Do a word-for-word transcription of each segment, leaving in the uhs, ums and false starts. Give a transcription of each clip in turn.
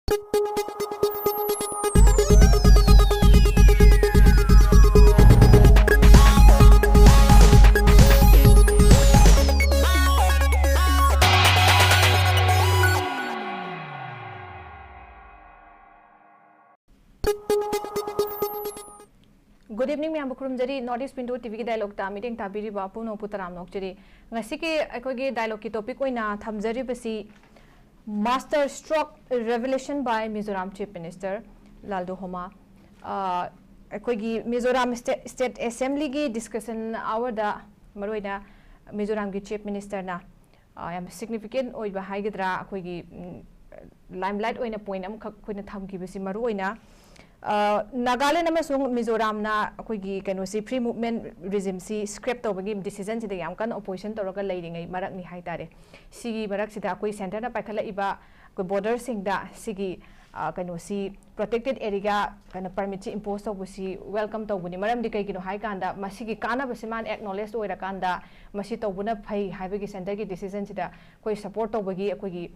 Good evening, ꯃꯌꯥꯝꯕꯨ ꯈꯨꯔꯨꯝꯖꯔꯤ꯫ North East Window T V ꯒꯤ dialogue ꯇ ꯃꯤꯠꯌꯦꯡ ꯇꯥꯕꯤꯔꯤꯕ ꯄꯨꯝꯅꯃꯛꯄꯨ ꯇꯔꯥꯝꯅ ꯑꯣꯛꯆꯔꯤ꯫ ꯉꯁꯤꯒꯤ ꯑꯩꯈꯣꯏꯒꯤ dialogue ꯀꯤ topic ꯑꯣꯏꯅ ꯊꯝꯖꯔꯤꯕꯁꯤ Master Stroke Revelation by Mizoram Chief Minister ꯂꯥꯜꯗꯨꯍꯣꯃꯥ꯫ ꯑ, ꯑꯩꯈꯣꯏꯒꯤ ꯃꯤꯖꯣꯔꯥꯝ State, State Assembly ꯒꯤ discussion hour ꯗ ꯃꯔꯨꯑꯣꯏꯅ ꯃꯤꯖꯣꯔꯥꯝꯒꯤ Chief Minister ꯅ ꯑ, ꯌꯥꯝ significant ꯑꯣꯏꯕ ꯍꯥꯏꯒꯗ꯭ꯔꯥ, ꯑꯩꯈꯣꯏꯒꯤ, ꯎꯝ, limelight ꯑꯣꯏꯅ point ꯑꯃꯈꯛ ꯑꯩꯈꯣꯏꯅ ꯊꯝꯈꯤꯕꯁꯤ ꯃꯔꯨ ꯑꯣꯏꯅ, ꯑ, ꯅꯥꯒꯥꯂꯦꯟ ꯑꯃꯁꯨꯡ ꯃꯤꯖꯣꯔꯥꯝꯅ ꯑꯩꯈꯣꯏꯒꯤ ꯀꯩꯅꯣꯁꯤ, free movement regime ꯁꯤ scrap ꯇꯧꯕꯒꯤ decision ꯁꯤꯗ ꯌꯥꯝ ꯀꯟꯅ opposition ꯇꯧꯔꯒ ꯂꯩꯔꯤꯉꯩ ꯃꯔꯛꯅꯤ ꯍꯥꯏꯇꯥꯔꯦ꯫ ꯁꯤꯒꯤ ꯃꯔꯛꯁꯤꯗ ꯑꯩꯈꯣꯏ centre ꯅ ꯄꯥꯏꯈꯠꯂꯛꯏꯕ ꯑꯩꯈꯣꯏ border ꯁꯤꯡꯗ ꯁꯤꯒꯤ, ꯑ, ꯀꯩꯅꯣꯁꯤ, protected area ꯀꯩꯅꯣ permit ꯁꯤ impose ꯇꯧꯕꯁꯤ welcome ꯇꯧꯕꯅꯤ꯫ ꯃꯔꯝꯗꯤ ꯀꯩꯒꯤꯅꯣ ꯍꯥꯏ ꯀꯥꯟꯗ ꯃꯁꯤꯒꯤ ꯀꯥꯟꯅꯕꯁꯤ ꯃꯥꯅ acknowledge ꯑꯣꯏꯔꯀꯥꯟꯗ ꯃꯁꯤ ꯇꯧꯕꯅ ꯐꯩ ꯍꯥꯏꯕꯒꯤ centre ꯒꯤ decision ꯁꯤꯗ ꯑꯩꯈꯣꯏ support ꯇꯧꯕꯒꯤ ꯑꯩꯈꯣꯏꯒꯤ,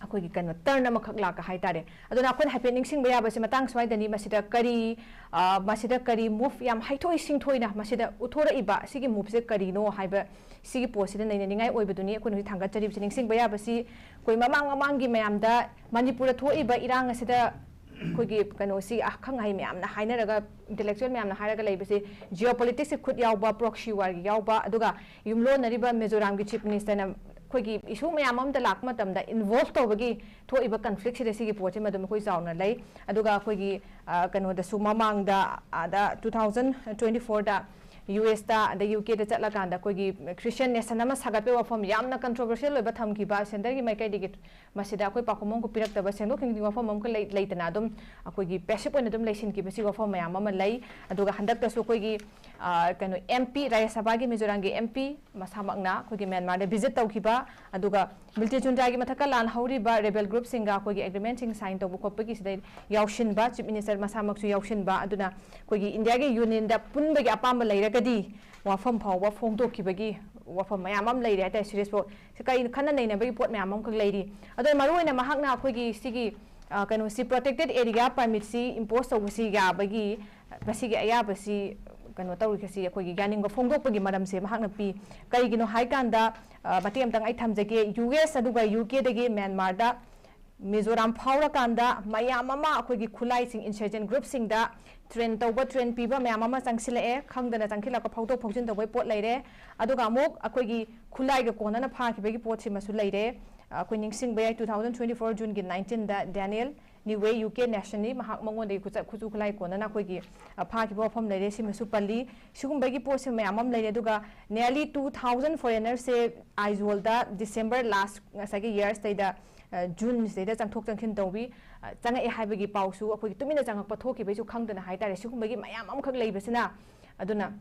ꯑꯩꯈꯣꯏꯒꯤ ꯀꯩꯅꯣ turn ꯑꯃꯈꯛ ꯂꯥꯛꯄ ꯍꯥꯏꯇꯥꯔꯦ꯫ ꯑꯗꯨꯅ ꯑꯩꯈꯣꯏꯅ ꯍꯥꯏꯐꯦꯠ ꯅꯤꯡꯁꯤꯡꯕ ꯌꯥꯕꯁꯤ ꯃꯇꯥꯡ ꯁ꯭ꯋꯥꯏꯗꯅꯤ꯫ ꯃꯁꯤꯗ ꯀꯔꯤ, ꯑ, ꯃꯁꯤꯗ ꯀꯔꯤ move ꯌꯥꯝ ꯍꯩꯊꯣꯏ ꯁꯤꯡꯊꯣꯏꯅ ꯃꯁꯤꯗ ꯎꯠꯊꯣꯔꯛꯏꯕ ꯁꯤꯒꯤ move ꯁꯦ ꯀꯔꯤꯅꯣ ꯍꯥꯏꯕ ꯁꯤꯒꯤ ꯄꯣꯠꯁꯤꯗ ꯅꯩꯅꯅꯤꯡꯉꯥꯏ ꯑꯣꯏꯕꯗꯨꯅꯤ ꯑꯩꯈꯣꯏꯅ ꯍꯧꯖꯤꯛ ꯊꯥꯡꯒꯠꯆꯔꯤꯕꯁꯤ꯫ ꯅꯤꯡꯁꯤꯡꯕ ꯌꯥꯕꯁꯤ ꯑꯩꯈꯣꯏ ꯃꯃꯥꯡ ꯃꯃꯥꯡꯒꯤ ꯃꯌꯥꯝꯗ ꯃꯅꯤꯄꯨꯔꯗ ꯊꯣꯛꯏꯕ ꯏꯔꯥꯡ ꯑꯁꯤꯗ ꯑꯩꯈꯣꯏꯒꯤ ꯀꯩꯅꯣꯁꯤ ꯑꯈꯪ ꯑꯍꯩ ꯃꯌꯥꯝꯅ ꯍꯥꯏꯅꯔꯒ, intellectual ꯃꯌꯥꯝꯅ ꯍꯥꯏꯔꯒ ꯂꯩꯕꯁꯤ geopolitics ꯁꯤ ꯈꯨꯠ ꯌꯥꯎꯕ, proxy war ꯒꯤ ꯌꯥꯎꯕ, ꯑꯗꯨꯒ ꯌꯨꯝꯂꯣꯟꯅꯔꯤꯕ ꯃꯤꯖꯣꯔꯥꯝꯒꯤ Chief Minister ꯅ ꯑꯩꯈꯣꯏꯒꯤ issue ꯃꯌꯥꯝ ꯑꯃꯗ ꯂꯥꯛꯄ ꯃꯇꯝꯗ involve ꯇꯧꯕꯒꯤ ꯊꯣꯛꯏꯕ conflict ꯁꯤꯗ ꯁꯤꯒꯤ ꯄꯣꯠꯁꯤꯃ ꯑꯗꯨꯝ ꯑꯩꯈꯣꯏ ꯆꯥꯎꯅ ꯂꯩ꯫ ꯑꯗꯨꯒ ꯑꯩꯈꯣꯏꯒꯤ, ꯑ, ꯀꯩꯅꯣꯗꯁꯨ ꯃꯃꯥꯡꯗ ꯑꯥꯗ two thousand twenty four ꯗ U S ꯇ ꯑꯗꯩ U K ꯗ ꯆꯠꯂꯀꯥꯟꯗ ꯑꯩꯈꯣꯏꯒꯤ Christian nation ꯑꯃ ꯁꯥꯒꯠꯄꯒꯤ ꯋꯥꯐꯝ ꯌꯥꯝꯅ controversial ꯑꯣꯏꯕ ꯊꯝꯈꯤꯕ centre ꯒꯤ ꯃꯥꯏꯀꯩꯗꯒꯤ, ꯃꯁꯤꯗ ꯑꯩꯈꯣꯏ ꯄꯥꯎꯈꯨꯝ ꯑꯃ ꯄꯤꯔꯛꯇꯕ, ꯁꯦꯡꯗꯣꯛ ꯁꯦꯡꯖꯤꯟꯒꯤ ꯋꯥꯐꯝ ꯑꯃꯈꯛ ꯂꯩ-, ꯂꯩꯇꯅ ꯑꯗꯨꯝ ꯑꯩꯈꯣꯏꯒꯤ passive ꯑꯣꯏꯅ ꯑꯗꯨꯝ ꯂꯩꯁꯤꯟꯈꯤꯕꯁꯤ ꯋꯥꯐꯝ ꯃꯌꯥꯝ ꯑꯃ ꯂꯩ꯫ ꯑꯗꯨꯒ ꯍꯟꯗꯛꯇꯁꯨ ꯑꯩꯈꯣꯏꯒꯤ, ꯑ, ꯀꯩꯅꯣ, M P, ꯔꯥꯖ꯭ꯌ ꯁꯚꯥꯒꯤ ꯃꯤꯖꯣꯔꯥꯝꯒꯤ M P ꯃꯁꯥꯃꯛꯅ ꯑꯩꯈꯣꯏꯒꯤ ꯃ꯭ꯌꯥꯟꯃꯥꯔꯗ visit ꯇꯧꯈꯤꯕ, ꯑꯗꯨꯒ ꯃꯤꯂꯤꯇꯦꯟ ꯖꯨꯟꯇꯥꯒꯤ ꯃꯊꯛꯇ ꯂꯥꯟ ꯍꯧꯔꯤꯕ rebel group ꯁꯤꯡꯒ ꯑꯩꯈꯣꯏꯒꯤ agreement ꯁꯤꯡ sign ꯇꯧꯕ ꯈꯣꯠꯄꯒꯤꯁꯤꯗ ꯌꯥꯎꯁꯤꯟꯕ, Chief Minister ꯃꯁꯥꯃꯛꯁꯨ ꯌꯥꯎꯁꯤꯟꯕ, ꯑꯗꯨꯅ ꯑꯩꯈꯣꯏꯒꯤ India ꯒꯤ Union ꯗ ꯄꯨꯟꯕꯒꯤ ꯑꯄꯥꯝꯕ ꯂꯩꯔꯒꯗꯤ ꯋꯥꯐꯝ ꯐꯥꯎꯕ ꯐꯣꯡꯗꯣꯛꯈꯤꯕꯒꯤ ꯋꯥꯐꯝ ꯃꯌꯥꯝ ꯑꯃ ꯂꯩꯔꯦ ꯍꯥꯏꯇꯥꯔꯦ꯫ Serious ꯄꯣ-, ꯁꯤ ꯀꯔꯤ ꯈꯟꯅ ꯅꯩꯅꯕꯒꯤ ꯄꯣꯠ ꯃꯌꯥꯝ ꯑꯃꯈꯛ ꯂꯩꯔꯤ꯫ ꯑꯗꯣ ꯃꯔꯨꯑꯣꯏꯅ ꯃꯍꯥꯛꯅ ꯑꯩꯈꯣꯏꯒꯤ ꯁꯤꯒꯤ ꯑ, ꯀꯩꯅꯣꯁꯤ, ꯄ꯭ꯔꯣꯇꯦꯛꯇꯦꯠ ꯑꯦꯔꯤꯌꯥ ꯄꯔꯃꯤꯠꯁꯤ ꯏꯝꯄꯣꯁ ꯇꯧꯕꯁꯤ ꯌꯥꯕꯒꯤ, ꯃꯁꯤꯒꯤ ꯑꯌꯥꯕꯁꯤ, ꯀꯩꯅꯣ ꯇꯧꯔꯤꯕꯁꯤ, ꯑꯩꯈꯣꯏꯒꯤ ꯌꯥꯅꯤꯡꯕ ꯐꯣꯡꯗꯣꯛꯄꯒꯤ ꯃꯔꯝꯁꯦ ꯃꯍꯥꯛꯅ ꯄꯤ꯫ ꯀꯔꯤꯒꯤꯅꯣ ꯍꯥꯏꯀꯥꯟꯗ, ꯑ, ꯃꯇꯦꯛ ꯑꯃꯇꯪ ꯑꯩ ꯊꯝꯖꯒꯦ꯫ ꯌꯨ ꯑꯦꯁ ꯑꯗꯨꯒ ꯌꯨ ꯀꯦꯗꯒꯤ ꯃ꯭ꯌꯥꯟꯃꯥꯔꯗ ꯃꯤꯖꯣꯔꯥꯝ ꯐꯥꯎꯔꯀꯥꯟꯗ ꯃꯌꯥꯝ ꯑꯃ ꯑꯩꯈꯣꯏꯒꯤ ꯈꯨꯠꯂꯥꯏꯁꯤꯡ, ꯏꯟꯁꯔꯖꯦꯟ ꯒ꯭ꯔꯨꯞꯁꯤꯡꯗ ꯇ꯭ꯔꯦꯟ ꯇꯧꯕ, ꯇ꯭ꯔꯦꯟ ꯄꯤꯕ ꯃꯌꯥꯝ ꯑꯃ ꯆꯪꯁꯤꯜꯂꯛꯑꯦ꯫ ꯈꯪꯗꯅ ꯆꯪꯁꯤꯜꯂꯛꯄ, ꯐꯥꯎꯗꯣꯛ ꯐꯥꯎꯖꯤꯟ ꯇꯧꯕꯒꯤ ꯄꯣꯠ ꯂꯩꯔꯦ꯫ ꯑꯗꯨꯒ ꯑꯃꯨꯛ ꯑꯩꯈꯣꯏꯒꯤ ꯈꯨꯠꯂꯥꯏꯒ ꯀꯣꯟꯅꯅ ꯐꯥꯈꯤꯕꯒꯤ ꯄꯣꯠꯁꯤꯃꯁꯨ ꯂꯩꯔꯦ꯫ ꯑꯩꯈꯣꯏ ꯅꯤꯡꯁꯤꯡꯕ ꯌꯥꯏ, two thousand twenty four Juneꯒꯤ nineteenꯗ ꯗꯦꯅꯤꯌꯦꯜ ꯅꯤꯋꯦ, ꯌꯨ ꯀꯦ ꯅꯦꯁꯟꯅꯤ, ꯃꯍꯥꯛ, ꯃꯉꯣꯟꯗꯒꯤ ꯈꯨꯠꯆ-, ꯈꯨꯠꯁꯨ ꯈꯨꯠꯂꯥꯏ ꯀꯣꯟꯅꯅ ꯑꯩꯈꯣꯏꯒꯤ, ꯑ, ꯐꯥꯈꯤꯕ ꯋꯥꯐꯝ ꯂꯩꯔꯦ꯫ ꯁꯤꯃꯁꯨ ꯄꯜꯂꯤ꯫ ꯁꯤꯒꯨꯝꯕꯒꯤ ꯄꯣꯠꯁꯦ ꯃꯌꯥꯝ ꯑꯃ ꯂꯩꯔꯦ꯫ ꯑꯗꯨꯒ nearly two thousand foreigners-ꯁꯦ ꯑꯥꯏꯖꯣꯜꯗ December last, ꯉꯁꯥꯏꯒꯤ year ꯁꯤꯗꯩꯗ, ꯑ, June ꯁꯤꯗꯩꯗ ꯆꯪꯊꯣꯛ ꯆꯪꯁꯤꯟ ꯇꯧꯕꯤ, ꯑ, ꯆꯪꯉꯛꯑꯦ ꯍꯥꯏꯕꯒꯤ ꯄꯥꯎꯁꯨ ꯑꯩꯈꯣꯏꯒꯤ ꯇꯨꯃꯤꯟꯅ ꯆꯪꯉꯛꯄ ꯊꯣꯛꯈꯤꯕꯩꯁꯨ ꯈꯪꯗꯅ ꯍꯥꯏꯇꯥꯔꯦ꯫ ꯁꯤꯒꯨꯝꯕꯒꯤ ꯃꯌꯥꯝ ꯑꯃꯈꯛ ꯂꯩꯕꯁꯤꯅ, ꯑꯗꯨꯅ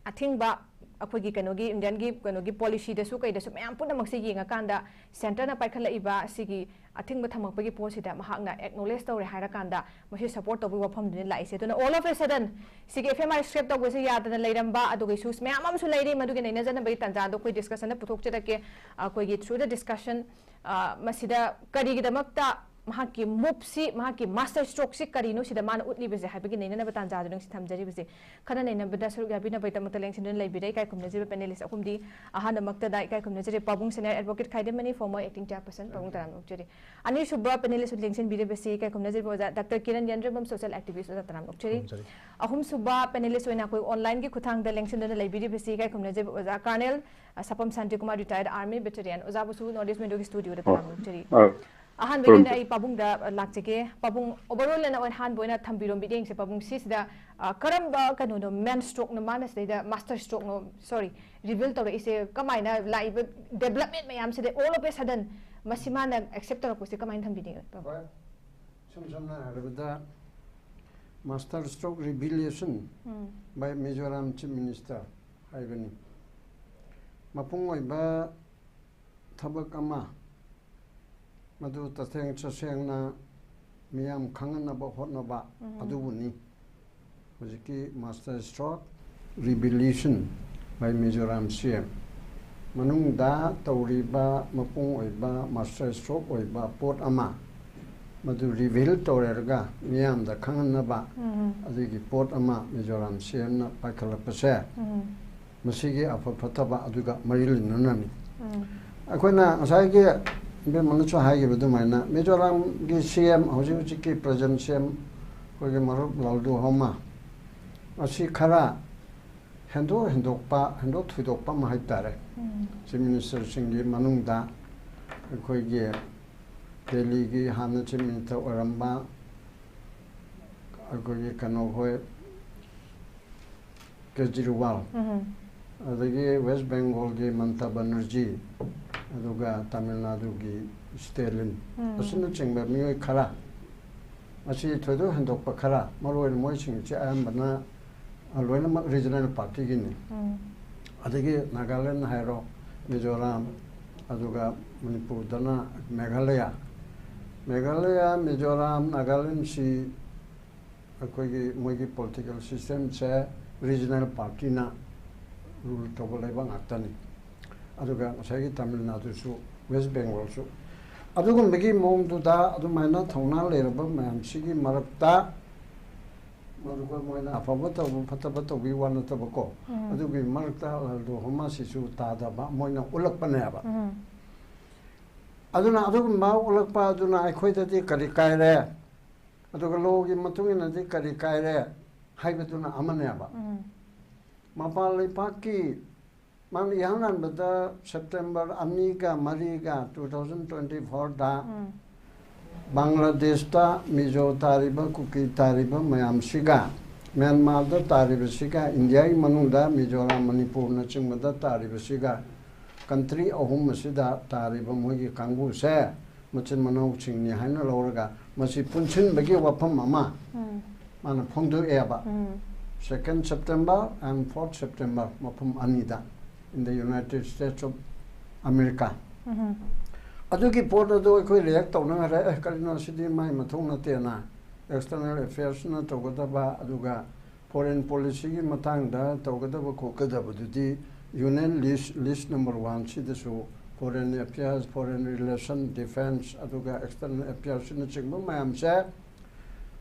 ꯑꯊꯤꯡꯕ, ꯑꯩꯈꯣꯏꯒꯤ ꯀꯩꯅꯣꯒꯤ, ꯏꯟꯗꯤꯌꯟꯒꯤ ꯀꯩꯅꯣꯒꯤ ꯄꯣꯂꯤꯁꯤꯗꯁꯨ ꯀꯩꯗꯁꯨ ꯃꯌꯥꯝ ꯄꯨꯝꯅꯃꯛꯁꯦ ꯌꯦꯡꯉꯀꯥꯟꯗ, ꯁꯦꯟꯇꯔꯅ ꯄꯥꯏꯈꯠꯂꯛꯏꯕ ꯁꯤꯒꯤ ꯑꯊꯤꯡꯕ ꯊꯝꯃꯛꯄꯒꯤ ꯄꯣꯠꯁꯤꯗ ꯃꯍꯥꯛꯅ ꯑꯦꯛꯅꯣꯂꯦꯖ ꯇꯧꯔꯦ ꯍꯥꯏꯔꯀꯥꯟꯗ, ꯃꯁꯤ ꯁꯄꯣꯔꯠ ꯇꯧꯕꯒꯤ ꯋꯥꯐꯝꯗꯨꯅꯤ ꯂꯥꯛꯏꯁꯦ꯫ ꯑꯗꯨꯅ all of a sudden ꯁꯤꯒꯤ F M R scrap ꯇꯧꯕꯁꯦ ꯌꯥꯗꯅ ꯂꯩꯔꯝꯕ, ꯑꯗꯨꯒ ꯏꯁꯨꯁ ꯃꯌꯥꯝ ꯑꯃꯁꯨ ꯂꯩꯔꯤ꯫ ꯃꯗꯨꯒꯤ ꯅꯩꯅꯖꯅꯕꯒꯤ ꯇꯥꯟꯖꯥꯗꯣ ꯑꯩꯈꯣꯏ ꯗꯤꯁꯀꯁꯟꯗ ꯄꯨꯊꯣꯛꯆꯔꯛꯀꯦ꯫ ꯑꯩꯈꯣꯏꯒꯤ through the discussion, ꯑ, ꯃꯁꯤꯗ ꯀꯔꯤꯒꯤꯗꯃꯛꯇ ꯃꯍꯥꯛꯀꯤ ꯃꯨꯞꯁꯤ, ꯃꯍꯥꯛꯀꯤ ꯃꯥꯁꯇꯔ ꯁ꯭ꯇ꯭ꯔꯣꯛꯁꯤ ꯀꯔꯤꯅꯣ ꯁꯤꯗ ꯃꯥꯅ ꯎꯠꯂꯤꯕꯁꯦ ꯍꯥꯏꯕꯒꯤ ꯅꯩꯅꯅꯕ ꯇꯥꯟꯖꯥꯗꯨꯅꯤ ꯉꯁꯤ ꯊꯝꯖꯔꯤꯕꯁꯦ꯫ ꯈꯟꯅ ꯅꯩꯅꯕꯗ ꯁꯔꯨꯛ ꯌꯥꯕꯤꯅꯕꯒꯤꯗꯃꯛꯇ ꯂꯦꯡꯁꯤꯟꯗꯨꯅ ꯂꯩꯕꯤꯔꯦ ꯏꯀꯥꯏ ꯈꯨꯝꯅꯖꯔꯤꯕ ꯄꯦꯅꯦꯂꯤꯁ ꯑꯍꯨꯝꯗꯤ꯫ ꯑꯍꯥꯟꯕꯃꯛꯇꯗ ꯏꯀꯥꯏ ꯈꯨꯝꯅꯖꯔꯤ ꯄꯥꯕꯨꯡ, ꯁꯦꯅꯤꯌꯔ ꯑꯦꯗꯚꯣꯀꯦꯠ ꯈꯥꯏꯗꯦꯝꯃꯅꯤ, ꯐꯣꯔꯃꯔ ꯑꯦꯛꯇꯤꯡ ꯆꯦꯌꯔꯄꯔꯁꯟ, ꯄꯥꯕꯨꯡ ꯇꯔꯥꯝꯅ ꯑꯣꯛꯆꯔꯤ꯫ ꯑꯅꯤꯁꯨꯕ ꯄꯦꯅꯦꯂꯤꯁ ꯂꯦꯡꯁꯤꯟꯕꯤꯔꯤꯕꯁꯤ ꯏꯀꯥꯏ ꯈꯨꯝꯅꯖꯔꯤꯕ ꯑꯣꯖꯥ ꯗꯥꯛꯇꯔ ꯀꯤꯔꯟ ꯌꯦꯟꯗ꯭ꯔꯦꯝꯕꯝ, ꯁꯣꯁꯤꯌꯦꯜ ꯑꯦꯛꯇꯤꯚꯤꯁ, ꯑꯣꯖꯥ ꯇꯔꯥꯝꯅ ꯑꯣꯛꯆꯔꯤ꯫ ꯈꯨꯔꯨꯝꯖꯔꯤ꯫ ꯑꯍꯨꯝꯁꯨꯕ ꯄꯦꯅꯦꯂꯤꯁ ꯑꯣꯏꯅ ꯑꯩꯈꯣꯏ ꯑꯣꯟꯂꯥꯏꯟꯒꯤ ꯈꯨꯠꯊꯥꯡꯗ ꯂꯦꯡꯁꯤꯟꯗꯨꯅ ꯂꯩꯕꯤꯔꯤꯕꯁꯤ ꯏꯀꯥꯏ ꯈꯨꯝꯅꯖꯔꯤꯕ ꯑꯣꯖꯥ ꯀꯥꯔꯅꯦꯜ, ꯑ, ꯁꯄꯝ Shantikumar, ꯔꯤꯇꯥꯌꯔꯗ army vegetarian. ꯑꯣꯖꯥꯕꯨꯁꯨ north east ꯋꯤꯟꯗꯣꯒꯤ ꯁ꯭ꯇꯨꯗꯤꯑꯣꯗ ꯑꯣ꯫ ꯇꯔꯥꯝꯅ ꯑꯣꯛꯆꯔꯤ꯫ ꯑ, ꯑꯍꯥꯟꯕꯒꯤ ꯑꯣꯏꯅ ꯈꯨꯔꯨꯝꯖꯔꯤ꯫ ꯑꯩ ꯄꯥꯕꯨꯡꯗ, ꯑ, ꯂꯥꯛꯆꯒꯦ꯫ ꯄꯥꯕꯨꯡ, overall ꯑꯣꯏꯅ ꯑꯍꯥꯟꯕ ꯑꯣꯏꯅ ꯊꯝꯕꯤꯔꯣ ꯃꯤꯠꯌꯦꯡꯁꯦ꯫ ꯄꯥꯕꯨꯡ, ꯁꯤꯁꯤꯗ, ꯑ, ꯀꯔꯝꯕ ꯀꯩꯅꯣꯅꯣ, ꯃꯦꯟ ꯁ꯭ꯇ꯭ꯔꯣꯛꯅꯣ ꯃꯥꯅ ꯁꯤꯗꯩꯗ ꯃꯥꯁꯇꯔ ꯁ꯭ꯇ꯭ꯔꯣꯛꯅꯣ, ꯁꯣꯔꯤ, ꯔꯤꯚꯤꯜ ꯇꯧꯔꯛꯏꯁꯦ? ꯀꯃꯥꯏꯅ ꯂꯥꯛꯏꯕ ꯗꯦꯕꯂꯞꯃꯦꯟ ꯃꯌꯥꯝꯁꯤꯗ all of a sudden ꯃꯁꯤ ꯃꯥꯅ ꯑꯦꯛꯁꯦꯞ ꯇꯧꯔꯛꯄꯁꯦ ꯀꯃꯥꯏꯅ ꯊꯝꯕꯤꯅꯤꯡꯉꯤ, ꯄꯥꯕꯨꯡ? ꯍꯣꯏ꯫ ꯏꯁꯝ ꯁꯝꯅ ꯍꯥꯏꯔꯕꯗ, master stroke revelation um. By Mizoram Chief Minister ꯍꯥꯏꯕꯅꯤ꯫ ꯃꯄꯨꯡ ꯑꯣꯏꯕ ꯊꯕꯛ ꯑꯃ, ꯃꯗꯨ ꯇꯁꯦꯡ ꯇꯁꯦꯡꯅ ꯃꯤꯌꯥꯝ ꯈꯪꯍꯟꯅꯕ ꯍꯣꯠꯅꯕ ꯎꯝ꯫ ꯑꯗꯨꯕꯨꯅꯤ꯫ ꯍꯧꯖꯤꯛꯀꯤ master stroke revelation by Mizoram C M ꯃꯅꯨꯡꯗ ꯇꯧꯔꯤꯕ ꯃꯄꯨꯡ ꯑꯣꯏꯕ master stroke ꯑꯣꯏꯕ ꯄꯣꯠ ꯑꯃ, ꯃꯗꯨ ꯔꯤꯚꯤꯜ ꯇꯧꯔꯒ ꯃꯤꯌꯥꯝꯗ ꯈꯪꯍꯟꯅꯕ ꯑꯗꯨꯒꯤ ꯄꯣꯠ ꯑꯃ ꯃꯤꯖꯣꯔꯥꯝ ꯁꯤ ꯑꯦꯝꯅ ꯄꯥꯏꯈꯠꯂꯛꯄꯁꯦ, ꯃꯁꯤꯒꯤ ꯑꯐ ꯐꯠꯇꯕ ꯑꯗꯨꯒ ꯃꯔꯤ ꯂꯩꯅꯅꯅꯤ꯫ ꯑꯩꯈꯣꯏꯅ ꯉꯁꯥꯏꯒꯤ ꯏꯕꯦꯝꯃꯅꯁꯨ ꯍꯥꯏꯈꯤꯕ ꯑꯗꯨꯃꯥꯏꯅ ꯃꯤꯖꯣꯔꯥꯝꯒꯤ ꯁꯤ ꯑꯦꯝ, ꯍꯧꯖꯤꯛ ꯍꯧꯖꯤꯛꯀꯤ ꯄ꯭ꯔꯖꯦꯟ ꯁꯤ ꯑꯦꯝ, ꯑꯩꯈꯣꯏꯒꯤ ꯃꯔꯨꯞ ꯂꯥꯜꯗꯨ ꯍꯣꯃꯥ, ꯑꯁꯤ ꯈꯔ ꯍꯦꯟꯗꯣꯛ ꯍꯦꯟꯗꯣꯛꯄ, ꯍꯦꯟꯗꯣꯛ ꯊꯣꯏꯗꯣꯛꯄ ꯑꯃ ꯍꯥꯏꯕ ꯇꯥꯔꯦ꯫ ꯆꯤꯐ ꯃꯤꯅꯤꯁꯇꯔꯁꯤꯡꯒꯤ ꯃꯅꯨꯡꯗ ꯑꯩꯈꯣꯏꯒꯤ ꯗꯦꯜꯂꯤꯒꯤ ꯍꯥꯟꯅ ꯆꯤꯐ ꯃꯤꯅꯤꯁꯇꯔ ꯑꯣꯏꯔꯝꯕ ꯑꯩꯈꯣꯏꯒꯤ ꯀꯩꯅꯣ ꯍꯣꯏ, ꯀꯦꯖꯔꯤꯋꯥꯜ, ꯑꯗꯒꯤ ꯋꯦꯁ ꯕꯦꯡꯒꯣꯜꯒꯤ ꯃꯃꯇꯥ ꯕꯅꯔꯖꯤ, ꯑꯗꯨꯒ ꯇꯥꯃꯤꯜ ꯅꯥꯗꯨꯒꯤ ꯁ꯭ꯇꯦꯂꯤꯟ, ꯑꯁꯤꯅꯆꯤꯡꯕ ꯃꯤꯑꯣꯏ ꯈꯔ, ꯑꯁꯤ ꯊꯣꯏꯗꯣꯛ ꯍꯦꯟꯗꯣꯛꯄ ꯈꯔ, ꯃꯔꯨꯑꯣꯏꯅ ꯃꯣꯏꯁꯤꯡꯁꯤ ꯑꯌꯥꯝꯕꯅ ꯂꯣꯏꯅꯃꯛ ꯔꯤꯖꯅꯦꯜ ꯄꯥꯔꯇꯤꯒꯤꯅꯤ꯫ ꯑꯗꯒꯤ ꯅꯥꯒꯥꯂꯦꯟ ꯍꯥꯏꯔꯣ, ꯃꯤꯖꯣꯔꯥꯝ, ꯑꯗꯨꯒ ꯃꯅꯤꯄꯨꯔꯗꯅ ꯃꯦꯘꯥꯂꯌꯥ꯫ ꯃꯦꯘꯥꯂꯌꯥ, ꯃꯤꯖꯣꯔꯥꯝ, ꯅꯥꯒꯥꯂꯦꯟꯁꯤ ꯑꯩꯈꯣꯏꯒꯤ ꯃꯣꯏꯒꯤ ꯄꯣꯂꯤꯇꯤꯀꯦꯜ ꯁꯤꯁꯇꯦꯝꯁꯦ ꯔꯤꯖꯅꯦꯜ ꯄꯥꯔꯇꯤꯅ ꯔꯨꯜ ꯇꯧꯕ ꯂꯩꯕꯥꯛ ꯉꯥꯛꯇꯅꯤ꯫ ꯑꯗꯨꯒ ꯉꯁꯥꯏꯒꯤ ꯇꯥꯃꯤꯜ ꯅꯥꯗꯨꯁꯨ, ꯋꯦꯁ ꯕꯦꯡꯒꯣꯜꯁꯨ꯫ ꯑꯗꯨꯒꯨꯝꯕꯒꯤ ꯃꯑꯣꯡꯗꯨꯗ ꯑꯗꯨꯃꯥꯏꯅ ꯊꯧꯅꯥ ꯂꯩꯔꯕ ꯃꯌꯥꯝꯁꯤꯒꯤ ꯃꯔꯛꯇ ꯃꯗꯨꯒ ꯃꯣꯏꯅ ꯑꯐꯕ ꯇꯧꯕ, ꯐꯠꯇꯕ ꯇꯧꯕꯤ ꯋꯥ ꯅꯠꯇꯕꯀꯣ, ꯑꯗꯨꯒꯤ ꯃꯔꯛꯇ ꯂꯥꯜꯗꯣ ꯍꯣꯃꯥꯁꯤꯁꯨ ꯇꯥꯗꯕ ꯃꯣꯏꯅ ꯎꯠꯂꯛꯄꯅꯦꯕ꯫ ꯑꯗꯨꯅ ꯑꯗꯨꯒꯨꯝꯕ ꯎꯠꯂꯛꯄ ꯑꯗꯨꯅ ꯑꯩꯈꯣꯏꯗꯗꯤ ꯀꯔꯤ ꯀꯥꯏꯔꯦ, ꯑꯗꯨꯒ ꯂꯣꯒꯤ ꯃꯇꯨꯡ ꯏꯟꯅꯗꯤ ꯀꯔꯤ ꯀꯥꯏꯔꯦ ꯍꯥꯏꯕꯗꯨꯅ ꯑꯃꯅꯦꯕ꯫ ꯃꯄꯥꯟ ꯂꯩꯄꯥꯛꯀꯤ ꯃꯥꯅ ꯏꯍꯥꯟ ꯍꯥꯟꯕꯗ ꯁꯦꯞꯇꯦꯝꯕꯔ ꯑꯅꯤꯒ ꯃꯔꯤꯒ two thousand twenty fourꯗ ꯕꯪꯒ꯭ꯂꯥꯗꯦꯁꯇ ꯃꯤꯖꯣ ꯇꯥꯔꯤꯕ, ꯀꯨꯀꯤ ꯇꯥꯔꯤꯕ ꯃꯌꯥꯝꯁꯤꯒ, ꯃ꯭ꯌꯥꯟꯃꯥꯔꯗ ꯇꯥꯔꯤꯕꯁꯤꯒ, ꯏꯟꯗꯤꯌꯥꯒꯤ ꯃꯅꯨꯡꯗ ꯃꯤꯖꯣꯔꯥꯝ, ꯃꯅꯤꯄꯨꯔꯅꯆꯤꯡꯕꯗ ꯇꯥꯔꯤꯕꯁꯤꯒ, ꯀꯟꯇ꯭ꯔꯤ ꯑꯍꯨꯝ ꯑꯁꯤꯗ ꯇꯥꯔꯤꯕ ꯃꯣꯏꯒꯤ ꯀꯥꯡꯕꯨꯁꯦ ꯃꯆꯤꯟ ꯃꯅꯥꯎꯁꯤꯡꯅꯤ ꯍꯥꯏꯅ ꯂꯧꯔꯒ ꯃꯁꯤ ꯄꯨꯟꯁꯤꯟꯕꯒꯤ ꯋꯥꯐꯝ ꯑꯃ ꯃꯥꯅ ꯐꯣꯡꯗꯣꯛꯑꯦꯕ꯫ Second September and fourth September, ꯃꯐꯝ ꯑꯅꯤꯗ, in the United States of America꯫ ꯑꯗꯨꯒꯤ ꯄꯣꯠ ꯑꯗꯨ ꯑꯩꯈꯣꯏ ꯔꯤꯌꯦꯛ ꯇꯧꯅꯉꯥꯏꯔꯦ꯫ "ꯑꯦ, ꯀꯔꯤꯅꯣ ꯁꯤꯗꯤ, ꯃꯥꯏ ꯃꯊꯧ ꯅꯠꯇꯦꯅ, ꯑꯦꯛꯁꯇꯔꯅꯦꯜ ꯑꯦꯐꯤꯌꯔꯁꯅ ꯇꯧꯒꯗꯕ, ꯑꯗꯨꯒ ꯐꯣꯔꯦꯟ ꯄꯣꯂꯤꯁꯤꯒꯤ ꯃꯇꯥꯡꯗ ꯇꯧꯒꯗꯕ ꯈꯣꯠꯀꯗꯕꯗꯨꯗꯤ ꯌꯨꯅꯤꯌꯟ ꯂꯤꯁ, ꯂꯤꯁ ꯅꯝꯕꯔ ꯋꯥꯟ ꯁꯤꯗꯁꯨ foreign affairs, foreign relation, defense, ꯑꯗꯨꯒ external affairsꯅꯆꯤꯡꯕ ꯃꯌꯥꯝꯁꯦ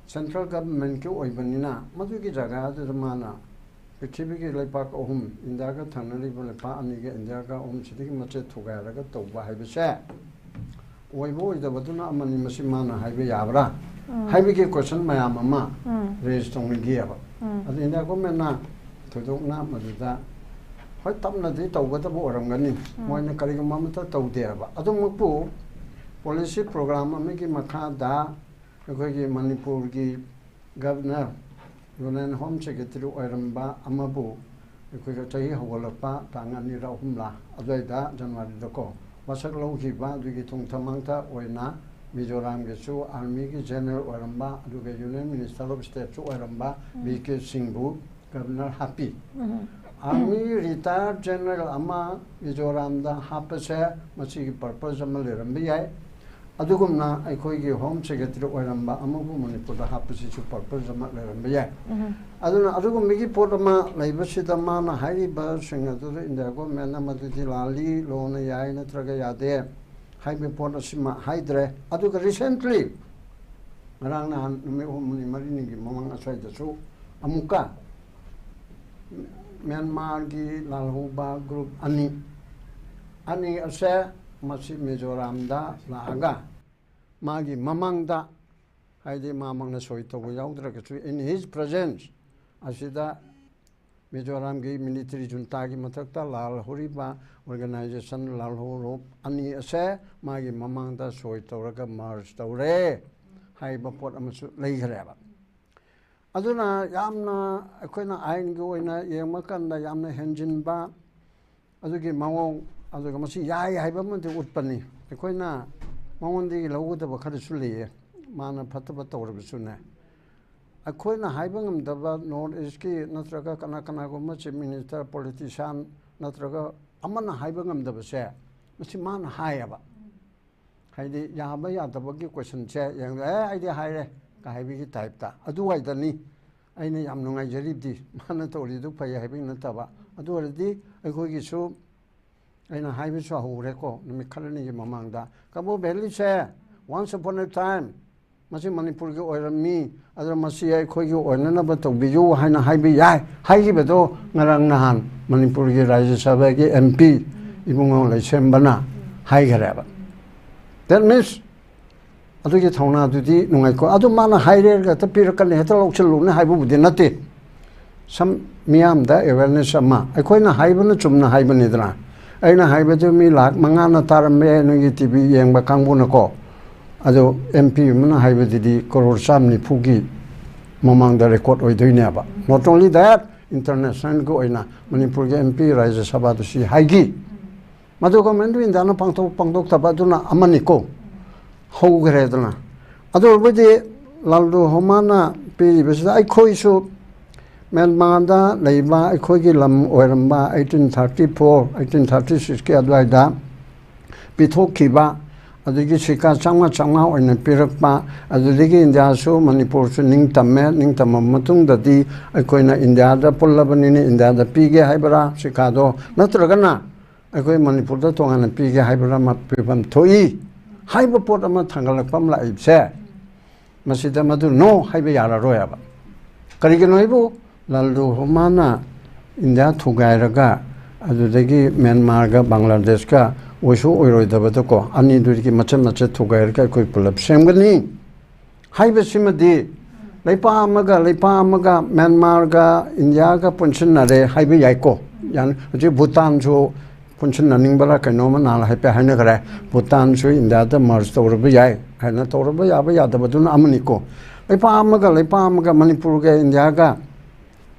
central governmentꯀꯤ ꯑꯣꯏꯕꯅꯤꯅ, ꯃꯗꯨꯒꯤ ꯖꯒꯥꯗꯨꯗ ꯃꯥꯅ ꯄ꯭ꯔꯤꯊꯤꯕꯤꯒꯤ ꯂꯩꯄꯥꯛ ꯑꯍꯨꯝ, ꯏꯟꯗꯤꯌꯥꯒ ꯊꯪꯅꯔꯤꯕ ꯂꯩꯄꯥꯛ ꯑꯅꯤꯒ ꯏꯟꯗꯤꯌꯥꯒ ꯑꯍꯨꯝꯁꯤꯗꯒꯤ ꯃꯆꯦꯠ ꯊꯨꯒꯥꯏꯔꯒ ꯇꯧꯕ ꯍꯥꯏꯕꯁꯦ ꯑꯣꯏꯕ ꯑꯣꯏꯗꯕꯗꯨꯅ ꯑꯃꯅꯤ, ꯃꯁꯤ ꯃꯥꯅ ꯍꯥꯏꯕ ꯌꯥꯕ꯭ꯔꯥ ꯎꯝ꯫ ꯍꯥꯏꯕꯒꯤ question ꯃꯌꯥꯝ ꯑꯃ ꯎꯝ꯫ Raise ꯇꯧꯅꯈꯤꯑꯕ꯫ ꯎꯝ꯫ ꯑꯗꯨ ꯏꯟꯗꯤꯌꯥ governmentꯅ ꯊꯣꯏꯗꯣꯛꯅ ꯃꯗꯨꯗ, ꯍꯣꯏ, ꯇꯞꯅꯗꯤ ꯇꯧꯒꯗꯕ ꯑꯣꯏꯔꯝꯒꯅꯤ꯫ ꯎꯝ꯫ ꯃꯣꯏꯅ ꯀꯔꯤꯒꯨꯝꯕ ꯑꯃꯠꯇ ꯇꯧꯗꯦꯕ꯫ ꯑꯗꯨꯃꯛꯄꯨ policy program ꯑꯃꯒꯤ ꯃꯈꯥꯗ ꯑꯩꯈꯣꯏꯒꯤ ꯃꯅꯤꯄꯨꯔꯒꯤ governor, union home secretary ꯑꯣꯏꯔꯝꯕ ꯑꯃꯕꯨ ꯑꯩꯈꯣꯏꯒ ꯆꯍꯤ ꯍꯧꯒꯠꯂꯛꯄ ꯇꯥꯡ ꯑꯅꯤꯔ ꯑꯍꯨꯝꯂ ꯑꯗꯨꯋꯥꯏꯗꯀꯣ ꯋꯥꯁꯛ ꯂꯧꯈꯤꯕ ꯑꯗꯨꯒꯤ ꯊꯣꯡ ꯊꯃꯥꯡꯇ ꯑꯣꯏꯅ ꯃꯤꯖꯣꯔꯥꯝꯒꯤꯁꯨ armyꯒꯤ general ꯑꯣꯏꯔꯝꯕ, ꯑꯗꯨꯒ union minister of stateꯁꯨ ꯑꯣꯏꯔꯝꯕ ꯎꯝ꯫ V K Singhꯕꯨ governor ꯍꯥꯞꯄꯤ꯫ ꯎꯝ꯫ Army retired general ꯑꯃ ꯃꯤꯖꯣꯔꯥꯝꯗ ꯍꯥꯞꯄꯁꯦ ꯃꯁꯤꯒꯤ purpose ꯑꯃ ꯂꯩꯔꯝꯕ ꯌꯥꯏ꯫ ꯑꯗꯨꯒꯨꯝꯅ ꯑꯩꯈꯣꯏꯒꯤ home secretary ꯑꯣꯏꯔꯝꯕ ꯑꯃꯕꯨ ꯃꯅꯤꯄꯨꯔꯗ ꯍꯥꯞꯄꯁꯤꯁꯨ purpose ꯑꯃ ꯂꯩꯔꯝꯕ ꯌꯥꯏ꯫ ꯎꯝ꯫ ꯑꯗꯨꯅ ꯑꯗꯨꯒꯨꯝꯕꯒꯤ ꯄꯣꯠ ꯑꯃ ꯂꯩꯕꯁꯤꯗ ꯃꯥꯅ ꯍꯥꯏꯔꯤꯕꯁꯤꯡ ꯑꯗꯨꯗ ꯏꯟꯗꯤꯌꯥ governmentꯅ ꯃꯗꯨꯗꯤ ꯂꯥꯜꯂꯤ, ꯂꯣꯅ ꯌꯥꯏ ꯅꯠꯇ꯭ꯔꯒ ꯌꯥꯗꯦ ꯍꯥꯏꯕ ꯄꯣꯠ ꯑꯁꯤꯃ ꯍꯥꯏꯗ꯭ꯔꯦ꯫ ꯑꯗꯨꯒ recently ꯉꯔꯥꯡ ꯅꯍꯥꯟ ꯅꯨꯃꯤꯠ ꯍꯨꯝꯅꯤ ꯃꯔꯤꯅꯤꯒꯤ ꯃꯃꯥꯡ ꯑꯁ꯭ꯋꯥꯏꯗꯁꯨ ꯑꯃꯨꯛꯀ ꯃ꯭ꯌꯥꯟꯃꯥꯔꯒꯤ ꯂꯥꯜꯍꯧꯕ group ꯑꯅꯤ, ꯑꯅꯤ ꯑꯁꯦ ꯃꯁꯤ ꯃꯤꯖꯣꯔꯥꯝꯗ ꯂꯥꯛꯑꯒ ꯃꯥꯒꯤ ꯃꯃꯥꯡꯗ, ꯍꯥꯏꯗꯤ ꯃꯥꯃꯛꯅ ꯁꯣꯏ ꯇꯧꯕ ꯌꯥꯎꯗ꯭ꯔꯒꯁꯨ, in his presence ꯑꯁꯤꯗ ꯃꯤꯖꯣꯔꯥꯝꯒꯤ military juntꯥꯒꯤ ꯃꯊꯛꯇ ꯂꯥꯜꯍꯧꯔꯤꯕ organization ꯂꯥꯜꯍꯧꯔꯣꯞ ꯑꯅꯤ ꯑꯁꯦ ꯃꯥꯒꯤ ꯃꯃꯥꯡꯗ ꯁꯣꯏ ꯇꯧꯔꯒ merge ꯇꯧꯔꯦ ꯍꯥꯏꯕ ꯄꯣꯠ ꯑꯃꯁꯨ ꯂꯩꯈ꯭ꯔꯦꯕ꯫ ꯑꯗꯨꯅ ꯌꯥꯝꯅ ꯑꯩꯈꯣꯏꯅ ꯑꯥꯏꯟꯒꯤ ꯑꯣꯏꯅ ꯌꯦꯡꯕ ꯀꯥꯟꯗ ꯌꯥꯝꯅ ꯍꯦꯟꯖꯤꯟꯕ ꯑꯗꯨꯒꯤ ꯃꯑꯣꯡ, ꯑꯗꯨꯒ ꯃꯁꯤ ꯌꯥꯏ ꯍꯥꯏꯕ ꯑꯃꯗꯤ ꯎꯠꯄꯅꯤ꯫ ꯑꯩꯈꯣꯏꯅ ꯃꯉꯣꯟꯗꯒꯤ ꯂꯧꯒꯗꯕ ꯈꯔꯁꯨ ꯂꯩꯌꯦ, ꯃꯥꯅ ꯐꯠꯇꯕ ꯇꯧꯔꯕꯁꯨꯅꯦ꯫ ꯑꯩꯈꯣꯏꯅ ꯍꯥꯏꯕ ꯉꯝꯗꯕ North Eastꯀꯤ ꯅꯠꯇ꯭ꯔꯒ ꯀꯅꯥ ꯀꯅꯥꯒꯨꯝꯕ chief minister, politician ꯅꯠꯇ꯭ꯔꯒ ꯑꯃꯅ ꯍꯥꯏꯕ ꯉꯝꯗꯕꯁꯦ ꯃꯁꯤ ꯃꯥꯅ ꯍꯥꯏꯌꯦꯕ꯫ ꯍꯥꯏꯗꯤ ꯌꯥꯕ ꯌꯥꯗꯕꯒꯤ questionꯁꯦ ꯌꯦꯡꯗ, "ꯑꯦ, ꯑꯩꯗꯤ ꯍꯥꯏꯔꯦ" ꯀ ꯍꯥꯏꯕꯒꯤ typeꯇ꯫ ꯑꯗꯨꯋꯥꯏꯗꯅꯤ ꯑꯩꯅ ꯌꯥꯝ ꯅꯨꯡꯉꯥꯏꯖꯔꯤꯕꯗꯤ꯫ ꯃꯥꯅ ꯇꯧꯔꯤꯗꯨ ꯐꯩ ꯍꯥꯏꯕꯒꯤ ꯅꯠꯇꯕ꯫ ꯑꯗꯨ ꯑꯣꯏꯔꯗꯤ ꯑꯩꯈꯣꯏꯒꯤꯁꯨ ꯑꯩꯅ ꯍꯥꯏꯕꯁꯨ ꯍꯧꯔꯦꯀꯣ, ꯅꯨꯃꯤꯠ ꯈꯔꯅꯤꯒꯤ ꯃꯃꯥꯡꯗ, ꯀꯕꯣ ꯚꯦꯂꯤꯁꯦ once upon a time ꯃꯁꯤ ꯃꯅꯤꯄꯨꯔꯒꯤ ꯑꯣꯏꯔꯝꯃꯤ, ꯑꯗꯨꯅ ꯃꯁꯤ ꯑꯩꯈꯣꯏꯒꯤ ꯑꯣꯏꯅꯅꯕ ꯇꯧꯕꯤꯌꯨ ꯍꯥꯏꯅ ꯍꯥꯏꯕ ꯌꯥꯏ ꯍꯥꯏꯈꯤꯕꯗꯣ ꯉꯔꯥꯡ ꯅꯍꯥꯟ ꯃꯅꯤꯄꯨꯔꯒꯤ ꯔꯥꯖ꯭ꯌ ꯁꯚꯥꯒꯤ ꯑꯦꯝ ꯄꯤ ꯏꯕꯨꯡꯉꯣ ꯂꯩꯁꯦꯝꯕꯅ ꯍꯥꯏꯈꯔꯦꯕ꯫ That means ꯑꯗꯨꯒꯤ ꯊꯧꯅꯥꯗꯨꯗꯤ ꯅꯨꯡꯉꯥꯏꯀꯣ꯫ ꯑꯗꯨ ꯃꯥꯅ ꯍꯥꯏꯔꯦ ꯍꯦꯛꯇ ꯄꯤꯔꯛꯀꯅꯤ, ꯍꯦꯛꯇ ꯂꯧꯁꯤꯜꯂꯨꯅꯤ ꯍꯥꯏꯕꯕꯨꯗꯤ ꯅꯠꯇꯦ꯫ ꯁꯝ ꯃꯤꯌꯥꯝꯗ ꯑꯦꯋꯦꯔꯅꯦꯁ ꯑꯃ, ꯑꯩꯈꯣꯏꯅ ꯍꯥꯏꯕꯅ ꯆꯨꯝꯅ ꯍꯥꯏꯕꯅꯤꯗꯅ꯫ ꯑꯩꯅ ꯍꯥꯏꯕꯗꯨ ꯃꯤ ꯂꯥꯛ ꯃꯉꯥꯅ ꯇꯥꯔꯝꯕ ꯌꯥꯏ ꯅꯣꯏꯒꯤ ꯇꯤ ꯚꯤ ꯌꯦꯡꯕ ꯀꯥꯡꯕꯨꯅꯀꯣ꯫ ꯑꯗꯣ ꯑꯦꯝ ꯄꯤ ꯑꯃꯅ ꯍꯥꯏꯕꯗꯨꯗꯤ ꯀꯔꯣꯔ ꯆꯥꯝ ꯅꯤꯐꯨꯒꯤ ꯃꯃꯥꯡꯗ ꯔꯦꯀꯣꯔꯠ ꯑꯣꯏꯗꯣꯏꯅꯦꯕ꯫ Not only that, ꯏꯟꯇꯔꯅꯦꯁꯅꯦꯜꯒꯤ ꯑꯣꯏꯅ ꯃꯅꯤꯄꯨꯔꯒꯤ ꯑꯦꯝ ꯄꯤ ꯔꯥꯖ꯭ꯌ ꯁꯚꯥꯗ ꯁꯤ ꯍꯥꯏꯈꯤ꯫ ꯃꯗꯨ ꯒꯣꯔꯃꯦꯟ ꯑꯣꯐ ꯏꯟꯗꯤꯌꯥꯅ ꯄꯥꯡꯊꯣꯛ ꯄꯥꯡꯊꯣꯛꯇꯕ ꯑꯗꯨꯅ ꯑꯃꯅꯤꯀꯣ꯫ ꯍꯧꯈ꯭ꯔꯦꯗꯅ꯫ ꯑꯗꯨ ꯑꯣꯏꯔꯕꯗꯤ ꯂꯥꯜꯗꯨ ꯍꯣꯃꯥꯅ ꯄꯤꯔꯤꯕꯁꯤꯗ ꯑꯩꯈꯣꯏꯁꯨ ꯃ꯭ꯌꯥꯟꯃꯥꯔꯗ ꯂꯩꯕ ꯑꯩꯈꯣꯏꯒꯤ ꯂꯝ ꯑꯣꯏꯔꯝꯕ eighteen thirty four, eighteen thirty sixꯀꯤ ꯑꯗꯨꯋꯥꯏꯗ ꯄꯤꯊꯣꯛꯈꯤꯕ, ꯑꯗꯒꯤ ꯁꯤꯀꯥ ꯆꯥꯝꯃꯉꯥ ꯆꯥꯝꯃꯉꯥ ꯑꯣꯏꯅ ꯄꯤꯔꯛꯄ, ꯑꯗꯨꯗꯒꯤ ꯏꯟꯗꯤꯌꯥꯁꯨ ꯃꯅꯤꯄꯨꯔꯁꯨ ꯅꯤꯡꯇꯝꯃꯦ꯫ ꯅꯤꯡꯇꯝꯃ ꯃꯇꯨꯡꯗꯗꯤ ꯑꯩꯈꯣꯏꯅ ꯏꯟꯗꯤꯌꯥꯗ ꯄꯨꯜꯂꯕꯅꯤꯅ ꯏꯟꯗꯤꯌꯥꯗ ꯄꯤꯒꯦ ꯍꯥꯏꯕ꯭ꯔꯥ ꯁꯤꯀꯥꯗꯣ, ꯅꯠꯇ꯭ꯔꯒꯅ ꯑꯩꯈꯣꯏ ꯃꯅꯤꯄꯨꯔꯗ ꯇꯣꯉꯥꯟꯅ ꯄꯤꯒꯦ ꯍꯥꯏꯕ꯭ꯔꯥ ꯑꯃ ꯄꯤꯐꯝ ꯊꯣꯛꯏ ꯍꯥꯏꯕ ꯄꯣꯠ ꯑꯃ ꯊꯥꯡꯒꯠꯂꯛꯄ ꯑꯃ ꯂꯥꯛꯏꯕꯁꯦ, ꯃꯁꯤꯗ ꯃꯗꯨ no ꯍꯥꯏꯕ ꯌꯥꯔꯔꯣꯏꯕ꯫ ꯀꯔꯤꯒꯤꯅꯣ ꯍꯥꯏꯕꯨ ꯂꯥꯜꯗꯨ ꯍꯣꯃꯥꯅ ꯏꯟꯗꯤꯌꯥ ꯊꯨꯒꯥꯏꯔꯒ ꯑꯗꯨꯗꯒꯤ ꯃ꯭ꯌꯥꯟꯃꯥꯔꯒ ꯕꯪꯒ꯭ꯂꯥꯗꯦꯁꯀ ꯑꯣꯏꯁꯨ ꯑꯣꯏꯔꯣꯏꯗꯕꯗꯀꯣ, ꯑꯅꯤꯗꯨꯒꯤ ꯃꯆꯦꯠ ꯃꯆꯦꯠ ꯊꯨꯒꯥꯏꯔꯒ ꯑꯩꯈꯣꯏ ꯄꯨꯂꯞ ꯁꯦꯝꯒꯅꯤ ꯍꯥꯏꯕꯁꯤꯃꯗꯤ ꯂꯩꯄꯥꯛ ꯑꯃꯒ ꯂꯩꯄꯥꯛ ꯑꯃꯒ, ꯃ꯭ꯌꯥꯟꯃꯥꯔꯒ ꯏꯟꯗꯤꯌꯥꯒ ꯄꯨꯟꯁꯤꯟꯅꯔꯦ ꯍꯥꯏꯕ ꯌꯥꯏꯀꯣ꯫ ꯌꯥꯅꯤ꯫ ꯍꯧꯖꯤꯛ ꯚꯨꯇꯥꯟꯁꯨ ꯄꯨꯟꯁꯤꯟꯅꯅꯤꯡꯕ꯭ꯔꯥ ꯀꯩꯅꯣꯝꯃ ꯅꯍꯥꯟ ꯍꯥꯏꯐꯦꯠ ꯍꯥꯏꯅꯈ꯭ꯔꯦ꯫ ꯚꯨꯇꯥꯟꯁꯨ ꯏꯟꯗꯤꯌꯥꯗ ꯃꯔꯖ ꯇꯧꯔꯕ ꯌꯥꯏ ꯍꯥꯏꯅ, ꯇꯧꯔꯕ ꯌꯥꯕ ꯌꯥꯗꯕꯗꯨꯅ ꯑꯃꯅꯤꯀꯣ꯫ ꯂꯩꯄꯥꯛ ꯑꯃꯒ ꯂꯩꯄꯥꯛ ꯑꯃꯒ, ꯃꯅꯤꯄꯨꯔꯒ ꯏꯟꯗꯤꯌꯥꯒ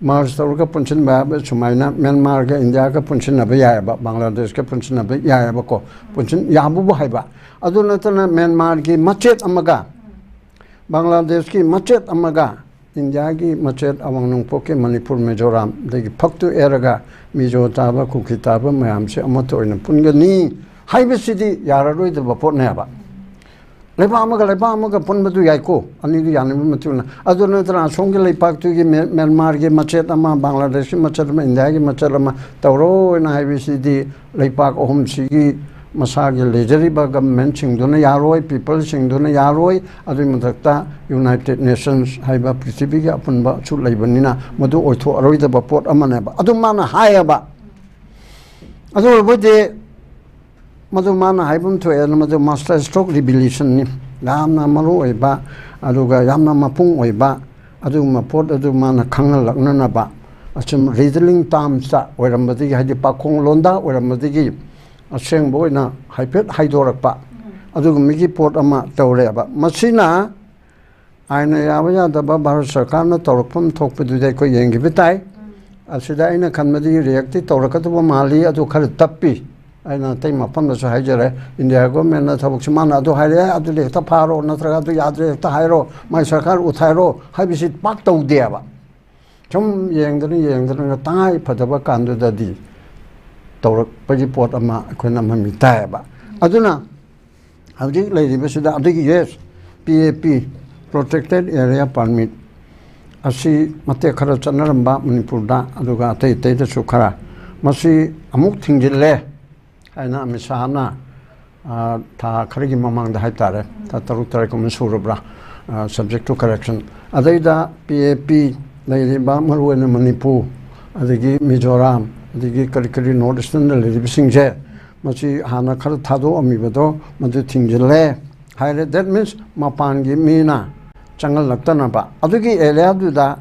ꯃꯔꯖ ꯇꯧꯔꯒ ꯄꯨꯟꯁꯤꯟꯕ ꯍꯥꯏꯕ, ꯁꯨꯃꯥꯏꯅ ꯃ꯭ꯌꯥꯟꯃꯥꯔꯒ ꯏꯟꯗꯤꯌꯥꯒ ꯄꯨꯟꯁꯤꯟꯅꯕ ꯌꯥꯏꯑꯕ, ꯕꯪꯒ꯭ꯂꯥꯗꯦꯁꯀ ꯄꯨꯟꯁꯤꯟꯅꯕ ꯌꯥꯏꯑꯕꯀꯣ꯫ ꯄꯨꯟꯁꯤꯟ ꯌꯥꯕꯕꯨ ꯍꯥꯏꯕ꯫ ꯑꯗꯨ ꯅꯠꯇꯅ ꯃ꯭ꯌꯥꯟꯃꯥꯔꯒꯤ ꯃꯆꯦꯠ ꯑꯃꯒ ꯕꯪꯒ꯭ꯂꯥꯗꯦꯁꯀꯤ ꯃꯆꯦꯠ ꯑꯃꯒ ꯏꯟꯗꯤꯌꯥꯒꯤ ꯃꯆꯦꯠ ꯑꯋꯥꯡ ꯅꯣꯡꯄꯣꯛꯀꯤ ꯃꯅꯤꯄꯨꯔ, ꯃꯤꯖꯣꯔꯥꯝ, ꯑꯗꯒꯤ ꯐꯛꯇꯨ ꯑꯦꯔꯒ ꯃꯤꯖꯣ ꯇꯥꯕ, ꯀꯨꯀꯤ ꯇꯥꯕ ꯃꯌꯥꯝꯁꯦ ꯑꯃꯠꯇ ꯑꯣꯏꯅ ꯄꯨꯟꯒꯅꯤ ꯍꯥꯏꯕꯁꯤꯗꯤ ꯌꯥꯔꯔꯣꯏꯗꯕ ꯄꯣꯠꯅꯦꯕ꯫ ꯂꯩꯕꯥꯛ ꯑꯃꯒ ꯂꯩꯕꯥꯛ ꯑꯃꯒ ꯄꯨꯟꯕꯗꯨ ꯌꯥꯏꯀꯣ, ꯑꯅꯤꯗꯨ ꯌꯥꯅꯕ ꯃꯇꯨꯡ ꯏꯟꯅ꯫ ꯑꯗꯨ ꯅꯠꯇꯅ ꯑꯁꯣꯝꯒꯤ ꯂꯩꯄꯥꯛꯇꯨꯒꯤ ꯃ꯭ꯌꯥ-, ꯃ꯭ꯌꯥꯟꯃꯥꯔꯒꯤ ꯃꯆꯦꯠ ꯑꯃ, ꯕꯪꯒ꯭ꯂꯥꯗꯦꯁꯀꯤ ꯃꯆꯦꯠ ꯑꯃ, ꯏꯟꯗꯤꯌꯥꯒꯤ ꯃꯆꯦꯠ ꯑꯃ ꯇꯧꯔꯣꯏꯅ ꯍꯥꯏꯕꯁꯤꯗꯤ ꯂꯩꯄꯥꯛ ꯑꯍꯨꯝꯁꯤꯒꯤ ꯃꯁꯥꯒꯤ ꯂꯩꯖꯔꯤꯕ ꯒꯚꯔꯟꯃꯦꯟꯠꯁꯤꯡꯗꯨꯅ ꯌꯥꯔꯣꯏ, ꯄꯤꯄꯜꯁꯤꯡꯗꯨꯅ ꯌꯥꯔꯣꯏ꯫ ꯑꯗꯨꯒꯤ ꯃꯊꯛꯇ ꯌꯨꯅꯥꯏꯇꯦꯗ ꯅꯦꯁꯟꯁ ꯍꯥꯏꯕ ꯄ꯭ꯔꯤꯊꯤꯕꯤꯒꯤ ꯑꯄꯨꯟꯕꯁꯨ ꯂꯩꯕꯅꯤꯅ ꯃꯗꯨ ꯑꯣꯏꯊꯣꯛꯑꯔꯣꯏꯗꯕ ꯄꯣꯠ ꯑꯃꯅꯦꯕ꯫ ꯑꯗꯨ ꯃꯥꯅ ꯍꯥꯏꯌꯦꯕ꯫ ꯑꯗꯨ ꯑꯣꯏꯔꯕꯗꯤ ꯃꯗꯨ ꯃꯥꯅ ꯍꯥꯏꯕ ꯑꯃ ꯊꯣꯛꯑꯦ, ꯃꯗꯨ ꯃꯥꯁꯇꯔ ꯁ꯭ꯇ꯭ꯔꯣꯛ ꯔꯤꯚꯤꯂꯦꯁꯟꯅꯤ꯫ ꯌꯥꯝꯅ ꯃꯔꯨ ꯑꯣꯏꯕ, ꯑꯗꯨꯒ ꯌꯥꯝꯅ ꯃꯄꯨꯡ ꯑꯣꯏꯕ ꯑꯗꯨꯒꯨꯝꯕ ꯄꯣꯠ ꯑꯗꯨ ꯃꯥꯅ ꯈꯪꯍꯜꯂꯛꯅꯅꯕ ꯑꯁꯨꯝ ꯔꯤꯗꯂꯤꯡ ꯇꯥꯝꯁꯇ ꯑꯣꯏꯔꯝꯕꯗꯒꯤ, ꯍꯥꯏꯗꯤ ꯄꯥꯈꯣꯡ ꯂꯣꯟꯗꯥ ꯑꯣꯏꯔꯝꯕꯗꯒꯤ ꯑꯁꯦꯡꯕ ꯑꯣꯏꯅ ꯍꯥꯏꯐꯦꯠ ꯍꯥꯏꯗꯣꯔꯛꯄ ꯑꯗꯨꯒꯨꯝꯕꯒꯤ ꯄꯣꯠ ꯑꯃ ꯇꯧꯔꯦꯕ꯫ ꯃꯁꯤꯅ ꯑꯥꯏꯟꯅ ꯌꯥꯕ ꯌꯥꯗꯕ ꯚꯥꯔꯠ ꯁꯔꯀꯥꯔꯅ ꯇꯧꯔꯛꯐꯝ ꯊꯣꯛꯄꯗꯨꯗꯤ ꯑꯩꯈꯣꯏ ꯌꯦꯡꯈꯤꯕ ꯇꯥꯏ꯫ ꯑꯁꯤꯗ ꯑꯩꯅ ꯈꯟꯕꯗꯤ ꯔꯤꯌꯦꯛꯇꯤ ꯇꯧꯔꯛꯀꯗꯕ ꯃꯥꯜꯂꯤ, ꯑꯗꯨ ꯈꯔ ꯇꯞꯄꯤ꯫ ꯑꯩꯅ ꯑꯇꯩ ꯃꯐꯝꯗꯁꯨ ꯍꯥꯏꯖꯔꯦ, ꯏꯟꯗꯤꯌꯥ ꯒꯣꯔꯃꯦꯟꯅ ꯊꯕꯛꯁꯤ ꯃꯥꯅ ꯑꯗꯨ ꯍꯥꯏꯔꯛꯑꯦ, ꯑꯗꯨꯗꯤ ꯍꯦꯛꯇ ꯐꯥꯔꯣ, ꯅꯠꯇ꯭ꯔꯒ ꯑꯗꯨ ꯌꯥꯗ꯭ꯔꯦ ꯍꯦꯛꯇ ꯍꯥꯏꯔꯣ, ꯃꯥꯏ ꯁꯔꯀꯥꯔ ꯎꯊꯥꯏꯔꯣ ꯍꯥꯏꯕꯁꯤ ꯄꯥꯛ ꯇꯧꯗꯦꯕ꯫ ꯁꯨꯝ ꯌꯦꯡꯗꯅ ꯌꯦꯡꯗꯅ ꯇꯉꯥꯏ ꯐꯗꯕ ꯀꯥꯟꯗꯨꯗꯗꯤ ꯇꯧꯔꯛꯄꯒꯤ ꯄꯣꯠ ꯑꯃ ꯑꯩꯈꯣꯏꯅ ꯃꯃꯤ ꯇꯥꯏꯌꯦꯕ꯫ ꯑꯗꯨꯅ ꯍꯧꯖꯤꯛ ꯂꯩꯔꯤꯕꯁꯤꯗ ꯑꯗꯨꯒꯤ, ꯌꯦꯁ, ꯄꯤ ꯑꯦ ꯄꯤ, ꯄ꯭ꯔꯣꯇꯦꯛꯇꯦꯗ ꯑꯦꯔꯤꯌꯥ ꯄꯔꯃꯤꯠ, ꯑꯁꯤ ꯃꯇꯦꯛ ꯈꯔ ꯆꯠꯅꯔꯝꯕ ꯃꯅꯤꯄꯨꯔꯗ, ꯑꯗꯨꯒ ꯑꯇꯩ ꯑꯇꯩꯗꯁꯨ ꯈꯔ, ꯃꯁꯤ ꯑꯃꯨꯛ ꯊꯤꯡꯖꯤꯜꯂꯦ ꯍꯥꯏꯅ ꯑꯃꯤꯠ ꯁꯥꯍꯅ, ꯑ, ꯊꯥ ꯈꯔꯒꯤ ꯃꯃꯥꯡꯗ ꯍꯥꯏꯇꯥꯔꯦ, ꯊꯥ ꯇꯔꯨꯛ ꯇꯔꯦꯠꯀꯨꯝꯕ ꯁꯨꯔꯕ꯭ꯔꯥ, ꯑ, subject to correction꯫ ꯑꯗꯩꯗ ꯄꯤ ꯑꯦ ꯄꯤ ꯂꯩꯔꯤꯕ ꯃꯔꯨꯑꯣꯏꯅ ꯃꯅꯤꯄꯨꯔ, ꯑꯗꯒꯤ ꯃꯤꯖꯣꯔꯥꯝ, ꯑꯗꯒꯤ ꯀꯔꯤ ꯀꯔꯤ ꯅꯣꯔꯠ ꯏꯁꯇꯔꯟꯗ ꯂꯩꯔꯤꯕꯁꯤꯡꯁꯦ, ꯃꯁꯤ ꯍꯥꯟꯅ ꯈꯔ ꯊꯥꯗꯣꯛꯑꯝꯃꯤꯕꯗꯣ ꯃꯗꯨ ꯊꯤꯡꯖꯤꯜꯂꯦ ꯍꯥꯏꯔꯦ꯫ That means ꯃꯄꯥꯟꯒꯤ ꯃꯤꯅ ꯆꯪꯍꯜꯂꯛꯇꯅꯕ꯫ ꯑꯗꯨꯒꯤ ꯑꯦꯔꯤꯌꯥꯗꯨꯗ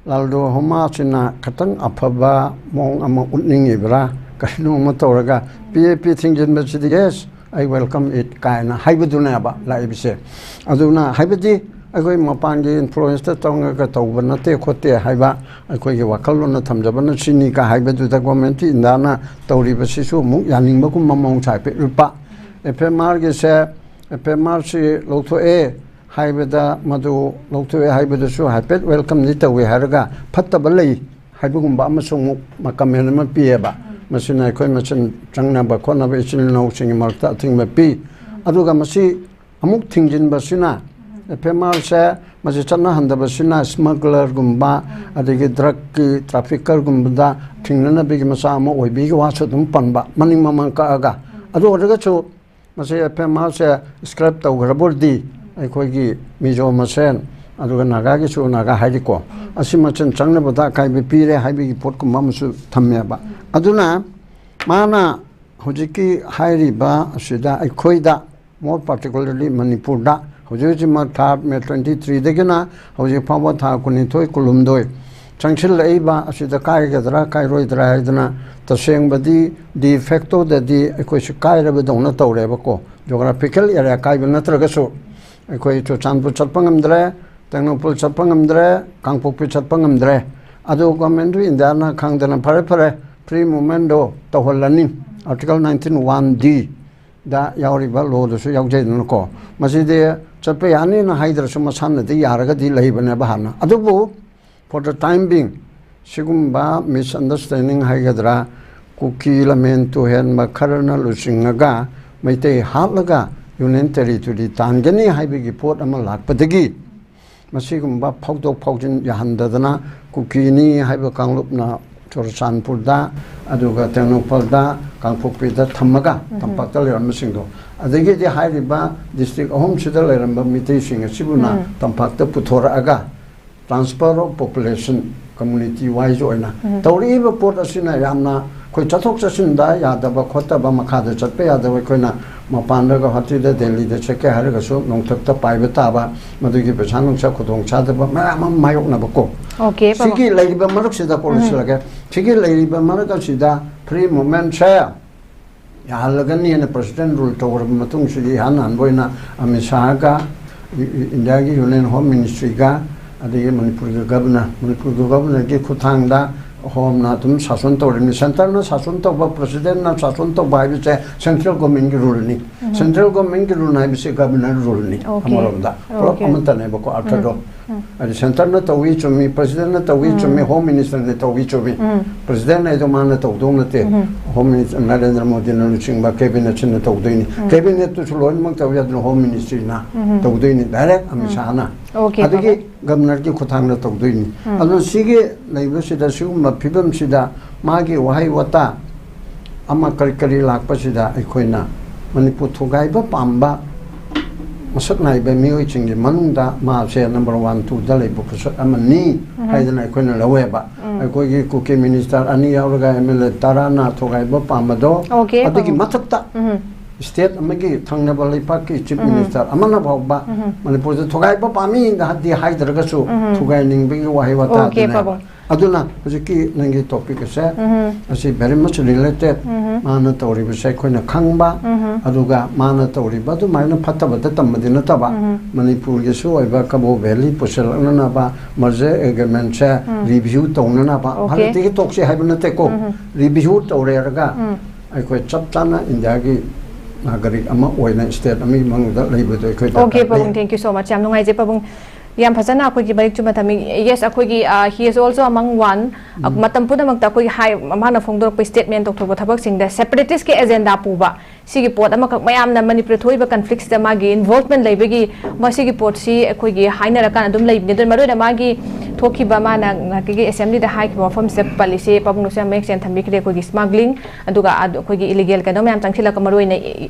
ꯂꯥꯜꯗꯣ ꯍꯣꯃꯥꯁꯤꯅ ꯈꯤꯇꯪ ꯑꯐꯕ ꯃꯑꯣꯡ ꯑꯃ ꯎꯠꯅꯤꯡꯉꯤꯕ꯭ꯔꯥ, ꯀꯔꯤꯅꯣ ꯑꯃ ꯇꯧꯔꯒ ꯄꯤ ꯑꯦ ꯄꯤ ꯊꯤꯡꯖꯤꯟꯕꯁꯤꯗꯤ, "Yes, I welcome it" ꯀꯥꯏꯅ ꯍꯥꯏꯕꯗꯨꯅꯦꯕ ꯂꯥꯛꯏꯕꯁꯦ꯫ ꯑꯗꯨꯅ ꯍꯥꯏꯕꯗꯤ ꯑꯩꯈꯣꯏ ꯃꯄꯥꯟꯒꯤ ꯏꯟꯐ꯭ꯂꯨꯌꯦꯟꯁꯇ ꯆꯪꯉꯒ ꯇꯧꯕ ꯅꯠꯇꯦ ꯈꯣꯠꯇꯦ ꯍꯥꯏꯕ, ꯑꯩꯈꯣꯏꯒꯤ ꯋꯥꯈꯜꯂꯣꯟꯅ ꯊꯝꯖꯕꯅ ꯁꯤꯅꯤ ꯀ ꯍꯥꯏꯕꯗꯨꯗ ꯒꯣꯔꯃꯦꯟꯠ ꯑꯣꯐ ꯏꯟꯗꯤꯌꯥꯅ ꯇꯧꯔꯤꯕꯁꯤꯁꯨ ꯑꯃꯨꯛ ꯌꯥꯅꯤꯡꯕꯒꯨꯝꯕ ꯃꯑꯣꯡ ꯁꯥꯏ꯫ ꯂꯨꯄꯥ ꯑꯦꯐ ꯑꯦꯝ ꯑꯥꯔꯒꯤꯁꯦ, ꯑꯦꯐ ꯑꯦꯝ ꯑꯥꯔꯁꯤ ꯂꯧꯊꯣꯛꯑꯦ ꯍꯥꯏꯕꯗ, ꯃꯗꯨ ꯂꯧꯊꯣꯛꯑꯦ ꯍꯥꯏꯕꯗꯁꯨ ꯍꯥꯏꯐꯦꯠ ꯋꯦꯜꯀꯝꯗꯤ ꯇꯧꯏ ꯍꯥꯏꯔꯒ ꯐꯠꯇꯕ ꯂꯩ ꯍꯥꯏꯕꯒꯨꯝꯕ ꯑꯃꯁꯨ ꯑꯃꯨꯛ ꯀꯃꯦꯟ ꯑꯃ ꯄꯤꯌꯦꯕ꯫ ꯃꯁꯤꯅ ꯑꯩꯈꯣꯏ ꯃꯁꯦꯟ ꯆꯪꯅꯕ ꯈꯣꯠꯅꯕ ꯏꯆꯤꯜ ꯏꯅꯥꯎꯁꯤꯡꯒꯤ ꯃꯔꯛꯇ ꯑꯊꯤꯡꯕ ꯄꯤ꯫ ꯑꯗꯨꯒ ꯃꯁꯤ ꯑꯃꯨꯛ ꯊꯤꯡꯖꯤꯟꯕꯁꯤꯅ, ꯑꯦꯐ ꯑꯦꯝ ꯑꯥꯔꯁꯦ ꯃꯁꯤ ꯆꯠꯅꯍꯟꯗꯕꯁꯤꯅ ꯁ꯭ꯃꯒꯂꯔꯒꯨꯝꯕ, ꯑꯗꯒꯤ ꯗ꯭ꯔꯛꯀꯤ ꯇ꯭ꯔꯥꯐꯤꯀꯔꯒꯨꯝꯕꯗ ꯊꯤꯡꯅꯅꯕꯒꯤ ꯃꯆꯥꯛ ꯑꯃ ꯑꯣꯏꯕꯒꯤ ꯋꯥꯁꯨ ꯑꯗꯨꯝ ꯄꯟꯕ, ꯃꯅꯤꯡ ꯃꯃꯥꯡ ꯀꯛꯑꯒ꯫ ꯑꯗꯨ ꯑꯣꯏꯔꯒꯁꯨ ꯃꯁꯤ ꯑꯦꯐ ꯑꯦꯝ ꯑꯥꯔꯁꯦ ꯁ꯭ꯀ꯭ꯔꯦꯞ ꯇꯧꯈ꯭ꯔꯕꯗꯤ ꯑꯩꯈꯣꯏꯒꯤ ꯃꯤꯖꯣ ꯃꯁꯦꯟ, ꯑꯗꯨꯒ ꯅꯥꯒꯥꯒꯤꯁꯨ ꯅꯥꯒꯥ ꯍꯥꯏꯔꯤꯀꯣ, ꯑꯁꯤ ꯃꯁꯦꯟ ꯆꯪꯅꯕꯗ ꯑꯀꯥꯏꯕ ꯄꯤꯔꯦ ꯍꯥꯏꯕꯒꯤ ꯄꯣꯠꯀꯨꯝꯕ ꯑꯃꯁꯨ ꯊꯝꯃꯦꯕ꯫ ꯑꯗꯨꯅ ꯃꯥꯅ ꯍꯧꯖꯤꯛꯀꯤ ꯍꯥꯏꯔꯤꯕ ꯑꯁꯤꯗ ꯑꯩꯈꯣꯏꯗ, more particularly ꯃꯅꯤꯄꯨꯔꯗ, ꯍꯧꯖꯤꯛ ꯍꯧꯖꯤꯛꯃꯛ ꯊꯥ ꯃꯦ ꯇ꯭ꯋꯦꯟꯇꯤ ꯊ꯭ꯔꯤꯗꯒꯤꯅ ꯍꯧꯖꯤꯛ ꯐꯥꯎꯕ ꯊꯥ ꯀꯨꯟꯅꯤꯊꯣꯏ, ꯀꯨꯟꯍꯨꯝꯗꯣꯏ ꯆꯪꯁꯤꯜꯂꯛꯏꯕ ꯑꯁꯤꯗ ꯀꯥꯏꯒꯗ꯭ꯔꯥ ꯀꯥꯏꯔꯣꯏꯗ꯭ꯔꯥ ꯍꯥꯏꯗꯅ, ꯇꯁꯦꯡꯕꯗꯤ ꯗꯤ ꯐꯦꯛꯇꯣꯗꯗꯤ ꯑꯩꯈꯣꯏꯁꯨ ꯀꯥꯏꯔꯕꯗꯧꯅ ꯇꯧꯔꯦꯕꯀꯣ꯫ ꯖꯣꯒ꯭ꯔꯥꯐꯤꯀꯦꯜ ꯑꯦꯔꯤꯌꯥ ꯀꯥꯏꯕ ꯅꯠꯇ꯭ꯔꯒꯁꯨ ꯑꯩꯈꯣꯏ ꯆꯨꯔꯆꯥꯟꯄꯨꯔ ꯆꯠꯄ ꯉꯝꯗ꯭ꯔꯦ, ꯇꯦꯡꯅꯧꯄꯜ ꯆꯠꯄ ꯉꯝꯗ꯭ꯔꯦ, ꯀꯥꯡꯄꯣꯛꯄꯤ ꯆꯠꯄ ꯉꯝꯗ꯭ꯔꯦ꯫ ꯑꯗꯨ ꯒꯣꯔꯃꯦꯟ ꯑꯣꯐ ꯏꯟꯗꯤꯌꯥꯅ ꯈꯪꯗꯅ ꯐꯔꯦ ꯐꯔꯦ, ꯐ꯭ꯔꯤ ꯃꯨꯚꯃꯦꯟꯗꯣ ꯇꯧꯍꯜꯂꯅꯤ, ꯑꯥꯔꯇꯤꯀꯜ ꯅꯥꯏꯟꯇꯤꯟ ꯋꯥꯟ ꯗꯤ ꯗ ꯌꯥꯎꯔꯤꯕ ꯂꯣꯗꯨꯁꯨ ꯌꯥꯎꯖꯩꯗꯅꯀꯣ꯫ ꯃꯁꯤꯗꯤ ꯆꯠꯄ ꯌꯥꯅꯤꯅ ꯍꯥꯏꯗ꯭ꯔꯁꯨ ꯃꯁꯥꯅꯗꯤ ꯌꯥꯔꯒꯗꯤ ꯂꯩꯕꯅꯦꯕ ꯍꯥꯟꯅ꯫ ꯑꯗꯨꯕꯨ for the time being ꯁꯤꯒꯨꯝꯕ ꯃꯤꯁꯑꯟꯗꯔꯁ꯭ꯇꯦꯟꯗꯤꯡ ꯍꯥꯏꯒꯗ꯭ꯔꯥ, ꯀꯨꯀꯤ ꯂꯝꯍꯦꯟ ꯇꯨꯍꯦꯟꯕ ꯈꯔꯅ ꯂꯨꯆꯤꯡꯉꯒ ꯃꯩꯇꯩ ꯍꯥꯠꯂꯒ ꯌꯨꯅꯤꯌꯟ ꯇꯦꯔꯤꯇꯣꯔꯤ ꯇꯥꯟꯒꯅꯤ ꯍꯥꯏꯕꯒꯤ ꯄꯣꯠ ꯑꯃ ꯂꯥꯛꯄꯗꯒꯤ ꯃꯁꯤꯒꯨꯝꯕ ꯐꯥꯎꯗꯣꯛ ꯐꯥꯎꯖꯤꯟ ꯌꯥꯍꯟꯗꯗꯅ ꯀꯨꯀꯤꯅꯤ ꯍꯥꯏꯕ ꯀꯥꯡꯂꯨꯞꯅ ꯆꯨꯔꯆꯥꯟꯄꯨꯔꯗ, ꯑꯗꯨꯒ ꯇꯦꯡꯅꯧꯄꯜꯗ, ꯀꯥꯡꯄꯣꯛꯄꯤꯗ ꯊꯝꯃꯒ ꯇꯝꯄꯥꯛꯇ ꯂꯩꯔꯝꯕꯁꯤꯡꯗꯣ, ꯑꯗꯒꯤꯗꯤ ꯍꯥꯏꯔꯤꯕ ꯗꯤꯁꯇ꯭ꯔꯤꯛ ꯑꯍꯨꯝꯁꯤꯗ ꯂꯩꯔꯝꯕ ꯃꯤꯇꯩꯁꯤꯡ ꯑꯁꯤꯕꯨꯅ ꯇꯝꯄꯥꯛꯇ ꯄꯨꯊꯣꯔꯛꯑꯒ transfer of population community wise ꯑꯣꯏꯅ ꯇꯧꯔꯛꯏꯕ ꯄꯣꯠ ꯑꯁꯤꯅ ꯌꯥꯝꯅ ꯑꯩꯈꯣꯏ ꯆꯠꯊꯣꯛ ꯆꯠꯁꯤꯟꯗ ꯌꯥꯗꯕ ꯈꯣꯠꯇꯕ, ꯃꯈꯥꯗ ꯆꯠꯄ ꯌꯥꯗꯕ, ꯑꯩꯈꯣꯏꯅ ꯃꯄꯥꯟꯗ ꯒꯧꯍꯥꯇꯤꯗ ꯗꯦꯜꯂꯤꯗ ꯆꯠꯀꯦ ꯍꯥꯏꯔꯒꯁꯨ ꯅꯣꯡꯊꯛꯇ ꯄꯥꯏꯕ ꯇꯥꯕ, ꯃꯗꯨꯒꯤ ꯄꯩꯁꯥ ꯅꯨꯡꯁꯥ ꯈꯨꯗꯣꯡ ꯆꯥꯗꯕ ꯃꯌꯥꯝ ꯑꯃ ꯃꯥꯌꯣꯛꯅꯕꯀꯣ꯫ Okay, ꯄꯥꯕꯨꯡ꯫ ꯁꯤꯒꯤ ꯂꯩꯔꯤꯕ ꯃꯔꯛꯁꯤꯗ ꯀꯣ, ꯂꯣꯏꯁꯤꯜꯂꯒꯦ꯫ ꯁꯤꯒꯤ ꯂꯩꯔꯤꯕ ꯃꯔꯛ ꯑꯁꯤꯗ ꯐ꯭ꯔꯤ ꯃꯨꯚꯃꯦꯟꯁꯦ ꯌꯥꯍꯜꯂꯒꯅꯤꯅ ꯄ꯭ꯔꯁꯤꯗꯦꯟ ꯔꯨꯜ ꯇꯧꯔꯕ ꯃꯇꯨꯡꯁꯤꯗ ꯏꯍꯥꯟ ꯍꯥꯟꯕ ꯑꯣꯏꯅ ꯑꯃꯤꯠ ꯁꯥꯍꯒ, ꯏ-, ꯏ-, ꯏꯟꯗꯤꯌꯥꯒꯤ ꯌꯨꯅꯤꯌꯟ ꯍꯣꯝ ꯃꯤꯅꯤꯁꯇ꯭ꯔꯤꯒ, ꯑꯗꯒꯤ ꯃꯅꯤꯄꯨꯔꯒꯤ ꯒꯕꯅꯔ, ꯃꯅꯤꯄꯨꯔꯒꯤ ꯒꯕꯅꯔꯒꯤ ꯈꯨꯠꯊꯥꯡꯗ ꯍꯣꯝꯅ ꯑꯗꯨꯝ ꯁꯥꯁꯟ ꯇꯧꯔꯤꯕꯅꯤ꯫ ꯁꯦꯟꯇꯔꯅ ꯁꯥꯁꯟ ꯇꯧꯕ, ꯄ꯭ꯔꯁꯤꯗꯦꯟꯅ ꯁꯥꯁꯟ ꯇꯧꯕ ꯍꯥꯏꯕꯁꯦ ꯁꯦꯟꯇ꯭ꯔꯦꯜ ꯒꯣꯔꯃꯦꯟꯒꯤ ꯔꯨꯜꯅꯤ꯫ ꯁꯦꯟꯇ꯭ꯔꯦꯜ ꯒꯣꯔꯃꯦꯟꯒꯤ ꯔꯨꯜ ꯍꯥꯏꯕꯁꯤ ꯒꯕꯔꯅꯔ ꯔꯨꯜꯅꯤ꯫ Okay. ꯑꯃꯔꯣꯝꯗ ꯄꯨꯂꯞ Okay. ꯑꯃꯠꯇꯅꯦꯕꯀꯣ ꯑꯥꯔꯊꯗꯣ꯫ ꯍꯥꯏꯗꯤ ꯁꯦꯟꯇꯔꯅ ꯇꯧꯏ ꯆꯨꯝꯃꯤ, ꯄ꯭ꯔꯁꯤꯗꯦꯟꯅ ꯇꯧꯏ ꯆꯨꯝꯃꯤ, ꯍꯣꯝ ꯃꯤꯅꯤꯁꯇꯔꯅ ꯇꯧꯏ ꯆꯨꯝꯃꯤ꯫ ꯄ꯭ꯔꯁꯤꯗꯦꯟ ꯍꯥꯏꯗꯣ ꯃꯥꯅ ꯇꯧꯗꯧ ꯅꯠꯇꯦ꯫ ꯍꯣꯝ ꯃꯤꯅꯤꯁꯇꯔ ꯅꯔꯦꯟꯗ꯭ꯔ ꯃꯣꯗꯤꯅ ꯂꯨꯆꯤꯡꯕ ꯀꯦꯕꯤꯅꯦꯠꯁꯤꯅ ꯇꯧꯗꯣꯏꯅꯤ꯫ ꯀꯦꯕꯤꯅꯦꯠꯇꯨꯁꯨ ꯂꯣꯏꯅꯃꯛ ꯇꯧꯏ, ꯑꯗꯨꯅ ꯍꯣꯝ ꯃꯤꯅꯤꯁꯇ꯭ꯔꯤꯅ ꯇꯧꯗꯣꯏꯅꯤ, ꯗꯥꯏꯔꯦꯛ ꯑꯃꯤꯠ ꯁꯥꯍꯅ꯫ Okay, ꯑꯗꯒꯤ ꯄꯥꯕꯨꯡ꯫ ꯒꯕꯔꯅꯔꯒꯤ ꯈꯨꯠꯊꯥꯡꯗ ꯇꯧꯗꯣꯏꯅꯤ꯫ ꯑꯗꯨꯅ ꯁꯤꯒꯤ ꯂꯩꯕꯁꯤꯗ, ꯁꯤꯒꯨꯝꯕ ꯐꯤꯕꯝꯁꯤꯗ ꯃꯥꯒꯤ ꯋꯥꯍꯩ ꯋꯥꯇꯥ ꯑꯃ ꯀꯔꯤ ꯀꯔꯤ ꯂꯥꯛꯄꯁꯤꯗ ꯑꯩꯈꯣꯏꯅ ꯃꯅꯤꯄꯨꯔ ꯊꯨꯒꯥꯏꯕ ꯄꯥꯝꯕ ꯃꯁꯛ ꯅꯥꯏꯕ ꯃꯤꯑꯣꯏꯁꯤꯡꯒꯤ ꯃꯅꯨꯡꯗ ꯃꯥꯁꯦ ꯅꯝꯕꯔ ꯋꯥꯟ, ꯇꯨꯗ ꯂꯩꯕ ꯄꯣꯠꯁꯛ ꯑꯃꯅꯤ ꯍꯥꯏꯗꯅ ꯑꯩꯈꯣꯏꯅ ꯂꯧꯋꯦꯕ꯫ ꯑꯩꯈꯣꯏꯒꯤ ꯀꯨꯀꯤ ꯃꯤꯅꯤꯁꯇꯔ ꯑꯅꯤ ꯌꯥꯎꯔꯒ ꯑꯦꯝ ꯑꯦꯜ ꯑꯦ ꯇꯔꯥꯅ ꯊꯨꯒꯥꯏꯕ ꯄꯥꯝꯕꯗꯣ, Okay, ꯑꯗꯨꯒꯤ ꯄꯥꯕꯨꯡ꯫ ꯃꯊꯛꯇ ꯁ꯭ꯇꯦꯠ ꯑꯃꯒꯤ ꯊꯪꯅꯕ ꯂꯩꯄꯥꯛꯀꯤ ꯆꯤꯐ ꯃꯤꯅꯤꯁꯇꯔ ꯑꯃꯅ ꯐꯥꯎꯕ ꯃꯅꯤꯄꯨꯔꯗ ꯊꯨꯒꯥꯏꯕ ꯄꯥꯝꯃꯤ ꯍꯥꯏꯗꯤ ꯍꯥꯏꯗ꯭ꯔꯒꯁꯨ ꯊꯨꯒꯥꯏꯅꯤꯡꯕꯒꯤ ꯋꯥꯍꯩ Okay, ꯋꯥꯇꯥꯗꯨꯅꯦ꯫ ꯄꯥꯕꯨꯡ꯫ ꯑꯗꯨꯅ ꯍꯧꯖꯤꯛꯀꯤ ꯅꯪꯒꯤ ꯇꯣꯄꯤꯛ ꯑꯁꯦ ꯑꯁꯤ very much related꯫ ꯃꯥꯅ ꯇꯧꯔꯤꯕꯁꯦ ꯑꯩꯈꯣꯏꯅ ꯈꯪꯕ, ꯑꯗꯨꯒ ꯃꯥꯅ ꯇꯧꯔꯤꯕ ꯑꯗꯨꯃꯥꯏꯅ ꯐꯠꯇꯕꯗ ꯇꯝꯕꯗꯤ ꯅꯠꯇꯕ, ꯃꯅꯤꯄꯨꯔꯒꯤꯁꯨ ꯑꯣꯏꯕ ꯀꯕꯣ ꯚꯦꯂꯤ ꯄꯨꯁꯤꯜꯂꯛꯅꯅꯕ, ꯃꯔꯖꯔ ꯑꯦꯒ꯭ꯔꯤꯃꯦꯟꯁꯦ ꯔꯤꯚ꯭ꯌꯨ ꯇꯧꯅꯅꯕ꯫ Okay. ꯍꯧꯖꯤꯛꯇꯒꯤ ꯇꯣꯛꯁꯤ ꯍꯥꯏꯕ ꯅꯠꯇꯦꯀꯣ, ꯔꯤꯚ꯭ꯌꯨ ꯇꯧꯔꯦꯔꯒ ꯑꯩꯈꯣꯏ ꯆꯞ ꯆꯥꯅ ꯏꯟꯗꯤꯌꯥꯒꯤ ꯅꯥꯒꯔꯤꯛ ꯑꯃ ꯑꯣꯏꯅ ꯁ꯭ꯇꯦꯠ ꯑꯃꯒꯤ ꯃꯅꯨꯡꯗ ꯂꯩꯕꯗꯣ ꯑꯩꯈꯣꯏ Okay, ꯗꯔꯀꯥꯔ ꯂꯩ꯫ ꯄꯥꯕꯨꯡ, thank you so much. ꯌꯥꯝ ꯅꯨꯡꯉꯥꯏꯖꯩ, ꯄꯥꯕꯨꯡ꯫ ꯌꯥꯝ ꯐꯖꯅ ꯑꯩꯈꯣꯏꯒꯤ ꯃꯔꯤꯛ ꯆꯨꯝꯅ ꯊꯝꯃꯤ꯫ Yes, ꯑꯩꯈꯣꯏꯒꯤ, uh, he is also among one. Uh, ꯃꯇꯝ ꯄꯨꯝꯅꯃꯛꯇ ꯑꯩꯈꯣꯏꯒꯤ ꯍꯥꯏ, ꯃꯥꯅ ꯐꯣꯡꯗꯣꯔꯛꯄ statement ꯇꯧꯊꯣꯛꯄ ꯊꯕꯛꯁꯤꯡꯗ separatist ꯀꯤ agenda ꯄꯨꯕ, ꯁꯤꯒꯤ ꯄꯣꯠ ꯑꯃꯈꯛ ꯃꯌꯥꯝꯅ ꯃꯅꯤꯄꯨꯔꯗ ꯊꯣꯛꯏꯕ conflict ꯁꯤꯗ ꯃꯥꯒꯤ involvement ꯂꯩꯕꯒꯤ, ꯃꯁꯤꯒꯤ ꯄꯣꯠꯁꯤ ꯑꯩꯈꯣꯏꯒꯤ ꯍꯥꯏꯅꯔꯀꯥꯟꯗ ꯑꯗꯨꯝ ꯂꯩꯕꯅꯤ꯫ ꯑꯗꯨꯅ ꯃꯔꯨꯑꯣꯏꯅ ꯃꯥꯒꯤ ꯊꯣꯛꯈꯤꯕ, ꯃꯥꯅ ꯉꯥꯏꯍꯥꯛꯀꯤ assembly ꯗ ꯍꯥꯏꯈꯤꯕ ꯋꯥꯐꯝꯁꯦ ꯄꯜꯂꯤꯁꯦ, ꯄꯥꯕꯨꯡꯅꯁꯨ ꯌꯥꯝ ꯃꯌꯦꯛ ꯁꯦꯡꯅ ꯊꯝꯕꯤꯈ꯭ꯔꯦ꯫ ꯑꯩꯈꯣꯏꯒꯤ smuggling, ꯑꯗꯨꯒ ꯑꯗꯨ ꯑꯩꯈꯣꯏꯒꯤ illegal ꯀꯩꯅꯣ ꯃꯌꯥꯝ ꯆꯪꯁꯤꯜꯂꯛꯄ, ꯃꯔꯨꯑꯣꯏꯅ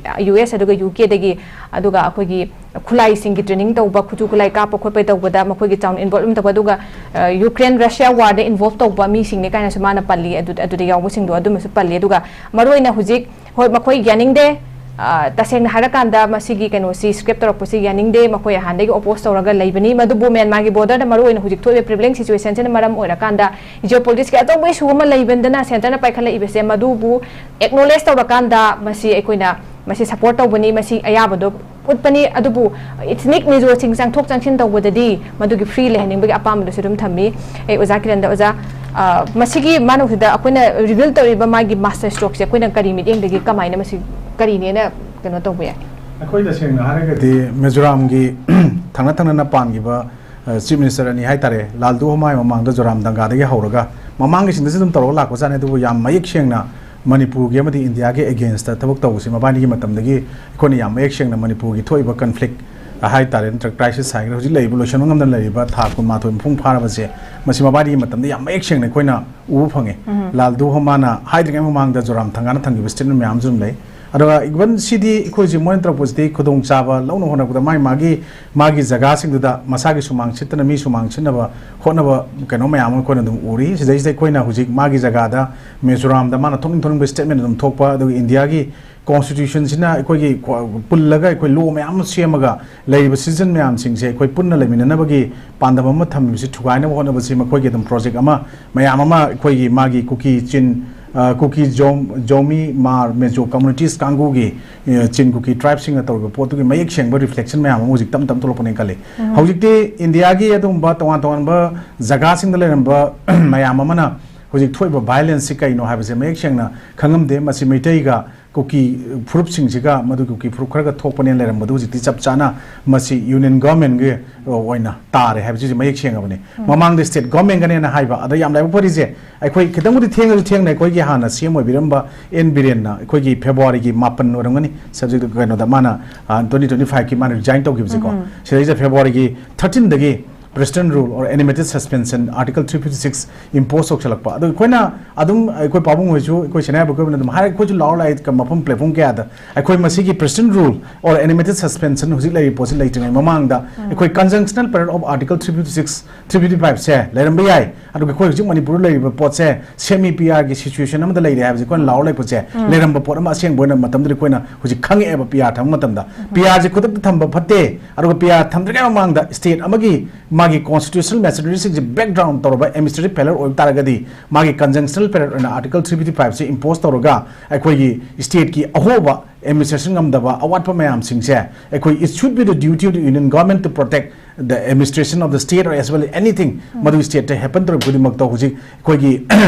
U S ꯑꯗꯨꯒ U K ꯗꯒꯤ, ꯑꯗꯨꯒ ꯑꯩꯈꯣꯏꯒꯤ ꯈꯨꯠꯂꯥꯏꯁꯤꯡꯒꯤ training ꯇꯧꯕ, ꯈꯨꯠꯁꯨ ꯈꯨꯠꯂꯥꯏ ꯀꯥꯞꯄ ꯈꯣꯠꯄ ꯇꯧꯕꯗ ꯃꯈꯣꯏꯒꯤ ꯆꯥꯎꯅ involve ꯑꯗꯨꯝ ꯇꯧꯕ, ꯑꯗꯨꯒ, ꯑ, Ukraine Russia war ꯗ involve ꯇꯧꯕ ꯃꯤꯁꯤꯡꯅꯦ ꯀꯥꯏꯅꯁꯨ ꯃꯥꯅ ꯄꯜꯂꯤ꯫ ꯑꯗꯨ, ꯑꯗꯨꯗ ꯌꯥꯎꯕꯁꯤꯡꯗꯣ ꯑꯗꯨꯃꯁꯨ ꯄꯜꯂꯤ꯫ ꯑꯗꯨꯒ ꯃꯔꯨꯑꯣꯏꯅ ꯍꯧꯖꯤꯛ, ꯍꯣꯏ, ꯃꯈꯣꯏ ꯌꯥꯅꯤꯡꯗꯦ, ꯑ, ꯇꯁꯦꯡꯅ ꯍꯥꯏꯔꯀꯥꯟꯗ ꯃꯁꯤꯒꯤ ꯀꯩꯅꯣꯁꯤ scrap ꯇꯧꯔꯛꯄꯁꯤ ꯌꯥꯅꯤꯡꯗꯦ, ꯃꯈꯣꯏ ꯍꯥꯟꯅꯗꯒꯤ oppose ꯇꯧꯔꯒ ꯂꯩꯕꯅꯤ꯫ ꯃꯗꯨꯕꯨ ꯃ꯭ꯌꯥꯟꯃꯥꯔꯒꯤ border ꯗ ꯃꯔꯨꯑꯣꯏꯅ ꯍꯧꯖꯤꯛ ꯊꯣꯛꯏꯕ prevailing situation ꯁꯤꯅ ꯃꯔꯝ ꯑꯣꯏꯔꯀꯥꯟꯗ geopolitics ꯀꯤ ꯑꯆꯧꯕ issue ꯑꯃ ꯂꯩꯕꯅꯤꯅ centre ꯅ ꯄꯥꯏꯈꯠꯂꯛꯏꯕꯁꯦ, ꯃꯗꯨꯕꯨ acknowledge ꯇꯧꯔꯀꯥꯟꯗ ꯃꯁꯤ ꯑꯩꯈꯣꯏꯅ ꯃꯁꯤ support ꯇꯧꯕꯅꯤ, ꯃꯁꯤ ꯑꯌꯥꯕꯗꯣ ꯎꯠꯄꯅꯤ꯫ ꯑꯗꯨꯕꯨ ꯏꯊꯅꯤꯛ ꯃꯤꯖꯣꯁꯤꯡ ꯆꯪꯊꯣꯛ ꯆꯪꯁꯤꯟ ꯇꯧꯕꯗꯗꯤ ꯃꯗꯨꯒꯤ ꯐ꯭ꯔꯤ ꯂꯩꯍꯟꯅꯤꯡꯕꯒꯤ ꯑꯄꯥꯝꯕꯗꯨꯁꯨ ꯑꯗꯨꯝ ꯊꯝꯃꯤ꯫ ꯑꯩ ꯑꯣꯖꯥ ꯀꯤꯔꯟꯗ, ꯑꯣꯖꯥ, ꯑ, ꯃꯁꯤꯒꯤ ꯃꯅꯨꯡꯁꯤꯗ ꯑꯩꯈꯣꯏꯅ ꯔꯤꯚꯤꯜ ꯇꯧꯔꯤꯕ ꯃꯥꯒꯤ ꯃꯥꯁꯇꯔ ꯁ꯭ꯇ꯭ꯔꯣꯛꯁꯦ ꯑꯩꯈꯣꯏꯅ ꯀꯔꯤ ꯃꯤꯠꯌꯦꯡꯗꯒꯤ ꯀꯃꯥꯏꯅ ꯃꯁꯤ ꯀꯔꯤꯅꯦꯅ ꯀꯩꯅꯣ ꯇꯧꯕ ꯌꯥꯏ? ꯑꯩꯈꯣꯏ ꯇꯁꯦꯡꯅ ꯍꯥꯏꯔꯒꯗꯤ ꯃꯤꯖꯣꯔꯥꯝꯒꯤ ꯊꯪꯅ ꯊꯪꯅꯅ ꯄꯥꯟꯈꯤꯕ, ꯑ, ꯆꯤꯐ ꯃꯤꯅꯤꯁꯇꯔ ꯑꯅꯤ ꯍꯥꯏꯇꯥꯔꯦ, ꯂꯥꯜꯗꯨ ꯍꯣꯃꯥꯏ ꯃꯃꯥꯡꯗ ꯖꯣꯔꯥꯝ ꯗꯪꯒꯥꯗꯒꯤ ꯍꯧꯔꯒ ꯃꯃꯥꯡꯒꯤꯁꯤꯡꯗꯁꯨ ꯑꯗꯨꯝ ꯇꯧꯔꯒ ꯂꯥꯛꯄꯖꯥꯠꯅꯤ꯫ ꯑꯗꯨꯕꯨ ꯌꯥꯝ ꯃꯌꯦꯛ ꯁꯦꯡꯅ ꯃꯅꯤꯄꯨꯔꯒꯤ ꯑꯃꯗꯤ ꯏꯟꯗꯤꯌꯥꯒꯤ ꯑꯦꯒꯦꯟꯁꯇ ꯊꯕꯛ ꯇꯧꯕꯁꯤ ꯃꯕꯥꯅꯤꯒꯤ ꯃꯇꯝꯗꯒꯤ ꯑꯩꯈꯣꯏꯅ ꯌꯥꯝ ꯃꯌꯦꯛ ꯁꯦꯡꯅ ꯃꯅꯤꯄꯨꯔꯒꯤ ꯊꯣꯛꯏꯕ ꯀꯟꯐ꯭ꯂꯤꯛ ꯍꯥꯏꯇꯥꯔꯦ, ꯅꯠꯇ꯭ꯔꯒ ꯀ꯭ꯔꯥꯏꯁꯤꯁ ꯍꯥꯏꯒꯗ꯭ꯔꯥ, ꯍꯧꯖꯤꯛ ꯂꯩꯔꯤꯕ ꯂꯣꯏꯁꯤꯟꯕ ꯉꯝꯗꯅ ꯂꯩꯔꯤꯕ ꯊꯥ ꯀꯨꯟꯃꯥꯊꯣꯏ ꯃꯄꯨꯡ ꯐꯥꯔꯕꯁꯦ, ꯃꯁꯤ ꯃꯕꯥꯅꯤꯒꯤ ꯃꯇꯝꯗ ꯌꯥꯝ ꯃꯌꯦꯛ ꯁꯦꯡꯅ ꯑꯩꯈꯣꯏꯅ ꯎꯕ ꯐꯪꯉꯦ꯫ ꯎꯝ꯫ ꯂꯥꯜꯗꯨ ꯍꯣꯃꯥꯅ ꯍꯥꯏꯗ꯭ꯔꯤꯉꯩ ꯃꯃꯥꯡꯗ ꯖꯣꯔꯥꯝ ꯊꯪꯒꯥꯅ ꯊꯝꯈꯤꯕ ꯁ꯭ꯇꯦꯠꯃꯦꯟ ꯃꯌꯥꯝ ꯑꯃꯁꯨ ꯑꯗꯨꯝ ꯂꯩ꯫ ꯑꯗꯨꯒ ꯏꯚꯟ ꯁꯤꯗꯤ ꯑꯩꯈꯣꯏ ꯍꯧꯖꯤꯛ ꯃꯣꯏꯅ ꯇꯧꯔꯛꯄꯁꯤꯗꯤ ꯈꯨꯗꯣꯡꯆꯥꯕ ꯂꯧꯅ ꯍꯣꯠꯅꯕꯗ ꯃꯥꯒꯤ, ꯃꯥꯒꯤ, ꯃꯥꯒꯤ ꯖꯒꯥꯁꯤꯡꯗꯨꯗ ꯃꯁꯥꯒꯤ ꯁꯨꯃꯥꯡ ꯁꯤꯠꯇꯅ ꯃꯤ ꯁꯨꯃꯥꯡ ꯁꯤꯠꯅꯕ ꯍꯣꯠꯅꯕ ꯀꯩꯅꯣ ꯃꯌꯥꯝ ꯑꯃ ꯑꯩꯈꯣꯏꯅ ꯑꯗꯨꯝ ꯎꯔꯤ꯫ ꯁꯤꯗꯩꯁꯤꯗ ꯑꯩꯈꯣꯏꯅ ꯍꯧꯖꯤꯛ ꯃꯥꯒꯤ ꯖꯒꯥꯗ ꯃꯤꯖꯣꯔꯥꯝꯗ ꯃꯥꯅ ꯊꯣꯛꯅꯤꯡ ꯊꯣꯛꯅꯤꯡꯕ ꯁ꯭ꯇꯦꯠꯃꯦꯟ ꯑꯗꯨꯝ ꯊꯣꯛꯄ, ꯑꯗꯨꯒ ꯏꯟꯗꯤꯌꯥꯒꯤ ꯀꯣꯟꯁꯇꯤꯇ꯭ꯌꯨꯁꯟꯁꯤꯅ ꯑꯩꯈꯣꯏꯒꯤ ꯈ꯭ꯋꯥ-, ꯄꯨꯜꯂꯒ ꯑꯩꯈꯣꯏ ꯂꯣ ꯃꯌꯥꯝ ꯑꯃ ꯁꯦꯝꯃꯒ ꯂꯩꯔꯤꯕ ꯁꯤꯇꯤꯖꯟ ꯃꯌꯥꯝꯁꯤꯡꯁꯦ ꯑꯩꯈꯣꯏ ꯄꯨꯟꯅ ꯂꯩꯃꯤꯟꯅꯅꯕꯒꯤ ꯄꯥꯟꯗꯝ ꯑꯃ ꯊꯝꯃꯤꯕꯁꯤ ꯊꯨꯒꯥꯏꯅꯕ ꯍꯣꯠꯅꯕꯁꯤ ꯃꯈꯣꯏꯒꯤ ꯑꯗꯨꯝ ꯄ꯭ꯔꯣꯖꯦꯛ ꯑꯃ ꯃꯌꯥꯝ ꯑꯃ ꯑꯩꯈꯣꯏꯒꯤ ꯃꯥꯒꯤ ꯀꯨꯀꯤ ꯆꯤꯟ, ꯑ, ꯀꯨꯀꯤ ꯖꯣꯝ-, ꯖꯣꯃꯤ ꯃꯥꯔ ꯃꯦꯖꯣ ꯀꯝꯃꯨꯅꯤꯇꯤꯁ ꯀꯥꯡꯕꯨꯒꯤ, ꯑ, ꯆꯤꯟ ꯀꯨꯀꯤ ꯇ꯭ꯔꯥꯏꯕꯁꯤꯡꯅ ꯇꯧꯔꯤꯕ ꯄꯣꯠꯇꯨꯒꯤ ꯃꯌꯦꯛ ꯁꯦꯡꯕ ꯔꯤꯐ꯭ꯂꯦꯛꯁꯟ ꯃꯌꯥꯝ ꯑꯃ ꯍꯧꯖꯤꯛ ꯇꯞ ꯇꯞ ꯊꯣꯛꯂꯛꯄꯅꯦꯅ ꯈꯜꯂꯤ꯫ ꯎꯝ꯫ ꯍꯧꯖꯤꯛꯇꯤ ꯏꯟꯗꯤꯌꯥꯒꯤ ꯑꯗꯨꯒꯨꯝꯕ ꯇꯣꯉꯥꯟ ꯇꯣꯉꯥꯟꯕ ꯖꯒꯥꯁꯤꯡꯗ ꯂꯩꯔꯝꯕ ꯃꯌꯥꯝ ꯑꯃꯅ ꯍꯧꯖꯤꯛ ꯊꯣꯛꯏꯕ ꯚꯥꯏꯑꯣꯂꯦꯟꯁꯁꯤ ꯀꯩꯅꯣ ꯍꯥꯏꯕꯁꯦ ꯃꯌꯦꯛ ꯁꯦꯡꯅ ꯈꯪꯉꯝꯗꯦ꯫ ꯃꯁꯤ ꯃꯩꯇꯩꯒ ꯀꯨꯀꯤ ꯐꯨꯔꯨꯞꯁꯤꯡꯁꯤꯒ, ꯃꯗꯨ ꯀꯨꯀꯤ ꯐꯨꯔꯨꯞ ꯈꯔꯒ ꯊꯣꯛꯄꯅꯦꯅ ꯂꯩꯔꯝꯕꯗꯨ ꯍꯧꯖꯤꯛꯇꯤ ꯆꯞ ꯆꯥꯅ ꯃꯁꯤ ꯌꯨꯅꯤꯌꯟ ꯒꯚꯔꯟꯃꯦꯟꯒꯤ ꯑꯣꯏꯅ ꯇꯥꯔꯦ ꯍꯥꯏꯕꯁꯤꯁꯨ ꯃꯌꯦꯛ ꯁꯦꯡꯉꯕꯅꯤ꯫ ꯎꯝ꯫ ꯃꯃꯥꯡꯗ ꯁ꯭ꯇꯦꯠ ꯒꯚꯔꯟꯃꯦꯟꯒꯅꯦꯅ ꯍꯥꯏꯕ, ꯑꯗ ꯌꯥꯝ ꯂꯥꯏꯕꯛ ꯐꯔꯤꯁꯦ, ꯑꯩꯈꯣꯏ ꯈꯤꯇꯪꯕꯨꯗꯤ ꯊꯦꯡꯉꯁꯨ ꯊꯦꯡꯅ ꯑꯩꯈꯣꯏꯒꯤ ꯍꯥꯟꯅ ꯁꯤ ꯑꯦꯝ ꯑꯣꯏꯕꯤꯔꯝꯕ ꯑꯦꯟ ꯕꯤꯔꯦꯟꯅ ꯑꯩꯈꯣꯏꯒꯤ ꯐꯦꯕ꯭ꯔꯨꯋꯥꯔꯤꯒꯤ ꯃꯥꯄꯟ ꯑꯣꯏꯔꯝꯒꯅꯤ, ꯁꯕꯖꯦꯛ ꯀꯩꯅꯣꯗ ꯃꯥꯅ, ꯑ, ꯇ꯭ꯋꯦꯟꯇꯤ ꯇ꯭ꯋꯦꯟꯇꯤ ꯐꯥꯏꯚꯀꯤ ꯃꯥꯅ ꯔꯤꯖꯥꯏꯟ ꯇꯧꯈꯤꯕꯁꯦꯀꯣ꯫ ꯎꯝ꯫ ꯁꯤꯗꯩꯁꯤꯗ ꯐꯦꯕ꯭ꯔꯨꯋꯥꯔꯤꯒꯤ ꯊꯥꯔꯇꯤꯟꯗꯒꯤ President Rule or Animated Suspension, Article three fifty six impose ꯇꯧꯁꯜꯂꯛꯄ꯫ ꯑꯗꯣ ꯑꯩꯈꯣꯏꯅ ꯑꯗꯨꯝ, ꯑꯩꯈꯣꯏ ꯄꯥꯕꯨꯡ ꯍꯣꯏꯁꯨ, ꯑꯩꯈꯣꯏ ꯁꯦꯅꯥ ꯍꯥꯏꯕ ꯑꯩꯈꯣꯏꯅ ꯑꯗꯨꯝ ꯍꯥꯏ, ꯑꯩꯈꯣꯏꯁꯨ ꯂꯥꯎꯔ ꯂꯥꯛꯑꯦ ꯃꯐꯝ platform ꯀꯌꯥꯗ꯫ ꯑꯩꯈꯣꯏ ꯃꯁꯤꯒꯤ President Rule or Animated Suspension ꯍꯧꯖꯤꯛ ꯂꯩꯔꯤꯕ ꯄꯣꯠꯁꯤ ꯂꯩꯇ꯭ꯔꯤꯉꯩ ꯃꯃꯥꯡꯗ ꯎꯝ꯫ ꯑꯩꯈꯣꯏ conjunctional period of Article three fifty six, three fifty five ꯁꯦ ꯂꯩꯔꯝꯕ ꯌꯥꯏ꯫ ꯑꯗꯨꯒ ꯑꯩꯈꯣꯏ ꯍꯧꯖꯤꯛ ꯃꯅꯤꯄꯨꯔꯗ ꯂꯩꯔꯤꯕ ꯄꯣꯠꯁꯦ semi P R ꯒꯤ situation ꯑꯃꯗ ꯂꯩꯔꯦ ꯍꯥꯏꯕꯁꯦ ꯑꯩꯈꯣꯏꯅ ꯂꯥꯎꯔ ꯂꯩꯕꯁꯦ ꯎꯝ꯫ ꯂꯩꯔꯝꯕ ꯄꯣꯠ ꯑꯃ ꯑꯁꯦꯡꯕ ꯑꯣꯏꯅ ꯃꯇꯝꯗꯨꯗ ꯑꯩꯈꯣꯏꯅ ꯍꯧꯖꯤꯛ ꯈꯪꯉꯛꯑꯦꯕ P R ꯊꯝꯕ ꯃꯇꯝꯗ꯫ ꯎꯝ꯫ P R ꯁꯦ ꯈꯨꯗꯛꯇ ꯊꯝꯕ ꯐꯠꯇꯦ꯫ ꯑꯗꯨꯒ P R ꯊꯝꯗ꯭ꯔꯤꯉꯩ ꯃꯃꯥꯡꯗ state ꯑꯃꯒꯤ ꯃꯥꯒꯤ constitutional machineryꯁꯤꯡꯁꯦ break down ꯇꯧꯔꯕ administrative failure ꯑꯣꯏꯕ ꯇꯥꯔꯒꯗꯤ, ꯃꯥꯒꯤ conjunctional period ꯑꯣꯏꯅ Article three fifty fiveꯁꯦ impose ꯇꯧꯔꯒ ꯑꯩꯈꯣꯏꯒꯤ stateꯀꯤ ꯑꯍꯣꯕ administration ꯉꯝꯗꯕ ꯑꯋꯥꯠꯄ ꯃꯌꯥꯝꯁꯤꯡꯁꯦ ꯑꯩꯈꯣꯏ, it should be the duty of the union government to protect the administration of the state or as well as anything ꯃꯗꯨ stateꯇ happen ꯇꯧꯔꯤꯕ ꯈꯨꯗꯤꯡꯃꯛꯇ ꯍꯧꯖꯤꯛ ꯑꯩꯈꯣꯏꯒꯤ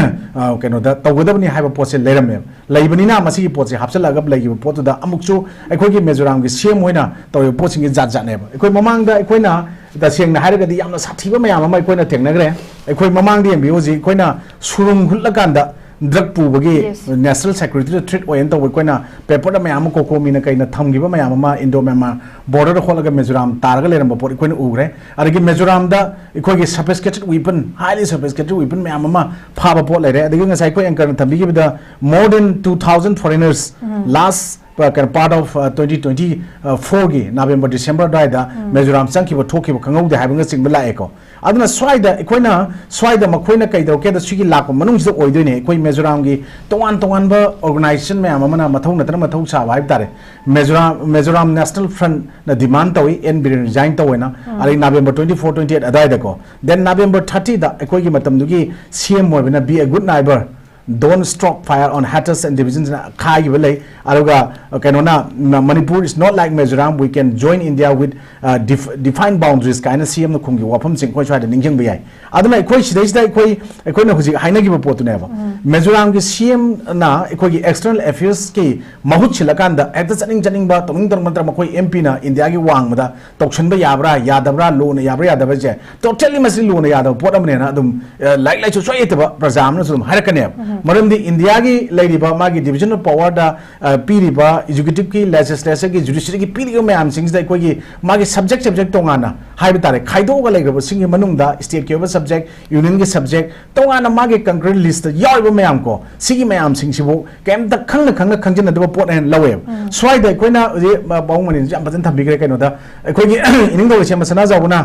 ꯑ, ꯀꯩꯅꯣꯗ ꯇꯧꯒꯗꯕꯅꯤ ꯍꯥꯏꯕ ꯄꯣꯠꯁꯦ ꯂꯩꯔꯝꯃꯦꯕ꯫ ꯂꯩꯕꯅꯤꯅ ꯃꯁꯤꯒꯤ ꯄꯣꯠꯁꯦ ꯍꯥꯞꯆꯤꯜꯂꯛꯑꯒ ꯂꯩꯈꯤꯕ ꯄꯣꯠꯇꯨꯗ ꯑꯃꯨꯛꯁꯨ ꯑꯩꯈꯣꯏꯒꯤ ꯃꯤꯖꯣꯔꯥꯝꯒꯤ C M ꯍꯣꯏꯅ ꯇꯧꯔꯤꯕ ꯄꯣꯠꯁꯤꯡꯁꯦ ꯖꯥꯠ ꯖꯥꯠꯅꯦꯕ꯫ ꯑꯩꯈꯣꯏ ꯃꯃꯥꯡꯗ ꯑꯩꯈꯣꯏꯅ ꯇꯁꯦꯡꯅ ꯍꯥꯏꯔꯒꯗꯤ ꯌꯥꯝꯅ ꯁꯥꯊꯤꯕ ꯃꯌꯥꯝ ꯑꯃ ꯑꯩꯈꯣꯏꯅ ꯊꯦꯡꯅꯈ꯭ꯔꯦ꯫ ꯑꯩꯈꯣꯏ ꯃꯃꯥꯡꯗ ꯌꯦꯡꯕꯤꯌꯨ, ꯍꯧꯖꯤꯛ ꯑꯩꯈꯣꯏꯅ ꯁꯨꯔꯨꯡ ꯍꯨꯠꯂꯀꯥꯟꯗ drug ꯄꯨꯕꯒꯤ Yes. national securityꯗ threat ꯑꯣꯏꯅ ꯇꯧꯕ ꯑꯩꯈꯣꯏꯅ paperꯗ ꯃꯌꯥꯝ ꯑꯃ ꯀꯣꯀꯣꯃꯤꯅ ꯀꯩꯅ ꯊꯝꯈꯤꯕ ꯃꯌꯥꯝ ꯑꯃ Indo Myanmar borderꯗ ꯍꯣꯠꯂꯒ ꯃꯤꯖꯣꯔꯥꯝ ꯇꯥꯔꯒ ꯂꯩꯔꯝꯕ ꯄꯣꯠ ꯑꯩꯈꯣꯏꯅ ꯎꯈ꯭ꯔꯦ꯫ ꯑꯗꯒꯤ ꯃꯤꯖꯣꯔꯥꯝꯗ ꯑꯩꯈꯣꯏꯒꯤ sophisticated weapon, highly sophisticated weapon ꯃꯌꯥꯝ ꯑꯃ ꯐꯥꯕ ꯄꯣꯠ ꯂꯩꯔꯦ꯫ ꯑꯗꯒꯤ ꯉꯁꯥꯏ ꯑꯩꯈꯣꯏ anchorꯅ ꯊꯝꯕꯤꯈꯤꯕꯗ more than two thousand foreigners last uh, ꯀꯩꯅꯣ part of uh, twenty twenty fourꯒꯤ November December ꯑꯗꯨꯋꯥꯏꯗ ꯃꯤꯖꯣꯔꯥꯝ ꯆꯪꯈꯤꯕ ꯊꯣꯛꯈꯤꯕ ꯈꯪꯍꯧꯗꯦ ꯍꯥꯏꯕꯅꯆꯤꯡꯕ ꯂꯥꯛꯑꯦꯀꯣ꯫ ꯑꯗꯨꯅ ꯁ꯭ꯋꯥꯏꯗ ꯑꯩꯈꯣꯏꯅ ꯁ꯭ꯋꯥꯏꯗ ꯃꯈꯣꯏꯅ ꯀꯩꯗꯧꯔꯛꯀꯦꯗ ꯁꯤꯒꯤ ꯂꯥꯛꯄ ꯃꯅꯨꯡꯁꯤꯗ ꯑꯣꯏꯗꯣꯏꯅꯦ ꯑꯩꯈꯣꯏ ꯃꯤꯖꯣꯔꯥꯝꯒꯤ ꯇꯣꯉꯥꯟ ꯇꯣꯉꯥꯟꯕ organization ꯃꯌꯥꯝ ꯑꯃꯅ ꯃꯊꯧ ꯅꯠꯇꯅ ꯃꯊꯧ ꯁꯥꯕ ꯍꯥꯏꯕ ꯇꯥꯔꯦ꯫ ꯃꯤꯖꯣꯔꯥꯝ ꯃꯤꯖꯣꯔꯥꯝ National Frontꯅ demand ꯇꯧꯏ N Biren resign ꯇꯧꯋꯦꯅ꯫ ꯑꯗꯩ November twenty four twenty eight ꯑꯗꯨꯋꯥꯏꯗꯀꯣ, then November thirtyꯗ ꯑꯩꯈꯣꯏꯒꯤ ꯃꯇꯝꯗꯨꯒꯤ C M ꯑꯣꯏꯕꯅ Be a Good Neighbor Don't Stoke Fire on Hattus and Divisions ꯈꯥꯏꯈꯤꯕ ꯂꯩ꯫ ꯑꯗꯨꯒ ꯀꯩꯅꯣꯅ Manipur is not like Mizoram, we can join India with uh, def- defined boundaries ꯀꯥꯏꯅ C Mꯅ ꯈꯨꯝꯈꯤꯕ ꯋꯥꯐꯝꯁꯤꯡ ꯑꯩꯈꯣꯏ ꯁ꯭ꯋꯥꯏꯗ ꯅꯤꯡꯁꯤꯡꯕ ꯌꯥꯏ꯫ ꯑꯗꯨꯅ ꯑꯩꯈꯣꯏ ꯁꯤꯗꯩꯁꯤꯗ ꯑꯩꯈꯣꯏ ꯑꯩꯈꯣꯏꯅ ꯍꯧꯖꯤꯛ ꯍꯥꯏꯅꯈꯤꯕ ꯄꯣꯠꯇꯨꯅꯦꯕ꯫ ꯃꯤꯖꯣꯔꯥꯝꯒꯤ C Mꯅ ꯑꯩꯈꯣꯏꯒꯤ external affairsꯀꯤ ꯃꯍꯨꯠ ꯁꯤꯜꯂꯀꯥꯟꯗ ꯍꯦꯛꯇ ꯆꯠꯅꯤꯡ ꯆꯠꯅꯤꯡꯕ ꯇꯧꯅꯤꯡ ꯇꯧꯅꯤꯡꯕ ꯅꯠꯇ꯭ꯔꯒ ꯃꯈꯣꯏ M Pꯅ Indiaꯒꯤ ꯋꯥꯡꯃꯗ ꯇꯧꯁꯟꯕ ꯌꯥꯕ꯭ꯔꯥ ꯌꯥꯗꯕ꯭ꯔꯥ, lawꯅ ꯌꯥꯕ꯭ꯔꯥ ꯌꯥꯗꯕ꯭ꯔꯥꯁꯦ totally ꯃꯁꯤ lawꯅ ꯌꯥꯗꯕ ꯄꯣꯠ ꯑꯃꯅꯦꯅ ꯑꯗꯨꯝ ꯑ, ꯂꯥꯏꯔꯤꯛ ꯂꯥꯏꯁꯨ ꯁꯨꯡꯍꯩ ꯍꯩꯇꯕ ꯄ꯭ꯔꯖꯥ ꯑꯃꯅꯁꯨ ꯑꯗꯨꯝ ꯍꯥꯏꯔꯛꯀꯅꯦꯕ꯫ ꯃꯔꯝꯗꯤ Indiaꯒꯤ ꯂꯩꯔꯤꯕ ꯃꯥꯒꯤ division of powerꯗ ꯑ, ꯄꯤꯔꯤꯕ executiveꯀꯤ, legislatureꯒꯤ, judiciaryꯒꯤ ꯄꯤꯔꯤꯕ ꯃꯌꯥꯝꯁꯤꯡꯁꯤꯗ ꯑꯩꯈꯣꯏꯒꯤ ꯃꯥꯒꯤ subject subject ꯇꯣꯉꯥꯟꯅ ꯍꯥꯏꯕ ꯇꯥꯔꯦ ꯈꯥꯏꯗꯣꯛꯑꯒ ꯂꯩꯈ꯭ꯔꯕꯁꯤꯡꯒꯤ ꯃꯅꯨꯡꯗ stateꯀꯤ ꯑꯣꯏꯕ subject, unionꯒꯤ subject ꯇꯣꯉꯥꯟꯅ ꯃꯥꯒꯤ concurrent listꯇ ꯌꯥꯎꯔꯤꯕ ꯃꯌꯥꯝ ꯀꯣ, ꯁꯤꯒꯤ ꯃꯌꯥꯝꯁꯤꯡꯁꯤꯕꯨ ꯀꯩꯝꯇ ꯈꯪꯅ ꯈꯪꯅ ꯈꯪꯖꯤꯟꯅꯗꯕ ꯄꯣꯠ ꯍꯥꯏꯅ ꯂꯧꯋꯦꯕ꯫ ꯁ꯭ꯋꯥꯏꯗ ꯑꯩꯈꯣꯏꯅ ꯍꯧꯖꯤꯛ ꯃ- ꯄꯥꯕꯨꯡ ꯃꯅꯤꯅꯁꯨ ꯌꯥꯝ ꯐꯖꯅ ꯊꯝꯕꯤꯈ꯭ꯔꯦ ꯀꯩꯅꯣꯗ, ꯑꯩꯈꯣꯏꯒꯤ ꯏꯅꯤꯡꯊꯧ ꯂꯩꯁꯦꯝꯕ ꯁꯅꯥꯖꯥꯎꯕꯅ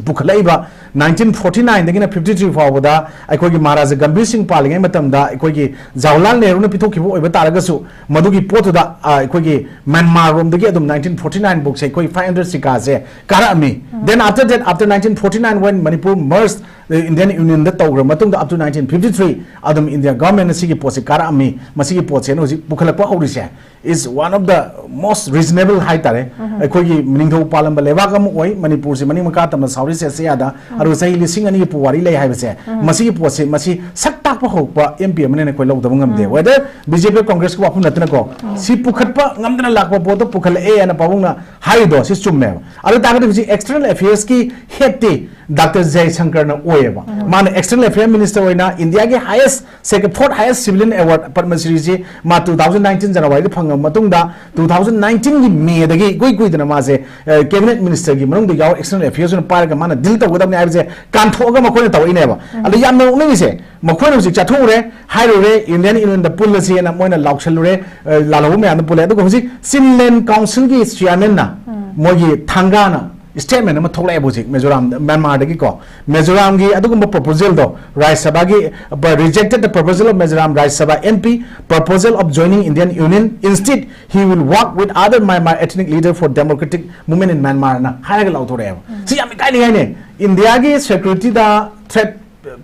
ꯄꯨꯈꯠꯂꯛꯏꯕ ꯅꯥꯏꯟꯇꯤꯟ ꯐꯣꯔꯇꯤ ꯅꯥꯏꯟꯗꯒꯤꯅ ꯐꯤꯐꯇꯤ ꯊ꯭ꯔꯤ ꯐꯥꯎꯕꯗ ꯑꯩꯈꯣꯏꯒꯤ ꯃꯍꯥꯔꯥꯖꯥ ꯒꯝꯚꯤꯔ ꯁꯤꯡ ꯄꯥꯜꯂꯤꯉꯩ ꯃꯇꯝꯗ ꯑꯩꯈꯣꯏꯒꯤ ꯖꯋꯥꯍꯔꯂꯥꯜ ꯅꯦꯍꯔꯨꯅ ꯄꯤꯊꯣꯛꯈꯤꯕ ꯑꯣꯏꯕ ꯇꯥꯔꯒꯁꯨ, ꯃꯗꯨꯒꯤ ꯄꯣꯠꯇꯨꯗ, ꯑ, ꯑꯩꯈꯣꯏꯒꯤ ꯃ꯭ꯌꯥꯟꯃꯥꯔ ꯔꯣꯝꯗꯒꯤ ꯑꯗꯨꯝ ꯅꯥꯏꯟꯇꯤꯟ ꯐꯣꯔꯇꯤ ꯅꯥꯏꯟ ꯕꯨꯛꯁꯦ ꯑꯩꯈꯣꯏ ꯐꯥꯏꯚ ꯍꯟꯗ꯭ꯔꯦꯠ ꯁꯤꯀꯥꯁꯦ ꯀꯥꯔꯛꯑꯝꯃꯤ꯫ Then after that, after nineteen forty-nine, when Manipur merged the Indian Union ꯗ ꯇꯧꯈ꯭ꯔ ꯃꯇꯨꯡꯗ, up to nineteen fifty-three ꯑꯗꯨꯝ ꯏꯟꯗꯤꯌꯥ ꯒꯚꯔꯟꯃꯦꯟꯅ ꯁꯤꯒꯤ ꯄꯣꯠꯁꯦ ꯀꯥꯔꯛꯑꯝꯃꯤ꯫ ꯃꯁꯤꯒꯤ ꯄꯣꯠꯁꯦ ꯍꯧꯖꯤꯛ ꯄꯨꯈꯠꯂꯛꯄ ꯍꯧꯔꯤꯁꯦ is one of the most reasonable ꯍꯥꯏꯇꯥꯔꯦ꯫ ꯑꯩꯈꯣꯏꯒꯤ ꯅꯤꯡꯊꯧ ꯄꯥꯜꯂꯝꯕ ꯂꯩꯕꯥꯛ ꯑꯃ ꯑꯣꯏ ꯃꯅꯤꯄꯨꯔꯁꯤ, ꯃꯅꯤꯡ ꯃꯈꯥ ꯇꯝꯅ South East Asia ꯗ, ꯑꯗꯨꯒ ꯆꯍꯤ ꯂꯤꯁꯤꯡ ꯑꯅꯤꯒꯤ ꯄꯨꯋꯥꯔꯤ ꯂꯩ ꯍꯥꯏꯕꯁꯦ, ꯃꯁꯤꯒꯤ ꯄꯣꯠꯁꯤ, ꯃꯁꯤ ꯁꯛ ꯇꯥꯛꯄ ꯍꯧꯔꯛꯄ ꯑꯦꯝ ꯄꯤ ꯑꯃꯅ ꯑꯩꯈꯣꯏ ꯂꯧꯗꯕ ꯉꯝꯗꯦ꯫ Whether ꯕꯤ ꯖꯦ ꯄꯤ, ꯀꯣꯡꯒ꯭ꯔꯦꯁꯀꯤ ꯋꯥꯐꯝ ꯅꯠꯇꯅꯀꯣ, ꯁꯤ ꯄꯨꯈꯠꯄ ꯉꯝꯗꯅ ꯂꯥꯛꯄ ꯄꯣꯠꯇꯣ ꯄꯨꯈꯠꯂꯛꯑꯦ ꯍꯥꯏꯅ ꯄꯥꯕꯨꯡꯅ ꯍꯥꯏꯔꯤꯗꯣ ꯁꯤ ꯆꯨꯝꯃꯦꯕ꯫ ꯑꯗꯨ ꯇꯥꯔꯒꯗꯤ ꯍꯧꯖꯤꯛ external affairs ꯀꯤ head ꯇꯤ ꯗꯥꯛꯇꯔ ꯖꯌꯁꯪꯀꯔꯅ ꯑꯣꯏꯌꯦꯕ꯫ ꯃꯥꯅ external affairs minister ꯑꯣꯏꯅ ꯏꯟꯗꯤꯌꯥꯒꯤ highest, sec-, fourth highest civilian award Padma ꯁ꯭ꯔꯤꯁꯤ ꯃꯥ two thousand nineteen ꯖꯅꯋꯥꯔꯤꯗ ꯐꯪꯉꯕ ꯃꯇꯨꯡꯗ, two thousand nineteen ꯒꯤ ꯃꯦꯗꯒꯤ ꯏꯀꯨꯏ ꯀꯨꯏꯗꯅ ꯃꯥꯁꯦ, ꯑ, cabinet minister ꯒꯤ ꯃꯅꯨꯡꯗ ꯌꯥꯎꯔ external affairs ꯑꯣꯏꯅ ꯄꯥꯏꯔꯒ ꯃꯥꯅ deal ꯇꯧꯒꯗꯕꯅꯤ ꯍꯥꯏꯕꯁꯦ ꯀꯥꯟꯊꯣꯛꯑꯒ ꯃꯈꯣꯏꯅ ꯇꯧꯔꯛꯏꯅꯦꯕ꯫ ꯑꯗ ꯌꯥꯝꯅ ꯅꯣꯛꯅꯤꯡꯉꯤꯁꯦ, ꯃꯈꯣꯏꯅ ꯍꯧꯖꯤꯛ ꯆꯠꯊꯣꯛꯎꯔꯦ, ꯍꯥꯏꯔꯨꯔꯦ, Indian Union ꯗ ꯄꯨꯜꯂꯁꯦꯅ ꯃꯣꯏꯅ ꯂꯥꯎꯁꯜꯂꯨꯔꯦ, ꯑ, ꯂꯥꯜꯍꯧꯕ ꯃꯌꯥꯝꯗ ꯄꯨꯜꯂꯦ꯫ ꯑꯗꯨꯒ ꯍꯧꯖꯤꯛ Chinland Council ꯒꯤ chairman ꯅ, ꯃꯣꯏꯒꯤ ꯊꯥꯡꯒꯥꯅ statement ꯑꯃ ꯊꯣꯛꯂꯛꯑꯦꯕ ꯍꯧꯖꯤꯛ ꯃꯤꯖꯣꯔꯥꯝ, ꯃ꯭ꯌꯥꯟꯃꯥꯔꯗꯒꯤꯀꯣ꯫ ꯃꯤꯖꯣꯔꯥꯝꯒꯤ ꯑꯗꯨꯒꯨꯝꯕ proposal ꯗꯣ ꯔꯥꯖ꯭ꯌ ꯁꯚꯥꯒꯤ, but rejected the proposal of Mizoram Rajya Sabha M P proposal of joining Indian Union. Instead, he will work with other Myanmar ethnic leader for democratic movement in Myanmar ꯅ ꯍꯥꯏꯔꯒ ꯂꯥꯎꯊꯣꯔꯛꯑꯦꯕ꯫ ꯁꯤ ꯌꯥꯝ ꯏꯀꯥꯏꯅꯤꯡꯉꯥꯏꯅꯦ꯫ ꯏꯟꯗꯤꯌꯥꯒꯤ security ꯗ threat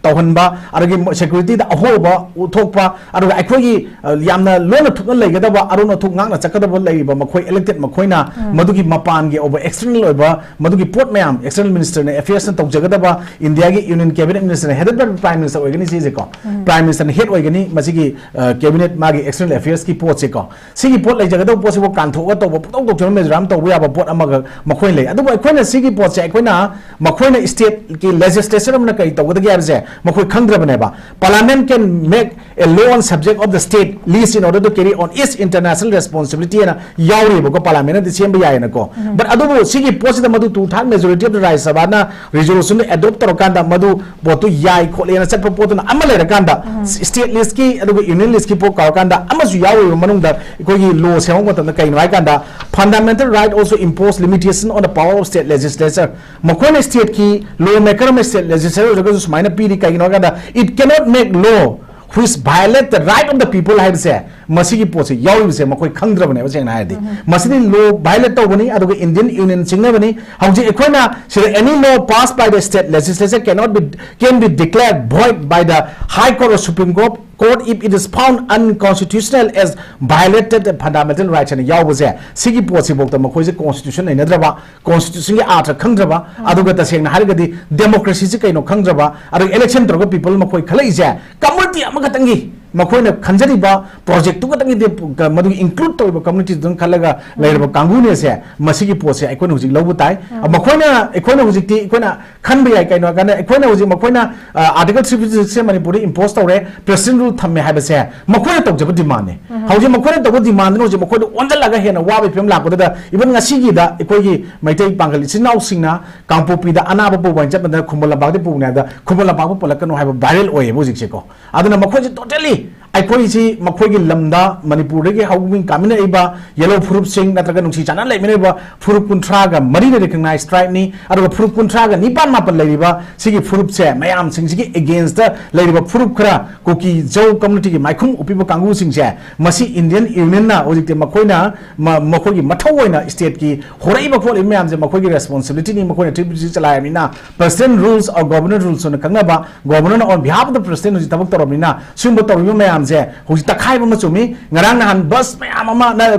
ꯇꯧꯍꯟꯕ, ꯑꯗꯒꯤ security ꯗ ꯑꯍꯣꯕ ꯎꯠꯊꯣꯛꯄ, ꯑꯗꯨꯒ ꯑꯩꯈꯣꯏꯒꯤ, ꯑ, ꯌꯥꯝꯅ ꯂꯣꯟꯅ ꯊꯨꯞꯅ ꯂꯩꯒꯗꯕ, ꯑꯔꯣꯟ ꯑꯊꯨꯞ ꯉꯥꯛꯅ ꯆꯠꯀꯗꯕ ꯂꯩꯔꯤꯕ ꯃꯈꯣꯏ elected ꯃꯈꯣꯏꯅ ꯃꯗꯨꯒꯤ ꯃꯄꯥꯟꯒꯤ ꯑꯣꯏꯕ external ꯑꯣꯏꯕ ꯃꯗꯨꯒꯤ ꯄꯣꯠ ꯃꯌꯥꯝ external minister ꯅ affairs ꯅ ꯇꯧꯖꯒꯗꯕ, ꯏꯟꯗꯤꯌꯥꯒꯤ Union Cabinet Minister ꯅ headed by Prime Minister ꯑꯣꯏꯒꯅꯤ ꯁꯤꯁꯦꯀꯣ꯫ Prime Minister ꯅ head ꯑꯣꯏꯒꯅꯤ ꯃꯁꯤꯒꯤ, ꯑ, cabinet ꯃꯥꯒꯤ external affairs ꯀꯤ ꯄꯣꯠꯁꯦꯀꯣ꯫ ꯁꯤꯒꯤ ꯄꯣꯠ ꯂꯩꯖꯒꯗꯕ ꯄꯣꯠꯁꯤꯕꯨ ꯀꯥꯟꯊꯣꯛꯑꯒ ꯇꯧꯕ, ꯄꯨꯡꯇꯧ ꯇꯧꯊꯣꯛꯑꯒ ꯃꯤꯖꯣꯔꯥꯝ ꯇꯧꯕ ꯌꯥꯕ ꯄꯣꯠ ꯑꯃꯒ ꯃꯈꯣꯏ ꯂꯩ꯫ ꯑꯗꯨꯕꯨ ꯑꯩꯈꯣꯏꯅ ꯁꯤꯒꯤ ꯄꯣꯠꯁꯦ ꯑꯩꯈꯣꯏꯅ ꯃꯈꯣꯏꯅ state ꯀꯤ legislature ꯑꯃꯅ ꯀꯔꯤ ꯇꯧꯒꯗꯒꯦ ꯍꯥꯏꯕꯁꯦ ꯃꯈꯣꯏ ꯈꯪꯗ꯭ꯔꯕꯅꯦꯕ꯫ Parliament can make a law on subject of the state list in order to carry on its international responsibility ꯍꯥꯏꯅ ꯌꯥꯎꯔꯤꯕꯀꯣ, Parliament ꯅꯗꯤ ꯁꯦꯝꯕ ꯌꯥꯏꯌꯦꯅꯀꯣ꯫ But ꯑꯗꯨꯕꯨ ꯁꯤꯒꯤ ꯄꯣꯠꯁꯤꯗ ꯃꯗꯨ two third majority of the Rajya Sabha ꯅ resolution ꯗ adopt ꯇꯧꯔꯀꯥꯟꯗ ꯃꯗꯨ ꯄꯣꯠꯇꯨ ꯌꯥꯏ ꯈꯣꯠꯂꯦꯅ ꯆꯠꯄ ꯄꯣꯠꯇꯨꯅ ꯑꯃ ꯂꯩꯔꯀꯥꯟꯗ, state list ꯀꯤ ꯑꯗꯨꯒ union list ꯀꯤ ꯄꯣꯠ ꯀꯧꯔꯀꯥꯟꯗ ꯑꯃꯁꯨ ꯌꯥꯎꯔꯤꯕ ꯃꯅꯨꯡꯗ ꯑꯩꯈꯣꯏꯒꯤ law ꯁꯦꯝꯃꯛꯄ ꯃꯇꯝꯗ ꯀꯩꯅꯣ ꯍꯥꯏꯀꯥꯟꯗ, fundamental right also impose limitation on the power of state legislature꯫ ꯃꯈꯣꯏꯅ state ꯀꯤ law maker ꯑꯃ state legislature ꯑꯣꯏꯔꯒꯁꯨ ꯁꯨꯃꯥꯏꯅ ꯄꯤꯔꯤ꯫ ꯀꯩꯒꯤꯅꯣ ꯍꯥꯏꯀꯥꯟꯗ, it cannot make law which violate the right of the people ꯍꯥꯏꯕꯁꯦ, ꯃꯁꯤꯒꯤ ꯄꯣꯠꯁꯦ ꯌꯥꯎꯔꯤꯕꯁꯦ ꯃꯈꯣꯏ ꯈꯪꯗ꯭ꯔꯕꯅꯦꯕ, ꯁꯦꯡꯅ ꯍꯥꯏꯔꯗꯤ꯫ ꯃꯁꯤꯗꯤ law violate ꯇꯧꯕꯅꯤ, ꯑꯗꯨꯒ Indian Union ꯆꯤꯡꯅꯕꯅꯤ꯫ ꯍꯧꯖꯤꯛ ꯑꯩꯈꯣꯏꯅ ꯁꯤꯗ any law passed by the state legislature cannot be, can be declared void by the High Court or Supreme Court, court if it is found unconstitutional as violated the fundamental rights ꯍꯥꯏꯅ ꯌꯥꯎꯕꯁꯦ, ꯁꯤꯒꯤ ꯄꯣꯠꯁꯤꯐꯥꯎꯗ ꯃꯈꯣꯏꯁꯦ constitution ꯂꯩꯅꯗ꯭ꯔꯕ, constitution ꯒꯤ ꯑꯥꯔꯊ ꯈꯪꯗ꯭ꯔꯕ, ꯑꯗꯨꯒ ꯇꯁꯦꯡꯅ ꯍꯥꯏꯔꯒꯗꯤ democracy ꯁꯤ ꯀꯩꯅꯣ ꯈꯪꯗ꯭ꯔꯕ, ꯑꯗꯨꯒ election ꯇꯧꯔꯒ people ꯃꯈꯣꯏ ꯈꯜꯂꯛꯏꯁꯦ community ꯑꯃꯈꯛꯇꯪꯒꯤ, ꯃꯈꯣꯏꯅ ꯈꯟꯖꯔꯤꯕ project ꯇꯨ ꯈꯛꯇꯪꯒꯤ ꯗꯦ-, ꯃꯗꯨꯒꯤ include ꯇꯧꯔꯤꯕ community ꯗꯨꯗꯪ ꯈꯜꯂꯒ ꯂꯩꯔꯕ ꯀꯥꯡꯕꯨꯅꯦꯁꯦ꯫ ꯃꯁꯤꯒꯤ ꯄꯣꯠꯁꯦ ꯑꯩꯈꯣꯏꯅ ꯍꯧꯖꯤꯛ ꯂꯧꯕ ꯇꯥꯏ꯫ ꯃꯈꯣꯏꯅ, ꯑꯩꯈꯣꯏꯅ ꯍꯧꯖꯤꯛꯇꯤ ꯑꯩꯈꯣꯏꯅ ꯈꯟꯕ ꯌꯥꯏ꯫ ꯀꯩꯅꯣ ꯍꯥꯏꯀꯥꯟꯗ, ꯑꯩꯈꯣꯏꯅ ꯍꯧꯖꯤꯛ, ꯃꯈꯣꯏꯅ, ꯑ, Article three fifty six ꯁꯦ ꯃꯅꯤꯄꯨꯔꯗ impose ꯇꯧꯔꯦ, President Rule ꯊꯝꯃꯦ ꯍꯥꯏꯕꯁꯦ ꯃꯈꯣꯏꯅ ꯇꯧꯖꯕ demand ꯅꯦ꯫ ꯍꯧꯖꯤꯛ ꯃꯈꯣꯏꯅ ꯇꯧꯕ demand ꯗꯨꯅ ꯍꯧꯖꯤꯛ ꯃꯈꯣꯏꯗ ꯑꯣꯟꯁꯤꯜꯂꯒ ꯍꯦꯟꯅ ꯋꯥꯕꯒꯤ ꯐꯤꯕꯝ ꯂꯥꯛꯄꯗꯨꯗ, even ꯉꯁꯤꯒꯤꯗ ꯑꯩꯈꯣꯏꯒꯤ ꯃꯩꯇꯩ ꯄꯥꯡꯒꯜ ꯏꯆꯤꯟ ꯏꯅꯥꯎꯁꯤꯡꯅ ꯀꯥꯡꯄꯣꯛꯄꯤꯗ ꯑꯅꯥꯕ ꯄꯨꯕ ꯍꯥꯏꯅ ꯆꯠꯄꯗ ꯈꯨꯃꯟ ꯂꯝꯄꯥꯛꯇ ꯄꯨꯕꯅꯦ ꯍꯥꯏꯕꯗ, ꯈꯨꯃꯟ ꯂꯝꯄꯥꯛꯄꯨ ꯄꯜꯂꯛꯀꯅꯨ ꯍꯥꯏꯕ viral ꯑꯣꯏꯌꯦꯕ ꯍꯧꯖꯤꯛꯁꯦꯀꯣ꯫ ꯑꯗꯨꯅ ꯃꯈꯣꯏꯁꯦ totally, ꯑꯩꯈꯣꯏꯁꯤ ꯃꯈꯣꯏꯒꯤ ꯂꯝꯗ ꯃꯅꯤꯄꯨꯔꯗꯒꯤ ꯍꯧꯃꯤꯟ ꯀꯥꯃꯤꯟꯅꯔꯛꯏꯕ ꯌꯦꯜꯍꯧ ꯐꯨꯔꯨꯞꯁꯤꯡ ꯅꯠꯇ꯭ꯔꯒ ꯅꯨꯡꯁꯤ ꯆꯥꯟꯅꯅ ꯂꯩꯃꯤꯟꯅꯔꯤꯕ ꯐꯨꯔꯨꯞ ꯀꯨꯟꯊ꯭ꯔꯥꯒ ꯃꯔꯤꯅ recognize tribe ꯅꯤ, ꯑꯗꯨꯒ ꯐꯨꯔꯨꯞ ꯀꯨꯟꯊ꯭ꯔꯥꯒ ꯅꯤꯄꯥꯟ ꯃꯥꯄꯟ ꯂꯩꯔꯤꯕ ꯁꯤꯒꯤ ꯐꯨꯔꯨꯞꯁꯦ, ꯃꯌꯥꯝꯁꯤꯡꯁꯤꯒꯤ against ꯇ ꯂꯩꯔꯤꯕ ꯐꯨꯔꯨꯞ ꯈꯔ, ꯀꯨꯀꯤ ꯖꯧ community ꯒꯤ ꯃꯥꯏꯈꯨꯝ ꯎꯞꯄꯤꯕ ꯀꯥꯡꯕꯨꯁꯤꯡꯁꯦ, ꯃꯁꯤ Indian Union ꯅ ꯍꯧꯖꯤꯛꯇꯤ ꯃꯈꯣꯏꯅ ꯃ-, ꯃꯈꯣꯏꯒꯤ ꯃꯊꯧ ꯑꯣꯏꯅ state ꯀꯤ ꯍꯣꯔꯛꯏꯕ ꯈꯣꯠꯂꯤꯕ ꯃꯌꯥꯝꯁꯦ ꯃꯈꯣꯏꯒꯤ responsibility ꯅꯤ, ꯃꯈꯣꯏꯅ three fifty six ꯆꯂꯥꯏꯔꯕꯅꯤꯅ, President Rules or Governor Rules ꯑꯅ ꯈꯪꯅꯕ, Governor ꯅ on behalf of the President ꯍꯧꯖꯤꯛ ꯊꯕꯛ ꯇꯧꯔꯕꯅꯤꯅ, ꯁꯤꯒꯨꯝꯕ ꯇꯧꯔꯤꯕ ꯃꯌꯥꯝꯁꯦ ꯍꯧꯖꯤꯛ ꯇꯛꯈꯥꯏꯕ ꯑꯃ ꯆꯨꯝꯃꯤ꯫ ꯉꯔꯥꯡ ꯅꯍꯥꯟ bus ꯃꯌꯥꯝ ꯑꯃ, ꯅ-,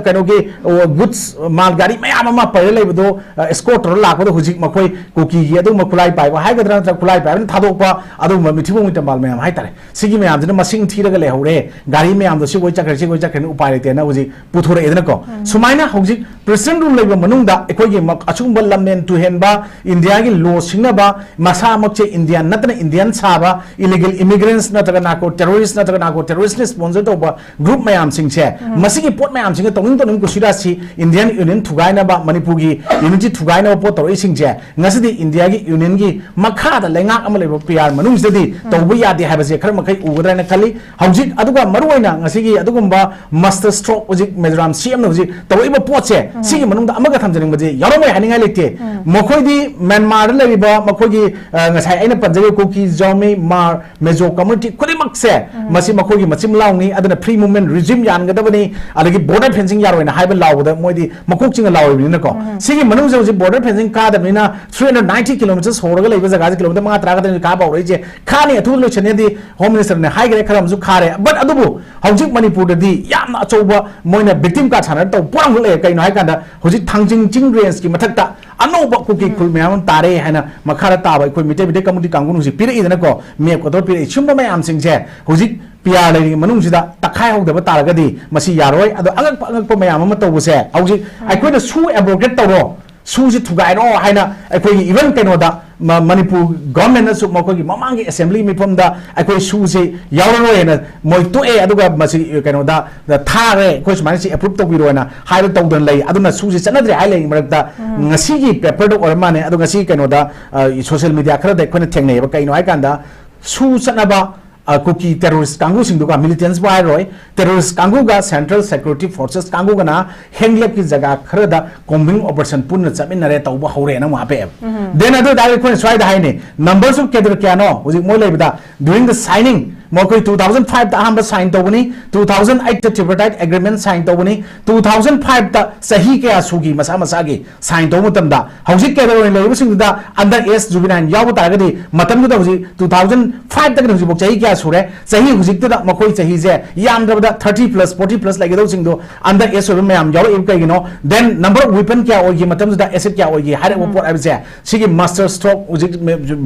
ꯀꯩꯅꯣꯒꯤ, ꯑꯣ, goods, ꯃꯥꯜ ꯒꯥꯔꯤ ꯃꯌꯥꯝ ꯑꯃ ꯄꯩꯔ ꯂꯩꯕꯗꯣ, ꯑ, escort ꯇꯧꯔ ꯂꯥꯛꯄꯗꯣ ꯍꯧꯖꯤꯛ ꯃꯈꯣꯏ ꯀꯨꯀꯤꯒꯤ ꯑꯗꯨꯒꯨꯝꯕ ꯈꯨꯠꯂꯥꯏ ꯄꯥꯏꯕ ꯍꯥꯏꯒꯗ꯭ꯔꯥ ꯅꯠꯇ꯭ꯔꯒ ꯈꯨꯠꯂꯥꯏ ꯄꯥꯏꯕꯅ ꯊꯥꯗꯣꯛꯄ ꯑꯗꯨꯒꯨꯝꯕ ꯃꯤꯊꯤꯕꯣꯡ ꯃꯤꯇꯝꯕꯥꯜ ꯃꯌꯥꯝ ꯍꯥꯏꯇꯥꯔꯦ꯫ ꯁꯤꯒꯤ ꯃꯌꯥꯝꯁꯤꯅ ꯃꯁꯤꯡ ꯊꯤꯔꯒ ꯂꯩꯍꯧꯔꯦ꯫ ꯒꯥꯔꯤ ꯃꯌꯥꯝꯗꯣ ꯁꯤ ꯍꯣꯏ ꯆꯠꯈ꯭ꯔꯦ, ꯁꯤ ꯍꯣꯏ ꯆꯠꯈ꯭ꯔꯦꯅ ꯎꯄꯥꯏ ꯂꯩꯇꯦꯅ ꯍꯧꯖꯤꯛ ꯄꯨꯊꯣꯔꯛꯑꯦꯗꯅꯀꯣ꯫ ꯁꯨꯃꯥꯏꯅ ꯍꯧꯖꯤꯛ Prison rule ꯂꯩꯕ ꯃꯅꯨꯡꯗ ꯑꯩꯈꯣꯏꯒꯤ ꯃ-, ꯑꯁꯤꯒꯨꯝꯕ ꯂꯝꯃꯦꯟ ꯇꯨꯍꯦꯟꯕ, ꯏꯟꯗꯤꯌꯥꯒꯤ law ꯁꯤꯡꯅꯕ, ꯃꯁꯥꯃꯛꯁꯦ ꯏꯟꯗꯤꯌꯥꯟ ꯅꯠꯇꯅ ꯏꯟꯗꯤꯌꯥꯟ ꯁꯥꯕ, illegal immigrants ꯅꯠꯇ꯭ꯔꯒ narco terrorist ꯅꯠꯇ꯭ꯔꯒ narco terrorist ꯅ sponsor ꯇꯧꯕ group ꯃꯌꯥꯝꯁꯤꯡꯁꯦ, ꯃꯁꯤꯒꯤ ꯄꯣꯠ ꯃꯌꯥꯝꯁꯤꯡꯁꯦ ꯇꯧꯅꯤꯡ ꯇꯧꯅꯤꯡ ꯀꯨꯁꯤꯔꯥꯁꯤ Indian Union ꯊꯨꯒꯥꯏꯅꯕ, ꯃꯅꯤꯄꯨꯔꯒꯤ unity ꯊꯨꯒꯥꯏꯅꯕ ꯄꯣꯠ ꯇꯧꯔꯛꯏꯁꯤꯡꯁꯦ, ꯉꯁꯤꯗꯤ ꯏꯟꯗꯤꯌꯥꯒꯤ Union ꯒꯤ ꯃꯈꯥꯗ ꯂꯩꯉꯥꯛ ꯑꯃ ꯂꯩꯕ P R ꯃꯅꯨꯡꯁꯤꯗꯗꯤ ꯇꯧꯕ ꯌꯥꯗꯦ ꯍꯥꯏꯕꯁꯦ ꯈꯔ ꯃꯈꯩ ꯎꯒꯗ꯭ꯔꯥ ꯍꯥꯏꯅ ꯈꯜꯂꯤ꯫ ꯍꯧꯖꯤꯛ, ꯑꯗꯨꯒ ꯃꯔꯨꯑꯣꯏꯅ ꯉꯁꯤꯒꯤ ꯑꯗꯨꯒꯨꯝꯕ master stroke ꯍꯧꯖꯤꯛ ꯃꯤꯖꯣꯔꯥꯝ C M ꯅ ꯍꯧꯖꯤꯛ ꯇꯧꯔꯛꯏꯕ ꯄꯣꯠꯁꯦ, ꯁꯤꯒꯤ ꯃꯅꯨꯡꯗ ꯑꯃꯒ ꯊꯝꯖꯅꯤꯡꯕꯁꯦ ꯌꯥꯎꯔꯝꯃꯣꯏ ꯍꯥꯏꯅꯤꯡꯉꯥꯏ ꯂꯩꯇꯦ꯫ ꯃꯈꯣꯏꯗꯤ ꯃ꯭ꯌꯥꯟꯃꯥꯔꯗ ꯂꯩꯔꯤꯕ ꯃꯈꯣꯏꯒꯤ, ꯑ, ꯉꯁꯥꯏ ꯑꯩꯅ ꯄꯟꯖꯔꯤꯕ ꯀꯨꯀꯤ, ꯖꯥꯎꯃꯤ, ꯃꯥꯔ, ꯃꯦꯖꯣ community ꯈꯨꯗꯤꯡꯃꯛꯁꯦ, ꯃꯁꯤ ꯃꯈꯣꯏꯒꯤ ꯃꯆꯤꯟ ꯃꯅꯥꯎꯅꯤ, ꯑꯗꯨꯅ free movement regime ꯌꯥꯟꯒꯗꯕꯅꯤ, ꯑꯗꯒꯤ border fencing ꯌꯥꯔꯣꯏꯅ ꯍꯥꯏꯕ ꯂꯥꯎꯕꯗ ꯃꯣꯏꯗꯤ ꯃꯀꯣꯛ ꯆꯤꯡꯉ ꯂꯥꯎꯔꯤꯕꯅꯤꯅꯀꯣ꯫ ꯁꯤꯒꯤ ꯃꯅꯨꯡꯁꯦ ꯍꯧꯖꯤꯛ border fencing ꯀꯥꯗꯕꯅꯤꯅ three hundred ninety kilometers ꯍꯧꯔꯒ ꯂꯩꯕ ꯖꯒꯥꯁꯦ kilometer ꯃꯉꯥ ꯇꯔꯥ ꯈꯛꯇꯅꯤ ꯀꯥꯕ ꯍꯧꯔꯛꯏꯁꯦ꯫ ꯈꯥꯅꯤ, ꯑꯊꯨꯕ ꯂꯣꯏꯁꯟꯅꯤꯗꯤ Home Minister ꯅ ꯍꯥꯏꯈ꯭ꯔꯦ, ꯈꯔ ꯑꯃꯁꯨ ꯈꯥꯔꯦ꯫ But ꯑꯗꯨꯕꯨ ꯍꯧꯖꯤꯛ ꯃꯅꯤꯄꯨꯔꯗꯗꯤ ꯌꯥꯝꯅ ꯑꯆꯧꯕ ꯃꯣꯏꯅ victim card ꯁꯥꯟꯅꯔ ꯇꯧꯕ ꯄꯣꯠ ꯑꯃꯈꯛ ꯂꯩꯔꯦ꯫ ꯀꯩꯅꯣ ꯍꯥꯏꯀꯥꯟꯗ, ꯍꯧꯖꯤꯛ ꯊꯥꯡꯖꯤꯡ ꯆꯤꯡ range ꯀꯤ ꯃꯊꯛꯇ ꯑꯅꯧꯕ ꯀꯨꯀꯤ ꯈꯨꯜ ꯃꯌꯥꯝ ꯑꯃ ꯇꯥꯔꯦ ꯍꯥꯏꯅ ꯃꯈꯥꯗ ꯇꯥꯕ ꯑꯩꯈꯣꯏ ꯃꯤꯇꯩ ꯃꯤꯇꯩ community ꯀꯥꯡꯕꯨꯅ ꯍꯧꯖꯤꯛ ꯄꯤꯔꯛꯏꯗꯅꯀꯣ, map ꯀꯗꯣ ꯄꯤꯔꯛꯏ꯫ ꯁꯤꯒꯨꯝꯕ ꯃꯌꯥꯝꯁꯤꯡꯁꯦ ꯍꯧꯖꯤꯛ P R ꯂꯩꯔꯤꯉꯩ ꯃꯅꯨꯡꯁꯤꯗ ꯇꯛꯈꯥꯏꯍꯧꯗꯕ ꯇꯥꯔꯒꯗꯤ ꯃꯁꯤ ꯌꯥꯔꯣꯏ꯫ ꯑꯗꯣ ꯑꯉꯛꯄ ꯑꯉꯛꯄ ꯃꯌꯥꯝ ꯑꯃ ꯇꯧꯕꯁꯦ ꯍꯧꯖꯤꯛ ꯑꯩꯈꯣꯏꯅ ꯁꯨ abrogate ꯇꯧꯔꯣ, ꯁꯨꯁꯤ ꯊꯨꯒꯥꯏꯔꯣ ꯍꯥꯏꯅ ꯑꯩꯈꯣꯏꯒꯤ even ꯀꯩꯅꯣꯗ, ꯃ-, ꯃꯅꯤꯄꯨꯔ government ꯅꯁꯨ ꯃꯈꯣꯏꯒꯤ ꯃꯃꯥꯡꯒꯤ assembly ꯃꯤꯐꯝꯗ ꯑꯩꯈꯣꯏ ꯁꯨꯁꯤ ꯌꯥꯎꯔꯔꯣꯏ ꯍꯥꯏꯅ ꯃꯣꯏ ꯇꯣꯛꯑꯦ, ꯑꯗꯨꯒ ꯃꯁꯤ ꯀꯩꯅꯣꯗ ꯊꯥꯈ꯭ꯔꯦ, ꯑꯩꯈꯣꯏ ꯁꯨꯃꯥꯏꯅ ꯁꯤ approve ꯇꯧꯕꯤꯔꯣ ꯍꯥꯏꯅ ꯍꯥꯏꯕ ꯇꯧꯗꯅ ꯂꯩ꯫ ꯑꯗꯨꯅ ꯁꯨꯁꯤ ꯆꯠꯅꯗ꯭ꯔꯦ ꯍꯥꯏ ꯂꯩꯔꯤ ꯃꯔꯛꯇ ꯉꯁꯤꯒꯤ paper ꯗ ꯑꯣꯏꯔ ꯃꯥꯜꯂꯦ꯫ ꯑꯗꯣ ꯉꯁꯤ ꯀꯩꯅꯣꯗ, ꯑ, social media ꯈꯔꯗ ꯑꯩꯈꯣꯏꯅ ꯊꯦꯡꯅꯩꯌꯦꯕ꯫ ꯀꯩꯅꯣ ꯍꯥꯏꯀꯥꯟꯗ ꯁꯨ ꯆꯠꯅꯕ, ꯑ, ꯀꯨꯀꯤ terrorist ꯀꯥꯡꯕꯨꯁꯤꯡꯗꯨꯒ, militants ꯕꯨ ꯍꯥꯏꯔꯣꯏ, terrorist ꯀꯥꯡꯕꯨꯒ Central Security Forces ꯀꯥꯡꯕꯨꯒꯅ ꯍꯦꯡꯂꯦꯞꯀꯤ ꯖꯒꯥ ꯈꯔꯗ combing operation ꯄꯨꯟꯅ ꯆꯠꯃꯤꯟꯅꯔꯦ ꯇꯧꯕ ꯍꯧꯔꯦꯅ ꯑꯃꯨꯛ ꯍꯥꯄꯛꯑꯦꯕ꯫ Then ꯑꯗꯨ ꯑꯣꯏꯇꯥꯔꯗꯤ ꯑꯩꯈꯣꯏꯅ ꯁ꯭ꯋꯥꯏꯗ ꯍꯥꯏꯅꯤ, numbers of cadre ꯀꯌꯥꯅꯣ ꯍꯧꯖꯤꯛ ꯃꯣꯏ ꯂꯩꯕꯗ? During the signing, ꯃꯈꯣꯏ two thousand five ꯇ ꯑꯍꯥꯟꯕ sign ꯇꯧꯕꯅꯤ, two thousand eight ꯇ tripartite agreement sign ꯇꯧꯕꯅꯤ, two thousand five ꯇ ꯆꯍꯤ ꯀꯌꯥ ꯁꯨꯈꯤ ꯃꯁꯥ ꯃꯁꯥꯒꯤ sign ꯇꯧꯕ ꯃꯇꯝꯗ? ꯍꯧꯖꯤꯛ cadre ꯑꯣꯏꯅ ꯂꯩꯔꯤꯕꯁꯤꯡꯗꯨꯗ under age juvenile ꯌꯥꯎꯕ ꯇꯥꯔꯒꯗꯤ, ꯃꯇꯝꯗꯨꯗ ꯍꯧꯖꯤꯛ two thousand five ꯇꯒꯤꯅ ꯍꯧꯖꯤꯛꯐꯥꯎ ꯆꯍꯤ ꯀꯌꯥ ꯁꯨꯔꯦ? ꯆꯍꯤ ꯍꯧꯖꯤꯛꯇꯨꯗ ꯃꯈꯣꯏ ꯆꯍꯤꯁꯦ ꯌꯥꯝꯗ꯭ꯔꯕꯗ thirty plus, forty plus ꯂꯩꯒꯗꯧꯁꯤꯡꯗꯣ under age ꯑꯣꯏꯕ ꯃꯌꯥꯝ ꯌꯥꯎꯔꯛꯏꯕ ꯀꯩꯒꯤꯅꯣ? Then number of weapon ꯀꯌꯥ ꯑꯣꯏꯈꯤ ꯃꯇꯝꯗꯨꯗ, asset ꯀꯌꯥ ꯑꯣꯏꯈꯤ ꯍꯥꯏꯔꯛꯄ ꯄꯣꯠ ꯍꯥꯏꯕꯁꯦ, ꯁꯤꯒꯤ master stroke ꯍꯧꯖꯤꯛ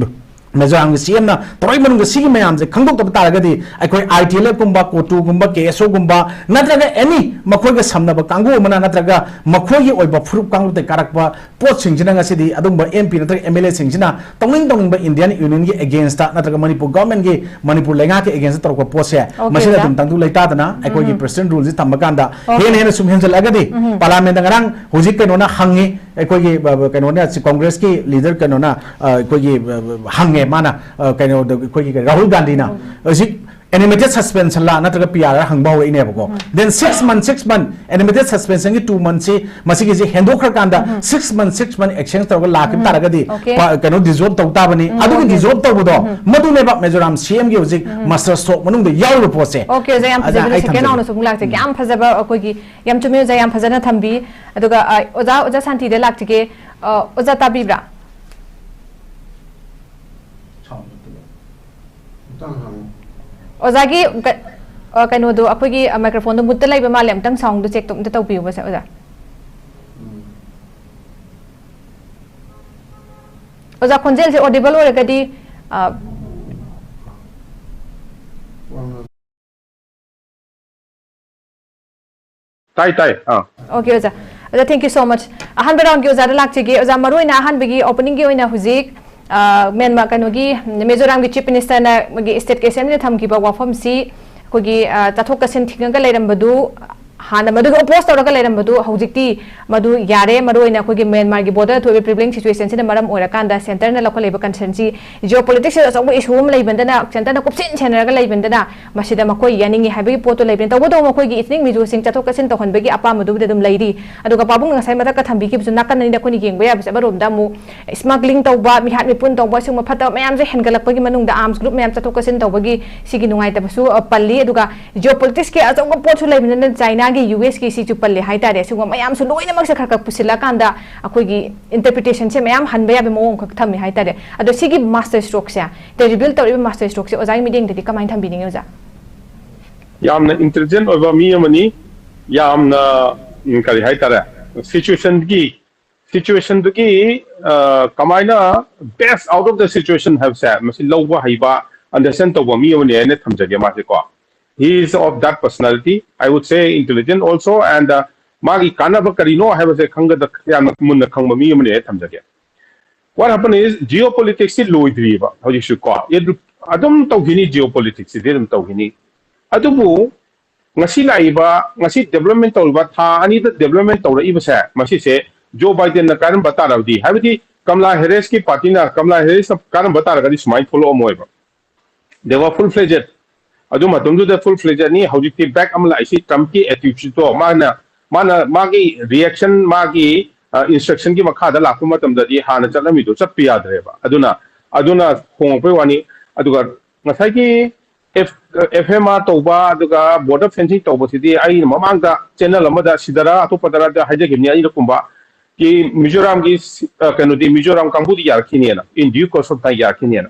ꯃꯤꯖꯣꯔꯥꯝꯒꯤ ꯁꯤ ꯑꯦꯝꯅ ꯇꯧꯔꯛꯏ ꯃꯅꯨꯡꯗ ꯁꯤꯒꯤ ꯃꯌꯥꯝꯁꯦ ꯈꯪꯗꯣꯛꯇꯕ ꯇꯥꯔꯒꯗꯤ, ꯑꯩꯈꯣꯏ ꯑꯥꯏ ꯇꯤ ꯑꯦꯜ ꯑꯦꯐ ꯀꯨꯝꯕ, ꯀꯣꯇꯨꯒꯨꯝꯕ, ꯀꯦ ꯑꯦꯁ ꯑꯣꯒꯨꯝꯕ, ꯅꯠꯇ꯭ꯔꯒ ꯑꯦꯅꯤ ꯃꯈꯣꯏꯒ ꯁꯝꯅꯕ ꯀꯥꯡꯕꯨ ꯑꯃꯅ, ꯅꯠꯇ꯭ꯔꯒ ꯃꯈꯣꯏꯒꯤ ꯑꯣꯏꯕ ꯐꯨꯔꯨꯞ ꯀꯥꯡꯂꯨꯞꯇ ꯀꯥꯔꯛꯄ ꯄꯣꯠꯁꯤꯡꯁꯤꯅ ꯉꯁꯤꯗꯤ ꯑꯗꯨꯒꯨꯝꯕ ꯑꯦꯝ ꯄꯤ ꯅꯠꯇ꯭ꯔꯒ ꯑꯦꯝ ꯑꯦꯜ ꯑꯦꯁꯤꯡꯁꯤꯅ ꯇꯧꯅꯤꯡ ꯇꯧꯅꯤꯡꯕ ꯏꯟꯗꯤꯌꯟ ꯌꯨꯅꯤꯌꯟꯒꯤ ꯑꯦꯒꯦꯟꯁꯇ ꯅꯠꯇ꯭ꯔꯒ ꯃꯅꯤꯄꯨꯔ ꯒꯚꯔꯟꯃꯦꯟꯠꯀꯤ, ꯃꯅꯤꯄꯨꯔ ꯂꯩꯉꯥꯛꯀꯤ ꯑꯦꯒꯦꯟꯁꯇ ꯇꯧꯔꯛꯄ ꯄꯣꯠꯁꯦ, OK, ꯃꯁꯤꯗ ꯑꯣꯖꯥ꯫ ꯑꯗꯨꯝ ꯇꯪꯗꯨ ꯂꯩꯇꯥꯗꯅ ꯑꯩꯈꯣꯏꯒꯤ ꯎꯝ꯫ ꯄ꯭ꯔꯦꯁꯤꯗꯦꯟꯠ ꯔꯨꯜꯁꯤ ꯊꯝꯕ ꯀꯥꯟꯗ ꯍꯦꯟꯅ ꯍꯦꯟꯅ ꯁꯨꯝ ꯍꯦꯟꯖꯜꯂꯛꯑꯒꯗꯤ ꯎꯝ꯫ ꯄꯥꯔꯂꯤꯌꯥꯃꯦꯟꯠꯇ ꯉꯔꯥꯡ ꯍꯧꯖꯤꯛ ꯀꯩꯅꯣꯅ ꯍꯪꯉꯤ, ꯑꯩꯈꯣꯏꯒꯤ, ꯑ, ꯀꯩꯅꯣꯅ, ꯀꯣꯡꯒ꯭ꯔꯦꯁꯀꯤ ꯂꯤꯗꯔ ꯀꯩꯅꯣꯅ, ꯑ, ꯑꯩꯈꯣꯏꯒꯤ, ꯑ, ꯍꯪꯉꯦ ꯃꯥꯅ, ꯑ, ꯀꯩꯅꯣꯗ ꯑꯩꯈꯣꯏꯒꯤ ꯔꯥꯍꯨꯜ ꯒꯥꯟꯙꯤꯅ ꯍꯧꯖꯤꯛ ꯑꯦꯅꯤꯃꯦꯇꯦꯗ ꯁꯁꯄꯦꯟꯁꯟꯂ ꯅꯠꯇ꯭ꯔꯒ ꯄꯤ ꯑꯥꯔ ꯍꯪꯕ ꯍꯧꯔꯛꯏꯅꯦꯕꯀꯣ꯫ ꯎꯝ꯫ Then six month, six month, animated ꯁꯁꯄꯦꯟꯁꯟꯒꯤ two monthꯁꯤ ꯃꯁꯤꯒꯤꯁꯤ ꯍꯦꯟꯗꯣꯛꯈ꯭ꯔꯀꯥꯟꯗ ꯎꯝ꯫ Six month, six month exchange ꯇꯧꯔꯒ ꯂꯥꯛꯈꯤꯕ ꯎꯝ꯫ ꯇꯥꯔꯒꯗꯤ OK꯫ ꯄ-, ꯀꯩꯅꯣ ꯗꯤꯖꯣꯜꯕ ꯇꯧ ꯇꯥꯕꯅꯤ꯫ ꯎꯝ, ꯑꯗꯨꯒꯤ OK꯫ ꯗꯤꯖꯣꯜꯕ ꯇꯧꯕꯗꯣ ꯎꯝ꯫ ꯃꯗꯨꯅꯦꯕ ꯃꯤꯖꯣꯔꯥꯝ ꯁꯤ ꯑꯦꯝꯒꯤ ꯍꯧꯖꯤꯛ ꯎꯝ꯫ ꯃꯁꯇꯔ ꯁ꯭ꯇ꯭ꯔꯣꯛ ꯃꯅꯨꯡꯗ ꯌꯥꯎꯔꯤꯕ ꯄꯣꯠꯁꯦ꯫ OK, ꯑꯣꯖꯥ, ꯌꯥꯝ ꯐꯖꯩ꯫ ꯑꯗ ꯑꯗꯨꯗꯤ ꯑꯩ ꯁꯦꯀꯦꯟ ꯊꯝꯖꯒꯦ꯫ ꯔꯥꯎꯟꯗꯁꯨ ꯑꯃꯨꯛ ꯂꯥꯛꯆꯒꯦ꯫ ꯎꯝ꯫ ꯌꯥꯝ ꯐꯖꯕ ꯑꯩꯈꯣꯏꯒꯤ ꯌꯥꯝ ꯆꯨꯝꯃꯤ ꯑꯣꯖꯥ, ꯌꯥꯝ ꯐꯖꯅ ꯊꯝꯕꯤ꯫ ꯑꯗꯨꯒ, ꯑ, ꯑꯣꯖꯥ, ꯑꯣꯖꯥ ꯁꯥꯟꯇꯤꯗ ꯂꯥꯛꯆꯒꯦ꯫ ꯑ, ꯑꯣꯖꯥ ꯇꯥꯕꯤꯕ꯭ꯔꯥ? ꯁꯥꯎꯟ ꯃꯨꯠꯇꯕ꯫ ꯑꯝꯇꯪ ꯍꯥꯡꯉꯣ꯫ ꯑꯣꯖꯥꯒꯤ ꯀ-, ꯑ, ꯀꯩꯅꯣꯗꯣ, ꯑꯩꯈꯣꯏꯒꯤ, ꯑ, ꯃꯥꯏꯀ꯭ꯔꯣꯐꯣꯟꯗꯣ ꯃꯨꯠꯇ ꯂꯩꯕ ꯃꯥꯜꯂꯦ, ꯑꯝꯇꯪ ꯁꯥꯎꯟꯗꯣ ꯆꯦꯛꯇꯣ ꯑꯝꯇ ꯇꯧꯕꯤꯌꯨꯕꯁꯦ, ꯑꯣꯖꯥ꯫ ꯎꯝ꯫ ꯑꯣꯖꯥ, ꯈꯣꯟꯖꯦꯜꯁꯦ ꯑꯣꯗꯤꯕꯜ ꯑꯣꯏꯔꯒꯗꯤ, ꯑ, ꯋꯥ ꯉꯥꯡ- ꯇꯥꯏ, ꯇꯥꯏ꯫ ꯑꯥ꯫ OK, ꯑꯣꯖꯥ꯫ ꯑꯣꯖꯥ, thank you so much꯫ ꯑꯍꯥꯟꯕ ꯔꯥꯎꯟꯒꯤ ꯑꯣꯖꯥꯗ ꯂꯥꯛꯆꯒꯦ꯫ ꯑꯣꯖꯥ, ꯃꯔꯨꯑꯣꯏꯅ ꯑꯍꯥꯟꯕꯒꯤ ꯑꯣꯄꯅꯤꯡꯒꯤ ꯑꯣꯏꯅ ꯍꯧꯖꯤꯛ, ꯑ, ꯃꯦꯟꯃꯥ-, ꯀꯩꯅꯣꯒꯤ, ꯃꯤꯖꯣꯔꯥꯝꯒꯤ ꯆꯤꯐ ꯃꯤꯅꯤꯁꯇꯔꯅ ꯃꯥꯒꯤ ꯁ꯭ꯇꯦꯠꯀꯤ ꯑꯦꯁꯦꯝꯕ꯭ꯂꯤꯗ ꯊꯝꯈꯤꯕ ꯋꯥꯐꯝꯁꯤ ꯑꯩꯈꯣꯏꯒꯤ, ꯑ, ꯆꯠꯊꯣꯛ ꯆꯠꯁꯤꯟ ꯊꯤꯡꯉꯒ ꯂꯩꯔꯝꯕꯗꯨ, ꯍꯥꯟꯅ ꯃꯗꯨꯒꯤ ꯑꯣꯄꯣꯖ ꯇꯧꯔꯒ ꯂꯩꯔꯝꯕꯗꯨ ꯍꯧꯖꯤꯛꯇꯤ ꯃꯗꯨ ꯌꯥꯔꯦ, ꯃꯔꯨꯑꯣꯏꯅ ꯑꯩꯈꯣꯏꯒꯤ ꯃ꯭ꯌꯥꯟꯃꯥꯔꯒꯤ ꯕꯣꯔꯗꯔ ꯊꯣꯛꯏꯕ ꯄ꯭ꯔꯤꯕ꯭ꯂꯤꯡ ꯁꯤꯆꯨꯋꯦꯁꯟꯁꯤꯅ ꯃꯔꯝ ꯑꯣꯏꯔꯀꯥꯟꯗ ꯁꯦꯟꯇꯔꯅ ꯂꯧꯈꯠꯂꯛꯏꯕ ꯀꯟꯁꯔꯟꯁꯤ ꯖꯤꯑꯣ ꯄꯣꯂꯤꯇꯤꯛꯁꯁꯤꯗ ꯑꯆꯧꯕ ꯏꯁꯨ ꯑꯃ ꯂꯩꯕꯅꯤꯅ, ꯁꯦꯟꯇꯔꯅ ꯀꯨꯞꯁꯦꯟ ꯁꯦꯟꯅꯔꯒ ꯂꯩꯕꯅꯤꯅ, ꯃꯁꯤꯗ ꯃꯈꯣꯏ ꯌꯥꯅꯤꯡꯉꯤ ꯍꯥꯏꯕꯒꯤ ꯄꯣꯠꯇꯨ ꯂꯩꯕꯅꯤ꯫ ꯇꯧꯕꯇꯕꯨ ꯃꯈꯣꯏꯒꯤ ꯏꯊꯅꯤꯛ ꯃꯤꯖꯣꯁꯤꯡ ꯆꯠꯊꯣꯛ ꯆꯠꯁꯤꯟ ꯇꯧꯍꯟꯕꯒꯤ ꯑꯄꯥꯝꯕꯗꯨꯕꯨꯗꯤ ꯑꯗꯨꯝ ꯂꯩꯔꯤ꯫ ꯑꯗꯨꯒ ꯄꯥꯕꯨꯡꯅ ꯉꯁꯥꯏ ꯃꯊꯛꯇ ꯊꯝꯕꯤꯈꯤꯕꯁꯨ ꯅꯥꯀꯟ ꯑꯅꯤꯗ ꯑꯩꯈꯣꯏꯅ ꯌꯦꯡꯕ ꯌꯥꯕꯁꯦ, ꯑꯃꯔꯣꯝꯗ ꯑꯃꯨꯛ ꯁ꯭ꯃꯒ꯭ꯂꯤꯡ ꯇꯧꯕ, ꯃꯤꯍꯥꯠ ꯃꯤꯄꯨꯟ ꯇꯧꯕ, ꯁꯤꯒꯨꯝꯕ ꯐꯠꯇꯕ ꯃꯌꯥꯝꯁꯦ ꯍꯦꯟꯒꯠꯂꯛꯄꯒꯤ ꯃꯅꯨꯡꯗ ꯑꯥꯔꯝꯁ ꯒ꯭ꯔꯨꯞ ꯃꯌꯥꯝ ꯆꯠꯊꯣꯛ ꯆꯠꯁꯤꯟ ꯇꯧꯕꯒꯤ ꯁꯤꯒꯤ ꯅꯨꯡꯉꯥꯏꯇꯕꯁꯨ, ꯑ, ꯄꯜꯂꯤ꯫ ꯑꯗꯨꯒ ꯖꯤꯑꯣ ꯄꯣꯂꯤꯇꯤꯛꯁꯀꯤ ꯑꯆꯧꯕ ꯄꯣꯠꯁꯨ ꯂꯩꯕꯅꯤꯅ ꯆꯥꯏꯅꯥꯒꯤ, ꯌꯨ ꯑꯦꯁꯀꯤ ꯁꯤꯁꯨ ꯄꯜꯂꯦ ꯍꯥꯏꯇꯥꯔꯦ꯫ ꯁꯤꯒꯨꯝꯕ ꯃꯌꯥꯝꯁꯨ ꯂꯣꯏꯅꯃꯛꯁꯦ ꯈꯔ ꯈꯔ ꯄꯨꯁꯤꯜꯂꯀꯥꯟꯗ ꯑꯩꯈꯣꯏꯒꯤ ꯏꯟꯇꯔꯄ꯭ꯔꯤꯇꯦꯁꯟꯁꯦ ꯃꯌꯥꯝ ꯍꯟꯕ ꯌꯥꯕꯒꯤ ꯃꯑꯣꯡ ꯈꯛ ꯊꯝꯃꯦ ꯍꯥꯏꯇꯥꯔꯦ꯫ ꯑꯗꯣ ꯁꯤꯒꯤ ꯃꯥꯁꯇꯔ ꯁ꯭ꯇ꯭ꯔꯣꯛꯁꯦ, ꯗ ꯔꯤꯕꯤꯜ ꯇꯧꯔꯤꯕ ꯃꯥꯁꯇꯔ ꯁ꯭ꯇ꯭ꯔꯣꯛꯁꯦ ꯑꯣꯖꯥꯒꯤ ꯃꯤꯠꯌꯦꯡꯗꯗꯤ ꯀꯃꯥꯏꯅ ꯊꯝꯕꯤꯅꯤꯡꯉꯤ, ꯑꯣꯖꯥ? ꯌꯥꯝꯅ ꯏꯟꯇꯦꯂꯤꯖꯦꯟꯠ ꯑꯣꯏꯕ ꯃꯤ ꯑꯃꯅꯤ꯫ ꯌꯥꯝꯅ, ꯎꯝ, ꯀꯔꯤ ꯍꯥꯏꯇꯥꯔꯦ, ꯁꯤꯆꯨꯋꯦꯁꯟꯒꯤ situationꯗꯨꯒꯤ ꯑ, ꯀꯃꯥꯏꯅ best out of the situation ꯍꯥꯏꯕꯁꯦ ꯃꯁꯤ ꯂꯧꯕ ꯍꯩꯕ, understand ꯇꯧꯕ ꯃꯤ ꯑꯃꯅꯤ ꯍꯥꯏꯅ ꯊꯝꯖꯒꯦ ꯃꯥꯁꯦꯀꯣ. He is of that personality, I would say intelligent also, and uh, ꯃꯥꯒꯤ ꯀꯥꯟꯅꯕ ꯀꯔꯤꯅꯣ ꯍꯥꯏꯕꯁꯦ ꯈꯪꯒꯗ ꯌꯥꯝꯅ ꯃꯨꯟꯅ ꯈꯪꯕ ꯃꯤ ꯑꯃꯅꯤ ꯍꯥꯏꯅ ꯊꯝꯖꯒꯦ. What happened is geopolitics ꯁꯤ ꯂꯣꯏꯗ꯭ꯔꯤꯕ ꯍꯧꯖꯤꯛꯁꯨ ꯀꯣ. ꯑꯗꯨꯝ ꯇꯧꯈꯤꯅꯤ, geopolitics ꯁꯤꯗꯤ ꯑꯗꯨꯝ ꯇꯧꯈꯤꯅꯤ. ꯑꯗꯨꯕꯨ ꯉꯁꯤ ꯂꯥꯛꯏꯕ, ꯉꯁꯤ development ꯇꯧꯔꯤꯕ, ꯊꯥ ꯑꯅꯤꯗ development ꯇꯧꯔꯛꯏꯕꯁꯦ, ꯃꯁꯤꯁꯦ ꯖꯣ ꯕꯥꯏꯗꯦꯟꯅ ꯀꯥꯔꯝꯕ ꯇꯥꯔꯕꯗꯤ, ꯍꯥꯏꯕꯗꯤ ꯀꯝꯂꯥ ꯍꯦꯔꯤꯁꯀꯤ ꯄꯥꯔꯇꯤꯅ, ꯀꯝꯂꯥ ꯍꯦꯔꯤꯁꯅ ꯀꯥꯔꯝꯕ ꯇꯥꯔꯒꯗꯤ ꯁꯨꯃꯥꯏꯅ ꯊꯣꯛꯂꯛꯑꯝꯃꯣꯏꯕ. They were full fledged. ꯑꯗꯨ ꯃꯇꯝꯗꯨꯗ full fledged ꯅꯤ. ꯍꯧꯖꯤꯛꯇꯤ back ꯑꯃ ꯂꯥꯛꯏꯁꯤ ꯇ꯭ꯔꯝꯞꯀꯤ attitude ꯇꯣ, ꯃꯥꯅ, ꯃꯥꯅ, ꯃꯥꯒꯤ reaction, ꯃꯥꯒꯤ instruction ꯒꯤ ꯃꯈꯥꯗ ꯂꯥꯛꯄ ꯃꯇꯝꯗꯗꯤ ꯍꯥꯟꯅ ꯆꯠꯂꯝꯃꯤꯗꯣ ꯆꯠꯄ ꯌꯥꯗ꯭ꯔꯦꯕ. ꯑꯗꯨꯅ, ꯑꯗꯨꯅ ꯍꯣꯡꯉꯛꯄꯩ ꯋꯥꯅꯤ. ꯑꯗꯨꯒ ꯉꯁꯥꯏꯒꯤ F, F M R ꯇꯧꯕ, ꯑꯗꯨꯒ border fencing ꯇꯧꯕꯁꯤꯗꯤ ꯑꯩꯅ ꯃꯃꯥꯡꯗ channel ꯑꯃꯗ, ꯁꯤꯗꯔ ꯑꯇꯣꯞꯄꯗꯔ ꯍꯥꯏꯖꯈꯤꯕꯅꯤ, ꯑꯅꯤꯔꯛ ꯀꯨꯝꯕ, ꯀꯤ ꯃꯤꯖꯣꯔꯥꯝꯒꯤ, ꯑ, ꯀꯩꯅꯣꯗꯤ, ꯃꯤꯖꯣꯔꯥꯝ ꯀꯥꯡꯕꯨꯗꯤ ꯌꯥꯔꯛꯈꯤꯅꯦꯅ, in due course of time ꯌꯥꯔꯛꯈꯤꯅꯦꯅ.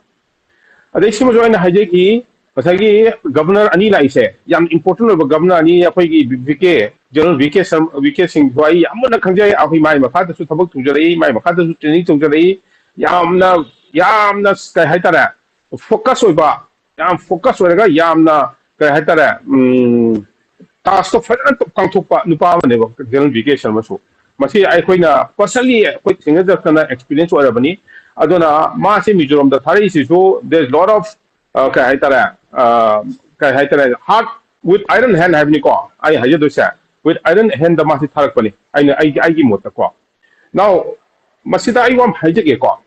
ꯑꯗꯩ ꯁꯤꯃꯁꯨ ꯑꯩꯅ ꯍꯥꯏꯖꯈꯤ, ꯉꯁꯥꯏꯒꯤ governor ꯑꯅꯤ ꯂꯥꯛꯏꯁꯦ, ꯌꯥꯝ important ꯑꯣꯏꯕ governor ꯑꯅꯤ, ꯑꯩꯈꯣꯏꯒꯤ V K, General V K sir-, V K ꯁꯤꯡꯗꯣ ꯑꯩ ꯌꯥꯝ ꯃꯨꯟꯅ ꯈꯪꯖꯩ. ꯑꯩꯈꯣꯏ ꯃꯥꯏ ꯃꯈꯥꯗꯁꯨ ꯊꯕꯛ ꯇꯧꯖꯔꯛꯏ, ꯃꯥꯏ ꯃꯈꯥꯗꯁꯨ training ꯇꯧꯖꯔꯛꯏ. ꯌꯥꯝꯅ, ꯌꯥꯝꯅ, ꯀꯩ ꯍꯥꯏꯇꯥꯔꯦ, focus ꯑꯣꯏꯕ, ꯌꯥꯝ focus ꯑꯣꯏꯔꯒ ꯌꯥꯝꯅ, ꯀꯩ ꯍꯥꯏꯇꯥꯔꯦ, ꯎꯝ, task ꯇꯣ ꯐꯖꯅ ꯄꯥꯡꯊꯣꯛꯄ ꯅꯨꯄꯥ ꯑꯃꯅꯦꯕ General V K ꯁꯔꯃꯁꯨ. ꯃꯁꯤ ꯑꯩꯈꯣꯏꯅ personally ꯑꯩꯈꯣꯏ ꯊꯦꯡꯅꯖꯔꯛꯇꯅ experience ꯑꯣꯏꯔꯕꯅꯤ. ꯑꯗꯨꯅ ꯃꯥꯁꯤ ꯃꯤꯖꯣꯔꯥꯝꯗ ꯊꯥꯔꯛꯏꯁꯤꯁꯨ, there is lot of, ꯑ, ꯀꯩ ꯍꯥꯏꯇꯥꯔꯦ, ꯑ, ꯀꯩ ꯍꯥꯏꯇꯥꯔꯦ, hard with iron hand ꯍꯥꯏꯕꯅꯤꯀꯣ ꯑꯩ ꯍꯥꯏꯖꯗꯣꯏꯁꯦ. With iron hand ꯗ ꯃꯥꯁꯤ ꯊꯥꯔꯛꯄꯅꯤ, ꯑꯩꯅ, ꯑꯩꯒꯤ, ꯑꯩꯒꯤ ꯃꯣꯠꯇꯀꯣ. Now, ꯃꯁꯤꯗ ꯑꯩ ꯋꯥ ꯑꯃ ꯍꯥꯏꯖꯒꯦꯀꯣ.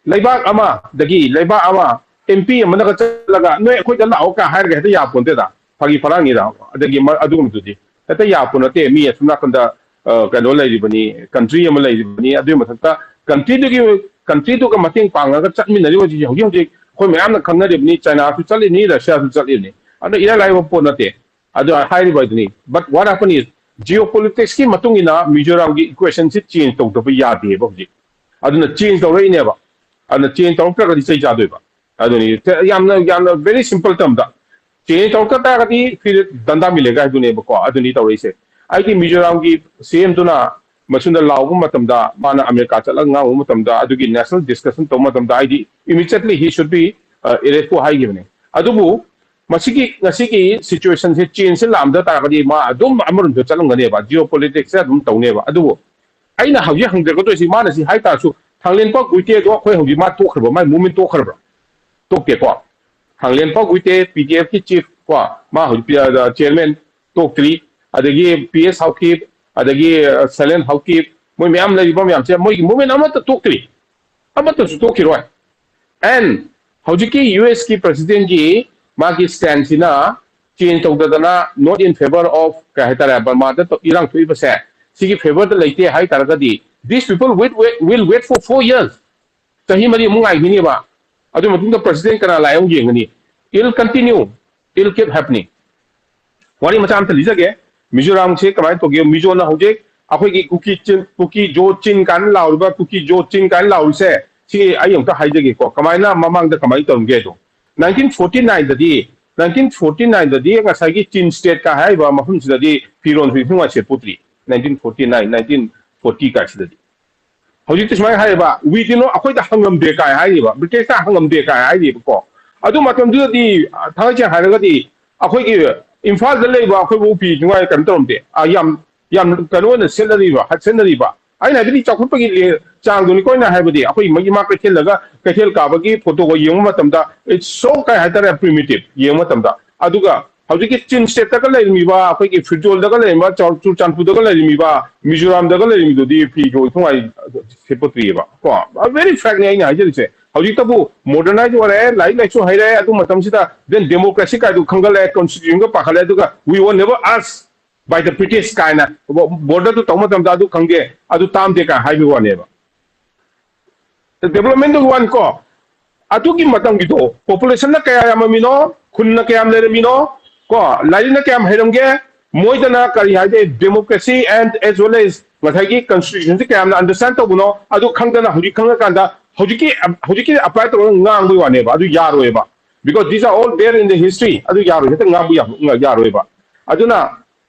ꯂꯩꯕꯥꯛ ꯑꯃꯗꯒꯤ ꯂꯩꯕꯥꯛ ꯑꯃ, M P ꯑꯃꯅꯒ ꯆꯠꯂꯒ, "ꯅꯣꯏ ꯑꯩꯈꯣꯏꯗ ꯂꯥꯛꯑꯣ" ꯀ ꯍꯥꯏꯔꯒ ꯍꯦꯛꯇ ꯌꯥꯄꯣꯟꯇꯦꯗ, ꯐꯥꯒꯤ ꯐꯔꯥꯡꯅꯤꯗ. ꯑꯗꯒꯤ ꯃ-, ꯑꯗꯨꯒꯨꯝꯕꯗꯨꯗꯤ ꯍꯦꯛꯇ ꯌꯥꯄꯣ ꯅꯠꯇꯦ. ꯃꯤ ꯑꯁꯨꯝ ꯅꯥꯀꯟꯗ, ꯑ, ꯀꯩꯅꯣ ꯂꯩꯔꯤꯕꯅꯤ, country ꯑꯃ ꯂꯩꯔꯤꯕꯅꯤ, ꯑꯗꯨꯒꯤ ꯃꯊꯛꯇ country ꯗꯨꯒꯤ, country ꯗꯨꯒ ꯃꯇꯦꯡ ꯄꯥꯡꯉꯒ ꯆꯠꯃꯤꯟꯅꯔꯤꯕ ꯍꯧꯖꯤꯛ, ꯍꯧꯖꯤꯛ ꯍꯧꯖꯤꯛ ꯑꯩꯈꯣꯏ ꯃꯌꯥꯝꯅ ꯈꯪꯅꯔꯤꯕꯅꯤ, China ꯁꯨ ꯆꯠꯂꯤꯅꯤ, Russia ꯁꯨ ꯆꯠꯂꯤꯕꯅꯤ. ꯑꯗꯨ ꯏꯔꯥꯏ ꯂꯥꯏꯕ ꯄꯣꯠ ꯅꯠꯇꯦ. ꯑꯗꯨ ꯍꯥꯏꯔꯤꯕ ꯍꯥꯏꯗꯨꯅꯤ. But what happened is, geopolitics ꯀꯤ ꯃꯇꯨꯡ ꯏꯟꯅ ꯃꯤꯖꯣꯔꯥꯝꯒꯤ equation ꯁꯤ change ꯇꯧꯗꯕ ꯌꯥꯗꯦꯕ ꯍꯧꯖꯤꯛ. ꯑꯗꯨꯅ change ꯇꯧꯔꯛꯏꯅꯦꯕ. ꯑꯗꯨꯅ change ꯇꯧꯔꯛꯇ꯭ꯔꯒꯗꯤ ꯆꯩ ꯆꯥꯗꯣꯏꯕ. ꯑꯗꯨꯅꯤ ꯌꯥꯝꯅ, ꯌꯥꯝꯅ very simple term ꯗ. Change ꯇꯧꯔꯛꯇ ꯇꯥꯔꯒꯗꯤ ꯐꯤꯔ ꯗꯟꯗꯥ ꯃꯤꯂꯦꯒ ꯍꯥꯏꯗꯨꯅꯦꯕꯀꯣ. ꯑꯗꯨꯅꯤ ꯇꯧꯔꯛꯏꯁꯦ. ꯑꯩꯗꯤ ꯃꯤꯖꯣꯔꯥꯝꯒꯤ C M ꯗꯨꯅ ꯃꯁꯨꯝꯗ ꯂꯥꯎꯕ ꯃꯇꯝꯗ, ꯃꯥꯅ ꯑꯃꯦꯔꯤꯀꯥ ꯆꯠꯂꯒ ꯉꯥꯡꯕ ꯃꯇꯝꯗ, ꯑꯗꯨꯒꯤ national discussion ꯇꯧꯕ ꯃꯇꯝꯗ ꯑꯩꯗꯤ immediately he should be arrest ꯍꯥꯏꯈꯤꯕꯅꯤ꯫ ꯑꯗꯨꯕꯨ ꯃꯁꯤꯒꯤ ꯉꯁꯤꯒꯤ situation ꯁꯦ change ꯁꯦ ꯂꯥꯛꯑꯝꯗ ꯇꯥꯔꯒꯗꯤ ꯃꯥ ꯑꯗꯨꯝ ꯑꯃꯔꯣꯝꯗ ꯆꯠꯂꯝꯒꯅꯦꯕ, geopolitics ꯁꯦ ꯑꯗꯨꯝ ꯇꯧꯅꯦꯕ꯫ ꯑꯗꯨꯕꯨ ꯑꯩꯅ ꯍꯧꯖꯤꯛ ꯍꯪꯖꯒꯗꯣꯏꯁꯤ, ꯃꯥꯅ ꯁꯤ ꯍꯥꯏ ꯇꯥꯔꯁꯨ, ꯊꯥꯡꯂꯦꯟꯄꯥꯛ ꯒꯨꯏꯇꯦꯗꯣ ꯑꯩꯈꯣꯏ ꯍꯧꯖꯤꯛ ꯃꯥ ꯇꯣꯛꯈ꯭ꯔꯕ, ꯃꯥꯏ movement ꯇꯣꯛꯈ꯭ꯔꯕ꯭ꯔꯥ? ꯇꯣꯛꯇꯦꯀꯣ꯫ ꯊꯥꯡꯂꯦꯟꯄꯥꯛ ꯒꯨꯏꯇꯦ, P D F ꯀꯤ chief ꯀꯣ, ꯃꯥ ꯍꯧꯖꯤꯛ chairman ꯇꯣꯛꯇ꯭ꯔꯤ, ꯑꯗꯒꯤ P S ꯍꯥꯎꯀꯤꯞ, ꯑꯗꯒꯤ ꯁꯦꯂꯦꯟ ꯍꯥꯎꯀꯤꯞ, ꯃꯣꯏ ꯃꯌꯥꯝ ꯂꯩꯔꯤꯕ ꯃꯌꯥꯝꯁꯦ, ꯃꯣꯏꯒꯤ movement ꯑꯃꯠꯇ ꯇꯣꯛꯇ꯭ꯔꯤ, ꯑꯃꯠꯇꯁꯨ ꯇꯣꯛꯈꯤꯔꯣꯏ꯫ And ꯍꯧꯖꯤꯛꯀꯤ U S ꯀꯤ president ꯀꯤ ꯃꯥꯒꯤ stand ꯁꯤꯅ change ꯇꯧꯗꯗꯅ not in favor of ꯀꯩ ꯍꯥꯏꯇꯥꯔꯦ, ꯕꯔꯃꯥꯗ ꯇꯧ-, ꯏꯔꯥꯡ ꯊꯣꯛꯏꯕꯁꯦ, ꯁꯤꯒꯤ favour ꯗ ꯂꯩꯇꯦ ꯍꯥꯏ ꯇꯥꯔꯒꯗꯤ, these people wait, wait, will wait for four years. ꯆꯍꯤ ꯃꯔꯤꯃꯨꯛ ꯉꯥꯏꯈꯤꯅꯦꯕ꯫ ꯑꯗꯨ ꯃꯇꯨꯡꯗ president ꯀꯅꯥ ꯂꯥꯛꯑꯦ ꯑꯃꯨꯛ ꯌꯦꯡꯒꯅꯤ꯫ It will continue, it will keep happening. ꯋꯥꯔꯤ ꯃꯆꯥ ꯑꯝꯇ ꯂꯤꯖꯒꯦ꯫ ꯃꯤꯖꯣꯔꯥꯝꯁꯦ ꯀꯃꯥꯏꯅ ꯇꯧꯒꯦ? ꯃꯤꯖꯣꯅ ꯍꯧꯖꯤꯛ ꯑꯩꯈꯣꯏꯒꯤ ꯀꯨꯀꯤ ꯆꯤꯟ, ꯀꯨꯀꯤ ꯖꯣ ꯆꯤꯟ ꯀꯥꯏꯅ ꯂꯥꯎꯔꯤꯕ, ꯀꯨꯀꯤ ꯖꯣ ꯆꯤꯟ ꯀꯥꯏꯅ ꯂꯥꯎꯔꯤꯁꯦ, ꯁꯤ ꯑꯩ ꯑꯃꯨꯛꯇ ꯍꯥꯏꯖꯒꯦꯀꯣ, ꯀꯃꯥꯏꯅ, ꯃꯃꯥꯡꯗ ꯀꯃꯥꯏꯅ ꯇꯧꯔꯝꯒꯦ ꯍꯥꯏꯗꯣ꯫ Nineteen forty nine ꯗꯗꯤ, nineteen forty nine ꯗꯗꯤ ꯉꯁꯥꯏꯒꯤ ꯆꯤꯟ state ꯀ ꯍꯥꯏꯔꯤꯕ ꯃꯐꯝꯁꯤꯗꯗꯤ ꯐꯤꯔꯣꯟꯁꯨ ꯏꯟꯊꯤ ꯅꯨꯡꯉꯥꯏ ꯁꯦꯠꯄꯣꯠꯇ꯭ꯔꯤ꯫ Nineteen forty nine, nineteen forty ꯀꯥꯏꯁꯤꯗꯗꯤ꯫ ꯍꯧꯖꯤꯛꯇꯤ ꯁꯨꯃꯥꯏꯅ ꯍꯥꯏꯌꯦꯕ, "We did not, ꯑꯩꯈꯣꯏꯗ ꯍꯪꯉꯝꯗꯦ" ꯀꯥꯏ ꯍꯥꯏꯔꯤꯕ, ꯕ꯭ꯔꯤꯇꯤꯁꯇ ꯍꯪꯉꯝꯗꯦ ꯀꯥꯏ ꯍꯥꯏꯔꯤꯕꯀꯣ꯫ ꯑꯗꯨ ꯃꯇꯝꯗꯨꯗꯗꯤ, ꯑ, ꯊꯥꯡꯒꯩ ꯁꯦꯡꯅ ꯍꯥꯏꯔꯒꯗꯤ, ꯑꯩꯈꯣꯏꯒꯤ ꯏꯝꯐꯥꯜꯗ ꯂꯩꯕ ꯑꯩꯈꯣꯏ ꯎꯄꯤ ꯅꯨꯡꯉꯥꯏ ꯀꯩꯅꯣ ꯇꯧꯔꯝꯗꯦ꯫ ꯑ, ꯌꯥꯝ, ꯌꯥꯝ ꯀꯩꯅꯣ ꯑꯣꯏꯅ ꯁꯦꯠꯅꯔꯤꯕ, ꯍꯠ ꯁꯦꯠꯅꯔꯤꯕ꯫ ꯑꯩꯅ ꯍꯥꯏꯕꯗꯤ ꯆꯥꯎꯈꯠꯄꯒꯤ ꯂꯦ-, ꯆꯥꯡꯗꯨꯅꯤꯀꯣ ꯑꯩꯅ ꯍꯥꯏꯕꯗꯤ, ꯑꯩꯈꯣꯏ ꯏꯃꯥ-, ꯏꯃꯥ ꯀꯩꯊꯦꯜꯗꯒ, ꯀꯩꯊꯦꯜ ꯀꯥꯕꯒꯤ photo ꯒ ꯌꯦꯡꯕ ꯃꯇꯝꯗ, it's so ꯀꯩ ꯍꯥꯏꯇꯥꯔꯦ, primitive ꯌꯦꯡꯕ ꯃꯇꯝꯗ꯫ ꯑꯗꯨꯒ ꯍꯧꯖꯤꯛꯀꯤ ꯆꯤꯟ state ꯇꯒ ꯂꯩꯔꯝꯃꯤꯕ, ꯑꯩꯈꯣꯏꯒꯤ ꯐꯤꯔꯖꯣꯜꯗꯒ ꯂꯩꯔꯝꯕ, ꯆꯥꯎ-, ꯆꯨꯔꯆꯥꯟꯄꯨꯔꯗꯒ ꯂꯩꯔꯝꯃꯤꯕ, ꯃꯤꯖꯣꯔꯥꯝꯗꯒ ꯂꯩꯔꯝꯃꯤꯗꯨꯗꯤ ꯐꯤꯔꯣꯜ ꯊꯣꯡꯉꯥꯏ ꯁꯦꯠꯄꯣꯠꯇ꯭ꯔꯤꯑꯕ ꯀꯣ꯫ Very frank ꯅꯤ ꯑꯩꯅ ꯍꯥꯏꯖꯔꯤꯁꯦ꯫ ꯍꯧꯖꯤꯛꯇꯕꯨ modernize ꯑꯣꯏꯔꯛꯑꯦ, ꯂꯥꯏꯔꯤꯛ ꯂꯥꯏꯁꯨ ꯍꯩꯔꯦ, ꯑꯗꯨ ꯃꯇꯝꯁꯤꯗ then democracy ꯀꯥꯏꯗꯨ ꯈꯪꯒꯠꯂꯛꯑꯦ, constitution ꯒ ꯄꯥꯈꯠꯂꯦ, ꯑꯗꯨꯒ "We were never asked by the British" ꯀꯥꯏꯅ border ꯗꯨ ꯇꯧꯕ ꯃꯇꯝꯗ ꯑꯗꯨ ꯈꯪꯗꯦ, ꯑꯗꯨ ꯇꯥꯝꯗꯦ ꯀꯥꯏꯅ ꯍꯥꯏꯕꯒꯤ ꯋꯥꯅꯦꯕ꯫ Development ꯇꯨꯒꯤ ꯋꯥꯅꯤ ꯀꯣ꯫ ꯑꯗꯨꯒꯤ ꯃꯇꯝꯒꯤꯗꯣ population ꯅ ꯀꯌꯥ ꯌꯥꯝꯃꯝꯃꯤꯅꯣ, ꯈꯨꯟꯅ ꯀꯌꯥꯝ ꯂꯩꯔꯝꯃꯤꯅꯣ, ꯀꯣ, ꯂꯥꯏꯔꯤꯛꯅ ꯀꯌꯥꯝ ꯍꯩꯔꯝꯒꯦ, ꯃꯣꯏꯗꯅ ꯀꯔꯤ ꯍꯥꯏꯒꯦ, democracy and as well as ꯉꯁꯥꯏꯒꯤ constitution ꯁꯤ ꯀꯌꯥꯝꯅ understand ꯇꯧꯕꯅꯣ, ꯑꯗꯨ ꯈꯪꯗꯅ ꯍꯧꯖꯤꯛ ꯈꯪꯉꯀꯥꯟꯗ ꯍꯧꯖꯤꯛꯀꯤ, ꯍꯧꯖꯤꯛꯀꯤ apply ꯇꯧꯔꯒ ꯉꯥꯡꯕꯒꯤ ꯋꯥꯅꯦꯕ, ꯑꯗꯨ ꯌꯥꯔꯣꯏꯕ꯫ Because these are all there in the history. ꯑꯗꯨ ꯌꯥꯔꯣꯏ, ꯍꯦꯛꯇ ꯉꯥꯡꯕ ꯌꯥ-, ꯌꯥꯔꯣꯏꯕ꯫ ꯑꯗꯨꯅ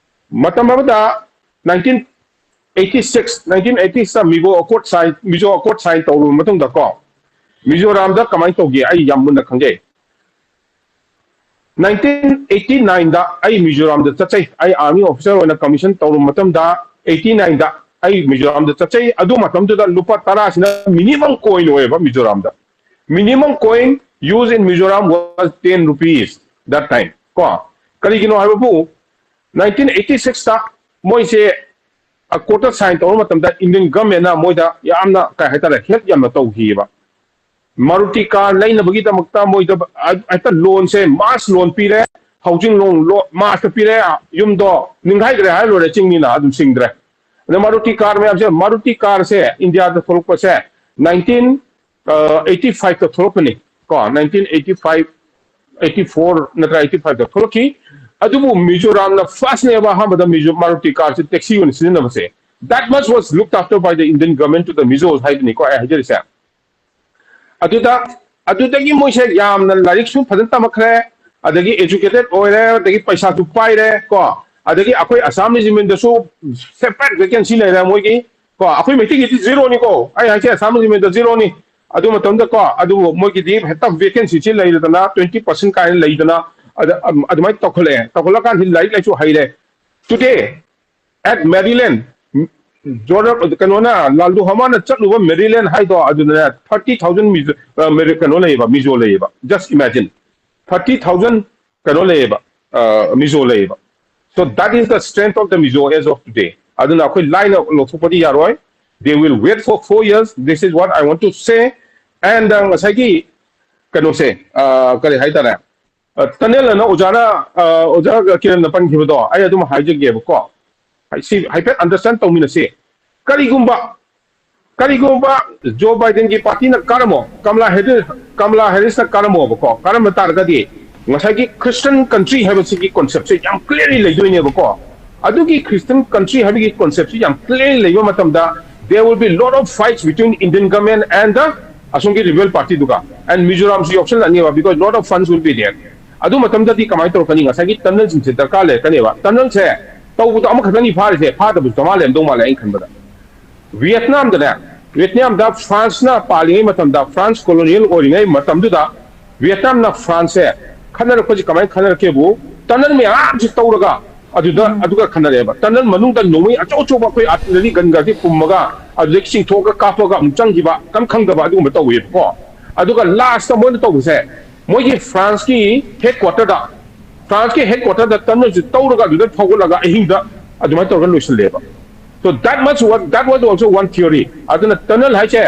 ꯃꯇꯝ ꯑꯃꯗ nineteen eighty six, nineteen eighty six ꯃꯤꯒꯣ accord sign, Mizo accord sign ꯇꯧꯔꯕ ꯃꯇꯨꯡꯗ ꯀꯣ, ꯃꯤꯖꯣꯔꯥꯝꯗ ꯀꯃꯥꯏꯅ ꯇꯧꯒꯦ ꯑꯩ ꯌꯥꯝ ꯃꯨꯟꯅ ꯈꯪꯖꯩ꯫ Nineteen eighty nine ꯗ ꯑꯩ ꯃꯤꯖꯣꯔꯥꯝꯗ ꯆꯠꯆꯩ꯫ ꯑꯩ ꯑꯥꯔꯃꯤ ꯑꯣꯐꯤꯁꯥꯔ ꯑꯣꯏꯅ ꯀꯃꯤꯁꯟ ꯇꯧꯔꯕ ꯃꯇꯝꯗ eighty nine ꯗ ꯑꯩ ꯃꯤꯖꯣꯔꯥꯝꯗ ꯆꯠꯆꯩ꯫ ꯑꯗꯨ ꯃꯇꯝꯗꯨꯗ ꯂꯨꯄꯥ ꯇꯔꯥꯁꯤꯅ ꯃꯤꯅꯤꯃꯝ ꯀꯣꯏꯟ ꯑꯣꯏꯌꯦꯕ ꯃꯤꯖꯣꯔꯥꯝꯗ꯫ Minimum coin used in Mizoram was ten rupees that time꯫ ꯀꯣ, ꯀꯔꯤꯒꯤꯅꯣ ꯍꯥꯏꯕꯕꯨ nineteen eighty six ꯇ ꯃꯣꯏꯁꯦ ꯑꯦꯀꯣꯔꯗ ꯁꯥꯏꯟ ꯇꯧꯕ ꯃꯇꯝꯗ ꯏꯟꯗꯤꯌꯟ ꯒꯚꯔꯟꯃꯦꯟꯅ ꯃꯣꯏꯗ ꯌꯥꯝꯅ, ꯀꯩ ꯍꯥꯏꯇꯥꯔꯦ, ꯍꯦꯜꯞ ꯌꯥꯝꯅ ꯇꯧꯈꯤꯑꯕ꯫ ꯃꯥꯔꯨꯇꯤ ꯀꯥꯔ ꯂꯩꯅꯕꯒꯤꯗꯃꯛꯇ ꯃꯣꯏꯗ ꯍꯦꯛꯇ ꯂꯣꯟꯁꯦ, ꯃꯥꯁ ꯂꯣꯟ ꯄꯤꯔꯦ, ꯍꯥꯎꯁꯤꯡ ꯂꯣꯟ ꯃꯥꯁꯇ ꯄꯤꯔꯦ, ꯌꯨꯝꯗꯣ ꯅꯤꯡꯈꯥꯏꯈ꯭ꯔꯦ ꯍꯥꯏꯔ ꯂꯣꯏꯔꯦ, ꯆꯤꯡꯅꯤꯅ ꯑꯗꯨꯝ ꯁꯤꯡꯗ꯭ꯔꯦ꯫ ꯑꯗ ꯃꯥꯔꯨꯇꯤ ꯀꯥꯔ ꯃꯌꯥꯝꯁꯦ, ꯃꯥꯔꯨꯇꯤ ꯀꯥꯔꯁꯦ ꯏꯟꯗꯤꯌꯥꯗ ꯊꯣꯛꯂꯛꯄꯁꯦ nineteen eighty five ꯇ ꯊꯣꯛꯂꯛꯄꯅꯤ꯫ ꯀꯣ, nineteen eighty five, eighty four ꯅꯠꯇ꯭ꯔ eighty five ꯇ ꯊꯣꯛꯂꯛꯈꯤ꯫ ꯑꯗꯨꯕꯨ ꯃꯤꯖꯣꯔꯥꯝꯅ ꯐꯥꯔꯁꯅꯦꯕ ꯑꯍꯥꯟꯕꯗ ꯃꯤꯖꯣ ꯃꯥꯔꯨꯇꯤ ꯀꯥꯔꯁꯦ ꯇꯦꯛꯁꯤ ꯑꯣꯏꯅ ꯁꯤꯖꯤꯟꯅꯕꯁꯦ꯫ That much was looked after by the Indian government to the Mizos ꯍꯥꯏꯗꯨꯅꯤꯀꯣ ꯑꯩ ꯍꯥꯏꯖꯔꯤꯁꯦ꯫ ꯑꯗꯨꯗ, ꯑꯗꯨꯗꯒꯤ ꯃꯣꯏꯁꯦ ꯌꯥꯝꯅ ꯂꯥꯏꯔꯤꯛꯁꯨ ꯐꯖꯅ ꯇꯝꯃꯛꯈ꯭ꯔꯦ, ꯑꯗꯒꯤ ꯑꯦꯖꯨꯀꯦꯇꯦꯠ ꯑꯣꯏꯔꯦ, ꯑꯗꯒꯤ ꯄꯩꯁꯥꯁꯨ ꯄꯥꯏꯔꯦ ꯀꯣ꯫ ꯑꯗꯒꯤ ꯑꯩꯈꯣꯏ ꯑꯁꯥꯝ ꯔꯦꯖꯤꯃꯦꯟꯗꯁꯨ ꯁꯦꯄꯔꯦꯠ ꯚꯦꯀꯦꯟꯁꯤ ꯂꯩꯔꯦ ꯃꯣꯏꯒꯤ ꯀꯣ꯫ ꯑꯩꯈꯣꯏ ꯃꯩꯇꯩꯒꯤꯗꯤ ꯖꯤꯔꯣꯅꯤꯀꯣ, ꯑꯩ ꯍꯥꯏꯁꯦ ꯑꯁꯥꯝ ꯔꯦꯖꯤꯃꯦꯟꯗ ꯖꯤꯔꯣꯅꯤ꯫ ꯑꯗꯨ ꯃꯇꯝꯗ ꯀꯣ, ꯑꯗꯨꯕꯨ ꯃꯣꯏꯒꯤꯗꯤ ꯍꯦꯛꯇ ꯚꯦꯀꯦꯟꯁꯤꯁꯤ ꯂꯩꯔꯗꯅ, twenty percent ꯀꯥꯏꯅ ꯂꯩꯗꯅ, ꯑꯗ, ꯑꯝ, ꯑꯗꯨꯃꯥꯏꯅ ꯇꯧꯈꯠꯂꯛꯑꯦ꯫ ꯇꯧꯈꯠꯂꯛꯀꯥꯟꯁꯤ ꯂꯥꯏꯔꯤꯛ ꯂꯥꯏꯁꯨ ꯍꯩꯔꯦ꯫ Today, at Maryland, ꯖꯣꯔꯗꯟ, ꯀꯩꯅꯣꯅ, ꯂꯥꯜꯗꯨ ꯍꯃꯥꯅ ꯆꯠꯂꯨꯕ ꯃꯦꯔꯤꯂꯦꯟ ꯍꯥꯏꯗꯣ, ꯑꯗꯨꯗꯅꯦ, thirty thousand ꯃꯤꯖꯣ, ꯑ, ꯃꯦꯔꯤ-, ꯀꯩꯅꯣ ꯂꯩꯌꯦꯕ, ꯃꯤꯖꯣ ꯂꯩꯌꯦꯕ꯫ Just imagine, thirty thousand ꯀꯩꯅꯣ ꯂꯩꯌꯦꯕ, ꯑ, ꯃꯤꯖꯣ ꯂꯩꯌꯦꯕ꯫ So that is the strength of the Mizo as of today. ꯑꯗꯨꯅ ꯑꯩꯈꯣꯏ ꯂꯥꯏꯅ ꯂꯧꯊꯣꯛꯄꯗꯤ ꯌꯥꯔꯣꯏ꯫ They will wait for four years. This is what I want to say. And, uh, ꯉꯁꯥꯏꯒꯤ ꯀꯩꯅꯣꯁꯦ, ꯑ, ꯀꯔꯤ ꯍꯥꯏꯇꯥꯔꯦ, ꯑ, ꯇꯅꯦꯜ ꯑꯅ ꯑꯣꯖꯥꯅ, ꯑ, ꯑꯣꯖꯥ ꯀꯤꯔꯟꯅ ꯄꯟꯈꯤꯕꯗꯣ ꯑꯩ ꯑꯗꯨꯝ ꯍꯥꯏꯖꯒꯦꯕꯀꯣ꯫ ꯁꯤ ꯍꯥꯏꯐꯦꯠ ꯑꯟꯗꯔꯁꯇꯦꯟ ꯇꯧꯃꯤꯟꯅꯁꯤ꯫ ꯀꯔꯤꯒꯨꯝꯕ, ꯀꯔꯤꯒꯨꯝꯕ ꯖꯣ ꯕꯥꯏꯗꯦꯟꯒꯤ ꯄꯥꯔꯇꯤꯅ ꯀꯥꯔꯝꯃꯣ, ꯀꯃꯂꯥ ꯍꯦꯔꯤꯁ, ꯀꯃꯂꯥ ꯍꯦꯔꯤꯁꯅ ꯀꯥꯔꯝꯃꯣꯕꯀꯣ, ꯀꯥꯔꯝꯕ ꯇꯥꯔꯒꯗꯤ ꯉꯁꯥꯏꯒꯤ ꯈ꯭ꯔꯤꯁꯇꯟ ꯀꯟꯇ꯭ꯔꯤ ꯍꯥꯏꯕꯁꯤꯒꯤ ꯀꯣꯟꯁꯦꯞꯁꯦ ꯌꯥꯝ ꯀ꯭ꯂꯤꯌꯔꯂꯤ ꯂꯩꯗꯣꯏꯅꯦꯕꯀꯣ꯫ ꯑꯗꯨꯒꯤ ꯈ꯭ꯔꯤꯁꯇꯟ ꯀꯟꯇ꯭ꯔꯤ ꯍꯥꯏꯕꯒꯤ ꯀꯣꯟꯁꯦꯞꯁꯤ ꯌꯥꯝ ꯀ꯭ꯂꯤꯌꯔꯂꯤ ꯂꯩꯕ ꯃꯇꯝꯗ, there will be lot of fights between Indian government and the ꯑꯁꯣꯝꯒꯤ ꯔꯤꯕꯦꯜ ꯄꯥꯔꯇꯤꯗꯨꯒ, and ꯃꯤꯖꯣꯔꯥꯝꯁꯨ ꯌꯥꯎꯁꯜꯂꯛꯅꯦꯕ, because lot of funds will be there꯫ ꯑꯗꯨ ꯃꯇꯝꯗꯗꯤ ꯀꯃꯥꯏꯅ ꯇꯧꯔꯛꯀꯅꯤ? ꯉꯁꯥꯏꯒꯤ ꯇꯅꯜꯁꯤꯡꯁꯦ ꯗꯔꯀꯥꯔ ꯂꯩꯔꯛꯀꯅꯦꯕ꯫ ꯇꯅꯜꯁꯦ ꯇꯧꯕꯗꯣ ꯑꯃꯈꯛꯇꯅꯤ ꯐꯥꯔꯤꯁꯦ, ꯐꯥꯗꯕꯁꯨ ꯆꯃꯥ ꯂꯩꯔꯝꯗꯧ ꯃꯥꯜꯂꯦ ꯑꯩꯅ ꯈꯟꯕꯗ꯫ ꯚꯤꯌꯦꯠꯅꯥꯝꯗꯅꯦ, ꯚꯤꯌꯦꯠꯅꯥꯝꯗ ꯐ꯭ꯔꯥꯟꯁꯅ ꯄꯥꯜꯂꯤꯉꯩ ꯃꯇꯝꯗ, ꯐ꯭ꯔꯥꯟꯁ ꯀꯣꯂꯣꯅꯤꯌꯦꯜ ꯑꯣꯏꯔꯤꯉꯩ ꯃꯇꯝꯗꯨꯗ ꯚꯤꯌꯦꯠꯅꯥꯝꯅ ꯐ꯭ꯔꯥꯟꯁꯁꯦ ꯈꯟꯅꯔꯛꯄꯁꯤ ꯀꯃꯥꯏꯅ ꯈꯟꯅꯔꯛꯀꯦꯕꯨ, ꯇꯅꯜ ꯃꯌꯥꯝꯁꯤ ꯇꯧꯔꯒ ꯑꯗꯨꯗ ꯑꯗꯨꯒ ꯈꯟꯅꯔꯛꯑꯦꯕ꯫ ꯇꯅꯜ ꯃꯅꯨꯡꯗ ꯅꯣꯡꯃꯩ ꯑꯆꯧ ꯑꯆꯧꯕ ꯑꯩꯈꯣꯏ ꯑꯥꯔꯇꯤꯂꯔꯤ ꯒꯟꯒꯁꯤ ꯄꯨꯝꯃꯒ ꯑꯗꯨꯗꯒꯤ ꯆꯤꯡꯊꯣꯛꯑꯒ ꯀꯥꯞꯄꯒ ꯑꯃꯨꯛ ꯆꯪꯈꯤꯕ ꯀꯝ ꯈꯪꯗꯕ ꯑꯗꯨꯒꯨꯝꯕ ꯇꯧꯋꯦꯕꯀꯣ꯫ ꯑꯗꯨꯒ ꯂꯥꯁꯇ ꯃꯣꯏꯅ ꯇꯧꯕꯁꯦ, ꯃꯣꯏꯒꯤ ꯐ꯭ꯔꯥꯟꯁꯀꯤ ꯍꯦꯗ ꯀ꯭ꯋꯥꯇꯔꯗ ꯐ꯭ꯔꯥꯟꯁꯀꯤ ꯍꯦꯗ ꯀ꯭ꯋꯥꯇꯔꯗ ꯇꯅꯜꯁꯤ ꯇꯧꯔꯒ ꯑꯗꯨꯗ ꯐꯥꯎꯒꯠꯂꯒ ꯑꯍꯤꯡꯗ ꯑꯗꯨꯃꯥꯏꯅ ꯇꯧꯔꯒ ꯂꯣꯏꯁꯤꯜꯂꯦꯕ꯫ So that much was, that was also one theory. ꯑꯗꯨꯅ ꯇꯅꯜ ꯍꯥꯏꯁꯦ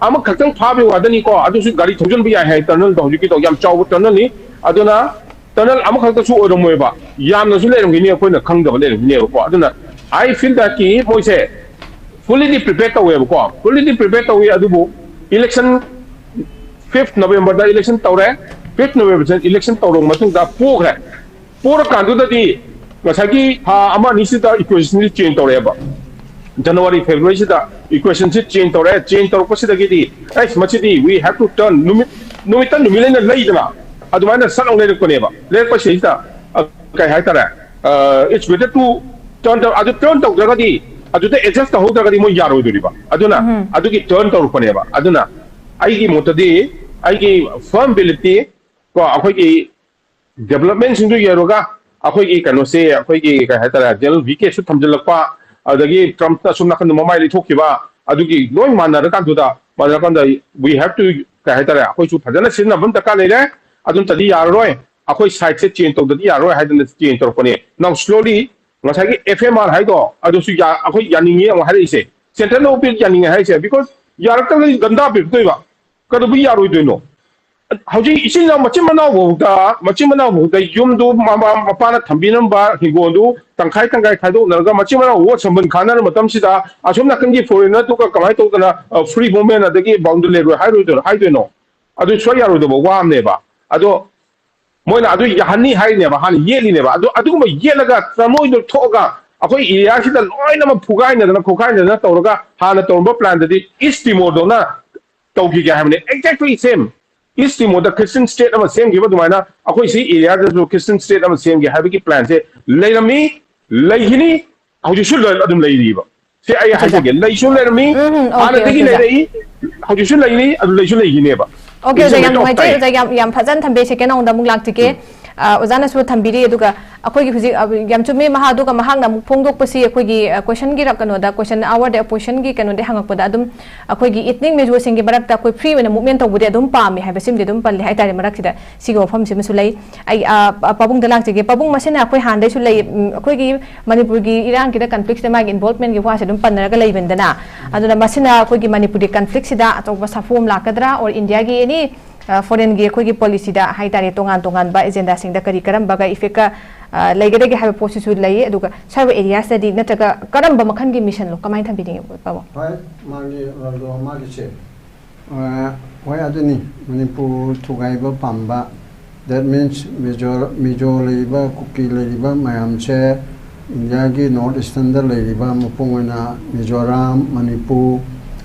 ꯑꯃꯈꯛꯇꯪ ꯐꯥꯕꯒꯤ ꯋꯥꯗꯅꯤꯀꯣ, ꯑꯗꯨꯁꯨ ꯒꯥꯔꯤ ꯊꯧꯖꯤꯟꯕ ꯌꯥꯏ ꯍꯥꯏ ꯇꯅꯜꯗꯣ, ꯍꯧꯖꯤꯛꯀꯤꯗꯣ ꯌꯥꯝ ꯆꯥꯎꯕ ꯇꯅꯜꯅꯤ꯫ ꯑꯗꯨꯅ ꯇꯅꯜ ꯑꯃꯈꯛꯇꯁꯨ ꯑꯣꯏꯔꯝꯃꯣꯏꯕ, ꯌꯥꯝꯅꯁꯨ ꯂꯩꯔꯝꯒꯅꯤ, ꯑꯩꯈꯣꯏꯅ ꯈꯪꯗꯕ ꯂꯩꯔꯝꯒꯅꯦꯕꯀꯣ꯫ ꯑꯗꯨꯅ I feel that ꯀꯤ ꯃꯣꯏꯁꯦ fully prepare ꯇꯧꯋꯦꯕꯀꯣ꯫ Fully prepare ꯇꯧꯋꯤ, ꯑꯗꯨꯕꯨ election fifth November ꯗ election ꯇꯧꯔꯦ꯫ Fifth November election ꯇꯧꯔꯕ ꯃꯇꯨꯡꯗ ꯄꯣꯈ꯭ꯔꯦ꯫ ꯄꯣꯔꯀꯥꯟꯗꯨꯗꯗꯤ ꯉꯁꯥꯏꯒꯤ ꯊꯥ ꯑꯃ ꯑꯅꯤꯁꯤꯗ equation ꯁꯤ change ꯇꯧꯔꯛꯑꯦꯕ꯫ ꯖꯅꯋꯥꯔꯤ, ꯐꯦꯕ꯭ꯔꯨꯋꯥꯔꯤꯁꯤꯗ equation ꯁꯤ change ꯇꯧꯔꯛꯑꯦ꯫ Change ꯇꯧꯔꯛꯄꯁꯤꯗꯒꯤꯗꯤ ꯑꯩꯁ ꯃꯁꯤꯗꯤ we have to turn, ꯅꯨꯃꯤꯠ ꯅꯨꯃꯤꯠꯇ ꯅꯨꯃꯤꯠ ꯂꯩꯅ ꯂꯩꯗꯅ ꯑꯗꯨꯃꯥꯏꯅ ꯁꯠ ꯑꯃ ꯂꯩꯔꯛꯄꯅꯦꯕ꯫ ꯂꯩꯔꯛꯄꯁꯤꯗꯩꯁꯤꯗ, ꯑ, ꯀꯩ ꯍꯥꯏꯇꯥꯔꯦ, it's better to turn, ꯑꯗꯨ turn ꯇꯧꯗ꯭ꯔꯒꯗꯤ, ꯑꯗꯨꯗ adjust ꯇꯧꯍꯧꯗ꯭ꯔꯒꯗꯤ ꯃꯣꯏ ꯌꯥꯔꯣꯏꯗꯣꯔꯤꯕ꯫ ꯑꯗꯨꯅ ꯑꯗꯨꯒꯤ turn ꯇꯧꯔꯛꯄꯅꯦꯕ꯫ ꯑꯗꯨꯅ ꯑꯩꯒꯤ ꯃꯣꯠꯇꯗꯤ, ꯑꯩꯒꯤ firm belief ꯇꯤ ꯀꯣ, ꯑꯩꯈꯣꯏꯒꯤ development ꯁꯤꯡꯗꯨ ꯌꯦꯡꯉꯒ, ꯑꯩꯈꯣꯏꯒꯤ ꯀꯩꯅꯣꯁꯦ, ꯑꯩꯈꯣꯏꯒꯤ ꯀꯩ ꯍꯥꯏꯇꯥꯔꯦ, ꯖꯦꯅꯔꯦꯜ ꯚꯤ ꯀꯦꯁꯨ ꯊꯝꯖꯤꯜꯂꯛꯄ, ꯑꯗꯒꯤ ꯇ꯭ꯔꯝꯞꯅ ꯑꯁꯣꯝ ꯅꯥꯀꯟꯗ ꯃꯃꯥꯏ ꯂꯩꯊꯣꯛꯈꯤꯕ, ꯑꯗꯨꯒꯤ ꯂꯣꯏ ꯃꯥꯟꯅꯔꯀꯥꯟꯗꯨꯗ, ꯃꯥꯟꯅꯔꯀꯥꯟꯗ we have to, ꯀꯩ ꯍꯥꯏꯇꯥꯔꯦ, ꯑꯩꯈꯣꯏꯁꯨ ꯐꯖꯅ ꯁꯤꯖꯤꯟꯅꯕ ꯑꯃ ꯗꯔꯀꯥꯔ ꯂꯩꯔꯦ꯫ ꯑꯗꯨ ꯅꯠꯇꯗꯤ ꯌꯥꯔꯔꯣꯏ, ꯑꯩꯈꯣꯏ ꯁꯥꯏꯠꯁꯦ ꯆꯦꯟꯖ ꯇꯧꯗꯗꯤ ꯌꯥꯔꯔꯣꯏ ꯍꯥꯏꯗꯅ ꯆꯦꯟꯖ ꯇꯧꯔꯛꯄꯅꯦ꯫ Now slowly ꯉꯁꯥꯏꯒꯤ ꯑꯦꯐ ꯑꯦꯝ ꯑꯥꯔ ꯍꯥꯏꯗꯣ ꯑꯗꯨꯁꯨ ꯌꯥ-, ꯑꯩꯈꯣꯏ ꯌꯥꯅꯤꯡꯉꯤ ꯑꯃꯨꯛ ꯍꯥꯏꯔꯛꯏꯁꯦ, ꯁꯦꯟꯇ꯭ꯔꯦꯜ ꯑꯣꯐꯤꯁ ꯌꯥꯅꯤꯡꯉꯦ ꯍꯥꯏꯔꯤꯁꯦ, because ꯌꯥꯔꯛꯇ꯭ꯔꯒꯗꯤ ꯒꯟꯗꯥ ꯄꯤꯔꯛꯇꯣꯏꯕ꯫ ꯀꯩꯗꯧꯕꯩ ꯌꯥꯔꯣꯏꯗꯣꯏꯅꯣ? ꯍꯧꯖꯤꯛ ꯏꯆꯤꯟ ꯏꯅꯥꯎ ꯃꯆꯤꯟ ꯃꯅꯥꯎꯐꯥꯎꯗ, ꯃꯆꯤꯟ ꯃꯅꯥꯎꯐꯥꯎꯗ ꯌꯨꯝꯗꯨ ꯃꯃꯥ ꯃꯄꯥꯅ ꯊꯝꯕꯤꯔꯝꯕ ꯍꯤꯡꯒꯣꯜꯗꯨ ꯇꯪꯈꯥꯏ ꯇꯪꯈꯥꯏ ꯈꯥꯏꯗꯣꯛꯅꯔꯒ ꯃꯆꯤꯟ ꯃꯅꯥꯎ ꯋꯥ ꯁꯝꯕꯟ ꯈꯥꯅꯔ ꯃꯇꯝꯁꯤꯗ ꯑꯁꯣꯝ ꯅꯥꯀꯟꯒꯤ ꯐꯣꯔꯦꯅꯔꯗꯨꯒ ꯀꯃꯥꯏꯅ ꯇꯧꯗꯅ, ꯑ, ꯐ꯭ꯔꯤ ꯃꯨꯚꯃꯦꯟ ꯑꯗꯒꯤ ꯕꯥꯎꯟꯗꯔꯤ ꯂꯩꯔꯣꯏ ꯍꯥꯏꯔꯣꯏꯗꯣꯏꯅꯣ, ꯍꯥꯏꯗꯣꯏꯅꯣ? ꯑꯗꯨ ꯁꯨꯡꯌꯥ ꯌꯥꯔꯣꯏꯗꯧꯕ ꯋꯥ ꯑꯃꯅꯦꯕ꯫ ꯑꯗꯣ ꯃꯣꯏꯅ ꯑꯗꯨ ꯌꯥꯍꯟꯅꯤ ꯍꯥꯏꯔꯤꯅꯦꯕ, ꯍꯥꯟꯅ ꯌꯦꯠꯂꯤꯅꯦꯕ꯫ ꯑꯗꯨ ꯑꯗꯨꯒꯨꯝꯕ ꯌꯦꯠꯂꯒ ꯇ꯭ꯔꯃꯣꯏꯗꯣ ꯊꯣꯛꯑꯒ ꯑꯩꯈꯣꯏ ꯑꯦꯔꯤꯌꯥꯁꯤꯗ ꯂꯣꯏꯅꯃꯛ ꯐꯨꯒꯥꯏꯅꯗꯅ ꯈꯣꯠꯀꯥꯏꯅꯗꯅ ꯇꯧꯔꯒ ꯍꯥꯟꯅ ꯇꯧꯔꯝꯕ ꯄ꯭ꯂꯥꯟꯗꯗꯤ ꯏꯁ ꯇꯤꯃꯣꯔꯗꯧꯅ ꯇꯧꯈꯤꯒꯦ ꯍꯥꯏꯕꯅꯤ꯫ Exactly same. ꯏꯁ ꯇꯤꯃꯣꯔꯗ ꯈ꯭ꯔꯤꯁꯇꯤꯌꯟ ꯁ꯭ꯇꯦꯠ ꯑꯃ ꯁꯦꯝꯈꯤꯕ ꯑꯗꯨꯃꯥꯏꯅ ꯑꯩꯈꯣꯏ ꯁꯤ ꯑꯦꯔꯤꯌꯥꯗꯁꯨ ꯈ꯭ꯔꯤꯁꯇꯤꯌꯟ ꯁ꯭ꯇꯦꯠ ꯑꯃ ꯁꯦꯝꯒꯦ ꯍꯥꯏꯕꯒꯤ ꯄ꯭ꯂꯥꯟꯁꯦ ꯂꯩꯔꯝꯃꯤ꯫ ꯂꯩꯈꯤꯅꯤ꯫ ꯍꯧꯖꯤꯛꯁꯨ ꯂ-, ꯑꯗꯨꯝ ꯂꯩꯔꯤꯕ꯫ ꯁꯤ ꯑꯩ ꯑꯠꯆꯥ, ꯑꯠꯆꯥ꯫ ꯍꯥꯏꯖꯒꯦ, ꯂꯩꯁꯨ ꯂꯩꯔꯝꯃꯤ, ꯎꯝ, ꯎꯝ, okay, ꯍꯥꯟꯅꯗꯒꯤ okay, ꯑꯣꯖꯥ꯫ ꯂꯩꯔꯛꯏ, ꯍꯧꯖꯤꯛꯁꯨ ꯂꯩꯔꯤ, ꯑꯗꯨ ꯂꯩꯁꯨ ꯂꯩꯈꯤꯅꯦꯕ꯫ Okay, It's a ꯑꯣꯖꯥ, ꯌꯥꯝ matter of ꯅꯨꯡꯉꯥꯏꯖꯩ꯫ Time. ꯑꯣꯖꯥ, ꯌꯥꯝ, ꯌꯥꯝ ꯐꯖꯅ ꯊꯝꯕꯤꯔꯦ꯫ Second round ꯑꯃꯨꯛ ꯂꯥꯛꯆꯒꯦ꯫ ꯎꯝ꯫ ꯑ, ꯑꯣꯖꯥꯅꯁꯨ ꯊꯝꯕꯤꯔꯤ, ꯑꯗꯨꯒ ꯑꯩꯈꯣꯏꯒꯤ ꯍꯧꯖꯤꯛ, ꯑ, ꯌꯥꯝ ꯆꯨꯝꯃꯤ ꯃꯍꯥ, ꯑꯗꯨꯒ ꯃꯍꯥꯛꯅ ꯑꯃꯨꯛ ꯐꯣꯡꯗꯣꯛꯄꯁꯤ ꯑꯩꯈꯣꯏꯒꯤ, ꯑ, questionꯒꯤ ꯔ-, ꯀꯩꯅꯣꯗ, question hourꯗ questionꯒꯤ ꯀꯩꯅꯣꯗ ꯍꯪꯉꯛꯄꯗ ꯑꯗꯨꯝ ꯑꯩꯈꯣꯏꯒꯤ ethnic Mizoꯁꯤꯡꯒꯤ ꯃꯔꯛꯇ ꯑꯩꯈꯣꯏ free ꯑꯣꯏꯅ movement ꯇꯧꯕꯗꯤ ꯑꯗꯨꯝ ꯄꯥꯝꯃꯤ ꯍꯥꯏꯕꯁꯤꯃꯗꯤ ꯑꯗꯨꯝ ꯄꯜꯂꯤ ꯍꯥꯏꯇꯥꯔꯦ ꯃꯔꯛꯁꯤꯗ꯫ ꯁꯤꯒꯤ ꯋꯥꯐꯝꯁꯤꯃꯁꯨ ꯂꯩ꯫ ꯑꯩ, ꯑ, ꯄ-, ꯄꯥꯕꯨꯡꯗ ꯂꯥꯛꯆꯒꯦ꯫ ꯄꯥꯕꯨꯡ, ꯃꯁꯤꯅ ꯑꯩꯈꯣꯏ ꯍꯥꯟꯅꯗꯩꯁꯨ ꯂꯩ, ꯎꯝ, ꯑꯩꯈꯣꯏꯒꯤ ꯃꯅꯤꯄꯨꯔꯒꯤ ꯏꯔꯥꯡꯒꯤꯗ conflictꯁꯤꯗ ꯃꯥꯒꯤ involvementꯀꯤ ꯋꯥꯁꯦ ꯑꯗꯨꯝ ꯄꯟꯅꯔꯒ ꯂꯩꯕꯅꯤꯗꯅ꯫ ꯑꯗꯨꯅ ꯃꯁꯤꯅ ꯑꯩꯈꯣꯏꯒꯤ ꯃꯅꯤꯄꯨꯔꯒꯤ conflictꯁꯤꯗ ꯑꯆꯧꯕ ꯁꯥꯐꯨ ꯑꯃ ꯂꯥꯛꯀꯗ꯭ꯔꯥ, or Indiaꯒꯤ any, ꯑ, foreignꯒꯤ ꯑꯩꯈꯣꯏꯒꯤ policyꯗ ꯍꯥꯏꯇꯥꯔꯦ, ꯇꯣꯉꯥꯟ ꯇꯣꯉꯥꯟꯕ agendaꯁꯤꯡꯗ ꯀꯔꯤ ꯀꯔꯝꯕꯒ effectꯀ, ꯑ, ꯂꯩꯒꯗꯒꯦ ꯍꯥꯏꯕ ꯄꯣꯠꯁꯤꯁꯨ ꯂꯩ꯫ ꯑꯗꯨꯒ cyber areaꯁꯤꯗꯗꯤ ꯅꯠꯇ꯭ꯔꯒ ꯀꯔꯝꯕ ꯃꯈꯜꯒꯤ missionꯂꯣ? ꯀꯃꯥꯏꯅ ꯊꯝꯕꯤꯅꯤꯡꯉꯤ, ꯄꯥꯕꯨꯡ? ꯍꯣꯏ, ꯃꯥꯒꯤ ꯔꯣꯜꯗꯣ ꯃꯥꯒꯤꯁꯦ꯫ ꯑ, ꯍꯣꯏ, ꯑꯗꯨꯅꯤ꯫ ꯃꯅꯤꯄꯨꯔ ꯊꯨꯒꯥꯏꯕ ꯄꯥꯝꯕ, that means ꯃꯤꯖꯣ, ꯃꯤꯖꯣ ꯂꯩꯔꯤꯕ, ꯀꯨꯀꯤ ꯂꯩꯔꯤꯕ ꯃꯌꯥꯝꯁꯦ, ꯏꯟꯗꯤꯌꯥꯒꯤ North Easternꯗ ꯂꯩꯔꯤꯕ, ꯃꯄꯨꯡ ꯑꯣꯏꯅ ꯃꯤꯖꯣꯔꯥꯝ, ꯃꯅꯤꯄꯨꯔ,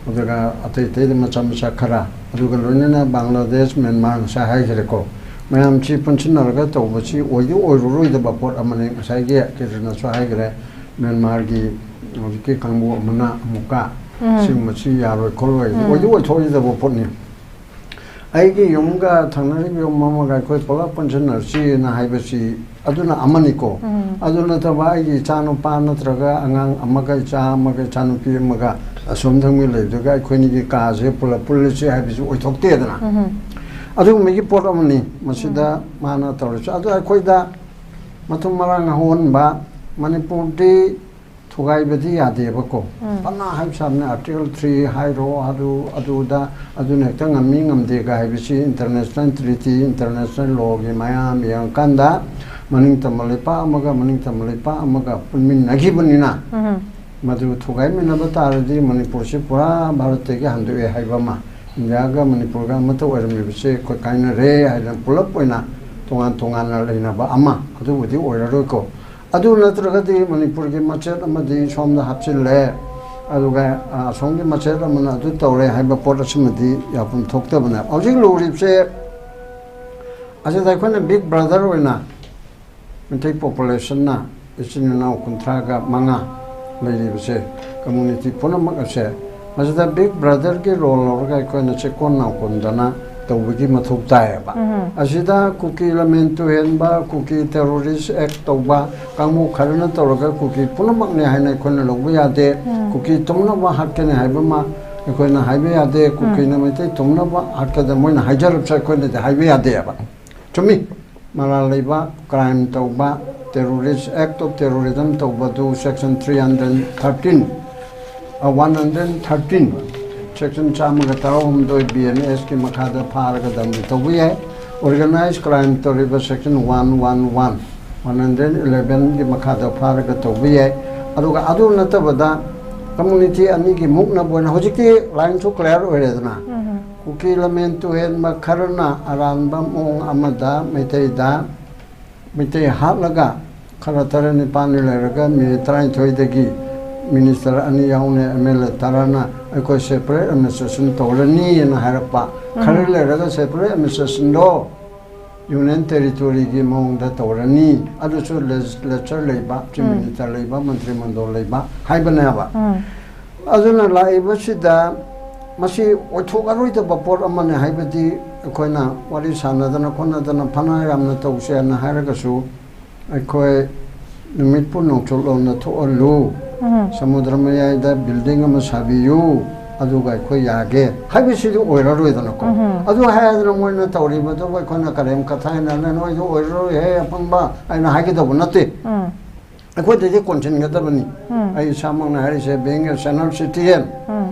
ꯑꯗꯨꯒ ꯑꯇꯩ ꯑꯇꯩꯗ ꯃꯆꯥ ꯃꯆꯥ ꯈꯔ, ꯑꯗꯨꯒ ꯂꯣꯏꯅꯅ ꯕꯪꯒ꯭ꯂꯥꯗꯦꯁ, ꯃ꯭ꯌꯥꯟꯃꯥꯔ ꯉꯁꯥꯏ ꯍꯥꯏꯈ꯭ꯔꯦꯀꯣ, ꯃꯌꯥꯝꯁꯤ ꯄꯨꯟꯁꯤꯟꯅꯔꯒ ꯇꯧꯕꯁꯤ ꯑꯣꯏꯗꯤ ꯑꯣꯏꯔꯔꯣꯏꯗꯕ ꯄꯣꯠ ꯑꯃꯅꯤ꯫ ꯉꯁꯥꯏꯒꯤ ꯀꯤꯔꯟꯅꯁꯨ ꯍꯥꯏꯈ꯭ꯔꯦ, ꯃ꯭ꯌꯥꯟꯃꯥꯔꯒꯤ ꯍꯧꯖꯤꯛꯀꯤ ꯀꯥꯡꯕꯨ ꯑꯃꯅ ꯑꯃꯨꯛꯀ ꯎꯝ꯫ ꯁꯤꯒꯨꯝꯕꯁꯤ ꯌꯥꯔꯣꯏ ꯈꯣꯠꯂꯣꯏ, ꯎꯝ꯫ ꯑꯣꯏꯗꯤ ꯑꯣꯏꯊꯣꯛꯑꯣꯏꯗꯕ ꯄꯣꯠꯅꯤ꯫ ꯑꯩꯒꯤ ꯌꯨꯝꯒ ꯊꯪꯅꯔꯤꯕ ꯌꯨꯝ ꯑꯃꯒ ꯑꯩꯈꯣꯏ ꯄꯨꯂꯞ ꯄꯨꯟꯁꯤꯟꯅꯔꯁꯤꯅ ꯍꯥꯏꯕꯁꯤ ꯑꯗꯨꯅ ꯑꯃꯅꯤꯀꯣ꯫ ꯎꯝ꯫ ꯑꯗꯨ ꯅꯠꯇꯕ ꯑꯩꯒꯤ ꯏꯆꯥꯅꯨꯄꯥ ꯅꯠꯇ꯭ꯔꯒ ꯑꯉꯥꯡ ꯑꯃꯒ, ꯏꯆꯥ ꯑꯃꯒ, ꯏꯆꯥꯅꯨꯄꯤ ꯑꯃꯒ ꯑꯁꯣꯝ ꯊꯪꯕ ꯂꯩꯕꯗꯨꯒ ꯑꯩꯈꯣꯏꯅꯤꯒꯤ ꯀꯥꯁꯦ ꯄꯨꯂꯞ ꯄꯨꯜꯂꯁꯤ ꯍꯥꯏꯕꯁꯤ ꯑꯣꯏꯊꯣꯛꯇꯦꯗꯅ꯫ ꯎꯝ꯫ ꯑꯗꯨꯒꯨꯝꯕꯒꯤ ꯄꯣꯠ ꯑꯃꯅꯤ ꯃꯁꯤꯗ ꯎꯝ꯫ ꯃꯥꯅ ꯇꯧꯔꯤꯁꯤ꯫ ꯑꯗꯨ ꯑꯩꯈꯣꯏꯗ ꯃꯊꯨꯝ ꯃꯔꯥꯡ ꯑꯍꯣꯟꯕ, ꯃꯅꯤꯄꯨꯔꯗꯤ ꯊꯨꯒꯥꯏꯕꯗꯤ ꯌꯥꯗꯦꯕꯀꯣ꯫ ꯎꯝ꯫ ꯐꯅ ꯍꯥꯏꯕ ꯁꯥꯕꯅꯤ, Article three ꯍꯥꯏꯔꯣ, ꯑꯗꯨ, ꯑꯗꯨꯗ, ꯑꯗꯨꯅ ꯍꯦꯛꯇ ꯉꯝꯃꯤ ꯉꯝꯗꯦꯒ ꯍꯥꯏꯕꯁꯤ international treaty, international lawꯒꯤ ꯃꯌꯥꯝ ꯌꯦꯡꯉꯀꯥꯟꯗ ꯃꯅꯤꯡ ꯇꯝꯕ ꯂꯩꯄꯥꯛ ꯑꯃꯒ ꯃꯅꯤꯡ ꯇꯝꯕ ꯂꯩꯄꯥꯛ ꯑꯃꯒ ꯄꯨꯟꯃꯤꯟꯅꯈꯤꯕꯅꯤꯅ, ꯎꯝ꯫ ꯃꯗꯨ ꯊꯨꯒꯥꯏꯃꯤꯟꯅꯕ ꯇꯥꯔꯗꯤ ꯃꯅꯤꯄꯨꯔꯁꯤ ꯄꯨꯔꯥ ꯚꯥꯔꯠꯇꯒꯤ ꯍꯟꯗꯣꯛꯑꯦ ꯍꯥꯏꯕ ꯑꯃ, ꯏꯟꯗꯤꯌꯥꯒ ꯃꯅꯤꯄꯨꯔꯒ ꯑꯃꯠꯇ ꯑꯣꯏꯔꯝꯃꯤꯕꯁꯦ ꯑꯩꯈꯣꯏ ꯀꯥꯏꯅꯔꯦ ꯍꯥꯏꯗꯅ ꯄꯨꯂꯞ ꯑꯣꯏꯅ ꯇꯣꯉꯥꯟ ꯇꯣꯉꯥꯟꯅ ꯂꯩꯅꯕ ꯑꯃ, ꯑꯗꯨꯕꯨꯗꯤ ꯑꯣꯏꯔꯔꯣꯏꯀꯣ꯫ ꯑꯗꯨ ꯅꯠꯇ꯭ꯔꯒꯗꯤ ꯃꯅꯤꯄꯨꯔꯒꯤ ꯃꯆꯦꯠ ꯑꯃꯗꯤ ꯁꯣꯝꯗ ꯍꯥꯞꯆꯤꯜꯂꯦ, ꯑꯗꯨꯒ, ꯑ, ꯑꯁꯣꯝꯒꯤ ꯃꯆꯦꯠ ꯑꯃꯅ ꯑꯗꯨ ꯇꯧꯔꯦ ꯍꯥꯏꯕ ꯄꯣꯠ ꯑꯁꯤꯃꯗꯤ ꯌꯥꯐꯝ ꯊꯣꯛꯇꯕꯅꯦ꯫ ꯍꯧꯖꯤꯛ ꯂꯨꯔꯤꯕꯁꯦ ꯑꯁꯤꯗ ꯑꯩꯈꯣꯏꯅ big brother ꯑꯣꯏꯅ ꯃꯩꯇꯩ populationꯅ ꯏꯆꯤꯟ ꯏꯅꯥꯎ ꯀꯨꯟꯊ꯭ꯔꯥꯒ ꯃꯉꯥ ꯂꯩꯔꯤꯕꯁꯦ, ꯀꯝꯃ꯭ꯌꯨꯅꯤꯇꯤ ꯄꯨꯝꯅꯃꯛ ꯑꯁꯦ ꯃꯁꯤꯗ ꯕꯤꯒ ꯕ꯭ꯔꯗꯔꯒꯤ ꯔꯣꯜ ꯂꯧꯔꯒ ꯑꯩꯈꯣꯏꯅ ꯆꯦꯛꯀꯣꯟ ꯅꯥꯀꯣꯟꯗꯅ ꯇꯧꯕꯒꯤ ꯃꯊꯧ ꯇꯥꯏꯌꯦꯕ꯫ ꯑꯁꯤꯗ ꯀꯨꯀꯤ ꯂꯃꯦꯟ ꯇꯨꯍꯦꯟꯕ, ꯀꯨꯀꯤ ꯇꯦꯔꯣꯔꯤꯁ ꯑꯦꯛ ꯇꯧꯕ ꯀꯥꯡꯕꯨ ꯈꯔꯅ ꯇꯧꯔꯒ ꯀꯨꯀꯤ ꯄꯨꯝꯅꯃꯛꯅꯦ ꯍꯥꯏꯅ ꯑꯩꯈꯣꯏꯅ ꯂꯧꯕ ꯌꯥꯗꯦ꯫ ꯀꯨꯀꯤ ꯇꯨꯝꯅꯕ ꯍꯥꯠꯀꯅꯤ ꯍꯥꯏꯕ ꯑꯃ ꯑꯩꯈꯣꯏꯅ ꯍꯥꯏꯕ ꯌꯥꯗꯦ꯫ ꯀꯨꯀꯤꯅ ꯃꯩꯇꯩ ꯇꯨꯝꯅꯕ ꯍꯥꯠꯀꯗ ꯃꯣꯏꯅ ꯍꯥꯏꯖꯔꯕꯁꯨ ꯑꯩꯈꯣꯏꯅꯗꯤ ꯍꯥꯏꯕ ꯌꯥꯗꯦꯕ꯫ ꯆꯨꯝꯃꯤ꯫ ꯃꯔꯥꯜ ꯂꯩꯕ, ꯀ꯭ꯔꯥꯏꯝ ꯇꯧꯕ, ꯇꯦꯔꯣꯔꯤꯁ, ꯑꯦꯛ ꯑꯣꯐ ꯇꯦꯔꯣꯔꯤꯖꯝ ꯇꯧꯕꯗꯨ section three hundred thirteen, one hundred thirteen, section ꯆꯥꯝꯃꯒ ꯇꯔꯥꯍꯨꯝꯗꯣꯏ ꯕꯤ ꯑꯦꯟ ꯑꯦꯁꯀꯤ ꯃꯈꯥꯗ ꯐꯥꯔꯒ ꯗꯟꯗꯤ ꯇꯧꯕ ꯌꯥꯏ꯫ ꯑꯣꯔꯒꯅꯥꯏꯖ ꯀ꯭ꯔꯥꯏꯝ ꯇꯧꯔꯤꯕ section one one one, one hundred ꯏꯂꯦꯚꯦꯟꯒꯤ ꯃꯈꯥꯗ ꯐꯥꯔꯒ ꯇꯧꯕ ꯌꯥꯏ꯫ ꯑꯗꯨꯒ ꯑꯗꯨ ꯅꯠꯇꯕꯗ ꯀꯝꯃꯨꯅꯤꯇꯤ ꯑꯅꯤꯒꯤ ꯃꯨꯛꯅꯕ ꯑꯣꯏꯅ ꯍꯧꯖꯤꯛꯇꯤ ꯂꯥꯏꯟꯁꯨ ꯀ꯭ꯂꯤꯌꯥꯔ ꯑꯣꯏꯔꯦꯗꯅ꯫ ꯀꯨꯀꯤ ꯂꯃꯦꯟ ꯇꯨꯍꯦꯟꯕ ꯈꯔꯅ ꯑꯔꯥꯟꯕ ꯃꯑꯣꯡ ꯑꯃꯗ ꯃꯩꯇꯩꯗ, ꯃꯩꯇꯩ ꯍꯥꯠꯂꯒ ꯈꯔ ꯇꯔꯦꯠ ꯅꯤꯄꯥꯜꯅꯤ ꯂꯩꯔꯒ ꯃꯤꯅꯤꯠ ꯇꯔꯥꯅꯤꯊꯣꯏꯗꯒꯤ ꯃꯤꯅꯤꯁꯇꯔ ꯑꯅꯤ ꯌꯥꯎꯅ ꯑꯦꯝ ꯑꯦꯜ ꯑꯦ ꯇꯔꯥꯅ ꯑꯩꯈꯣꯏ ꯁꯦꯄꯔꯦꯠ ꯑꯦꯗꯃꯤꯅꯤꯁꯇ꯭ꯔꯦꯁꯟ ꯇꯧꯔꯅꯤꯅ ꯍꯥꯏꯔꯛꯄ꯫ ꯈꯔ ꯂꯩꯔꯒ ꯁꯦꯄꯔꯦꯠ ꯑꯦꯗꯃꯤꯅꯤꯁꯇ꯭ꯔꯦꯁꯟꯗꯣ ꯌꯨꯅꯤꯌꯟ ꯇꯦꯔꯤꯇꯣꯔꯤꯒꯤ ꯃꯑꯣꯡꯗ ꯇꯧꯔꯅꯤ, ꯑꯗꯨꯁꯨ ꯂꯦꯖꯤꯁꯂꯦꯆꯔ ꯂꯩꯕ, ꯆꯤꯐ ꯃꯤꯅꯤꯁꯇꯔ ꯂꯩꯕ, ꯃꯟꯇ꯭ꯔꯤ ꯃꯟꯗꯣꯜ ꯂꯩꯕ ꯍꯥꯏꯕꯅꯦꯕ꯫ ꯑꯗꯨꯅ ꯂꯥꯛꯏꯕꯁꯤꯗ ꯃꯁꯤ ꯑꯣꯏꯊꯣꯛꯑꯔꯣꯏꯗꯕ ꯄꯣꯠ ꯑꯃꯅꯤ꯫ ꯍꯥꯏꯕꯗꯤ ꯑꯩꯈꯣꯏꯅ ꯋꯥꯔꯤ ꯁꯥꯟꯅꯗꯅ ꯈꯣꯠꯅꯗꯅ ꯐꯅ ꯌꯥꯝꯅ ꯇꯧꯁꯦꯅ ꯍꯥꯏꯔꯒꯁꯨ ꯑꯩꯈꯣꯏ ꯅꯨꯃꯤꯠꯄꯨ ꯅꯣꯡꯆꯨꯞꯂꯣꯝꯗ ꯊꯣꯛꯍꯜꯂꯨ, ꯁꯃꯨꯗ꯭ꯔ ꯃꯌꯥꯏꯗ ꯕꯤꯜꯗꯤꯡ ꯑꯃ ꯁꯥꯕꯤꯌꯨ, ꯑꯗꯨꯒ ꯑꯩꯈꯣꯏ ꯌꯥꯒꯦ ꯍꯥꯏꯕꯁꯤꯗꯤ ꯑꯣꯏꯔꯔꯣꯏꯗꯅꯀꯣ꯫ ꯑꯗꯨ ꯍꯥꯏꯗꯅ ꯃꯣꯏꯅ ꯇꯧꯔꯤꯕꯗꯨꯕꯨ ꯑꯩꯈꯣꯏꯅ ꯀꯔꯦꯝ ꯀꯊꯥꯏꯅꯅ ꯅꯣꯏꯗ ꯑꯣꯏꯔꯔꯣꯏꯍꯦ ꯑꯄꯪꯕ ꯍꯥꯏꯅ ꯍꯥꯏꯒꯗꯧꯕ ꯅꯠꯇꯦ꯫ ꯑꯩꯈꯣꯏꯗꯗꯤ ꯀꯣꯟꯁꯤꯟꯒꯗꯕꯅꯤ꯫ ꯑꯩ ꯏꯁꯥꯃꯛꯅ ꯍꯥꯏꯔꯤꯁꯦ, being a senior citizen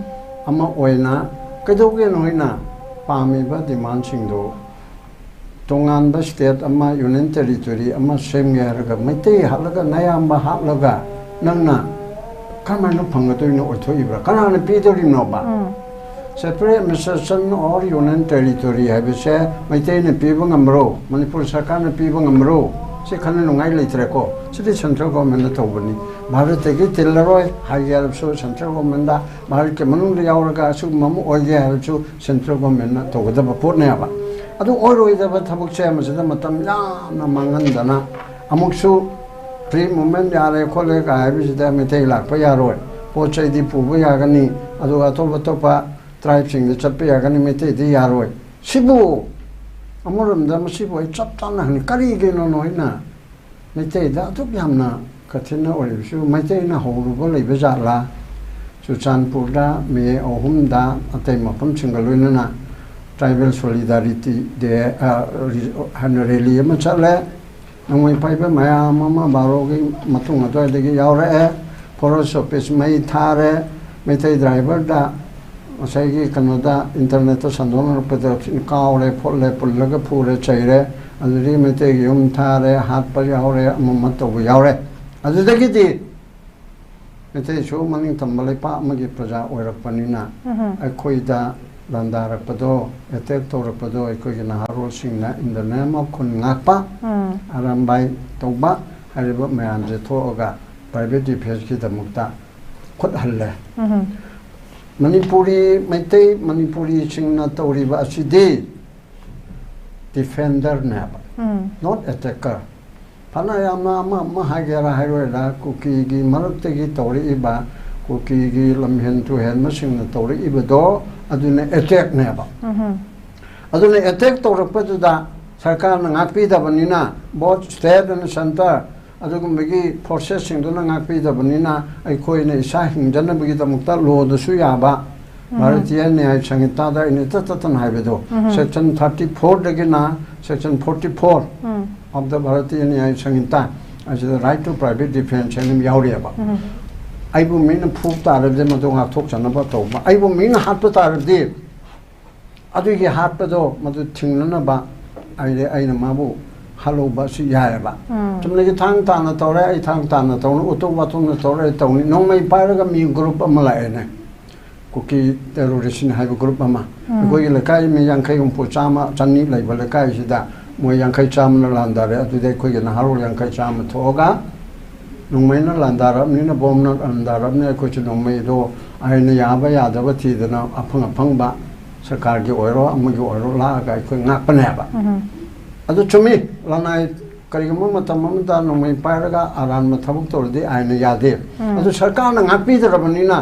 ꯑꯃ ꯑꯣꯏꯅ, ꯀꯩꯗꯧꯒꯦ ꯅꯣꯏꯅ ꯄꯥꯝꯃꯤꯕ ꯗꯤꯃꯥꯟꯁꯤꯡꯗꯨ ꯇꯣꯉꯥꯟꯕ ꯁ꯭ꯇꯦꯠ ꯑꯃ, ꯌꯨꯅꯤꯌꯟ ꯇꯦꯔꯤꯇꯣꯔꯤ ꯑꯃ ꯁꯦꯝꯒꯦ ꯍꯥꯏꯔꯒ ꯃꯩꯇꯩ ꯍꯥꯠꯂꯒ, ꯅꯌꯥꯝꯕ ꯍꯥꯠꯂꯒ ꯅꯪꯅ ꯀꯔꯝꯍꯥꯏꯅ ꯐꯪꯒꯗꯣꯏꯅꯣ? ꯑꯣꯏꯊꯣꯛꯏꯕ꯭ꯔꯥ? ꯀꯅꯥꯅ ꯄꯤꯗꯣꯔꯤꯅꯣꯕ? Separate administration or union territory ꯍꯥꯏꯕꯁꯦ ꯃꯩꯇꯩꯅ ꯄꯤꯕ ꯉꯝꯕ꯭ꯔꯣ? ꯃꯅꯤꯄꯨꯔ ꯁꯔꯀꯥꯔꯅ ꯄꯤꯕ ꯉꯝꯕ꯭ꯔꯣ? ꯁꯤ ꯈꯟꯅꯅꯤꯡꯉꯥꯏ ꯂꯩꯇ꯭ꯔꯦꯀꯣ꯫ ꯁꯤꯗꯤ ꯁꯦꯟꯇ꯭ꯔꯦꯜ ꯒꯣꯔꯃꯦꯟꯅ ꯇꯧꯕꯅꯤ꯫ ꯚꯥꯔꯠꯇꯒꯤ ꯇꯤꯜꯂꯔꯣꯏ ꯍꯥꯏꯒꯦ ꯍꯥꯏꯔꯕꯁꯨ ꯁꯦꯟꯇ꯭ꯔꯦꯜ ꯒꯣꯔꯃꯦꯟꯗ, ꯚꯥꯔꯠꯀꯤ ꯃꯅꯨꯡꯗ ꯌꯥꯎꯔꯒ ꯑꯁꯤꯒꯨꯝꯕ ꯑꯃ ꯑꯣꯏꯒꯦ ꯍꯥꯏꯔꯕꯁꯨ ꯁꯦꯟꯇ꯭ꯔꯦꯜ ꯒꯣꯔꯃꯦꯟꯅ ꯇꯧꯒꯗꯕ ꯄꯣꯠꯅꯦꯕ꯫ ꯑꯗꯨ ꯑꯣꯏꯔꯣꯏꯗꯕ ꯊꯕꯛꯁꯦ ꯃꯁꯤꯗ ꯃꯇꯝ ꯌꯥꯝꯅ ꯃꯥꯡꯍꯟꯗꯅ ꯑꯃꯨꯛꯁꯨ ꯐ꯭ꯔꯤ ꯃꯨꯚꯃꯦꯟ ꯌꯥꯔꯦ ꯈꯣꯠꯂꯦ ꯀꯥꯏ ꯍꯥꯏꯕꯁꯤꯗ ꯃꯩꯇꯩ ꯂꯥꯛꯄ ꯌꯥꯔꯣꯏ, ꯄꯣꯠ ꯆꯩꯗꯤ ꯄꯨꯕ ꯌꯥꯒꯅꯤ, ꯑꯗꯨꯒ ꯑꯇꯣꯞ ꯑꯇꯣꯞꯄ ꯇ꯭ꯔꯥꯏꯕꯁꯤꯡꯗ ꯆꯠꯄ ꯌꯥꯒꯅꯤ, ꯃꯩꯇꯩꯗꯤ ꯌꯥꯔꯣꯏ꯫ ꯁꯤꯕꯨ ꯑꯃꯔꯣꯝꯗ ꯃꯁꯤꯕꯨ ꯑꯩ ꯆꯞ ꯆꯥꯅ ꯍꯪꯅꯤ, ꯀꯔꯤꯒꯤꯅꯣ ꯅꯣꯏꯅ ꯃꯩꯇꯩꯗ ꯑꯗꯨꯛ ꯌꯥꯝꯅ ꯀꯊꯤꯟꯅ ꯑꯣꯏꯔꯤꯕꯁꯨ? ꯃꯩꯇꯩꯅ ꯍꯧꯔꯨꯕ ꯂꯩꯕ ꯖꯥꯠꯂꯥ? ꯆꯨꯔꯆꯥꯟꯄꯨꯔꯗ ꯃꯦ ꯑꯍꯨꯝꯗ ꯑꯇꯩ ꯃꯐꯝꯁꯤꯡꯒ ꯂꯣꯏꯅꯅ ꯇ꯭ꯔꯥꯏꯕꯦꯜ ꯁꯣꯂꯤꯗꯥꯔꯤꯇꯤ ꯗꯦ, ꯑ, ꯔꯤ-, ꯍꯥꯏꯅ ꯔꯦꯂꯤ ꯑꯃ ꯆꯠꯂꯦ꯫ ꯅꯣꯡꯃꯩ ꯄꯥꯏꯕ ꯃꯌꯥꯝ ꯑꯃ ꯕꯥꯔꯣꯒꯤ ꯃꯇꯨꯡ ꯑꯗꯨꯋꯥꯏꯗꯒꯤ ꯌꯥꯎꯔꯛꯑꯦ꯫ ꯐꯣꯔꯦꯁ ꯑꯣꯐꯤꯁ ꯃꯩ ꯊꯥꯔꯦ꯫ ꯃꯩꯇꯩ ꯗ꯭ꯔꯥꯏꯚꯔꯗ ꯉꯁꯥꯏꯒꯤ ꯀꯩꯅꯣꯗ ꯏꯟꯇꯔꯅꯦꯠꯇ ꯁꯟꯗꯣꯛꯅꯔꯛꯄꯗ ꯀꯥꯎꯔꯦ ꯈꯣꯠꯂꯦ, ꯄꯨꯜꯂꯒ ꯐꯨꯔꯦ ꯆꯩꯔꯦ꯫ ꯑꯗꯨꯗꯒꯤ ꯃꯩꯇꯩꯒꯤ ꯌꯨꯝ ꯊꯥꯔꯦ, ꯍꯥꯠꯄ ꯌꯥꯎꯔꯦ, ꯑꯃ ꯑꯃ ꯇꯧꯕ ꯌꯥꯎꯔꯦ꯫ ꯑꯗꯨꯗꯒꯤꯗꯤ ꯃꯩꯇꯩꯁꯨ ꯃꯅꯤꯡ ꯇꯝꯕ ꯂꯩꯄꯥꯛ ꯑꯃꯒꯤ ꯄ꯭ꯔꯖꯥ ꯑꯣꯏꯔꯛꯄꯅꯤꯅ, ꯎꯝꯍꯨꯝ꯫ ꯑꯩꯈꯣꯏꯗ ꯂꯥꯟꯗꯥꯔꯛꯄꯗꯣ, ꯑꯦꯇꯦꯛ ꯇꯧꯔꯛꯄꯗꯣ, ꯑꯩꯈꯣꯏꯒꯤ ꯅꯍꯥꯔꯣꯜꯁꯤꯡꯅ in the name of ꯈꯨꯟ ꯉꯥꯛꯄ, ꯎꯝ꯫ ꯑꯔꯥꯝꯕꯥꯏ ꯇꯧꯕ ꯍꯥꯏꯔꯤꯕ ꯃꯌꯥꯝꯁꯦ ꯊꯣꯛꯑꯒ ꯄ꯭ꯔꯥꯏꯚꯦꯠ ꯗꯤꯐꯦꯟꯁꯀꯤꯗꯃꯛꯇ ꯈꯨꯠ ꯍꯜꯂꯦ꯫ ꯎꯝꯍꯨꯝ꯫ ꯃꯅꯤꯄꯨꯔꯤ, ꯃꯩꯇꯩ ꯃꯅꯤꯄꯨꯔꯤꯁꯤꯡꯅ ꯇꯧꯔꯤꯕ ꯑꯁꯤꯗꯤ ꯗꯤꯐꯦꯟꯗꯔꯅꯦꯕ, ꯎꯝ꯫ ꯅꯣꯠ ꯑꯦꯇꯦꯀꯔ꯫ ꯐꯅ ꯌꯥꯝꯅ ꯑꯃ ꯑꯃ ꯍꯥꯏꯒꯦꯔꯥ ꯍꯥꯏꯔꯣꯏꯔꯥ, ꯀꯨꯀꯤꯒꯤ ꯃꯔꯛꯇꯒꯤ ꯇꯧꯔꯛꯏꯕ, ꯀꯨꯀꯤꯒꯤ ꯂꯝꯍꯦꯟ ꯇꯨꯍꯦꯟꯕꯁꯤꯡꯅ ꯇꯧꯔꯛꯏꯕꯗꯣ, ꯑꯗꯨꯅ ꯑꯦꯇꯦꯛꯅꯦꯕ꯫ ꯎꯝꯍꯨꯝ꯫ ꯑꯗꯨꯅ ꯑꯦꯇꯦꯛ ꯇꯧꯔꯛꯄꯗꯨꯗ ꯁꯔꯀꯥꯔꯅ ꯉꯥꯛꯄꯤꯗꯕꯅꯤꯅ, both state and centre, ꯑꯗꯨꯒꯨꯝꯕꯒꯤ ꯐꯣꯔꯁꯦꯁꯁꯤꯡꯗꯨꯅ ꯉꯥꯛꯄꯤꯗꯕꯅꯤꯅ, ꯑꯩꯈꯣꯏꯅ ꯏꯁꯥ ꯍꯤꯡꯖꯅꯕꯒꯤꯗꯃꯛꯇ ꯂꯣꯗꯁꯨ ꯌꯥꯕ, ꯎꯝ꯫ ꯚꯥꯔꯇꯤꯌ ꯅ꯭ꯌꯥꯌ ꯁꯪꯍꯤꯇꯥꯗ ꯑꯩꯅ ꯏꯇꯠ ꯇꯠꯇꯅ ꯍꯥꯏꯕꯗꯣ, ꯎꯝ꯫ Section thirty fourꯗꯒꯤꯅ section forty four um. Of the Bharatiya ꯅ꯭ꯌꯥꯌ ꯁꯪꯍꯤꯇꯥ, ꯑꯁꯤꯗ right to private defence ꯍꯥꯏꯅ ꯑꯃ ꯌꯥꯎꯔꯤꯑꯕ꯫ ꯎꯝ꯫ ꯑꯩꯕꯨ ꯃꯤꯅ ꯐꯨ ꯇꯥꯔꯕꯗꯤ ꯃꯗꯨ ꯉꯥꯛꯊꯣꯛꯆꯅꯕ ꯇꯧꯕ, ꯑꯩꯕꯨ ꯃꯤꯅ ꯍꯥꯠꯄ ꯇꯥꯔꯕꯗꯤ ꯑꯗꯨꯒꯤ ꯍꯥꯠꯄꯗꯣ ꯃꯗꯨ ꯊꯤꯡꯅꯅꯕ ꯑꯩꯗꯤ, ꯑꯩꯅ ꯃꯥꯕꯨ ꯍꯥꯠꯍꯧꯕ ꯑꯁꯤ ꯌꯥꯏꯑꯕ꯫ ꯎꯝ꯫ ꯆꯨꯝꯅꯒꯤ ꯊꯥꯡ ꯇꯥꯅ ꯇꯧꯔꯦ, ꯑꯩ ꯊꯥꯡ ꯇꯥꯅ ꯇꯧꯅꯤ, ꯎꯇꯣꯞ ꯋꯥꯇꯣꯞꯅ ꯇꯧꯔꯦ, ꯑꯩ ꯇꯧꯅꯤ꯫ ꯅꯣꯡꯃꯩ ꯄꯥꯏꯔꯒ ꯃꯤ ꯒ꯭ꯔꯨꯞ ꯑꯃ ꯂꯥꯛꯑꯦꯅꯦ, ꯀꯨꯀꯤ ꯇꯦꯔꯣꯔꯤꯁ꯭ꯠꯅ ꯍꯥꯏꯕ ꯒ꯭ꯔꯨꯞ ꯑꯃ꯫ ꯎꯝ꯫ ꯑꯩꯈꯣꯏꯒꯤ ꯂꯩꯀꯥꯏ ꯃꯤ ꯌꯥꯡꯈꯩ, ꯍꯨꯝꯐꯨ, ꯆꯥꯝꯃ, ꯆꯅꯤ ꯂꯩꯕ ꯂꯩꯀꯥꯏꯁꯤꯗ ꯃꯣꯏ ꯌꯥꯡꯈꯩ, ꯆꯥꯝꯃꯅ ꯂꯥꯟꯗꯥꯔꯦ꯫ ꯑꯗꯨꯗꯤ ꯑꯩꯈꯣꯏꯒꯤ ꯅꯍꯥꯔꯣꯜ ꯌꯥꯡꯈꯩ, ꯆꯥꯝꯃ ꯊꯣꯛꯑꯒ ꯅꯣꯡꯃꯩꯅ ꯂꯥꯟꯗꯥꯔꯕꯅꯤꯅ, ꯕꯣꯝꯅ ꯂꯥꯟꯗꯥꯔꯕꯅꯤꯅ, ꯑꯩꯈꯣꯏꯁꯨ ꯅꯣꯡꯃꯩꯗꯣ ꯑꯩꯅ ꯌꯥꯕ ꯌꯥꯗꯕ ꯊꯤꯗꯅ ꯑꯐꯪ ꯑꯐꯪꯕ ꯁꯔꯀꯥꯔꯒꯤ ꯑꯣꯏꯔꯣ ꯑꯃꯒꯤ ꯑꯣꯏꯔꯣ ꯂꯥꯛꯑꯒ ꯑꯩꯈꯣꯏ ꯉꯥꯛꯄꯅꯦꯕ꯫ ꯎꯝ꯫ ꯑꯗꯨ ꯆꯨꯝꯃꯤ, ꯂꯅꯥꯏ ꯀꯔꯤꯒꯨꯝꯕ ꯃꯇꯝ ꯑꯃꯗ ꯅꯣꯡꯃꯩ ꯄꯥꯏꯔꯒ ꯑꯔꯥꯟꯕ ꯊꯕꯛ ꯇꯧꯔꯗꯤ ꯑꯥꯏꯟꯅ ꯌꯥꯗꯦ꯫ ꯎꯝ꯫ ꯑꯗꯨ ꯁꯔꯀꯥꯔꯅ ꯉꯥꯛꯄꯤꯗ꯭ꯔꯕꯅꯤꯅ,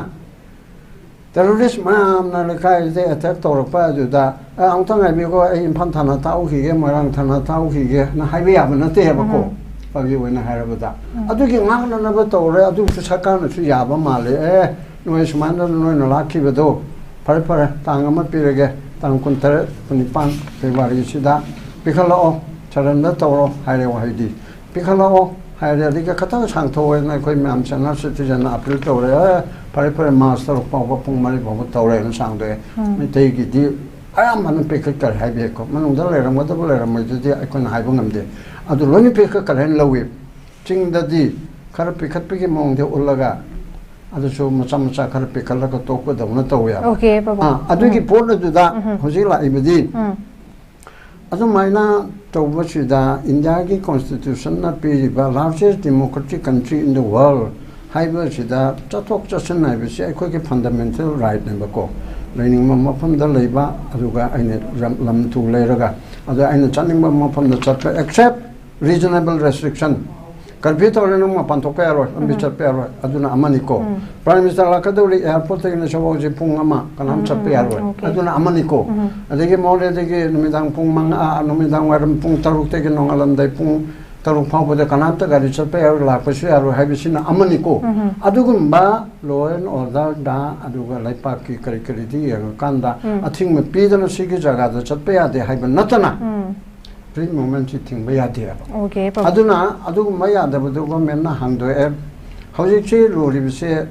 ꯇꯦꯔꯣꯔꯤꯁ ꯃꯌꯥꯝꯅ ꯂꯩꯀꯥꯏꯁꯤꯗ ꯑꯦꯇꯦꯛ ꯇꯧꯔꯛꯄ ꯑꯗꯨꯗ, "ꯑꯦ, ꯑꯃꯨꯛꯇ ꯉꯥꯏꯕꯤꯌꯨꯀꯣ, ꯑꯩ ꯏꯝꯐꯥꯜ ꯊꯥꯅ ꯊꯥꯎꯈꯤꯒꯦ, ꯃꯣꯏꯔꯥꯡ ꯊꯥꯅ ꯊꯥꯎꯈꯤꯒꯦꯅ" ꯍꯥꯏꯕ ꯌꯥꯕ ꯅꯠꯇꯦꯕꯀꯣ꯫ ꯎꯝ꯫ ꯐꯥꯒꯤ ꯑꯣꯏꯅ ꯍꯥꯏꯔꯕꯗ, ꯎꯝ꯫ ꯑꯗꯨꯒꯤ ꯉꯥꯛꯅꯅꯕ ꯇꯧꯔꯦ꯫ ꯑꯗꯨꯁꯨ ꯁꯔꯀꯥꯔꯅꯁꯨ ꯌꯥꯕ ꯃꯥꯜꯂꯦ꯫ "ꯑꯦ, ꯅꯣꯏ ꯁꯨꯃꯥꯏꯅ ꯅꯣꯏꯅ ꯂꯥꯛꯈꯤꯕꯗꯣ, ꯐꯔꯦ, ꯐꯔꯦ, ꯇꯥꯡ ꯑꯃ ꯄꯤꯔꯒꯦ, ꯇꯥꯡ ꯀꯨꯟꯇꯔꯦꯠ, ꯀꯨꯟꯅꯤꯄꯥꯟ ꯐꯦꯕ꯭ꯔꯨꯋꯥꯔꯤꯁꯤꯗ ꯄꯤꯈꯠꯂꯛꯑꯣ, ꯁꯔꯦꯟꯗꯔ ꯇꯧꯔꯣ" ꯍꯥꯏꯔꯦ꯫ ꯋꯥꯍꯩꯗꯤ, "ꯄꯤꯈꯠꯂꯛꯑꯣ" ꯍꯥꯏꯔꯦ꯫ ꯑꯗꯒꯤ ꯈꯤꯇꯪ ꯁꯥꯡꯊꯣꯛꯑꯦꯅ ꯑꯩꯈꯣꯏ ꯃꯌꯥꯝ ꯁꯦꯅꯤꯌꯔ ꯁꯤꯇꯤꯖꯟꯅ ꯑꯄꯤꯜ ꯇꯧꯔꯦ꯫ "ꯑꯦ, ꯐꯔꯦ, ꯐꯔꯦ, ꯃꯥꯔꯆ ꯇꯔꯨꯛ ꯐꯥꯎꯕ ꯄꯨꯡ ꯃꯔꯤ ꯐꯥꯎꯕ ꯇꯧꯔꯦꯅ" ꯁꯥꯡꯗꯣꯛꯑꯦ꯫ ꯎꯝ꯫ ꯃꯩꯇꯩꯒꯤꯗꯤ ꯑꯌꯥꯝꯕꯅ ꯄꯤꯈꯠꯈ꯭ꯔꯦ ꯍꯥꯏꯕꯤꯌꯦꯀꯣ꯫ ꯃꯅꯨꯡꯗ ꯂꯩꯔꯝꯒꯗꯕ ꯂꯩꯔꯝꯃꯣꯏꯗꯨꯗꯤ ꯑꯩꯈꯣꯏꯅ ꯍꯥꯏꯕ ꯉꯝꯗꯦ꯫ ꯑꯗꯨ ꯂꯣꯏꯅ ꯄꯤꯈꯠꯈ꯭ꯔꯦꯅ ꯂꯧꯏ꯫ ꯆꯤꯡꯗꯗꯤ ꯈꯔ ꯄꯤꯈꯠꯄꯒꯤ ꯃꯑꯣꯡꯗ ꯎꯠꯂꯒ, ꯑꯗꯨꯁꯨ ꯃꯆꯥ ꯃꯆꯥ ꯈꯔ ꯄꯤꯈꯠꯂꯒ ꯇꯣꯛꯄꯗꯧꯅ ꯇꯧꯋꯦꯕ꯫ ꯑꯣꯀꯦ, ꯄꯥꯕꯨꯡ꯫ ꯑꯥ, ꯑꯗꯨꯒꯤ ꯎꯝ꯫ ꯄꯣꯠ ꯑꯗꯨꯗ ꯎꯝ꯫ ꯍꯧꯖꯤꯛ ꯂꯥꯛꯏꯕꯗꯤ, ꯎꯝ꯫ ꯑꯗꯨꯃꯥꯏꯅ ꯇꯧꯕꯁꯤꯗ ꯏꯟꯗꯤꯌꯥꯒꯤ ꯀꯣꯟꯁꯇꯤꯇ꯭ꯌꯨꯁꯟꯅ ꯄꯤꯔꯤꯕ largest democratic country in the world ꯍꯥꯏꯕꯁꯤꯗ ꯆꯠꯊꯣꯛ ꯆꯠꯁꯤꯟ ꯍꯥꯏꯕꯁꯤ ꯑꯩꯈꯣꯏꯒꯤ ꯐꯟꯗꯥꯃꯦꯟꯇꯦꯜ ꯔꯥꯏꯠꯅꯦꯕꯀꯣ꯫ ꯂꯩꯅꯤꯡꯕ ꯃꯐꯝꯗ ꯂꯩꯕ, ꯑꯗꯨꯒ ꯑꯩꯅ ꯂꯝ, ꯂꯝ ꯇꯨ ꯂꯩꯔꯒ, ꯑꯗ ꯑꯩꯅ ꯆꯠꯅꯤꯡꯕ ꯃꯐꯝꯗ ꯆꯠꯄ, except reasonable restriction꯫ ꯀꯔꯐ꯭ꯌꯨ ꯇꯧꯔꯦ, ꯅꯪ ꯃꯄꯥꯟ ꯊꯣꯛꯄ ꯌꯥꯔꯣꯏ, ꯂꯝꯕꯤ ꯎꯝ꯫ ꯆꯠꯄ ꯌꯥꯔꯣꯏ, ꯑꯗꯨꯅ ꯑꯃꯅꯤꯀꯣ꯫ ꯎꯝ꯫ ꯄ꯭ꯔꯥꯏꯝ ꯃꯤꯅꯤꯁꯇꯔ ꯂꯥꯛꯀꯗꯧꯔꯤ ꯑꯦꯌꯥꯔꯄꯣꯔꯠꯇꯒꯤꯅ ꯁꯤꯐꯥꯎꯁꯤ ꯄꯨꯡ ꯑꯃ ꯀꯅꯥꯝ ꯎꯝ, ꯆꯠꯄ ꯎꯝ, ꯌꯥꯔꯣꯏ, ꯑꯣꯀꯦ꯫ ꯑꯗꯨꯅ ꯑꯃꯅꯤꯀꯣ꯫ ꯎꯝ꯫ ꯑꯗꯒꯤ ꯃꯣꯔꯦꯗꯒꯤ ꯅꯨꯃꯤꯗꯥꯡ ꯄꯨꯡ ꯃꯉꯥ, ꯅꯨꯃꯤꯗꯥꯡ ꯋꯥꯏꯔꯝ ꯄꯨꯡ ꯇꯔꯨꯛꯇꯒꯤ ꯅꯣꯡꯉꯥꯜꯂꯝꯗꯥꯏ ꯄꯨꯡ ꯇꯔꯨꯛ ꯐꯥꯎꯕꯗ ꯀꯅꯥꯝꯇ ꯒꯥꯔꯤ ꯆꯠꯄ ꯌꯥꯔꯣꯏ, ꯂꯥꯛꯄꯁꯨ ꯌꯥꯔꯣꯏ ꯍꯥꯏꯕꯁꯤꯅ ꯑꯃꯅꯤꯀꯣ꯫ ꯎꯝ꯫ ꯑꯗꯨꯒꯨꯝꯕ law and orderꯗ, ꯑꯗꯨꯒ ꯂꯩꯄꯥꯛꯀꯤ ꯀꯔꯤ ꯀꯔꯤꯗꯤ ꯌꯦꯡꯉꯀꯥꯟꯗ ꯎꯝ꯫ ꯑꯊꯤꯡꯕ ꯄꯤꯗꯅ ꯁꯤꯒꯤ ꯖꯒꯥꯗ ꯆꯠꯄ ꯌꯥꯗꯦ ꯍꯥꯏꯕ ꯅꯠꯇꯅ ꯎꯝ꯫ Free movementꯁꯤ ꯊꯤꯡꯕ ꯌꯥꯗꯦꯕ꯫ ꯑꯣꯀꯦ, ꯄꯥꯕꯨꯡ꯫ ꯑꯗꯨꯅ ꯑꯗꯨꯒꯨꯝꯕ ꯌꯥꯗꯕꯗꯨ ꯒꯣꯔꯃꯦꯟꯅ ꯍꯥꯡꯗꯣꯛꯑꯦ꯫ ꯍꯧꯖꯤꯛꯁꯤ ꯂꯨꯔꯤꯕꯁꯦ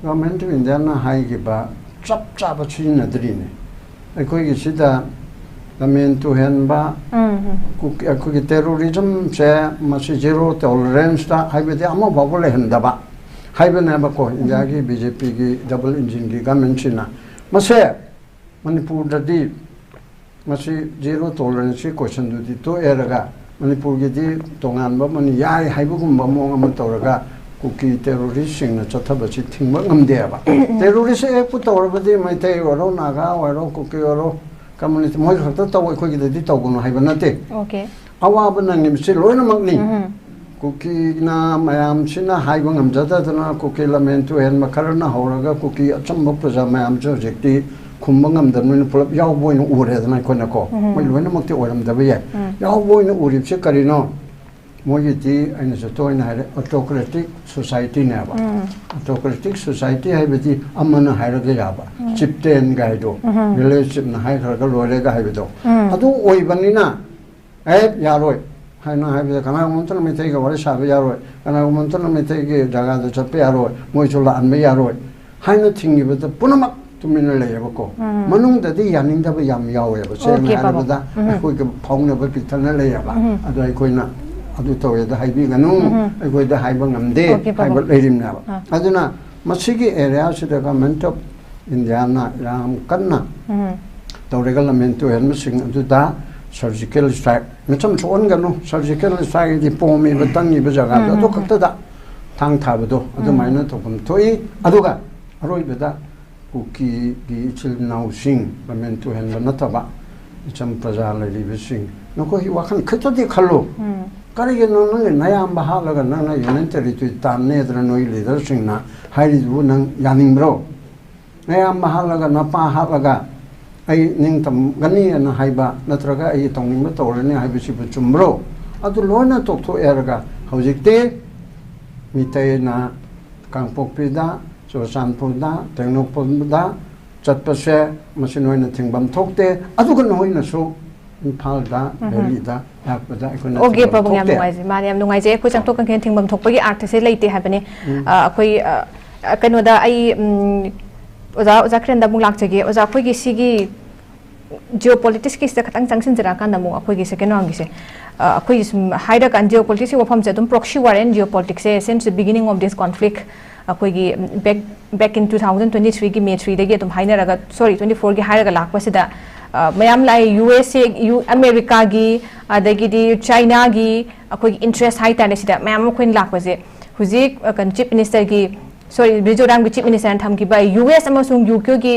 Government of Indiaꯅ ꯍꯥꯏꯈꯤꯕ ꯆꯞ ꯆꯥꯕ ꯁꯤꯖꯤꯟꯅꯗ꯭ꯔꯤꯅꯦ꯫ ꯑꯩꯈꯣꯏꯒꯤ ꯁꯤꯗ ꯂꯝꯍꯦꯟ ꯇꯨꯍꯦꯟꯕ, ꯎꯝ, ꯎꯝ꯫ ꯀꯨꯀꯤ-, ꯑꯩꯈꯣꯏꯒꯤ terrorismꯁꯦ ꯃꯁꯤ zero toleranceꯇ, ꯍꯥꯏꯕꯗꯤ ꯑꯃ ꯐꯥꯎꯕ ꯂꯩꯍꯟꯗꯕ ꯍꯥꯏꯕꯅꯦꯕꯀꯣ, ꯎꯝ꯫ ꯏꯟꯗꯤꯌꯥꯒꯤ BJPꯒꯤ double engineꯒꯤ governmentꯁꯤꯅ꯫ ꯃꯁꯦ ꯃꯅꯤꯄꯨꯔꯗꯗꯤ ꯃꯁꯤ zero toleranceꯀꯤ questionꯗꯨꯗꯤ ꯇꯣꯛꯑꯦꯔꯒ, ꯃꯅꯤꯄꯨꯔꯒꯤꯗꯤ ꯇꯣꯉꯥꯟꯕ ꯑꯃꯅꯤ, ꯌꯥꯏ ꯍꯥꯏꯕꯒꯨꯝꯕ ꯃꯑꯣꯡ ꯑꯃ ꯇꯧꯔꯒ ꯀꯨꯀꯤ terroristꯁꯤꯡꯅ ꯆꯠꯊꯕꯁꯤ ꯊꯤꯡꯕ ꯉꯝꯗꯦꯕ꯫ Terrorist actꯄꯨ ꯇꯧꯔꯕꯗꯤ ꯃꯩꯇꯩ ꯑꯣꯏꯔꯣ, ꯅꯥꯒꯥ ꯑꯣꯏꯔꯣ, ꯀꯨꯀꯤ ꯑꯣꯏꯔꯣ, communist ꯃꯣꯏ ꯈꯛꯇ ꯇꯧ, ꯑꯩꯈꯣꯏꯒꯤꯗꯗꯤ ꯇꯧꯒꯅꯨ ꯍꯥꯏꯕ ꯅꯠꯇꯦ꯫ ꯑꯣꯀꯦ꯫ ꯑꯋꯥꯕ ꯅꯪꯉꯤꯕꯁꯤ ꯂꯣꯏꯅꯃꯛꯅꯤ꯫ ꯀꯨꯀꯤꯅ ꯃꯌꯥꯝꯁꯤꯅ ꯍꯥꯏꯕ ꯉꯝꯖꯗꯗꯅ ꯀꯨꯀꯤ ꯂꯝꯍꯦꯟ ꯇꯨꯍꯦꯟꯕ ꯈꯔꯅ ꯍꯧꯔꯒ ꯀꯨꯀꯤ ꯑꯆꯝꯕ ꯄ꯭ꯔꯖꯥ ꯃꯌꯥꯝꯁꯨ ꯍꯧꯖꯤꯛꯇꯤ ꯈꯨꯝꯕ ꯉꯝꯗꯕꯅꯤꯅ ꯄꯨꯂꯞ ꯌꯥꯎꯕ ꯑꯣꯏꯅ ꯎꯔꯦꯗꯅ ꯑꯩꯈꯣꯏꯅꯀꯣ꯫ ꯃꯣꯏ ꯂꯣꯏꯅꯃꯛꯇꯤ ꯑꯣꯏꯔꯝꯗꯕ ꯌꯥꯏ꯫ ꯌꯥꯎꯕ ꯑꯣꯏꯅ ꯎꯔꯤꯕꯁꯤ ꯀꯔꯤꯅꯣ? ꯃꯣꯏꯒꯤꯗꯤ ꯑꯩꯅꯁꯨ ꯇꯣꯏꯅ ꯍꯥꯏꯔꯦ, autocratic societyꯅꯦꯕ꯫ Autocratic society ꯍꯥꯏꯕꯗꯤ ꯑꯃꯅ ꯍꯥꯏꯔꯒ ꯌꯥꯕ, chieftainꯒ ꯍꯥꯏꯗꯣ, village chiefꯅ ꯍꯥꯏꯈ꯭ꯔꯒ ꯂꯣꯏꯔꯦꯒ ꯍꯥꯏꯕꯗꯣ, ꯑꯗꯨ ꯑꯣꯏꯕꯅꯤꯅ, "ꯑꯦ, ꯌꯥꯔꯣꯏ" ꯍꯥꯏꯅ ꯍꯥꯏꯕꯗ, "ꯀꯅꯥꯒꯨꯝꯕ ꯑꯃꯇꯅ ꯃꯩꯇꯩꯒ ꯋꯥꯔꯤ ꯁꯥꯕ ꯌꯥꯔꯣꯏ, ꯀꯅꯥꯒꯨꯝꯕ ꯑꯃꯇꯅ ꯃꯩꯇꯩꯒꯤ ꯖꯒꯥꯗ ꯆꯠꯄ ꯌꯥꯔꯣꯏ, ꯃꯣꯏꯁꯨ ꯂꯥꯛꯍꯟꯕ ꯌꯥꯔꯣꯏ" ꯍꯥꯏꯅ ꯊꯤꯡꯈꯤꯕꯗ ꯄꯨꯝꯅꯃꯛ ꯇꯨꯃꯤꯟꯅ ꯂꯩꯌꯦꯕꯀꯣ꯫ ꯃꯅꯨꯡꯗꯗꯤ ꯌꯥꯅꯤꯡꯗꯕ ꯌꯥꯝ ꯌꯥꯎꯋꯦꯕ꯫ ꯁꯦꯡꯅ ꯍꯥꯏꯔꯕꯗ, ꯑꯩꯈꯣꯏꯒ ꯐꯥꯎꯅꯕ ꯄꯤꯛꯊꯅ ꯂꯩꯌꯦꯕ꯫ ꯑꯗꯣ ꯑꯩꯈꯣꯏꯅ "ꯑꯗꯨ ꯇꯧꯋꯦꯗ ꯍꯥꯏꯕꯤꯒꯅꯨ, ꯑꯩꯈꯣꯏꯗ ꯍꯥꯏꯕ ꯉꯝꯗꯦ" ꯍꯥꯏꯕ ꯂꯩꯔꯤꯕꯅꯦꯕ꯫ ꯑꯗꯨꯅ ꯃꯁꯤꯒꯤ areaꯁꯤꯗ Government of Indiaꯅ ꯌꯥꯝ ꯀꯟꯅ ꯇꯧꯔꯒ ꯂꯝꯍꯦꯟ ꯇꯨꯍꯦꯟꯕꯁꯤꯡ ꯑꯗꯨꯗ surgical strike, ꯃꯤꯆꯝ ꯁꯣꯛꯍꯟꯒꯅꯨ, surgical strikeꯗꯤ ꯄꯣꯝꯃꯤꯕ, ꯇꯪꯉꯤꯕ ꯖꯒꯥꯗꯣ ꯑꯗꯨ ꯈꯛꯇꯗ ꯊꯥꯡ ꯊꯥꯕꯗꯣ ꯑꯗꯨꯃꯥꯏꯅ ꯇꯧꯐꯝ ꯊꯣꯛꯏ꯫ ꯑꯗꯨꯒ ꯑꯔꯣꯏꯕꯗ ꯀꯨꯀꯤꯒꯤ ꯏꯆꯤꯜ ꯏꯅꯥꯎꯁꯤꯡ, ꯂꯝꯍꯦꯟ ꯇꯨꯍꯦꯟꯕ ꯅꯠꯇꯕ ꯏꯆꯝ ꯄ꯭ꯔꯖꯥ ꯂꯩꯔꯤꯕꯁꯤꯡ, ꯅꯈꯣꯏꯒꯤ ꯋꯥꯈꯜ ꯈꯤꯇꯗꯤ ꯈꯜꯂꯨ꯫ ꯀꯔꯤꯒꯤꯅꯣ ꯅꯪꯒꯤ ꯅꯌꯥꯝꯕ ꯍꯥꯠꯂꯒ ꯅꯪꯅ Union Territory ꯇꯥꯟꯅꯦꯗꯅ ꯅꯣꯏ leaderꯁꯤꯡꯅ ꯍꯥꯏꯔꯤꯗꯨꯕꯨ ꯅꯪ ꯌꯥꯅꯤꯡꯕ꯭ꯔꯣ? ꯅꯌꯥꯝꯕ ꯍꯥꯠꯂꯒ, ꯅꯄꯥ ꯍꯥꯠꯂꯒ ꯑꯩ ꯅꯤꯡꯇꯝꯒꯅꯤꯅ ꯍꯥꯏꯕ, ꯅꯠꯇ꯭ꯔꯒ ꯑꯩ ꯇꯧꯅꯤꯡꯕ ꯇꯧꯔꯅꯤ ꯍꯥꯏꯕꯁꯤꯕꯨ ꯆꯨꯝꯕ꯭ꯔꯣ? ꯑꯗꯨ ꯂꯣꯏꯅ ꯇꯣꯛꯊꯣꯛꯑꯦ ꯍꯥꯏꯔꯒ ꯍꯧꯖꯤꯛꯇꯤ ꯃꯤꯇꯩꯅ ꯀꯥꯡꯄꯣꯛꯄꯤꯗ, ꯆꯨꯔꯆꯥꯟꯄꯨꯔꯗ, ꯇꯦꯡꯅꯧꯄꯜꯗ ꯆꯠꯄꯁꯦ ꯃꯁꯤ ꯅꯣꯏꯅ ꯊꯤꯡꯐꯝ ꯊꯣꯛꯇꯦ꯫ ꯑꯗꯨꯒ ꯅꯈꯣꯏꯅꯁꯨ ꯏꯝꯐꯥꯜꯗ, ꯚꯦꯂꯤꯗ ꯂꯥꯛꯄꯗ ꯑꯩꯈꯣꯏꯅ ꯑꯣꯀꯦ, ꯊꯤꯡꯐꯝ ꯄꯥꯕꯨꯡ, ꯌꯥꯝ ꯊꯣꯛꯇꯦ꯫ ꯅꯨꯡꯉꯥꯏꯖꯩ꯫ ꯃꯥꯅꯦ, ꯌꯥꯝ ꯅꯨꯡꯉꯥꯏꯖꯩ꯫ ꯑꯩꯈꯣꯏ ꯆꯪꯊꯣꯛ ꯀꯟꯈꯦꯟ ꯊꯤꯡꯐꯝ ꯊꯣꯛꯄꯒꯤ ꯑꯥꯔꯊꯁꯦ ꯂꯩꯇꯦ ꯍꯥꯏꯕꯅꯦ꯫ ꯎꯝ꯫ ꯑ, ꯑꯩꯈꯣꯏ, ꯑ, ꯑ, ꯀꯩꯅꯣꯗ ꯑꯩ, ꯎꯝ, ꯑꯣꯖꯥ, ꯑꯣꯖꯥ ꯀꯤꯔꯟꯗ ꯑꯃꯨꯛ ꯂꯥꯛꯆꯒꯦ꯫ ꯑꯣꯖꯥ, ꯑꯩꯈꯣꯏꯒꯤ ꯁꯤꯒꯤ geopoliticsꯀꯤꯁꯤꯗ ꯈꯇꯪ ꯆꯪꯁꯤꯟꯖꯔꯛꯑꯀꯥꯟꯗ ꯑꯃꯨꯛ ꯑꯩꯈꯣꯏꯒꯤ second roundꯒꯤꯁꯦ, ꯑ, ꯑꯩꯈꯣꯏꯒꯤ ꯁꯨꯝ ꯍꯥꯏꯔꯀꯥꯟꯗ geopoliticsꯀꯤ ꯋꯥꯐꯝꯁꯦ ꯑꯗꯨꯝ proxy war and geopoliticsꯁꯦ since the beginning of this conflict ꯑꯩꯈꯣꯏꯒꯤ, ꯎꯝ, back, back in two thousand twenty threeꯒꯤ May threeꯗꯒꯤ ꯑꯗꯨꯝ ꯍꯥꯏꯅꯔꯒ, sorry, twenty fourꯒꯤ ꯍꯥꯏꯔꯒ ꯂꯥꯛꯄꯁꯤꯗ, ꯑ, ꯃꯌꯥꯝ ꯂꯥꯛꯑꯦ, USA, ꯌꯨ-, ꯑꯃꯦꯔꯤꯀꯥꯒꯤ, ꯑꯗꯒꯤꯗꯤ ꯆꯥꯏꯅꯥꯒꯤ ꯑꯩꯈꯣꯏꯒꯤ interest ꯍꯥꯏꯇꯥꯔꯦ, ꯁꯤꯗ ꯃꯌꯥꯝ ꯑꯃ ꯑꯩꯈꯣꯏꯅ ꯂꯥꯛꯄꯁꯦ꯫ ꯍꯧꯖꯤꯛ, ꯑ, ꯀꯩꯅꯣ, Chief Ministerꯒꯤ ꯁꯣꯔꯤ, ꯃꯤꯖꯣꯔꯥꯝꯒꯤ ꯆꯤꯐ ꯃꯤꯅꯤꯁꯇꯔꯅ ꯊꯝꯈꯤꯕ ꯌꯨ ꯑꯦꯁ ꯑꯃꯁꯨꯡ ꯌꯨ ꯀꯦꯒꯤ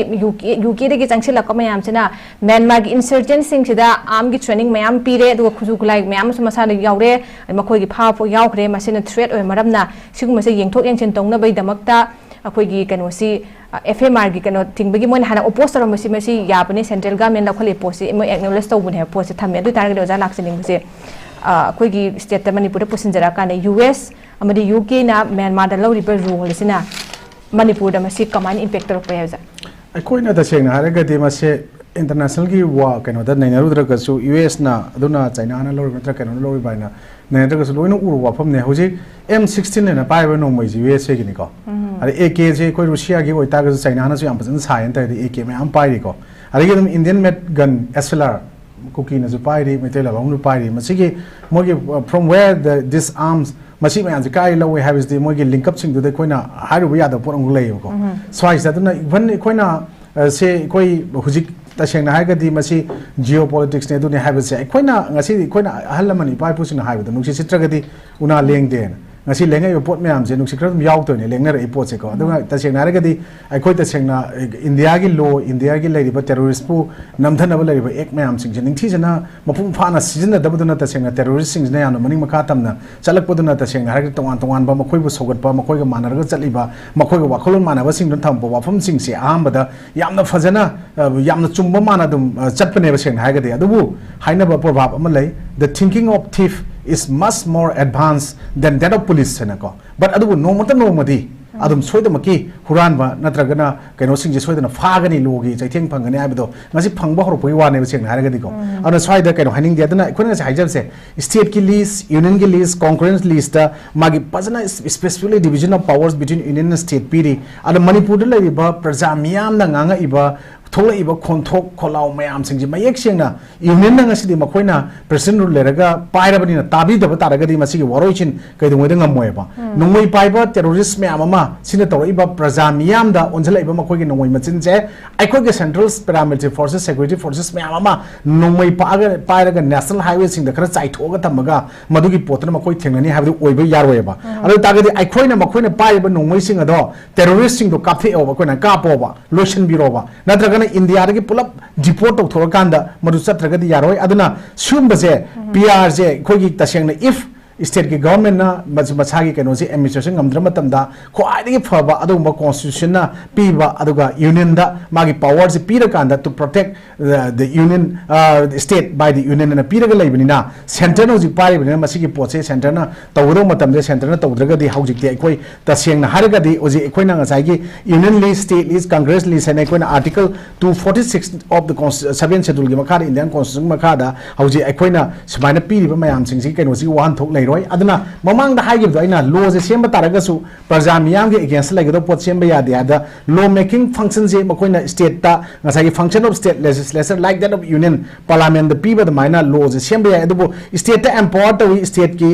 ꯌꯨ ꯀꯦꯗꯒꯤ ꯆꯪꯁꯤꯜꯂꯛꯄ ꯃꯌꯥꯝꯁꯤꯅ ꯃ꯭ꯌꯥꯟꯃꯥꯔꯒꯤ ꯏꯟꯁꯔꯖꯦꯟꯁꯤꯡꯁꯤꯗ ꯑꯥꯔꯝꯒꯤ ꯇ꯭ꯔꯦꯅꯤꯡ ꯃꯌꯥꯝ ꯄꯤꯔꯦ, ꯑꯗꯨꯒ ꯈꯨꯠꯁꯨ ꯈꯨꯠꯂꯥꯏ ꯃꯌꯥꯝ ꯑꯃꯁꯨ ꯃꯁꯥꯗ ꯌꯥꯎꯔꯦ, ꯃꯈꯣꯏꯒꯤ ꯐꯥꯕ ꯐꯥꯎ ꯌꯥꯎꯈ꯭ꯔꯦ꯫ ꯃꯁꯤꯅ ꯊ꯭ꯔꯦꯠ ꯑꯣꯏꯕ ꯃꯔꯝꯅ ꯁꯤꯒꯨꯝꯕꯁꯦ ꯌꯦꯡꯊꯣꯛ ꯌꯦꯡꯁꯤꯟ ꯇꯧꯅꯕꯒꯤꯗꯃꯛꯇ ꯑꯩꯈꯣꯏꯒꯤ ꯀꯩꯅꯣꯁꯤ, ꯑꯦꯐ ꯑꯦꯝ ꯑꯥꯔꯒꯤ ꯀꯩꯅꯣ ꯊꯤꯡꯕꯒꯤ ꯃꯣꯏꯅ ꯍꯥꯟꯅ ꯑꯣꯄꯣꯖ ꯇꯧꯔꯝꯕꯁꯤ, ꯃꯁꯤ ꯌꯥꯕꯅꯦ, ꯁꯦꯟꯇ꯭ꯔꯦꯜ ꯒꯃꯦꯟ ꯂꯧꯈꯠꯂꯤꯕ ꯄꯣꯠꯁꯤ ꯃꯣꯏ ꯑꯦꯛꯅꯣꯂꯦꯖ ꯇꯧꯕꯅꯦ ꯍꯥꯏꯕ ꯄꯣꯠꯁꯦ ꯊꯝꯃꯦ꯫ ꯑꯗꯨ ꯑꯣꯏ ꯇꯥꯔꯒꯗꯤ ꯑꯣꯖꯥ ꯂꯥꯛꯆꯅꯤꯡꯕꯁꯦ, ꯑ, ꯑꯩꯈꯣꯏꯒꯤ ꯁ꯭ꯇꯦꯠꯇ, ꯃꯅꯤꯄꯨꯔꯗ ꯄꯨꯁꯤꯟꯖꯔꯛꯑꯀꯥꯟꯗ ꯌꯨ ꯑꯦꯁ ꯑꯃꯗꯤ ꯌꯨ ꯀꯦꯅ ꯃ꯭ꯌꯥꯟꯃꯥꯔꯗ ꯂꯧꯔꯤꯕ ꯔꯣꯜ ꯑꯁꯤꯅ ꯃꯅꯤꯄꯨꯔꯗ ꯃꯁꯤ ꯀꯃꯥꯏꯅ ꯏꯝꯄꯦꯛ ꯇꯧꯔꯛꯄ ꯌꯥꯏ, ꯑꯣꯖꯥ? ꯑꯩꯈꯣꯏꯅ ꯇꯁꯦꯡꯅ ꯍꯥꯏꯔꯒꯗꯤ ꯃꯁꯦ ꯏꯟꯇꯔꯅꯦꯁꯅꯦꯜꯒꯤ ꯋꯥ ꯀꯩꯅꯣꯗ ꯅꯩꯅꯔꯨꯗ꯭ꯔꯒꯁꯨ, ꯌꯨ ꯑꯦꯁꯅ ꯑꯗꯨꯅ ꯆꯩꯅꯥꯅ ꯂꯧꯔꯤꯕ ꯅꯠꯇ꯭ꯔꯒ ꯀꯩꯅꯣꯅ ꯂꯧꯔꯤꯕ ꯍꯥꯏꯅ ꯅꯩꯅꯗ꯭ꯔꯒꯁꯨ ꯂꯣꯏꯅ ꯎꯔꯕ ꯋꯥꯐꯝꯅꯦ꯫ ꯍꯧꯖꯤꯛ ꯑꯦꯝ ꯁꯤꯛꯁꯇꯤꯟ ꯍꯥꯏꯅ ꯄꯥꯏꯔꯤꯕ ꯅꯣꯡꯃꯩꯁꯦ ꯌꯨ ꯑꯦꯁ ꯑꯦꯒꯤꯅꯤꯀꯣ꯫ ꯑꯗꯩ ꯑꯦ ꯀꯦꯁꯦ ꯑꯩꯈꯣꯏ ꯔꯨꯁꯤꯌꯥꯒꯤ ꯑꯣꯏꯇꯥꯔꯒꯁꯨ ꯆꯩꯅꯥꯅꯁꯨ ꯌꯥꯝ ꯐꯖꯅ ꯁꯥꯏꯌꯦꯅ ꯇꯧꯔꯗꯤ ꯑꯦ ꯀꯦ ꯃꯌꯥꯝ ꯄꯥꯏꯔꯤꯀꯣ꯫ ꯑꯗꯒꯤ ꯑꯗꯨꯝ ꯏꯟꯗꯤꯌꯟ ꯃꯦꯗ ꯒꯟ ꯑꯦꯁ ꯑꯦꯜ ꯑꯥꯔ ꯀꯨꯀꯤꯅꯁꯨ ꯄꯥꯏꯔꯤ, ꯃꯩꯇꯩ ꯂꯥꯂꯣꯡꯅꯁꯨ ꯄꯥꯏꯔꯤ꯫ ꯃꯁꯤꯒꯤ ꯃꯣꯏꯒꯤ, uh, from where the, this arms, ꯃꯁꯤ ꯃꯌꯥꯝꯁꯦ ꯀꯥꯏ ꯂꯧꯋꯦ ꯍꯥꯏꯕꯁꯤꯗꯤ ꯃꯣꯏꯒꯤ ꯂꯤꯡꯀꯞꯁꯤꯡꯗꯨꯗ ꯑꯩꯈꯣꯏꯅ ꯍꯥꯏꯔꯨꯕ ꯌꯥꯗꯕ ꯄꯣꯠ ꯑꯃꯈꯛ ꯂꯩꯌꯦꯕꯀꯣ꯫ ꯁ꯭ꯋꯥꯏꯁꯤꯗ ꯑꯗꯨꯅ even ꯑꯩꯈꯣꯏꯅ, uh, ꯁꯦ ꯑꯩꯈꯣꯏ ꯍꯧꯖꯤꯛ ꯇꯁꯦꯡꯅ ꯍꯥꯏꯔꯒꯗꯤ ꯃꯁꯤ ꯖꯤꯑꯣ ꯄꯣꯂꯤꯇꯤꯛꯁꯅꯦ ꯑꯗꯨꯅꯦ ꯍꯥꯏꯕꯁꯦ ꯑꯩꯈꯣꯏꯅ ꯉꯁꯤꯗꯤ ꯑꯩꯈꯣꯏꯅ ꯑꯍꯜ ꯂꯃꯟ ꯏꯄꯥ ꯏꯄꯨꯁꯤꯡꯅ ꯍꯥꯏꯕꯗꯣ ꯅꯨꯡꯁꯤꯠ ꯁꯤꯠꯇ꯭ꯔꯒꯗꯤ ꯎꯅꯥ ꯂꯦꯡꯗꯦꯅ꯫ ꯉꯁꯤ ꯂꯦꯡꯉꯛꯏꯕ ꯄꯣꯠ ꯃꯌꯥꯝꯁꯦ ꯅꯨꯡꯁꯤꯠ ꯈꯔ ꯑꯗꯨꯝ ꯌꯥꯎꯗꯣꯏꯅꯦ, ꯂꯦꯡꯅꯔꯛꯏ ꯄꯣꯠꯁꯦꯀꯣ꯫ ꯑꯗꯨꯒ ꯇꯁꯦꯡꯅ ꯍꯥꯏꯔꯒꯗꯤ ꯑꯩꯈꯣꯏ ꯇꯁꯦꯡꯅ ꯏꯟꯗꯤꯌꯥꯒꯤ ꯂꯣ, ꯏꯟꯗꯤꯌꯥꯒꯤ ꯂꯩꯔꯤꯕ ꯇꯦꯔꯣꯔꯤꯁꯄꯨ ꯅꯝꯊꯅꯕ ꯂꯩꯔꯤꯕ ꯑꯦꯛ ꯃꯌꯥꯝꯁꯤꯡꯁꯦ ꯅꯤꯡꯊꯤꯖꯅ ꯃꯄꯨꯡ ꯐꯥꯅ ꯁꯤꯖꯤꯟꯅꯗꯕꯗꯨꯅ ꯇꯁꯦꯡꯅ ꯇꯦꯔꯣꯔꯤꯁꯁꯤꯡꯁꯤꯅ ꯌꯥꯝꯅ ꯃꯅꯤꯡ ꯃꯈꯥ ꯇꯝꯅ ꯆꯠꯂꯛꯄꯗꯨꯅ ꯇꯁꯦꯡꯅ ꯍꯥꯏꯔꯒꯗꯤ ꯇꯣꯉꯥꯟ ꯇꯣꯉꯥꯟꯕ ꯃꯈꯣꯏꯕꯨ ꯁꯧꯒꯠꯄ, ꯃꯈꯣꯏꯒ ꯃꯥꯟꯅꯔꯒ ꯆꯠꯂꯤꯕ, ꯃꯈꯣꯏꯒ ꯋꯥꯈꯜꯂꯣꯟ ꯃꯥꯟꯅꯕꯁꯤꯡꯗꯨꯅ ꯊꯝꯃꯛꯄ ꯋꯥꯐꯝꯁꯤꯡꯁꯦ ꯑꯍꯥꯟꯕꯗ ꯌꯥꯝꯅ ꯐꯖꯅ, ꯑ, ꯌꯥꯝꯅ ꯆꯨꯝꯕ ꯃꯥꯅ ꯑꯗꯨꯝ, ꯑ, ꯆꯠꯄꯅꯦꯕ ꯁꯦꯡꯅ ꯍꯥꯏꯔꯒꯗꯤ꯫ ꯑꯗꯨꯕꯨ ꯍꯥꯏꯅꯕ ꯄ꯭ꯔꯣꯚꯥꯕ ꯑꯃ ꯂꯩ, "The thinking of thief is much more advanced than that of police" ꯍꯥꯏꯅꯀꯣ꯫ But ꯑꯗꯨꯕꯨ ꯅꯣꯡꯃꯇ ꯅꯣꯡꯃꯗꯤ ꯑꯗꯨꯝ ꯁꯣꯏꯗꯃꯛꯀꯤ ꯍꯨꯔꯥꯟꯕ ꯅꯠꯇ꯭ꯔꯒꯅ ꯀꯩꯅꯣꯁꯤꯡꯁꯦ ꯁꯣꯏꯗꯅ ꯐꯥꯒꯅꯤ, ꯂꯣꯒꯤ ꯆꯩꯊꯦꯡ ꯐꯪꯒꯅꯤ ꯍꯥꯏꯕꯗꯣ ꯉꯁꯤ ꯐꯪꯕ ꯍꯧꯔꯛꯄꯒꯤ ꯋꯥꯅꯦꯕ ꯁꯦꯡꯅ ꯍꯥꯏꯔꯒꯗꯤꯀꯣ꯫ ꯑꯗꯨꯅ ꯁ꯭ꯋꯥꯏꯗ ꯀꯩꯅꯣ ꯍꯥꯏꯅꯤꯡꯗꯦ꯫ ꯑꯗꯨꯅ ꯑꯩꯈꯣꯏꯅ ꯉꯁꯥꯏ ꯍꯥꯏꯖꯕꯁꯦ, ꯁ꯭ꯇꯦꯠꯀꯤ ꯂꯤꯁ, ꯌꯨꯅꯤꯌꯟꯒꯤ ꯂꯤꯁꯇ ꯃꯥꯒꯤ ꯐꯖꯅ specifically division of powers between union and state ꯄꯤꯔꯤ꯫ ꯑꯗꯣ ꯃꯅꯤꯄꯨꯔꯗ ꯂꯩꯔꯤꯕ ꯄ꯭ꯔꯖꯥ ꯃꯤꯌꯥꯝꯅ ꯉꯥꯡꯉꯛꯏꯕ ꯊꯣꯛꯂꯛꯏꯕ ꯈꯣꯟꯊꯣꯛ ꯈꯣꯜꯂꯥꯎ ꯃꯌꯥꯝꯁꯤꯡꯁꯤ ꯃꯌꯦꯛ ꯁꯦꯡꯅ ꯌꯨꯅꯤꯌꯟꯅ ꯉꯁꯤꯗꯤ ꯃꯈꯣꯏꯅ ꯄ꯭ꯔꯦꯁꯤꯗꯦꯟꯠ ꯔꯨꯜ ꯂꯩꯔꯒ ꯄꯥꯏꯔꯕꯅꯤꯅ ꯇꯥꯕꯤꯗꯕ ꯇꯥꯔꯒꯗꯤ ꯃꯁꯤꯒꯤ ꯋꯥꯔꯣꯏꯁꯤꯟ ꯀꯩꯗꯧꯉꯩꯗ ꯉꯝꯃꯣꯏꯕ꯫ ꯅꯣꯡꯃꯩ ꯄꯥꯏꯕ ꯇꯦꯔꯣꯔꯤꯁ ꯃꯌꯥꯝ ꯑꯃ ꯁꯤꯅ ꯇꯧꯔꯛꯏꯕ ꯄ꯭ꯔꯖꯥ ꯃꯤꯌꯥꯝꯗ ꯑꯣꯟꯁꯤꯜꯂꯛꯏꯕ ꯃꯈꯣꯏꯒꯤ ꯅꯣꯡꯃꯩ ꯃꯆꯤꯟꯁꯦ ꯑꯩꯈꯣꯏꯒꯤ central paramilitary forces, security forces ꯃꯌꯥꯝ ꯑꯃ ꯅꯣꯡꯃꯩ ꯄꯥꯛꯑꯒ ꯄꯥꯏꯔꯒ ꯅꯦꯁꯅꯦꯜ ꯍꯥꯏꯋꯦꯁꯤꯡꯗ ꯈꯔ ꯆꯥꯏꯊꯣꯛꯑꯒ ꯊꯝꯃꯒ ꯃꯗꯨꯒꯤ ꯄꯣꯠꯇꯨꯅ ꯃꯈꯣꯏ ꯊꯦꯡꯅꯅꯤ ꯍꯥꯏꯕꯗꯨ ꯑꯣꯏꯕ ꯌꯥꯔꯣꯏꯕ꯫ ꯑꯗꯨ ꯑꯣꯏ ꯇꯥꯔꯒꯗꯤ ꯑꯩꯈꯣꯏꯅ ꯃꯈꯣꯏꯅ ꯄꯥꯏꯔꯤꯕ ꯅꯣꯡꯃꯩꯁꯤꯡ ꯑꯗꯣ ꯇꯦꯔꯣꯔꯤꯁꯁꯤꯡꯗꯣ ꯀꯥꯞꯊꯦꯛꯑꯣꯕ, ꯑꯩꯈꯣꯏꯅ ꯀꯥꯞꯄꯣꯕ, ꯂꯣꯏꯁꯤꯟꯕꯤꯔꯣꯕ, ꯅꯠꯇ꯭ꯔꯒꯅ ꯏꯟꯗꯤꯌꯥꯗꯒꯤ ꯄꯨꯂꯞ ꯗꯤꯄꯣꯔꯠ ꯇꯧꯊꯣꯛꯑꯀꯥꯟꯗ ꯃꯗꯨ ꯆꯠꯇ꯭ꯔꯒꯗꯤ ꯌꯥꯔꯣꯏ꯫ ꯑꯗꯨꯅ ꯁꯤꯒꯨꯝꯕꯁꯦ, ꯄꯤ ꯑꯥꯔꯁꯦ ꯑꯩꯈꯣꯏꯒꯤ ꯇꯁꯦꯡꯅ if ꯁ꯭ꯇꯦꯠꯀꯤ ꯒꯚꯔꯟꯃꯦꯟꯠꯅ ꯃꯁꯤ ꯃꯁꯥꯒꯤ ꯀꯩꯅꯣꯁꯦ ꯑꯦꯗꯃꯤꯅꯤꯁꯇ꯭ꯔꯦꯁꯟ ꯉꯝꯗ꯭ꯔ ꯃꯇꯝꯗ ꯈ꯭ꯋꯥꯏꯗꯒꯤ ꯐꯕ ꯑꯗꯨꯒꯨꯝꯕ ꯀꯣꯟꯁꯇꯤꯇ꯭ꯌꯨꯁꯟꯅ ꯄꯤꯕ, ꯑꯗꯨꯒ ꯌꯨꯅꯤꯌꯟꯗ ꯃꯥꯒꯤ ꯄꯋꯥꯔꯁꯦ ꯄꯤꯔꯀꯥꯟꯗ to protect the, the union, uh, state by the union ꯑꯅ ꯄꯤꯔꯒ ꯂꯩꯕꯅꯤꯅ, ꯁꯦꯟꯇꯔꯅ ꯍꯧꯖꯤꯛ ꯄꯥꯏꯔꯤꯕꯅꯤꯅ ꯃꯁꯤꯒꯤ ꯄꯣꯠꯁꯦ ꯁꯦꯟꯇꯔꯅ ꯇꯧꯒꯗꯧꯕ ꯃꯇꯝꯗ ꯁꯦꯟꯇꯔꯅ ꯇꯧꯗ꯭ꯔꯒꯗꯤ ꯍꯧꯖꯤꯛꯇꯤ ꯑꯩꯈꯣꯏ ꯇꯁꯦꯡꯅ ꯍꯥꯏꯔꯒꯗꯤ ꯍꯧꯖꯤꯛ ꯑꯩꯈꯣꯏꯅ ꯉꯁꯥꯏꯒꯤ ꯌꯨꯅꯤꯌꯟ ꯂꯤꯁ, ꯁ꯭ꯇꯦꯠ ꯂꯤꯁ, ꯀꯪꯒ꯭ꯔꯦꯁ ꯂꯤꯁ ꯍꯥꯏꯅ ꯑꯩꯈꯣꯏꯅ Article two forty six of the Consti-, seventh Schedule ꯒꯤ ꯃꯈꯥꯗ, ꯏꯟꯗꯤꯌꯥꯟ ꯀꯣꯟꯁꯇꯤꯇ꯭ꯌꯨꯁꯟ ꯃꯈꯥꯗ ꯍꯧꯖꯤꯛ ꯑꯩꯈꯣꯏꯅ ꯁꯨꯃꯥꯏꯅ ꯄꯤꯔꯤꯕ ꯃꯌꯥꯝꯁꯤꯡꯁꯤꯒꯤ ꯀꯩꯅꯣꯁꯤꯒꯤ ꯋꯥꯍꯟꯊꯣꯛ ꯂꯩꯔꯣꯏ꯫ ꯑꯗꯨꯅ ꯃꯃꯥꯡꯗ ꯍꯥꯏꯈꯤꯕꯗꯣ ꯑꯩꯅ, ꯂꯣꯁꯦ ꯁꯦꯝꯕ ꯇꯥꯔꯒꯁꯨ ꯄ꯭ꯔꯖꯥ ꯃꯤꯌꯥꯝꯒꯤ ꯑꯦꯒꯦꯟꯁꯇ ꯂꯩꯒꯗꯧꯕ ꯄꯣꯠ ꯁꯦꯝꯕ ꯌꯥꯗꯦ ꯍꯥꯏꯗ law making function ꯁꯦ ꯃꯈꯣꯏꯅ ꯁ꯭ꯇꯦꯠꯇ ꯉꯁꯥꯏꯒꯤ function of state legislature like that of union, ꯄꯥꯔꯂꯥꯃꯦꯟꯗ ꯄꯤꯕ ꯑꯗꯨꯃꯥꯏꯅ ꯂꯣꯁꯦ ꯁꯦꯝꯕ ꯌꯥꯏ꯫ ꯑꯗꯨꯕꯨ ꯁ꯭ꯇꯦꯠꯇ ꯑꯦꯝꯄꯥꯋꯔ ꯇꯧꯏ, ꯁ꯭ꯇꯦꯠꯀꯤ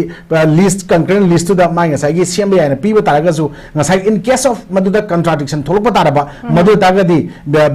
ꯂꯤꯁ, ꯀꯪꯀꯔꯦꯟ ꯂꯤꯁꯇꯨꯗ ꯃꯥꯏ ꯉꯁꯥꯏꯒꯤ ꯁꯦꯝꯕ ꯌꯥꯏꯅ ꯄꯤꯕ ꯇꯥꯔꯒꯁꯨ, ꯉꯁꯥꯏ in case of ꯃꯗꯨꯗ ꯀꯟꯇ꯭ꯔꯥꯗꯤꯛꯁꯟ ꯊꯣꯛꯂꯛꯄ ꯇꯥꯔꯕ, ꯃꯗꯨ ꯑꯣꯏ ꯇꯥꯔꯒꯗꯤ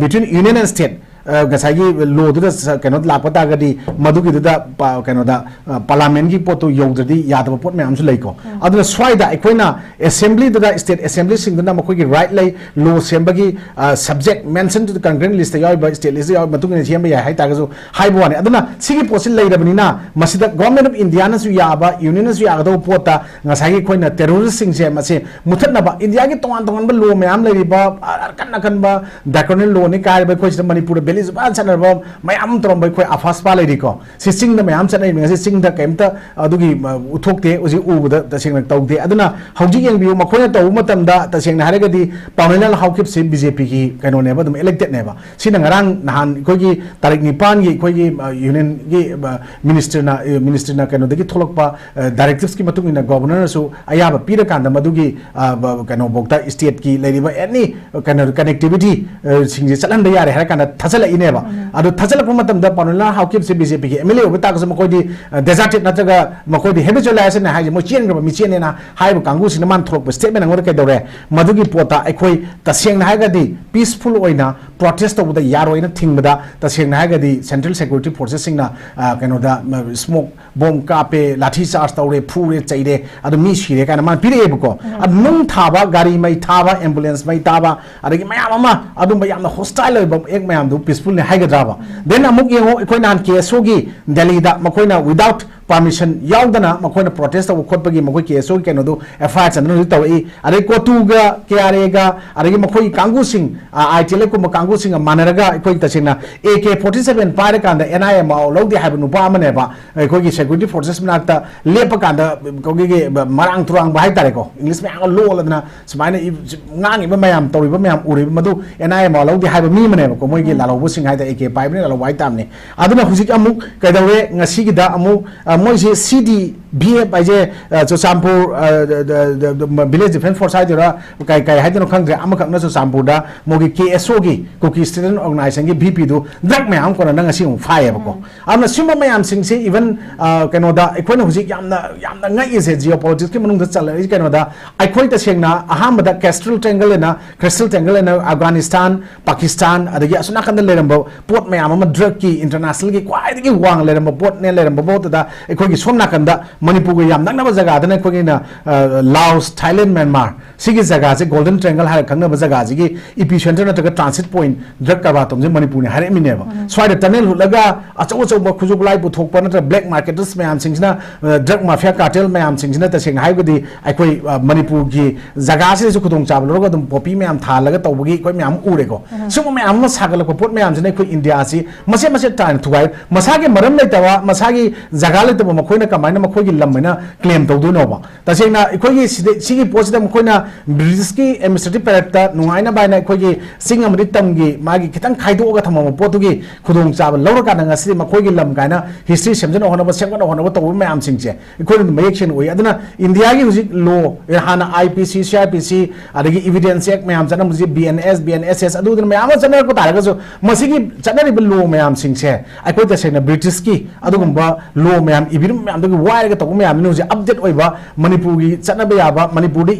between union and state, ꯑ, ꯉꯁꯥꯏꯒꯤ ꯂꯣꯗꯨꯗ ꯁ-, ꯀꯩꯅꯣ ꯂꯥꯛꯄ ꯇꯥꯔꯒꯗꯤ ꯃꯗꯨꯒꯤꯗꯨꯗ ꯄ-, ꯀꯩꯅꯣꯗ, ꯑ, ꯄꯥꯔꯂꯥꯃꯦꯟꯒꯤ ꯄꯣꯠꯇꯨ ꯌꯧꯗ꯭ꯔꯗꯤ ꯌꯥꯗꯕ ꯄꯣꯠ ꯃꯌꯥꯝ ꯑꯃꯁꯨ ꯂꯩꯀꯣ꯫ ꯑꯗꯨꯅ ꯁ꯭ꯋꯥꯏꯗ ꯑꯩꯈꯣꯏꯅ ꯑꯦꯁꯦꯝꯕ꯭ꯂꯤꯗꯨꯗ, ꯁ꯭ꯇꯦꯠ ꯑꯦꯁꯦꯝꯕ꯭ꯂꯤꯁꯤꯡꯗꯨꯅ ꯃꯈꯣꯏꯒꯤ ꯔꯥꯏꯠ ꯂꯩ, ꯂꯣ ꯁꯦꯝꯕꯒꯤ, ꯑ, subject mention to the concurrent list ꯇ ꯌꯥꯎꯔꯤꯕ, ꯁ꯭ꯇꯦꯠ ꯂꯤꯁꯇ ꯌꯥꯎꯔꯤꯕ ꯃꯇꯨꯡ ꯏꯟꯅ ꯁꯦꯝꯕ ꯌꯥꯏ ꯍꯥꯏꯇꯥꯔꯒꯁꯨ ꯍꯥꯏꯕ ꯋꯥꯅꯤ꯫ ꯑꯗꯨꯅ ꯁꯤꯒꯤ ꯄꯣꯠꯁꯤ ꯂꯩꯔꯕꯅꯤꯅ ꯃꯁꯤꯗ Government of India ꯅꯁꯨ ꯌꯥꯕ, ꯌꯨꯅꯤꯌꯟꯅꯁꯨ ꯌꯥꯒꯗꯧꯕ ꯄꯣꯠꯇ ꯉꯁꯥꯏꯒꯤ ꯑꯩꯈꯣꯏꯅ ꯇꯦꯔꯣꯔꯤꯁꯁꯤꯡꯁꯦ ꯃꯁꯤ ꯃꯨꯊꯠꯅꯕ, ꯏꯟꯗꯤꯌꯥꯒꯤ ꯇꯣꯉꯥꯟ ꯇꯣꯉꯥꯟꯕ ꯂꯣ ꯃꯌꯥꯝ ꯂꯩꯔꯤꯕ, ꯑ, ꯑꯀꯟ ꯑꯀꯟꯕ draconian ꯂꯣꯅꯤ ꯀꯥꯏꯔꯤꯕ ꯑꯩꯈꯣꯏ ꯁꯤꯗ ꯃꯅꯤꯄꯨꯔꯗ ꯁꯨꯄꯥꯟ ꯁꯥꯟꯅꯔꯕ ꯃꯌꯥꯝ ꯑꯃ ꯇꯧꯔꯝꯕ ꯑꯩꯈꯣꯏ ꯑꯐꯥꯁꯄꯥ ꯂꯩꯔꯤꯀꯣ, ꯁꯤ ꯆꯤꯡꯗ ꯃꯌꯥꯝ ꯆꯠꯅꯔꯤꯕꯅꯤ꯫ ꯉꯁꯤ ꯆꯤꯡꯗ ꯀꯩꯝꯇ ꯑꯗꯨꯒꯤ, ꯑ, ꯎꯠꯊꯣꯛꯇꯦ, ꯍꯧꯖꯤꯛ ꯎꯕꯗ ꯇꯁꯦꯡꯅ ꯇꯧꯗꯦ꯫ ꯑꯗꯨꯅ ꯍꯧꯖꯤꯛ ꯌꯦꯡꯕꯤꯌꯨ, ꯃꯈꯣꯏꯅ ꯇꯧꯕ ꯃꯇꯝꯗ ꯇꯁꯦꯡꯅ ꯍꯥꯏꯔꯒꯗꯤ ꯄꯥꯎꯅꯩꯂꯥꯜ ꯍꯥꯎꯀꯤꯞꯁꯤ ꯕꯤ ꯖꯦ ꯄꯤꯒꯤ ꯀꯩꯅꯣꯅꯦꯕ, ꯑꯗꯨꯝ ꯏꯂꯦꯛꯇꯦꯗꯅꯦꯕ꯫ ꯁꯤꯅ ꯉꯔꯥꯡ ꯅꯍꯥꯟ ꯑꯩꯈꯣꯏꯒꯤ ꯇꯥꯔꯤꯛ ꯅꯤꯄꯥꯟꯒꯤ ꯑꯩꯈꯣꯏꯒꯤ, ꯑ, ꯌꯨꯅꯤꯌꯟꯒꯤ, ꯑ, ꯃꯤꯅꯤꯁꯇꯔꯅ, ꯑ, ꯃꯤꯅꯤꯁꯇꯔꯅ ꯀꯩꯅꯣꯗꯒꯤ ꯊꯣꯛꯂꯛꯄ, ꯑ, ꯗꯥꯏꯔꯦꯛꯇꯤꯞꯁꯀꯤ ꯃꯇꯨꯡ ꯏꯟꯅ ꯒꯣꯕꯔꯅꯔꯅꯁꯨ ꯑꯌꯥꯕ ꯄꯤꯔꯀꯥꯟꯗ ꯃꯗꯨꯒꯤ, ꯑ, ꯕ-, ꯀꯩꯅꯣꯐꯧꯗ, ꯁ꯭ꯇꯦꯠꯀꯤ ꯂꯩꯔꯤꯕ ꯑꯦꯅꯤ ꯀꯩꯅꯣ ꯀꯅꯦꯛꯇꯤꯚꯤꯇꯤ, ꯑ, ꯁꯤꯡꯁꯦ ꯆꯠꯍꯟꯕ ꯌꯥꯔꯦ ꯍꯥꯏꯔ ꯀꯥꯟꯗ ꯊꯥꯖꯤꯜꯂꯛꯏꯅꯦꯕ꯫ ꯑꯗꯣ ꯊꯥꯖꯤꯜꯂꯛꯄ ꯃꯇꯝꯗ ꯄꯥꯎꯅꯩꯂꯥꯜ ꯍꯥꯎꯀꯤꯞꯁꯦ ꯕꯤ ꯖꯦ ꯄꯤꯒꯤ ꯑꯦꯝ ꯑꯦꯜ ꯑꯦ ꯑꯣꯏꯕ ꯇꯥꯔꯒꯁꯨ ꯃꯈꯣꯏꯗꯤ, ꯑ, ꯗꯦꯖꯥꯔꯇꯦꯠ ꯅꯠꯇ꯭ꯔꯒ ꯃꯈꯣꯏꯗꯤ ꯍꯦꯕꯤꯆꯨꯑꯦꯂꯥꯏꯖꯦꯁꯟ ꯍꯥꯏꯁꯦ, ꯃꯣꯏ ꯆꯦꯟꯈ꯭ꯔꯕ ꯃꯤꯆꯦꯟꯅꯦꯅ ꯍꯥꯏꯕ ꯀꯥꯡꯕꯨꯁꯤꯅ ꯃꯥꯅ ꯊꯣꯛꯂꯛꯄ ꯁ꯭ꯇꯦꯠꯃꯦꯟ ꯑꯃꯗ ꯀꯩꯗꯧꯔꯦ? ꯃꯗꯨꯒꯤ ꯄꯣꯠꯇ ꯑꯩꯈꯣꯏ ꯇꯁꯦꯡꯅ ꯍꯥꯏꯔꯒꯗꯤ ꯄꯤꯁꯐꯨꯜ ꯑꯣꯏꯅ ꯄ꯭ꯔꯣꯇꯦꯁ ꯇꯧꯕꯗ ꯌꯥꯔꯣꯏꯅ ꯊꯤꯡꯕꯗ ꯇꯁꯦꯡꯅ ꯍꯥꯏꯔꯒꯗꯤ ꯁꯦꯟꯇ꯭ꯔꯦꯜ ꯁꯦꯀ꯭ꯌꯨꯔꯤꯇꯤ ꯐꯣꯔꯁꯦꯁꯁꯤꯡꯅ, ꯑ, ꯀꯩꯅꯣꯗ, ꯃ-, ꯁ꯭ꯃꯣꯛ ꯕꯣꯝ ꯀꯥꯞꯄꯦ, ꯂꯥꯊꯤ ꯆꯥꯔꯖ ꯇꯧꯔꯦ, ꯐꯨꯔꯦ, ꯆꯩꯔꯦ, ꯑꯗꯨ ꯃꯤ ꯁꯤꯔꯦ ꯀꯥꯏꯅ ꯃꯥꯅ ꯄꯤꯔꯛꯑꯦꯕꯀꯣ꯫ ꯑꯗꯨ ꯅꯨꯡ ꯊꯥꯕ, ꯒꯥꯔꯤ ꯃꯩ ꯊꯥꯕ, ꯑꯦꯝꯕꯨꯂꯦꯟꯁ ꯃꯩ ꯊꯥꯕ, ꯑꯗꯒꯤ ꯃꯌꯥꯝ ꯑꯃ ꯑꯗꯨꯝꯕ ꯌꯥꯝꯅ ꯍꯣꯁꯇꯥꯏꯜ ꯑꯣꯏꯕ ꯑꯦꯛ ꯃꯌꯥꯝꯗꯨ ꯄꯤꯁꯐꯨꯜꯅꯤ ꯍꯥꯏꯒꯗ꯭ꯔꯕ? ꯗꯦꯟ ꯑꯃꯨꯛ ꯌꯦꯡꯉꯣ, ꯑꯩꯈꯣꯏ ꯅꯍꯥꯟ ꯀꯦ ꯑꯦꯁ ꯑꯣꯒꯤ ꯗꯦꯜꯂꯤꯗ ꯃꯈꯣꯏꯅ ꯋꯤꯗꯥꯎꯠ ꯄꯥꯔꯃꯤꯁꯟ ꯌꯥꯎꯗꯅ ꯃꯈꯣꯏꯅ ꯄ꯭ꯔꯣꯇꯦꯁ ꯇꯧꯕ ꯈꯣꯠꯄꯒꯤ ꯃꯈꯣꯏ ꯀꯦ ꯑꯦꯁ ꯑꯣꯒꯤ ꯀꯩꯅꯣꯗꯨ ꯑꯦꯐ ꯑꯥꯏ ꯑꯥꯔ ꯆꯟꯗꯅ ꯍꯧꯖꯤꯛ ꯇꯧꯔꯛꯏ꯫ ꯑꯗꯩ ꯀꯣꯇꯨꯒ, ꯀꯦ ꯑꯥꯔ ꯑꯦꯒ, ꯑꯗꯒꯤ ꯃꯈꯣꯏꯒꯤ ꯀꯥꯡꯕꯨꯁꯤꯡ, ꯑꯥꯏ ꯇꯤ ꯑꯦꯜ ꯑꯦꯐ ꯀꯨꯝꯕ ꯀꯥꯡꯕꯨꯁꯤꯡꯒ ꯃꯥꯟꯅꯔꯒ ꯑꯩꯈꯣꯏ ꯇꯁꯦꯡꯅ ꯑꯦ ꯀꯦ ꯐꯣꯔꯇꯤ ꯁꯚꯦꯟ ꯄꯥꯏꯔꯀꯥꯟꯗ ꯑꯦꯟ ꯑꯥꯏ ꯑꯦ ꯃꯥꯎ ꯂꯧꯗꯦ ꯍꯥꯏꯕ ꯅꯨꯄꯥ ꯑꯃꯅꯦꯕ ꯑꯩꯈꯣꯏꯒꯤ ꯁꯦꯀ꯭ꯌꯨꯔꯤꯇꯤ ꯐꯣꯔꯁꯦꯁ ꯃꯅꯥꯛꯇ ꯂꯦꯞꯄ ꯀꯥꯟꯗ ꯑꯩꯈꯣꯏꯒꯤ ꯃꯔꯥꯡ ꯇꯨꯔꯥꯡꯕ ꯍꯥꯏꯇꯥꯔꯦꯀꯣ, ꯏꯪꯂꯤꯁ ꯃꯌꯥꯝꯒ ꯂꯣꯜꯂꯗꯅ ꯁꯨꯃꯥꯏꯅ ꯏ-, ꯉꯥꯡꯉꯤꯕ ꯃꯌꯥꯝ, ꯇꯧꯔꯤꯕ ꯃꯌꯥꯝ ꯎꯔꯤꯕ ꯃꯗꯨ ꯑꯦꯟ ꯑꯥꯏ ꯑꯦ ꯃꯥꯎ ꯂꯧꯗꯦ ꯍꯥꯏꯕ ꯃꯤ ꯑꯃꯅꯦꯕꯀꯣ, ꯃꯣꯏꯒꯤ ꯂꯥꯜꯍꯧꯕꯁꯤꯡ ꯍꯥꯏꯇꯥꯔꯦ, ꯑꯦ ꯀꯦ ꯄꯥꯏꯕꯅ ꯂꯥꯜꯍꯧꯕ ꯍꯥꯏꯇꯥꯕꯅꯤ꯫ ꯑꯗꯨꯅ ꯍꯧꯖꯤꯛ ꯑꯃꯨꯛ ꯀꯩꯗꯧꯔꯦ? ꯉꯁꯤꯒꯤꯗ ꯑꯃꯨꯛ, ꯑ, ꯃꯣꯏꯁꯦ ꯁꯤ ꯗꯤ ꯚꯤ ꯑꯦꯐ ꯍꯥꯏꯁꯦ, ꯑ, ꯆꯨꯔꯆꯥꯟꯄꯨꯔ, ꯑ, ꯗ-, ꯗ-, ꯗ-, ꯗ-, ꯚꯤꯂꯦꯖ ꯗꯤꯐꯦꯟꯁ ꯐꯣꯔꯁ ꯍꯥꯏꯗꯣꯏꯔꯥ, ꯀꯩ, ꯀꯩ ꯍꯥꯏꯗꯣꯏꯅꯣ ꯈꯪꯗ꯭ꯔꯦ, ꯑꯃꯈꯛꯅ ꯆꯨꯔꯆꯥꯟꯄꯨꯔꯗ ꯃꯣꯏꯒꯤ ꯀꯦ ꯑꯦꯁ ꯑꯣꯒꯤ, ꯀꯨꯀꯤ ꯁ꯭ꯇꯨꯗꯦꯟꯠ ꯑꯣꯔꯒꯅꯥꯏꯖꯦꯁꯟꯒꯤ ꯚꯤ ꯄꯤꯗꯨ ꯗ꯭ꯔꯒ ꯃꯌꯥꯝ ꯑꯃ ꯀꯣꯟꯅꯅ ꯉꯁꯤ ꯑꯃꯨꯛ ꯐꯥꯏꯌꯦꯕꯀꯣ꯫ ꯑꯗꯨꯅ ꯁꯤꯒꯨꯝꯕ ꯃꯌꯥꯝꯁꯤꯡꯁꯦ ꯏꯚꯟ, ꯑ, ꯀꯩꯅꯣꯗ ꯑꯩꯈꯣꯏꯅ ꯍꯧꯖꯤꯛ ꯌꯥꯝꯅ, ꯌꯥꯝꯅ ꯉꯛꯏꯁꯦ, ꯖꯤꯑꯣ ꯄꯣꯂꯤꯇꯤꯛꯁꯀꯤ ꯃꯅꯨꯡꯗ ꯆꯜꯂꯛꯏꯁꯦ ꯀꯩꯅꯣꯗ, ꯑꯩꯈꯣꯏ ꯇꯁꯦꯡꯅ ꯑꯍꯥꯟꯕꯗ ꯀꯦꯁꯇ꯭ꯔꯦꯜ ꯇ꯭ꯔꯦꯡꯒꯜ ꯑꯅ, ꯀꯦꯁꯇ꯭ꯔꯦꯜ ꯇ꯭ꯔꯦꯡꯒꯜ ꯑꯅ ꯑꯐꯒꯥꯅꯤꯁꯇꯥꯟ, ꯄꯥꯀꯤꯁꯇꯥꯟ, ꯑꯗꯒꯤ ꯑꯁꯣꯝ ꯅꯥꯀꯟꯗ ꯂꯩꯔꯝꯕ ꯄꯣꯠ ꯃꯌꯥꯝ ꯑꯃ, ꯗ꯭ꯔꯒꯀꯤ ꯏꯟꯇꯔꯅꯦꯁꯅꯦꯜꯒꯤ ꯈ꯭ꯋꯥꯏꯗꯒꯤ ꯋꯥꯡꯅ ꯂꯩꯔꯝꯕ ꯄꯣꯠꯅꯦ, ꯂꯩꯔꯝꯕ ꯄꯣꯠꯇꯨꯗ ꯑꯩꯈꯣꯏꯒꯤ ꯁꯣꯝ ꯅꯥꯀꯟꯗ ꯃꯅꯤꯄꯨꯔꯒ ꯌꯥꯝ ꯅꯛꯅꯕ ꯖꯒꯥꯗꯅ ꯑꯩꯈꯣꯏꯒꯤꯅ, ꯑ, ꯂꯥꯑꯣꯁ, ꯊꯥꯏꯂꯦꯟ, ꯃ꯭ꯌꯥꯟꯃꯥꯔ, ꯁꯤꯒꯤ ꯖꯒꯥꯁꯦ, ꯒꯣꯜꯗꯟ ꯇ꯭ꯔꯦꯡꯒꯜ ꯍꯥꯏꯔꯒ ꯈꯪꯅꯕ ꯖꯒꯥꯁꯤꯒꯤ ꯏꯄꯤ ꯁꯦꯟꯇꯔ ꯅꯠꯇ꯭ꯔꯒ ꯇ꯭ꯔꯥꯟꯁꯤꯠ ꯄꯣꯏꯟꯠ, ꯗ꯭ꯔꯒ ꯀꯔꯕꯥꯔ ꯇꯧꯕꯁꯦ ꯃꯅꯤꯄꯨꯔꯅꯤ ꯍꯥꯏꯔꯛꯏꯅꯦꯕ꯫ ꯁ꯭ꯋꯥꯏꯗ ꯇꯅꯦꯜ ꯍꯨꯠꯂꯒ ꯑꯆꯧ ꯑꯆꯧꯕ ꯈꯨꯠꯁꯨ ꯈꯨꯠꯂꯥꯏ ꯄꯨꯊꯣꯛꯄ ꯅꯠꯇ꯭ꯔꯒ ꯕ꯭ꯂꯦꯛ ꯃꯥꯔꯀꯦꯇꯔꯁ ꯃꯌꯥꯝꯁꯤꯡꯁꯤꯅ, ꯑ, ꯗ꯭ꯔꯒ ꯃꯥꯐꯤꯌꯥ ꯀꯥꯔꯇꯦꯜ ꯃꯌꯥꯝꯁꯤꯡꯁꯤꯅ, ꯇꯁꯦꯡꯅ ꯍꯥꯏꯔꯒꯗꯤ ꯑꯩꯈꯣꯏ, ꯑ, ꯃꯅꯤꯄꯨꯔꯒꯤ ꯖꯒꯥꯁꯤꯗꯁꯨ ꯈꯨꯗꯣꯡꯆꯥꯕ ꯂꯧꯔꯒ ꯑꯗꯨꯝ ꯄꯣꯄꯤ ꯃꯌꯥꯝ ꯊꯥꯍꯜꯂꯒ ꯇꯧꯕꯒꯤ ꯑꯩꯈꯣꯏ ꯃꯌꯥꯝ ꯎꯔꯦꯀꯣ꯫ ꯁꯤꯒꯨꯝꯕ ꯃꯌꯥꯝ ꯑꯃ ꯁꯥꯒꯠꯂꯛꯄ ꯄꯣꯠ ꯃꯌꯥꯝꯁꯤꯅ ꯑꯩꯈꯣꯏ ꯏꯟꯗꯤꯌꯥꯁꯤ ꯃꯆꯦꯠ ꯃꯆꯦꯠ ꯇꯥꯅ ꯊꯨꯒꯥꯏ꯫ ꯃꯁꯥꯒꯤ ꯃꯔꯝ ꯂꯩꯇꯕ, ꯃꯁꯥꯒꯤ ꯖꯒꯥ ꯂꯩꯇꯕ ꯃꯈꯣꯏꯅ ꯀꯃꯥꯏꯅ ꯃꯈꯣꯏꯒꯤ ꯂꯝ ꯍꯥꯏꯅ ꯀ꯭ꯂꯦꯝ ꯇꯧꯗꯣꯏꯅꯣꯕ? ꯇꯁꯦꯡꯅ ꯑꯩꯈꯣꯏꯒꯤ ꯁꯤꯗ, ꯁꯤꯒꯤ ꯄꯣꯠꯁꯤꯗ ꯃꯈꯣꯏꯅ ꯕ꯭ꯔꯤꯇꯤꯁꯀꯤ ꯑꯦꯗꯃꯤꯅꯤꯁꯇ꯭ꯔꯦꯇꯤꯚ ꯄꯦꯔꯠꯇ ꯅꯨꯡꯉꯥꯏꯅꯕ ꯍꯥꯏꯅ ꯑꯩꯈꯣꯏꯒꯤ ꯆꯤꯡ ꯑꯃꯗꯤ ꯇꯝꯒꯤ ꯃꯥꯒꯤ ꯈꯤꯇꯪ ꯈꯥꯏꯗꯣꯛꯑꯒ ꯊꯝꯃꯝꯕ ꯄꯣꯠꯇꯨꯒꯤ ꯈꯨꯗꯣꯡꯆꯥꯕ ꯂꯧꯔꯀꯥꯟꯗ ꯉꯁꯤꯗꯤ ꯃꯈꯣꯏꯒꯤ ꯂꯝ ꯀꯥꯏꯅ ꯍꯤꯁꯇ꯭ꯔꯤ ꯁꯦꯝꯖꯤꯟꯅ ꯍꯣꯠꯅꯕ, ꯁꯦꯝꯒꯠꯅ ꯍꯣꯠꯅꯕ ꯇꯧꯕ ꯃꯌꯥꯝꯁꯤꯡꯁꯦ ꯑꯩꯈꯣꯏꯅ ꯑꯗꯨꯝ ꯃꯌꯦꯛ ꯁꯦꯡꯅ ꯎꯏ꯫ ꯑꯗꯨꯅ ꯏꯟꯗꯤꯌꯥꯒꯤ ꯍꯧꯖꯤꯛ ꯂꯣ, ꯍꯥꯟꯅ ꯑꯥꯏ ꯄꯤ ꯁꯤ, ꯁꯤ ꯑꯥꯔ ꯄꯤ ꯁꯤ, ꯑꯗꯒꯤ ꯏꯕꯤꯗꯦꯟꯁ ꯑꯦꯛ ꯃꯌꯥꯝ ꯆꯠꯅꯕꯁꯤ, B N S, B N S S, ꯑꯗꯨꯗꯨꯅ ꯃꯌꯥꯝ ꯑꯃ ꯆꯠꯅꯔꯛꯄ ꯇꯥꯔꯒꯁꯨ, ꯃꯁꯤꯒꯤ ꯆꯠꯅꯔꯤꯕ ꯂꯣ ꯃꯌꯥꯝꯁꯤꯡꯁꯦ ꯑꯩꯈꯣꯏ ꯇꯁꯦꯡꯅ ꯕ꯭ꯔꯤꯇꯤꯁꯀꯤ ꯑꯗꯨꯒꯨꯝꯕ ꯂꯣ ꯃꯌꯥꯝ ꯏꯕꯤꯔꯝꯕ ꯃꯌꯥꯝꯗꯨꯒꯤ ꯋꯥꯏꯔꯒ ꯇꯧꯕ ꯃꯌꯥꯝꯗꯨꯅ ꯍꯧꯖꯤꯛ ꯑꯞꯗꯦꯠ ꯑꯣꯏꯕ, ꯃꯅꯤꯄꯨꯔꯒꯤ ꯆꯠꯅꯕ ꯌꯥꯕ, ꯃꯅꯤꯄꯨꯔꯗꯤ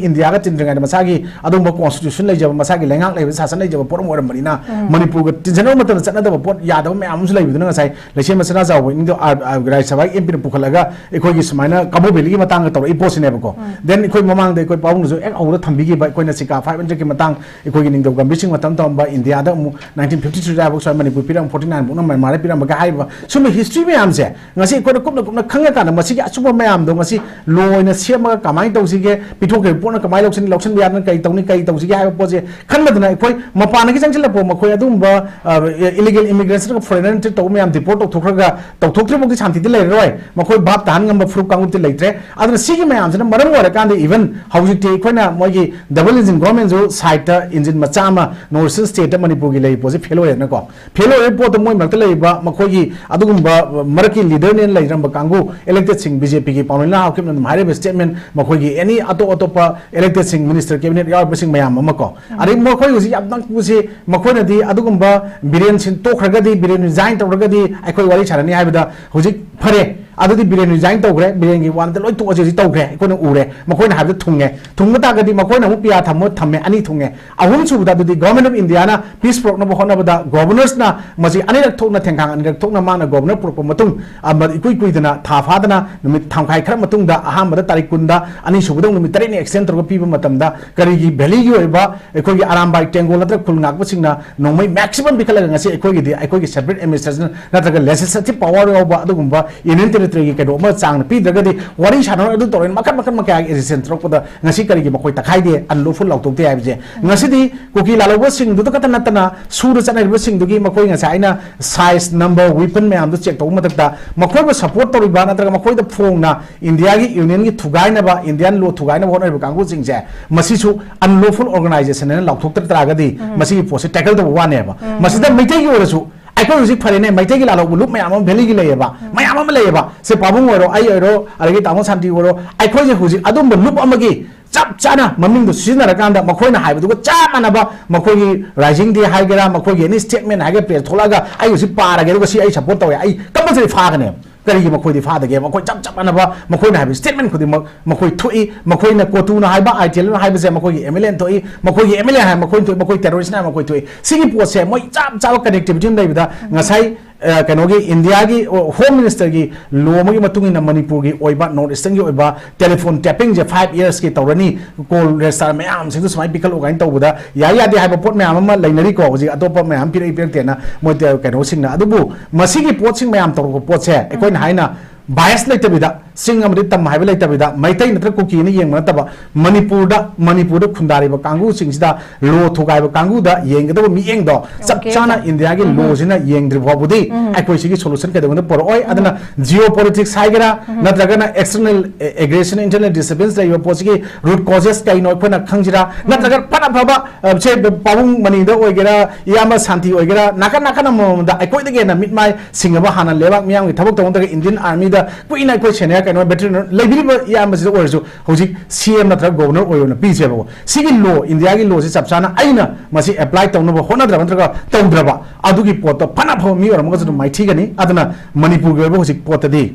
ꯏꯟꯗꯤꯌꯥꯒ ꯇꯤꯟꯗ꯭ꯔꯤꯉꯩꯗ ꯃꯁꯥꯒꯤ ꯑꯗꯨꯒꯨꯝꯕ ꯀꯣꯟꯁꯇꯤꯇ꯭ꯌꯨꯁꯟ ꯂꯩꯖꯕ, ꯃꯁꯥꯒꯤ ꯂꯩꯉꯥꯛ ꯂꯩꯕ, ꯁꯥꯁꯟ ꯂꯩꯖꯕ ꯄꯣꯠ ꯑꯃ ꯑꯣꯏꯔꯝꯕꯅꯤꯅ, ꯃꯅꯤꯄꯨꯔꯒ ꯇꯤꯟꯖꯅꯕ ꯃꯇꯝꯗ ꯆꯠꯅꯗꯕ ꯄꯣꯠ, ꯌꯥꯗꯕ ꯃꯌꯥꯝ ꯑꯃꯁꯨ ꯂꯩꯕꯗꯨꯅ ꯉꯁꯥꯏ ꯂꯩꯁꯦꯝꯕ ꯁꯅꯥꯖꯥꯎꯕ ꯏꯅꯤꯡꯗꯣ, ꯑ, ꯑ, ꯔꯥꯖ꯭ꯌ ꯁꯚꯥꯒꯤ ꯑꯦꯝ ꯄꯤꯅ ꯄꯨꯈꯠꯂꯒ ꯑꯩꯈꯣꯏꯒꯤ ꯁꯨꯃꯥꯏꯅ ꯀꯕꯣ ꯚꯦꯂꯤꯒꯤ ꯃꯇꯥꯡꯗ ꯇꯧꯔꯛꯏ ꯄꯣꯠꯁꯤꯅꯦꯕꯀꯣ꯫ Then ꯑꯩꯈꯣꯏ ꯃꯃꯥꯡꯗ ꯑꯩꯈꯣꯏ ꯄꯥꯕꯨꯡꯅꯁꯨ ꯍꯦꯛ ꯍꯧꯕꯗ ꯊꯝꯕꯤꯈꯤꯕ, ꯑꯩꯈꯣꯏꯅ ꯁꯤꯀꯥ ꯐꯥꯏꯚ ꯍꯟꯗ꯭ꯔꯦꯗꯀꯤ ꯃꯇꯥꯡ, ꯑꯩꯈꯣꯏꯒꯤ ꯅꯤꯡꯊꯧ ꯒꯝꯚꯤꯔ ꯁꯤꯡ ꯃꯇꯝ ꯇꯧꯔꯝꯕ, ꯏꯟꯗꯤꯌꯥꯗ ꯑꯃꯨꯛ ꯅꯥꯏꯟꯇꯤꯟ ꯐꯤꯐꯇꯤ ꯊ꯭ꯔꯤꯗ ꯍꯥꯏꯕ ꯁꯨꯃꯥꯏꯅ ꯃꯅꯤꯄꯨꯔ ꯄꯤꯔꯝꯕ, ꯐꯣꯔꯇꯤ ꯅꯥꯏꯟ ꯐꯥꯎꯅ ꯃ꯭ꯌꯥꯟꯃꯥꯔꯗ ꯄꯤꯔꯝꯕꯒ ꯍꯥꯏꯔꯤꯕ ꯁꯨꯝꯕ ꯍꯤꯁꯇ꯭ꯔꯤ ꯃꯌꯥꯝꯁꯦ ꯉꯁꯤ ꯑꯩꯈꯣꯏꯅ ꯀꯨꯞꯅ ꯀꯨꯞꯅ ꯈꯪꯉꯀꯥꯟꯗ ꯃꯁꯤꯒꯤ ꯑꯆꯨꯝꯕ ꯃꯌꯥꯝꯗꯣ ꯉꯁꯤ ꯂꯣ ꯑꯣꯏꯅ ꯁꯦꯝꯃꯒ ꯀꯃꯥꯏꯅ ꯇꯧꯁꯤꯒꯦ, ꯄꯤꯊꯣꯛꯈ꯭ꯔꯤꯕ ꯄꯣꯠꯅ ꯀꯃꯥꯏꯅ ꯂꯧꯁꯤꯟ-, ꯂꯧꯁꯤꯟꯕ ꯌꯥꯗꯅ ꯀꯔꯤ ꯇꯧꯅꯤ, ꯀꯔꯤ ꯇꯧꯁꯤꯒꯦ ꯍꯥꯏꯕ ꯄꯣꯠꯁꯦ ꯈꯟꯕꯗꯅ ꯑꯩꯈꯣꯏ ꯃꯄꯥꯟꯗꯒꯤ ꯆꯪꯁꯤꯜꯂꯛꯄ ꯃꯈꯣꯏ ꯑꯗꯨꯒꯨꯝꯕ, ꯑ, ꯏꯂꯤꯒꯦꯜ ꯏꯃꯤꯒ꯭ꯔꯦꯟꯁ ꯅꯠꯇ꯭ꯔꯒ ꯐꯣꯔꯦꯅꯔ ꯇ꯭ꯔꯤꯠ ꯇꯧꯕ ꯃꯌꯥꯝ ꯗꯤꯄꯣꯔꯠ ꯇꯧꯊꯣꯛꯈ꯭ꯔꯒ, ꯇꯧꯊꯣꯛꯇ꯭ꯔꯤꯐꯥꯎꯗꯤ ꯁꯥꯟꯇꯤꯗꯤ ꯂꯩꯔꯔꯣꯏ꯫ ꯃꯈꯣꯏ ꯚꯥꯞ ꯇꯥꯍꯟ ꯉꯝꯕ ꯐꯨꯔꯨꯞ ꯀꯥꯡꯂꯨꯞꯇꯤ ꯂꯩꯇ꯭ꯔꯦ꯫ ꯑꯗꯨꯅ ꯁꯤꯒꯤ ꯃꯌꯥꯝꯁꯤꯅ ꯃꯔꯝ ꯑꯣꯏꯔꯀꯥꯟꯗ even ꯍꯧꯖꯤꯛꯇꯤ ꯑꯩꯈꯣꯏꯅ ꯃꯣꯏꯒꯤ ꯗꯕꯜ ꯏꯟꯖꯤꯟ ꯒꯣꯔꯃꯦꯟꯁꯨ ꯁꯥꯏꯠꯇ ꯏꯟꯖꯤꯟ ꯃꯆꯥ ꯑꯃ ꯅꯣꯔꯠ ꯏꯁꯇꯔꯟ ꯁ꯭ꯇꯦꯠꯇ ꯃꯅꯤꯄꯨꯔꯒꯤ ꯂꯩꯔꯤꯕ ꯄꯣꯠꯁꯤ ꯐꯦꯜ ꯑꯣꯏꯔꯦꯅꯀꯣ꯫ ꯐꯦꯜ ꯑꯣꯏꯔꯤꯕ ꯄꯣꯠꯇꯣ ꯃꯣꯏ ꯃꯔꯛꯇ ꯂꯩꯔꯤꯕ ꯃꯈꯣꯏꯒꯤ ꯑꯗꯨꯒꯨꯝꯕ ꯃꯔꯛꯀꯤ ꯂꯤꯗꯔꯅꯦꯅ ꯂꯩꯔꯝꯕ ꯀꯥꯡꯕꯨ, ꯏꯂꯦꯛꯇꯦꯗꯁꯤꯡ, ꯕꯤ ꯖꯦ ꯄꯤꯒꯤ ꯄꯥꯎꯃꯤ ꯅꯍꯥ ꯍꯥꯎꯀꯤꯞꯅ ꯑꯗꯨꯝ ꯍꯥꯏꯔꯤꯕ ꯁ꯭ꯇꯦꯠꯃꯦꯟ, ꯃꯈꯣꯏꯒꯤ ꯑꯦꯅꯤ ꯑꯇꯣꯞ ꯑꯇꯣꯞꯄ ꯏꯂꯦꯛꯇꯦꯗꯁꯤꯡ, ꯃꯤꯅꯤꯁꯇꯔ, ꯀꯦꯕꯤꯅꯦꯠ ꯌꯥꯎꯔꯤꯕꯁꯤꯡ ꯃꯌꯥꯝ ꯑꯃ ꯀꯣ꯫ ꯑꯗꯩ ꯃꯈꯣꯏ ꯍꯧꯖꯤꯛ ꯌꯥꯝ ꯅꯛꯄꯁꯤ ꯃꯈꯣꯏꯅꯗꯤ ꯑꯗꯨꯒꯨꯝꯕ ꯕꯤꯔꯦꯟ ꯁꯤꯡ ꯇꯣꯛꯈ꯭ꯔꯒꯗꯤ, ꯕꯤꯔꯦꯟ ꯔꯤꯖꯥꯏꯟ ꯇꯧꯔꯒꯗꯤ ꯑꯩꯈꯣꯏ ꯋꯥꯔꯤ ꯁꯥꯟꯅꯅꯤ ꯍꯥꯏꯕꯗ ꯍꯧꯖꯤꯛ ꯐꯔꯦ, ꯑꯗꯨꯗꯤ ꯕꯤꯔꯦꯟ ꯔꯤꯖꯥꯏꯟ ꯇꯧꯈ꯭ꯔꯦ, ꯕꯤꯔꯦꯟꯒꯤ ꯋꯥ ꯅꯠꯇꯦ, ꯂꯣꯏ ꯇꯣꯛꯑꯁꯤ, ꯍꯧꯖꯤꯛ ꯇꯧꯈ꯭ꯔꯦ, ꯑꯩꯈꯣꯏꯅ ꯎꯔꯦ, ꯃꯈꯣꯏꯅ ꯍꯥꯏꯕꯗ ꯊꯨꯡꯉꯦ꯫ ꯊꯨꯡꯕ ꯇꯥꯔꯒꯗꯤ ꯃꯈꯣꯏꯅ ꯑꯃꯨꯛ ꯄꯤꯌꯥ ꯊꯝꯃꯣ ꯊꯝꯃꯦ, ꯑꯅꯤ ꯊꯨꯡꯉꯦ꯫ ꯑꯍꯨꯝꯁꯨꯕꯗ ꯑꯗꯨꯗꯤ ꯒꯣꯔꯃꯦꯟ ꯑꯣꯐ ꯏꯟꯗꯤꯌꯥꯅ ꯄꯤꯁ ꯄꯨꯔꯛꯅꯕ ꯍꯣꯠꯅꯕꯗ ꯒꯣꯕꯔꯅꯔꯁꯅ ꯃꯁꯤ ꯑꯅꯤꯔꯛ ꯊꯣꯛꯅ, ꯊꯦꯡꯈꯥꯡ ꯑꯅꯤꯔꯛ ꯊꯣꯛꯅ ꯃꯥꯅ ꯒꯣꯕꯔꯅꯔ ꯄꯨꯔꯛꯄ ꯃꯇꯨꯡ, ꯑꯃ ꯏꯀꯨꯏ ꯀꯨꯏꯗꯅ, ꯊꯥ ꯐꯥꯗꯅ, ꯅꯨꯃꯤꯠ ꯇꯪꯈꯥꯏ ꯈꯔ ꯃꯇꯨꯡꯗ, ꯑꯍꯥꯟꯕꯗ ꯇꯥꯔꯤꯛ ꯀꯨꯟꯗ, ꯑꯅꯤꯁꯨꯕꯗ ꯑꯃꯨꯛ ꯅꯨꯃꯤꯠ ꯇꯔꯦꯠꯅꯤ ꯑꯦꯛꯁꯇꯦꯟ ꯇꯧꯔꯒ ꯄꯤꯕ ꯃꯇꯝꯗ ꯀꯔꯤꯒꯤ ꯚꯦꯂꯤꯒꯤ ꯑꯣꯏꯕ ꯑꯩꯈꯣꯏꯒꯤ ꯑꯔꯥꯝꯕꯥꯏ ꯇꯦꯡꯒꯣꯜ ꯅꯠꯇ꯭ꯔꯒ ꯈꯨꯜ ꯉꯥꯛꯄꯁꯤꯡꯅ ꯅꯣꯡꯃꯩ ꯃꯦꯛꯁꯤꯃꯝ ꯄꯤꯈꯠꯂꯒ ꯉꯁꯤ ꯑꯩꯈꯣꯏꯒꯤꯗꯤ ꯑꯩꯈꯣꯏꯒꯤ ꯁꯦꯄꯔꯦꯠ ꯑꯦꯗꯃꯤꯅꯤꯁꯇ꯭ꯔꯦꯁꯟ ꯅꯠꯇ꯭ꯔꯒ ꯂꯦꯖꯤꯁꯂꯦꯇꯤꯚ ꯄꯋꯥꯔ ꯌꯥꯎꯕ ꯑꯗꯨꯒꯨꯝꯕ ꯌꯨꯅꯤꯌꯟ ꯇꯦꯔꯤꯇꯣꯔꯤꯒꯤ ꯀꯩꯅꯣ ꯑꯃ ꯆꯥꯡꯅ ꯄꯤꯗ꯭ꯔꯒꯗꯤ ꯋꯥꯔꯤ ꯁꯥꯟꯅꯔꯣꯏ, ꯑꯗꯨ ꯇꯧꯔꯣꯏ, ꯃꯈꯜ ꯃꯈꯜ ꯃꯈꯥꯒꯤ ꯑꯦꯖꯤꯇꯦꯁꯟ ꯊꯣꯛꯂꯛꯄꯗ ꯉꯁꯤ ꯀꯔꯤꯒꯤ ꯃꯈꯣꯏ ꯇꯛꯈꯥꯏꯗꯦ, ꯑꯟꯂꯣꯐꯨꯜ ꯂꯥꯎꯊꯣꯛꯇꯦ ꯍꯥꯏꯕꯁꯦ? ꯉꯁꯤꯗꯤ ꯀꯨꯀꯤ ꯂꯥꯜꯍꯧꯕꯁꯤꯡꯗꯨꯗ ꯈꯛꯇ ꯅꯠꯇꯅ ꯁꯨꯔ ꯆꯠꯅꯔꯤꯕꯁꯤꯡꯗꯨꯒꯤ ꯃꯈꯣꯏ ꯉꯁꯥꯏ ꯑꯩꯅ ꯁꯥꯏꯖ, ꯅꯝꯕꯔ, ꯋꯤꯄꯟ ꯃꯌꯥꯝꯗꯨ ꯆꯦꯛ ꯇꯧꯕ ꯃꯊꯛꯇ ꯃꯈꯣꯏꯕꯨ ꯁꯄꯣꯔꯠ ꯇꯧꯔꯤꯕ ꯅꯠꯇ꯭ꯔꯒ ꯃꯈꯣꯏꯗ ꯐꯣꯡꯅ ꯏꯟꯗꯤꯌꯥꯒꯤ ꯌꯨꯅꯤꯌꯟꯒꯤ ꯊꯨꯒꯥꯏꯅꯕ, ꯏꯟꯗꯤꯌꯥꯟ ꯂꯣ ꯊꯨꯒꯥꯏꯅꯕ ꯍꯣꯠꯅꯔꯤꯕ ꯀꯥꯡꯕꯨꯁꯤꯡꯁꯦ ꯃꯁꯤꯁꯨ ꯑꯟꯂꯣꯐꯨꯜ ꯑꯣꯔꯒꯅꯥꯏꯖꯦꯁꯟ ꯍꯥꯏꯅ ꯂꯥꯎꯊꯣꯛꯇ ꯇꯥꯔꯒꯗꯤ ꯃꯁꯤꯒꯤ ꯄꯣꯠꯁꯦ ꯇꯦꯀꯜ ꯇꯧꯕ ꯋꯥꯅꯦꯕ꯫ ꯃꯁꯤꯗ ꯃꯩꯇꯩꯒꯤ ꯑꯣꯏꯔꯁꯨ ꯑꯩꯈꯣꯏ ꯍꯧꯖꯤꯛ ꯐꯔꯦꯅꯦ, ꯃꯩꯇꯩꯒꯤ ꯂꯥꯜꯍꯧꯕ ꯂꯨꯞ ꯃꯌꯥꯝ ꯑꯃ ꯚꯦꯂꯤꯒꯤ ꯂꯩꯌꯦꯕ, ꯃꯌꯥꯝ ꯑꯃ ꯂꯩꯌꯦꯕ꯫ ꯁꯦ ꯄꯥꯕꯨꯡ ꯑꯣꯏꯔꯣ, ꯑꯩ ꯑꯣꯏꯔꯣ, ꯑꯗꯒꯤ ꯇꯥꯃꯣ ꯁꯥꯟꯇꯤ ꯑꯣꯏꯔꯣ, ꯑꯩꯈꯣꯏꯁꯦ ꯍꯧꯖꯤꯛ ꯑꯗꯨꯝꯕ ꯂꯨꯞ ꯑꯃꯒꯤ ꯆꯞ ꯆꯥꯅ ꯃꯃꯤꯡꯗꯣ ꯁꯤꯖꯤꯟꯅꯔꯀꯥꯟꯗ ꯃꯈꯣꯏꯅ ꯍꯥꯏꯕꯗꯨꯒ ꯆꯞ ꯃꯥꯟꯅꯕ, ꯃꯈꯣꯏꯒꯤ ꯔꯥꯏꯖꯤꯡ ꯗꯦ ꯍꯥꯏꯒꯦꯔꯥ, ꯃꯈꯣꯏꯒꯤ ꯑꯦꯅꯤ ꯁ꯭ꯇꯦꯠꯃꯦꯟ ꯍꯥꯏꯒꯦꯔꯥ, ꯄ꯭ꯔꯦꯁ ꯊꯣꯛꯂꯛꯑꯒ ꯑꯩ ꯍꯧꯖꯤꯛ ꯄꯥꯔꯒꯦ, ꯑꯗꯨꯒ ꯁꯤ ꯑꯩ ꯁꯄꯣꯔꯠ ꯇꯧꯋꯦ, ꯑꯩ ꯀꯝꯄꯜꯁꯔꯤ ꯐꯥꯒꯅꯦꯕ꯫ ꯀꯔꯤꯒꯤ ꯃꯈꯣꯏꯗꯤ ꯐꯥꯗꯒꯦ? ꯃꯈꯣꯏ ꯆꯞ ꯆꯞ ꯃꯥꯟꯅꯕ, ꯃꯈꯣꯏꯅ ꯍꯥꯏꯕ ꯁ꯭ꯇꯦꯠꯃꯦꯟ ꯈꯨꯗꯤꯡꯃꯛ ꯃꯈꯣꯏ ꯊꯣꯛꯏ꯫ ꯃꯈꯣꯏꯅ ꯀꯣꯇꯨꯅ ꯍꯥꯏꯕ, ꯑꯥꯏ ꯇꯤ ꯑꯦꯜꯅ ꯍꯥꯏꯕꯁꯦ ꯃꯈꯣꯏꯒꯤ ꯑꯦꯝ ꯑꯦꯜ ꯑꯦꯅ ꯊꯣꯛꯏ, ꯃꯈꯣꯏꯒꯤ ꯑꯦꯝ ꯑꯦꯜ ꯑꯦ ꯍꯥꯏ ꯃꯈꯣꯏꯅ ꯊꯣꯛꯏ, ꯃꯈꯣꯏ ꯇꯦꯔꯣꯔꯤꯁꯅ ꯍꯥꯏ ꯃꯈꯣꯏ ꯊꯣꯛꯏ꯫ ꯁꯤꯒꯤ ꯄꯣꯠꯁꯦ ꯃꯣꯏ ꯆꯞ ꯆꯥꯕ ꯀꯅꯦꯛꯇꯤꯚꯤꯇꯤ ꯑꯃ ꯂꯩꯕꯗ ꯉꯁꯥꯏ ꯑ, ꯀꯩꯅꯣꯒꯤ ꯏꯟꯗꯤꯌꯥꯒꯤ, ꯑꯣ, ꯍꯣꯝ ꯃꯤꯅꯤꯁꯇꯔꯒꯤ ꯂꯣ ꯑꯃꯒꯤ ꯃꯇꯨꯡ ꯏꯟꯅ ꯃꯅꯤꯄꯨꯔꯒꯤ ꯑꯣꯏꯕ, ꯅꯣꯔꯠ ꯏꯁꯇꯔꯟꯒꯤ ꯑꯣꯏꯕ ꯇꯦꯂꯤꯐꯣꯟ ꯇꯦꯄꯤꯡꯁꯦ ꯐꯥꯏꯚ ꯏꯌꯔꯁꯀꯤ ꯇꯧꯔꯅꯤ, ꯀꯣꯜ ꯔꯦꯖꯤꯁꯇꯥꯔ ꯃꯌꯥꯝꯁꯤꯡꯗꯨ ꯁꯨꯃꯥꯏꯅ ꯄꯤꯈꯠꯂꯨ ꯀꯥꯏꯅ ꯇꯧꯕꯗ ꯌꯥꯏ ꯌꯥꯗꯦ ꯍꯥꯏꯕ ꯄꯣꯠ ꯃꯌꯥꯝ ꯑꯃ ꯂꯩꯅꯔꯤꯀꯣ꯫ ꯍꯧꯖꯤꯛ ꯑꯇꯣꯞꯄ ꯃꯌꯥꯝ ꯄꯤꯔꯛꯏ ꯄꯤꯔꯛꯇꯦꯅ ꯃꯣꯏ ꯇꯦ-, ꯀꯩꯅꯣꯁꯤꯡꯅ꯫ ꯑꯗꯨꯕꯨ ꯃꯁꯤꯒꯤ ꯄꯣꯠꯁꯤꯡ ꯃꯌꯥꯝ ꯇꯧꯔꯛꯄ ꯄꯣꯠꯁꯦ ꯑꯩꯈꯣꯏꯅ ꯍꯥꯏꯅ ꯕꯥꯏꯁ ꯂꯩꯇꯕꯤꯗ, ꯆꯤꯡ ꯑꯃꯗꯤ ꯇꯝ ꯍꯥꯏꯕ ꯂꯩꯇꯕꯤꯗ, ꯃꯩꯇꯩ ꯅꯠꯇ꯭ꯔꯒ ꯀꯨꯀꯤꯅ ꯌꯦꯡꯕ ꯅꯠꯇꯕ, ꯃꯅꯤꯄꯨꯔꯗ, ꯃꯅꯤꯄꯨꯔꯗ ꯈꯨꯟꯗꯥꯔꯤꯕ ꯀꯥꯡꯕꯨꯁꯤꯡꯁꯤꯗ, ꯂꯣ ꯊꯨꯒꯥꯏꯕ ꯀꯥꯡꯕꯨꯗ ꯌꯦꯡꯒꯗꯕ ꯃꯤꯠꯌꯦꯡꯗꯣ ꯆꯞ ꯑꯣꯀꯦ, ꯆꯥꯅ ꯑꯣꯀꯦ꯫ ꯏꯟꯗꯤꯌꯥꯒꯤ ꯎꯝ꯫ ꯂꯣꯁꯤꯅ ꯌꯦꯡꯗ꯭ꯔꯤ ꯐꯥꯎꯕꯗꯤ ꯎꯝ꯫ ꯑꯩꯈꯣꯏ ꯁꯤꯒꯤ ꯁꯣꯂꯨꯁꯟ ꯀꯩꯗꯧꯅ ꯄꯨꯔꯛꯑꯣꯏ꯫ ꯎꯝ꯫ ꯑꯗꯨꯅ ꯖꯤꯑꯣ ꯄꯣꯂꯤꯇꯤꯛꯁ ꯍꯥꯏꯒꯦꯔꯥ, ꯎꯝ꯫ ꯅꯠꯇ꯭ꯔꯒꯅ ꯑꯦꯛꯁꯇꯔꯅꯦꯜ ꯑꯦꯒ꯭ꯔꯦꯁꯟ, ꯏꯟꯇꯔꯅꯦꯜ ꯗꯤꯁꯇꯔꯕꯦꯟꯁ ꯂꯩꯔꯤꯕ ꯄꯣꯠꯁꯤꯒꯤ ꯔꯨꯠ ꯀꯣꯖꯦꯁ ꯀꯩꯅꯣ ꯑꯩꯈꯣꯏꯅ ꯈꯪꯁꯤꯔꯥ? ꯎꯝ꯫ ꯅꯠꯇ꯭ꯔꯒ ꯐꯅ ꯐꯕ, ꯑ, ꯁꯦ ꯄꯥꯕꯨꯡ ꯃꯅꯤꯗ ꯑꯣꯏꯒꯦꯔꯥ, ꯏꯌꯥꯝꯕ ꯁꯥꯟꯇꯤ ꯑꯣꯏꯒꯦꯔꯥ, ꯅꯥꯀꯟ ꯅꯥꯀꯟ ꯑꯃꯃꯝꯗ ꯑꯩꯈꯣꯏꯗꯒꯤ ꯍꯦꯟꯅ ꯃꯤꯠ ꯃꯥꯏ ꯁꯤꯡꯉꯕ, ꯍꯥꯟꯅ ꯂꯩꯕꯥꯛ ꯃꯤꯌꯥꯝꯒꯤ ꯊꯕꯛ ꯇꯧꯕ ꯅꯠꯇ꯭ꯔꯒ ꯏꯟꯗꯤꯌꯟ ꯑꯥꯔꯃꯤꯗ ꯀꯨꯏꯅ ꯑꯩꯈꯣꯏ ꯁꯦꯅꯤꯌꯔ ꯀꯩꯅꯣ ꯚꯦꯇꯔꯅꯔꯤ ꯂꯩꯕꯤꯔꯤꯕ ꯏꯌꯥꯝꯕꯁꯤꯗ ꯑꯣꯏꯔꯁꯨ ꯍꯧꯖꯤꯛ ꯁꯤ ꯑꯦꯝ ꯅꯠꯇ꯭ꯔꯒ ꯒꯣꯕꯔꯅꯔ ꯑꯣꯏꯔꯣꯅ ꯄꯤꯁꯦꯕꯀꯣ꯫ ꯁꯤꯒꯤ ꯂꯣ, ꯏꯟꯗꯤꯌꯥꯒꯤ ꯂꯣꯁꯤ ꯆꯞ ꯆꯥꯅ ꯑꯩꯅ ꯃꯁꯤ ꯑꯦꯄ꯭ꯂꯥꯏ ꯇꯧꯅꯕ ꯍꯣꯠꯅꯗ꯭ꯔꯕ ꯅꯠꯇ꯭ꯔꯒ ꯇꯧꯗ꯭ꯔꯕ ꯑꯗꯨꯒꯤ ꯄꯣꯠꯇꯣ ꯐꯅ ꯐꯕ ꯃꯤ ꯑꯣꯏꯔꯝꯃꯒꯁꯨ ꯑꯗꯨꯝ ꯃꯥꯏꯊꯤꯒꯅꯤ꯫ ꯑꯗꯨꯅ ꯃꯅꯤꯄꯨꯔꯒꯤ ꯑꯣꯏꯕ ꯍꯧꯖꯤꯛ ꯄꯣꯠꯇꯗꯤ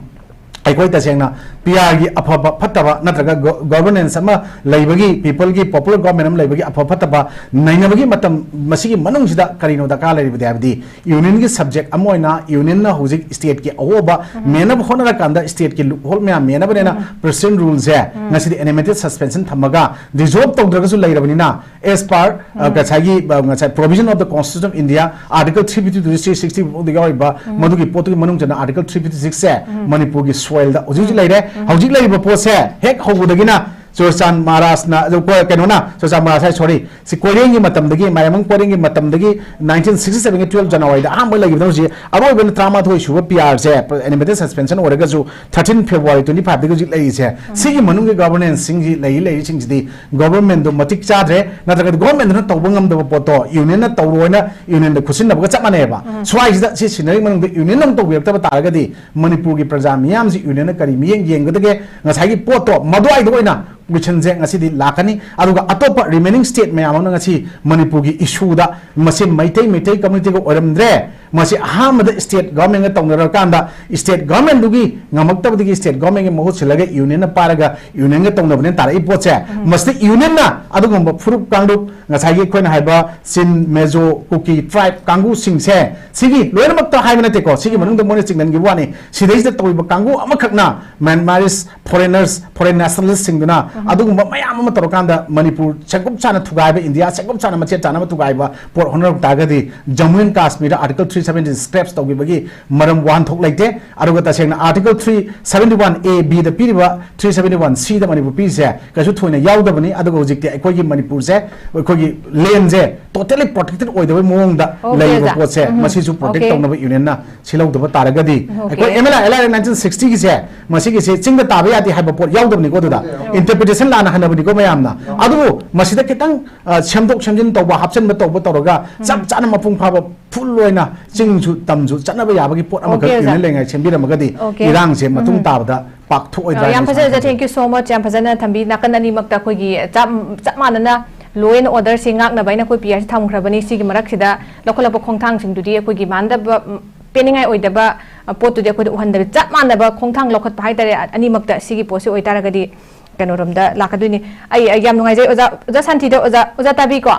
ꯑꯩꯈꯣꯏ ꯇꯁꯦꯡꯅ ꯄꯤ ꯑꯥꯔꯒꯤ ꯑꯐꯕ ꯐꯠꯇꯕ ꯅꯠꯇ꯭ꯔꯒ ꯒꯣ-, ꯒꯣꯚꯔꯅꯦꯟꯁ ꯑꯃ ꯂꯩꯕꯒꯤ, ꯄꯤꯄꯜꯒꯤ ꯄꯣꯄꯨꯂꯔ ꯒꯣꯚꯔꯟꯃꯦꯟ ꯑꯃ ꯂꯩꯕꯒꯤ ꯑꯐꯕ ꯐꯠꯇꯕ ꯅꯩꯅꯕꯒꯤ ꯃꯇꯝ ꯃꯁꯤꯒꯤ ꯃꯅꯨꯡꯁꯤꯗ ꯀꯔꯤꯅꯣ ꯗꯔꯀꯥꯔ ꯂꯩꯔꯤꯕꯗꯤ ꯍꯥꯏꯕꯗꯤ ꯌꯨꯅꯤꯌꯟꯒꯤ ꯁꯕꯖꯦꯛ ꯑꯃ ꯑꯣꯏꯅ ꯌꯨꯅꯤꯌꯟꯅ ꯍꯧꯖꯤꯛ ꯁ꯭ꯇꯦꯠꯀꯤ ꯑꯑꯣꯕ ꯎꯝ꯫ ꯃꯦꯟꯅꯕ ꯍꯣꯠꯅꯔꯀꯥꯟꯗ ꯁ꯭ꯇꯦꯠꯀꯤ ꯂꯨꯞꯍꯣꯜ ꯃꯌꯥꯝ ꯃꯦꯟꯅꯕꯅꯦꯅ ꯎꯝ꯫ ꯄ꯭ꯔꯦꯁꯤꯗꯦꯟ ꯔꯨꯜꯁꯦ ꯎꯝ꯫ ꯉꯁꯤꯗꯤ ꯑꯦꯅꯤꯃꯦꯇꯦꯗ ꯁꯁꯄꯦꯟꯁꯟ ꯊꯝꯃꯒ ꯗꯤꯖꯣꯜꯕ ꯇꯧꯗ꯭ꯔꯒꯁꯨ ꯂꯩꯔꯕꯅꯤꯅ as per, ꯑ, ꯎꯝ꯫ ꯉꯁꯥꯏꯒꯤ, ꯑ, ꯉꯁꯥꯏ provision of the Constitution of India, Article three fifty-three, three sixty ꯐꯥꯎꯗ ꯌꯥꯎꯔꯤꯕ ꯎꯝ꯫ ꯃꯗꯨꯒꯤ ꯄꯣꯠꯇꯨꯒꯤ ꯃꯅꯨꯡ ꯆꯟꯅ Article three fifty-six ꯁꯦ ꯎꯝ꯫ ꯃꯅꯤꯄꯨꯔꯒꯤ ꯁꯣꯏꯜꯗ ꯍꯧꯖꯤꯛ ꯍꯧꯖꯤꯛ ꯎꯝ꯫ ꯂꯩꯔꯦ꯫ ꯎꯝ꯫ ꯍꯧꯖꯤꯛ ꯂꯩꯔꯤꯕ ꯄꯣꯠꯁꯦ ꯍꯦꯛ ꯍꯧꯕꯗꯒꯤꯅ ꯆꯨꯔꯆꯥꯟ ꯃꯍꯥꯔꯥꯖꯅ, ꯑꯗꯨ ꯀꯣ-, ꯀꯩꯅꯣꯅ, ꯆꯨꯔꯆꯥꯟ ꯃꯍꯥꯔꯥꯖ ꯍꯥꯏ, sorry, ꯁꯤ ꯀꯣꯏꯔꯦꯡꯒꯤ ꯃꯇꯝꯗꯒꯤ, ꯃꯥꯏꯔꯦꯝꯕꯝ ꯀꯣꯏꯔꯦꯡꯒꯤ ꯃꯇꯝꯗꯒꯤ nineteen sixty seven ꯒꯤ twelve ꯖꯅꯋꯥꯔꯤꯗ ꯑꯍꯥꯟꯕ ꯂꯩꯈꯤꯕꯗ ꯍꯧꯖꯤꯛ ꯑꯔꯣꯏꯕ ꯇꯔꯥꯃꯥꯊꯣꯏ ꯁꯨꯕ P R ꯁꯦ, ꯑꯦꯅꯤꯃꯦꯇꯦꯗ ꯁꯁꯄꯦꯟꯁꯟ ꯑꯣꯏꯔꯒꯁꯨ thirteen February twenty five ꯗꯒꯤ ꯍꯧꯖꯤꯛ ꯂꯩꯔꯤꯁꯦ, ꯎꯝ꯫ ꯁꯤꯒꯤ ꯃꯅꯨꯡꯒꯤ ꯒꯣꯚꯔꯅꯦꯟꯁꯁꯤꯡꯁꯤ ꯂꯩꯔꯤ, ꯂꯩꯔꯤꯁꯤꯡꯁꯤꯗꯤ ꯒꯣꯚꯔꯟꯃꯦꯟꯗꯣ ꯃꯇꯤꯛ ꯆꯥꯗ꯭ꯔꯦ, ꯅꯠꯇ꯭ꯔꯒꯗꯤ ꯒꯣꯚꯔꯟꯃꯦꯟꯗꯨꯅ ꯇꯧꯕ ꯉꯝꯗꯕ ꯄꯣꯠꯇꯣ ꯌꯨꯅꯤꯌꯟꯅ ꯇꯧꯔꯣꯏꯅ ꯌꯨꯅꯤꯌꯟꯗ ꯈꯨꯠꯁꯤꯟꯅꯕꯒ ꯆꯞ ꯃꯥꯟꯅꯩꯑꯕ꯫ ꯎꯝ꯫ ꯁ꯭ꯋꯥꯏꯁꯤꯗ ꯁꯤ ꯁꯤꯟꯅꯔꯤ ꯃꯅꯨꯡꯗ ꯌꯨꯅꯤꯌꯟꯅ ꯑꯃꯨꯛ ꯇꯧꯕꯤꯔꯛꯇꯕ ꯇꯥꯔꯒꯗꯤ ꯃꯅꯤꯄꯨꯔꯒꯤ ꯄ꯭ꯔꯖꯥ ꯃꯤꯌꯥꯝꯁꯤ ꯌꯨꯅꯤꯌꯟꯅ ꯀꯔꯤ ꯃꯤꯠꯌꯦꯡ ꯌꯦꯡꯒꯗꯒꯦ? ꯉꯁꯥꯏꯒꯤ ꯄꯣꯠꯇꯣ ꯃꯗꯨꯋꯥꯏꯗ ꯑꯣꯏꯅ ꯀꯣꯏꯁꯟꯁꯦ ꯉꯁꯤꯗꯤ ꯂꯥꯛꯀꯅꯤ꯫ ꯑꯗꯨꯒ ꯑꯇꯣꯞꯄ ꯔꯤꯃꯦꯅꯤꯡ ꯁ꯭ꯇꯦꯠ ꯃꯌꯥꯝ ꯑꯃꯅ ꯉꯁꯤ ꯃꯅꯤꯄꯨꯔꯒꯤ ꯏꯁꯨꯗ ꯃꯁꯤ ꯃꯩꯇꯩ, ꯃꯩꯇꯩ ꯀꯝꯃ꯭ꯌꯨꯅꯤꯇꯤꯒ ꯑꯣꯏꯔꯝꯗ꯭ꯔꯦ, ꯃꯁꯤ ꯑꯍꯥꯟꯕꯗ ꯁ꯭ꯇꯦꯠ ꯒꯣꯚꯔꯟꯃꯦꯟꯒ ꯇꯧꯅꯔꯀꯥꯟꯗ ꯁ꯭ꯇꯦꯠ ꯒꯣꯚꯔꯟꯃꯦꯟꯗꯨꯒꯤ ꯉꯝꯃꯛꯇꯕꯗꯒꯤ ꯁ꯭ꯇꯦꯠ ꯒꯣꯚꯔꯟꯃꯦꯟꯒꯤ ꯃꯍꯨꯠ ꯁꯤꯜꯂꯒ ꯌꯨꯅꯤꯌꯟꯅ ꯄꯥꯏꯔꯒ ꯌꯨꯅꯤꯌꯟꯒ ꯇꯧꯅꯕꯅꯦꯅ ꯇꯥꯔꯛꯏ ꯄꯣꯠꯁꯦ꯫ ꯎꯝ꯫ ꯃꯁꯤꯗ ꯌꯨꯅꯤꯌꯟꯅ ꯑꯗꯨꯒꯨꯝꯕ ꯐꯨꯔꯨꯞ ꯀꯥꯡꯂꯨꯞ, ꯉꯁꯥꯏꯒꯤ ꯑꯩꯈꯣꯏꯅ ꯍꯥꯏꯕ ꯆꯤꯟ, ꯃꯦꯖꯣ, ꯀꯨꯀꯤ ꯇ꯭ꯔꯥꯏꯕ ꯀꯥꯡꯕꯨꯁꯤꯡꯁꯦ, ꯁꯤꯒꯤ ꯂꯣꯏꯅꯃꯛꯇ ꯍꯥꯏꯕ ꯅꯠꯇꯦꯀꯣ, ꯁꯤꯒꯤ ꯎꯝ꯫ ꯃꯅꯨꯡꯗ ꯃꯣꯏꯅ ꯆꯤꯡꯁꯤꯟꯈꯤꯕ ꯋꯥꯅꯤ꯫ ꯁꯤꯗꯩꯁꯤꯗ ꯇꯧꯔꯤꯕ ꯀꯥꯡꯕꯨ ꯑꯃꯈꯛꯅ ꯃ꯭ꯌꯥꯟꯃꯥꯔꯤꯁ ꯐꯣꯔꯦꯅꯔꯁ, ꯐꯣꯔꯦꯟ ꯅꯦꯁꯅꯦꯂꯤꯁꯁꯤꯡꯗꯨꯅ ꯎꯝ꯫ ꯑꯗꯨꯒꯨꯝꯕ ꯃꯌꯥꯝ ꯑꯃ ꯇꯧꯔꯀꯥꯟꯗ ꯃꯅꯤꯄꯨꯔ ꯁꯦꯡꯀꯨꯞ ꯆꯥꯅ ꯊꯨꯒꯥꯏꯕ, ꯏꯟꯗꯤꯌꯥ ꯁꯦꯡꯀꯨꯞ ꯆꯥꯅ ꯃꯆꯦꯠ ꯆꯥꯅꯕ ꯊꯨꯒꯥꯏꯕ ꯄꯣꯠ ꯍꯣꯠꯅꯔꯛ ꯇꯥꯔꯒꯗꯤ ꯖꯝꯃꯨ ꯑꯦꯟ ꯀꯥꯁꯃꯤꯔꯗ Article three seventy scraps ꯇꯧꯈꯤꯕꯒꯤ ꯃꯔꯝ ꯋꯥꯍꯟꯊꯣꯛ ꯂꯩꯇꯦ꯫ ꯑꯗꯨꯒ ꯇꯁꯦꯡꯅ Article three seventy one A B ꯗ ꯄꯤꯔꯤꯕ three seventy one C ꯗ ꯃꯅꯤꯄꯨꯔ ꯄꯤꯔꯤꯁꯦ ꯀꯩꯁꯨ ꯊꯣꯏꯅ ꯌꯥꯎꯗꯕꯅꯤ꯫ ꯑꯗꯨꯒ ꯍꯧꯖꯤꯛꯇꯤ ꯑꯩꯈꯣꯏꯒꯤ ꯃꯅꯤꯄꯨꯔꯁꯦ, ꯑꯩꯈꯣꯏꯒꯤ ꯂꯦꯟꯁꯦ totally protected ꯑꯣꯏꯗꯕ ꯃꯑꯣꯡꯗ ꯑꯣꯀꯦ, ꯂꯩꯔꯤꯕ ꯑꯣꯖꯥ꯫ ꯄꯣꯠꯁꯦ ꯎꯝ꯫ ꯃꯁꯤꯁꯨ protect ꯑꯣꯀꯦ꯫ ꯇꯧꯅꯕ ꯌꯨꯅꯤꯌꯟꯅ ꯁꯤ ꯂꯧꯗꯕ ꯇꯥꯔꯒꯗꯤ ꯑꯣꯀꯦ꯫ ꯑꯩꯈꯣꯏ M L I, L R nineteen sixty ꯒꯤꯁꯦ, ꯃꯁꯤꯒꯤꯁꯦ ꯆꯤꯡꯗ ꯇꯥꯕ ꯌꯥꯗꯦ ꯍꯥꯏꯕ ꯄꯣꯠ ꯌꯥꯎꯗꯕꯅꯤꯀꯣ ꯑꯗꯨꯗ꯫ Okay, okay. Interpretation ꯂꯥꯟꯅ ꯍꯟꯅꯕꯅꯤꯀꯣ ꯃꯌꯥꯝꯅ꯫ ꯑꯣꯀꯦ꯫ ꯑꯗꯨꯕꯨ ꯃꯁꯤꯗ ꯈꯤꯇꯪ, ꯑ, ꯁꯦꯝꯗꯣꯛ ꯁꯦꯝꯖꯤꯟ ꯇꯧꯕ, ꯍꯥꯞꯆꯤꯟꯕ ꯇꯧꯕ ꯇꯧꯔꯒ ꯆꯞ ꯎꯝ꯫ ꯆꯥꯅ ꯃꯄꯨꯡ ꯐꯥꯕ full ꯑꯣꯏꯅ ꯆꯤꯡꯁꯨ ꯇꯝꯁꯨ ꯆꯠꯅꯕ ꯌꯥꯕꯒꯤ ꯄꯣꯠ ꯑꯃꯈꯛ ꯑꯣꯀꯦ, ꯑꯣꯖꯥ꯫ ꯌꯨꯅꯤꯌꯟ ꯂꯩꯉꯥꯏ ꯁꯦꯝꯕꯤꯔꯝꯃꯒꯗꯤ ꯑꯣꯀꯦ꯫ ꯏꯔꯥꯡꯁꯦ ꯃꯇꯨꯡ ꯎꯝ꯫ ꯇꯥꯕꯗ ꯄꯥꯛꯊꯣꯛꯑꯣꯏꯗ꯭ꯔꯥ ꯑ, ꯌꯥꯝ ꯍꯥꯏꯅ ꯐꯖꯩ, ꯑꯣꯖꯥ꯫ ꯏꯁꯥꯅ ꯈꯟꯖꯩ꯫ Thank you so much꯫ ꯌꯥꯝ ꯐꯖꯅ ꯊꯝꯕꯤ꯫ ꯅꯥꯀꯟ ꯑꯅꯤꯃꯛꯇ ꯑꯩꯈꯣꯏꯒꯤ ꯆꯞ, ꯆꯞ ꯃꯥꯟꯅꯅ law and order ꯁꯦ ꯉꯥꯛꯅꯕ ꯍꯥꯏꯅ ꯑꯩꯈꯣꯏ P R ꯁꯤ ꯊꯝꯈ꯭ꯔꯕꯅꯤ꯫ ꯁꯤꯒꯤ ꯃꯔꯛꯁꯤꯗ ꯂꯧꯈꯠꯂꯛꯄ ꯈꯣꯡꯊꯥꯡꯁꯤꯡꯗꯨꯗꯤ ꯑꯩꯈꯣꯏꯒꯤ ꯃꯥꯟꯅꯗꯕ, ꯎꯝ, ꯄꯦꯟꯅꯤꯡꯉꯥꯏ ꯑꯣꯏꯗꯕ, ꯑ, ꯄꯣꯠꯇꯨꯗꯤ ꯑꯩꯈꯣꯏꯗ ꯎꯍꯟꯗꯕ, ꯆꯞ ꯃꯥꯟꯅꯕ ꯈꯣꯡꯊꯥꯡ ꯂꯧꯈꯠꯄ ꯍꯥꯏꯇꯥꯔꯦ꯫ ꯑ-, ꯑꯅꯤꯃꯛꯇ ꯁꯤꯒꯤ ꯄꯣꯠꯁꯤ ꯑꯣꯏꯇꯥꯔꯒꯗꯤ ꯀꯩꯅꯣꯔꯣꯝꯗ ꯂꯥꯛꯀꯗꯣꯏꯅꯤ꯫ ꯑꯩ, ꯑꯩ ꯌꯥꯝ ꯅꯨꯡꯉꯥꯏꯖꯩ ꯑꯣꯖꯥ, ꯑꯣꯖꯥ ꯁꯥꯟꯇꯤꯗ, ꯑꯣꯖꯥ, ꯑꯣꯖꯥ ꯇꯥꯕꯤꯀꯣ?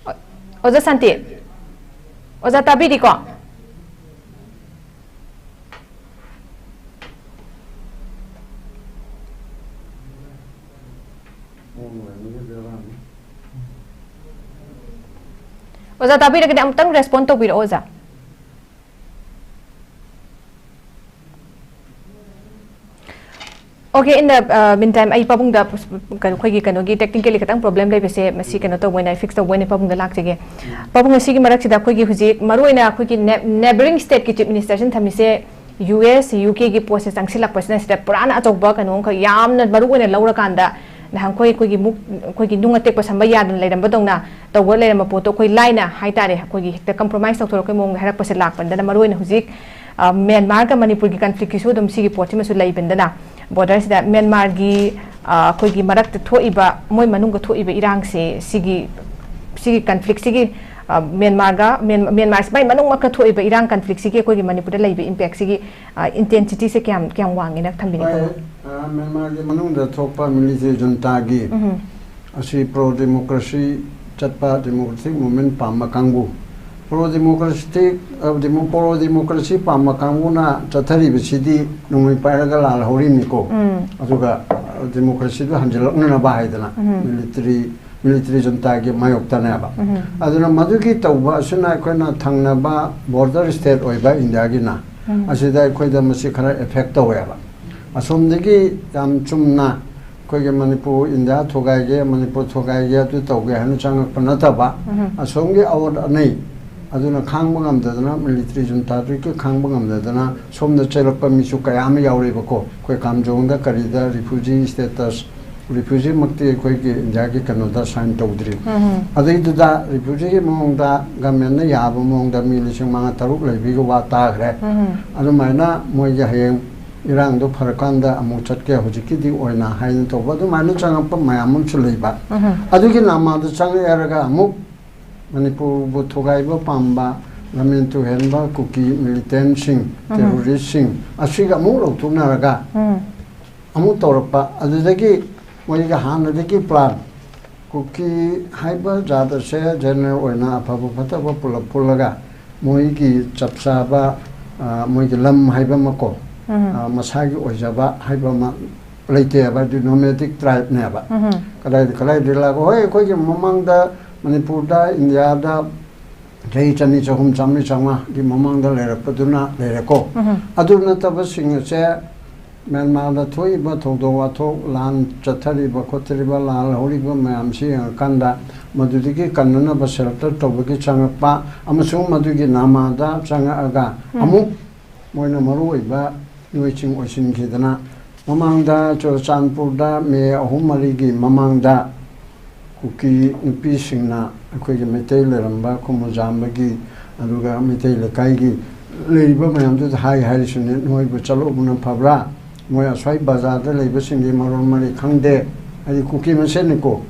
ꯑꯣ-, ꯑꯣꯖꯥ ꯁꯥꯟꯇꯤ, ꯑꯣꯖꯥ ꯇꯥꯕꯤꯔꯤꯀꯣ? ꯑꯣꯖꯥ ꯇꯥꯕꯤꯔꯒꯗꯤ ꯑꯃꯨꯛꯇꯪ respond ꯇꯧꯕꯤꯔꯛꯑꯣ ꯑꯣꯖꯥ꯫ Okay, in the, uh, meantime, ꯑꯩ ꯄꯥꯕꯨꯡꯗ, ꯀꯩꯅꯣ, ꯑꯩꯈꯣꯏꯒꯤ ꯀꯩꯅꯣꯒꯤ technically ꯈꯤꯇꯪ problem ꯂꯩꯕꯁꯦ, ꯃꯁꯤ ꯀꯩꯅꯣ ꯇꯧꯕ ꯑꯣꯏꯅ, fix ꯇꯧꯕ ꯑꯣꯏꯅ ꯄꯥꯕꯨꯡꯗ ꯂꯥꯛꯆꯒꯦ꯫ ꯄꯥꯕꯨꯡ, ꯑꯁꯤꯒꯤ ꯃꯔꯛꯁꯤꯗ ꯑꯩꯈꯣꯏꯒꯤ ꯍꯧꯖꯤꯛ ꯃꯔꯨꯑꯣꯏꯅ ꯑꯩꯈꯣꯏꯒꯤ ne-, neighboring stateꯀꯤ chief ministerꯁꯤꯡ ꯊꯝꯃꯤꯁꯦ, U S, U Kꯒꯤ ꯄꯣꯠꯁꯦ ꯆꯪꯁꯤꯜꯂꯛꯄꯁꯤꯅ ꯁꯤꯗ ꯄꯨꯔꯥꯅ ꯑꯆꯧꯕ ꯀꯩꯅꯣ ꯑꯃꯈꯛ ꯌꯥꯝꯅ ꯃꯔꯨ ꯑꯣꯏꯅ ꯂꯧꯔꯀꯥꯟꯗ, ꯅꯍꯥꯟꯈꯣꯏ ꯑꯩꯈꯣꯏꯒꯤ ꯃꯨꯛ-, ꯑꯩꯈꯣꯏꯒꯤ ꯅꯨꯡ ꯑꯇꯦꯛꯄ ꯁꯝꯕ ꯌꯥꯗꯅ ꯂꯩꯔꯝꯕꯗꯧꯅ ꯇꯧꯕ ꯂꯩꯔꯝꯕ ꯄꯣꯠꯇꯣ ꯑꯩꯈꯣꯏ ꯂꯥꯏꯅ ꯍꯥꯏꯇꯥꯔꯦ, ꯑꯩꯈꯣꯏꯒꯤ ꯍꯦꯛꯇ compromise ꯇꯧꯊꯣꯔꯛꯄꯒꯤ ꯃꯑꯣꯡꯗ ꯍꯥꯏꯔꯛꯄꯁꯦ ꯂꯥꯛꯄꯅꯤꯅ, ꯃꯔꯨꯑꯣꯏꯅ ꯍꯧꯖꯤꯛ, ꯑ, ꯃ꯭ꯌꯥꯟꯃꯥꯔꯒ ꯃꯅꯤꯄꯨꯔꯒꯤ conflictꯀꯤꯁꯨ ꯑꯗꯨꯝ ꯁꯤꯒꯤ ꯄꯣꯠꯁꯤꯃꯁꯨ ꯂꯩꯕꯅꯤꯅ, borderꯁꯤꯗ ꯃ꯭ꯌꯥꯟꯃꯥꯔꯒꯤ, ꯑ, ꯑꯩꯈꯣꯏꯒꯤ ꯃꯔꯛꯇ ꯊꯣꯛꯏꯕ, ꯃꯣꯏ ꯃꯅꯨꯡꯗ ꯊꯣꯛꯏꯕ ꯏꯔꯥꯡꯁꯦ, ꯁꯤꯒꯤ, ꯁꯤꯒꯤ conflictꯁꯤꯒꯤ, ꯑ, ꯃ꯭ꯌꯥꯟꯃꯥꯔꯒ, ꯃ꯭ꯌꯥꯟ-, ꯃ꯭ꯌꯥꯟꯃꯥꯔꯁꯤ ꯃꯥꯏ ꯃꯅꯨꯡꯃꯛꯇ ꯊꯣꯛꯏꯕ ꯏꯔꯥꯡ conflictꯁꯤꯒꯤ ꯑꯩꯈꯣꯏꯒꯤ ꯃꯅꯤꯄꯨꯔꯗ ꯂꯩꯕ impactꯁꯤꯒꯤ, ꯑ, intensityꯁꯦ ꯀꯌꯥꯝ, ꯀꯌꯥꯝ ꯋꯥꯡꯉꯦꯅ ꯊꯝꯕꯤꯅꯤꯡꯉꯤ? ꯍꯣꯏ, ꯑ, ꯃ꯭ꯌꯥꯟꯃꯥꯔꯒꯤ ꯃꯅꯨꯡꯗ ꯊꯣꯛꯄ military juntagꯤ ꯎꯝ꯫ ꯑꯁꯤ pro democracy ꯆꯠꯄ, democratic movement ꯄꯥꯝꯕ ꯀꯥꯡꯕꯨ, pro democratic, ꯑ, demo-, pro democracy ꯄꯥꯝꯕ ꯀꯥꯡꯕꯨꯅ ꯆꯠꯊꯔꯤꯕꯁꯤꯗꯤ ꯅꯣꯡꯃꯩ ꯄꯥꯏꯔꯒ ꯂꯥꯜꯍꯧꯔꯤꯅꯤꯀꯣ꯫ ꯎꯝ꯫ ꯑꯗꯨꯒ, ꯑ, democracyꯗꯨ ꯍꯟꯖꯤꯜꯂꯛꯅꯅꯕ ꯍꯥꯏꯗꯅ ꯎꯝ꯫ military, military juntagꯤ ꯃꯥꯌꯣꯛꯇꯅꯦꯕ꯫ ꯎꯝ꯫ ꯑꯗꯨꯅ ꯃꯗꯨꯒꯤ ꯇꯧꯕ ꯑꯁꯤꯅ ꯑꯩꯈꯣꯏꯅ ꯊꯪꯅꯕ border state ꯑꯣꯏꯕ ꯏꯟꯗꯤꯌꯥꯒꯤꯅ ꯎꯝ꯫ ꯑꯁꯤꯗ ꯑꯩꯈꯣꯏꯗ ꯃꯁꯤ ꯈꯔ effect ꯇꯧꯋꯦꯕ꯫ ꯑꯁꯣꯝꯗꯒꯤ ꯌꯥꯝ ꯆꯨꯝꯅ ꯑꯩꯈꯣꯏꯒꯤ ꯃꯅꯤꯄꯨꯔ ꯏꯟꯗꯤꯌꯥ ꯊꯨꯒꯥꯏꯒꯦ, ꯃꯅꯤꯄꯨꯔ ꯊꯨꯒꯥꯏꯒꯦ, ꯑꯗꯨ ꯇꯧꯒꯦ ꯍꯥꯏꯅ ꯆꯪꯉꯛꯄ ꯅꯠꯇꯕ, ꯎꯝ꯫ ꯑꯁꯣꯝꯒꯤ ꯑꯋꯥꯠ ꯑꯅꯩ ꯑꯗꯨꯅ ꯈꯥꯡꯕ ꯉꯝꯗꯗꯅ, military juntadꯨꯒꯤ ꯈꯥꯡꯕ ꯉꯝꯗꯗꯅ ꯁꯣꯝꯗ ꯆꯦꯜꯂꯛꯄ ꯃꯤꯁꯨ ꯀꯌꯥ ꯑꯃ ꯌꯥꯎꯔꯤꯕꯀꯣ꯫ ꯑꯩꯈꯣꯏ ꯀꯥꯝꯖꯣꯡꯗ ꯀꯔꯤꯗ refugee status, refugeeꯃꯛꯇꯤ ꯑꯩꯈꯣꯏꯒꯤ ꯏꯟꯗꯤꯌꯥꯒꯤ ꯀꯩꯅꯣꯗ sign ꯇꯧꯗ꯭ꯔꯤ꯫ ꯎꯝ꯫ ꯑꯗꯨꯏꯗꯨꯗ refugeeꯒꯤ ꯃꯑꯣꯡꯗ governmentꯅ ꯌꯥꯕ ꯃꯑꯣꯡꯗ ꯃꯤ ꯂꯤꯁꯤꯡ ꯃꯉꯥ ꯇꯔꯨꯛ ꯂꯩꯕꯒꯤ ꯋꯥ ꯇꯥꯈ꯭ꯔꯦ꯫ ꯎꯝ꯫ ꯑꯗꯨꯃꯥꯏꯅ ꯃꯣꯏꯒꯤ ꯍꯌꯦꯡ ꯏꯔꯥꯡꯗꯣ ꯐꯔꯀꯥꯟꯗ ꯑꯃꯨꯛ ꯆꯠꯀꯦ, ꯍꯧꯖꯤꯛꯀꯤꯗꯤ ꯑꯣꯏꯅ ꯍꯥꯏꯅ ꯇꯧꯕ ꯑꯗꯨꯃꯥꯏꯅ ꯆꯪꯉꯛꯄ ꯃꯌꯥꯝ ꯑꯃꯁꯨ ꯂꯩꯕ꯫ ꯎꯝ꯫ ꯑꯗꯨꯒꯤ ꯅꯃꯥꯗ ꯆꯪꯉꯛꯑꯦꯔꯒ ꯑꯃꯨꯛ ꯃꯅꯤꯄꯨꯔꯕꯨ ꯊꯨꯒꯥꯏꯕ ꯄꯥꯝꯕ ꯂꯝꯍꯦꯟ ꯇꯨꯍꯦꯟꯕ ꯀꯨꯀꯤ ꯃꯤꯂꯤꯇꯦꯟꯁꯤꯡ, ꯎꯝ꯫ ꯇꯦꯔꯣꯔꯤꯁꯁꯤꯡ ꯑꯁꯤꯒ ꯑꯃꯨꯛ ꯂꯧꯊꯣꯛꯅꯔꯒ ꯎꯝ꯫ ꯑꯃꯨꯛ ꯇꯧꯔꯛꯄ꯫ ꯑꯗꯨꯗꯒꯤ ꯃꯣꯏꯒꯤ ꯍꯥꯟꯅꯗꯒꯤ ꯄ꯭ꯂꯥꯟ, ꯀꯨꯀꯤ ꯍꯥꯏꯕ ꯖꯥꯠ ꯑꯁꯦ ꯖꯦꯅꯔꯦꯜ ꯑꯣꯏꯅ ꯑꯐꯕ ꯐꯠꯇꯕ ꯄꯨꯂꯞ ꯄꯨꯜꯂꯒ ꯃꯣꯏꯒꯤ ꯆꯞ ꯆꯥꯕ, ꯑ, ꯃꯣꯏꯒꯤ ꯂꯝ ꯍꯥꯏꯕ ꯑꯃꯀꯣ, ꯎꯝ꯫ ꯑ, ꯃꯁꯥꯒꯤ ꯑꯣꯏꯖꯕ ꯍꯥꯏꯕ ꯑꯃ ꯂꯩꯇꯦꯕ, ꯍꯥꯏꯗꯤ ꯅꯣꯃꯦꯗꯤꯛ ꯇ꯭ꯔꯥꯏꯕꯅꯦꯕ꯫ ꯎꯝ꯫ ꯀꯗꯥꯏꯗ, ꯀꯗꯥꯏꯗ ꯂꯥꯛꯄ? ꯍꯣꯏ, ꯑꯩꯈꯣꯏꯒꯤ ꯃꯃꯥꯡꯗ ꯃꯅꯤꯄꯨꯔꯗ, ꯏꯟꯗꯤꯌꯥꯗ ꯆꯍꯤ ꯆꯅꯤ, ꯆꯍꯨꯝ, ꯆꯥꯝꯃꯔꯤ, ꯆꯥꯝꯃꯉꯥꯒꯤ ꯃꯃꯥꯡꯗ ꯂꯩꯔꯛꯄꯗꯨꯅ ꯂꯩꯔꯦꯀꯣ꯫ ꯎꯝ꯫ ꯑꯗꯨ ꯅꯠꯇꯕꯁꯤꯡ ꯑꯁꯦ ꯃ꯭ꯌꯥꯟꯃꯥꯔꯗ ꯊꯣꯛꯏꯕ ꯊꯧꯗꯣꯛ ꯋꯥꯊꯣꯛ, ꯂꯥꯟ ꯆꯠꯊꯔꯤꯕ ꯈꯣꯠꯊꯔꯤꯕ, ꯂꯥꯜ ꯍꯧꯔꯤꯕ ꯃꯌꯥꯝꯁꯤ ꯌꯦꯡꯉꯀꯥꯟꯗ ꯃꯗꯨꯗꯒꯤ ꯀꯟꯅꯅꯕ ꯁꯦꯜꯇꯔ ꯇꯧꯕꯒꯤ ꯆꯪꯉꯛꯄ ꯑꯃꯁꯨꯡ ꯃꯗꯨꯒꯤ ꯅꯃꯥꯗ ꯆꯪꯉꯛꯑꯒ ꯎꯝ꯫ ꯑꯃꯨꯛ ꯃꯣꯏꯅ ꯃꯔꯨ ꯑꯣꯏꯕ ꯃꯤꯑꯣꯏꯁꯤꯡ ꯑꯣꯏꯁꯤꯟꯈꯤꯗꯅ, ꯃꯃꯥꯡꯗ ꯆꯨꯔꯆꯥꯟꯄꯨꯔꯗ ꯃꯦ ꯑꯍꯨꯝ ꯃꯔꯤꯒꯤ ꯃꯃꯥꯡꯗ ꯀꯨꯀꯤ ꯅꯨꯄꯤꯁꯤꯡꯅ ꯑꯩꯈꯣꯏꯒꯤ ꯃꯩꯇꯩ ꯂꯩꯔꯝꯕ ꯈꯨꯃꯨꯖꯥꯝꯕꯒꯤ, ꯑꯗꯨꯒ ꯃꯩꯇꯩ ꯂꯩꯀꯥꯏꯒꯤ ꯂꯩꯔꯤꯕ ꯃꯌꯥꯝꯗꯨꯗ ꯍꯥꯏ ꯍꯥꯏꯔꯤꯁꯤꯅꯤ, "ꯅꯣꯏꯕꯨ ꯆꯠꯂꯨꯕꯅ ꯐꯕ꯭ꯔꯥ? ꯃꯣꯏ ꯑꯁ꯭ꯋꯥꯏ ꯕꯖꯥꯔꯗ ꯂꯩꯕꯁꯤꯡꯗꯤ ꯃꯔꯣꯟ ꯃꯔꯤ ꯈꯪꯗꯦ", ꯍꯥꯏꯗꯤ ꯀꯨꯀꯤ ꯃꯁꯦꯟꯅꯤꯀꯣ꯫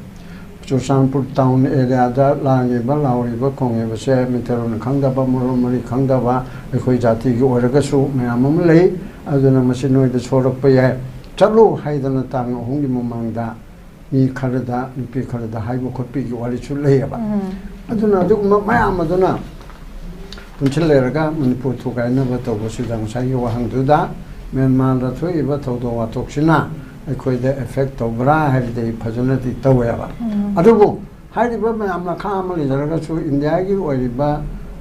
ꯆꯨꯔꯆꯥꯟꯄꯨꯔ ꯇꯥꯎꯟ ꯑꯦꯔꯤꯌꯥꯗ ꯂꯥꯡꯉꯤꯕ, ꯂꯥꯎꯔꯤꯕ, ꯈꯣꯡꯉꯤꯕꯁꯦ ꯃꯩꯇꯩꯂꯣꯟ ꯈꯪꯗꯕ, ꯃꯔꯣꯟ ꯃꯔꯤ ꯈꯪꯗꯕ, ꯑꯩꯈꯣꯏ ꯖꯥꯇꯤꯒꯤ ꯑꯣꯏꯔꯒꯁꯨ ꯃꯌꯥꯝ ꯑꯃ ꯂꯩ꯫ ꯑꯗꯨꯅ ꯃꯁꯤ ꯅꯣꯏꯗ ꯁꯣꯛꯂꯛꯄ ꯌꯥꯏ꯫ ꯆꯠꯂꯨ ꯍꯥꯏꯗꯅ ꯇꯥꯡ ꯑꯍꯨꯝꯒꯤ ꯃꯃꯥꯡꯗ ꯃꯤ ꯈꯔꯗ, ꯅꯨꯄꯤ ꯈꯔꯗ ꯍꯥꯏꯕ ꯈꯣꯠꯄꯒꯤ ꯋꯥꯔꯤꯁꯨ ꯂꯩꯌꯦꯕ꯫ ꯎꯝ꯫ ꯑꯗꯨꯅ ꯑꯗꯨꯒꯨꯝꯕ ꯃꯌꯥꯝ ꯑꯗꯨꯅ ꯄꯨꯟꯁꯤꯜꯂꯔꯒ ꯃꯅꯤꯄꯨꯔ ꯊꯨꯒꯥꯏꯅꯕ ꯇꯧꯕꯁꯤꯗ ꯉꯁꯥꯏꯒꯤ ꯋꯥꯍꯪꯗꯨꯗ ꯃ꯭ꯌꯥꯟꯃꯥꯔꯗ ꯊꯣꯛꯏꯕ ꯊꯧꯗꯣꯛ ꯋꯥꯊꯣꯛꯁꯤꯅ ꯑꯩꯈꯣꯏꯗ ꯑꯦꯐꯦꯛ ꯇꯧꯕ꯭ꯔꯥ ꯍꯥꯏꯕꯗꯤ ꯑꯩ ꯐꯖꯅꯗꯤ ꯇꯧꯋꯦꯕ꯫ ꯎꯝ꯫ ꯑꯗꯨꯕꯨ ꯍꯥꯏꯔꯤꯕ ꯃꯌꯥꯝ ꯃꯈꯥ ꯑꯃ ꯂꯩꯖꯔꯒꯁꯨ ꯏꯟꯗꯤꯌꯥꯒꯤ ꯑꯣꯏꯔꯤꯕ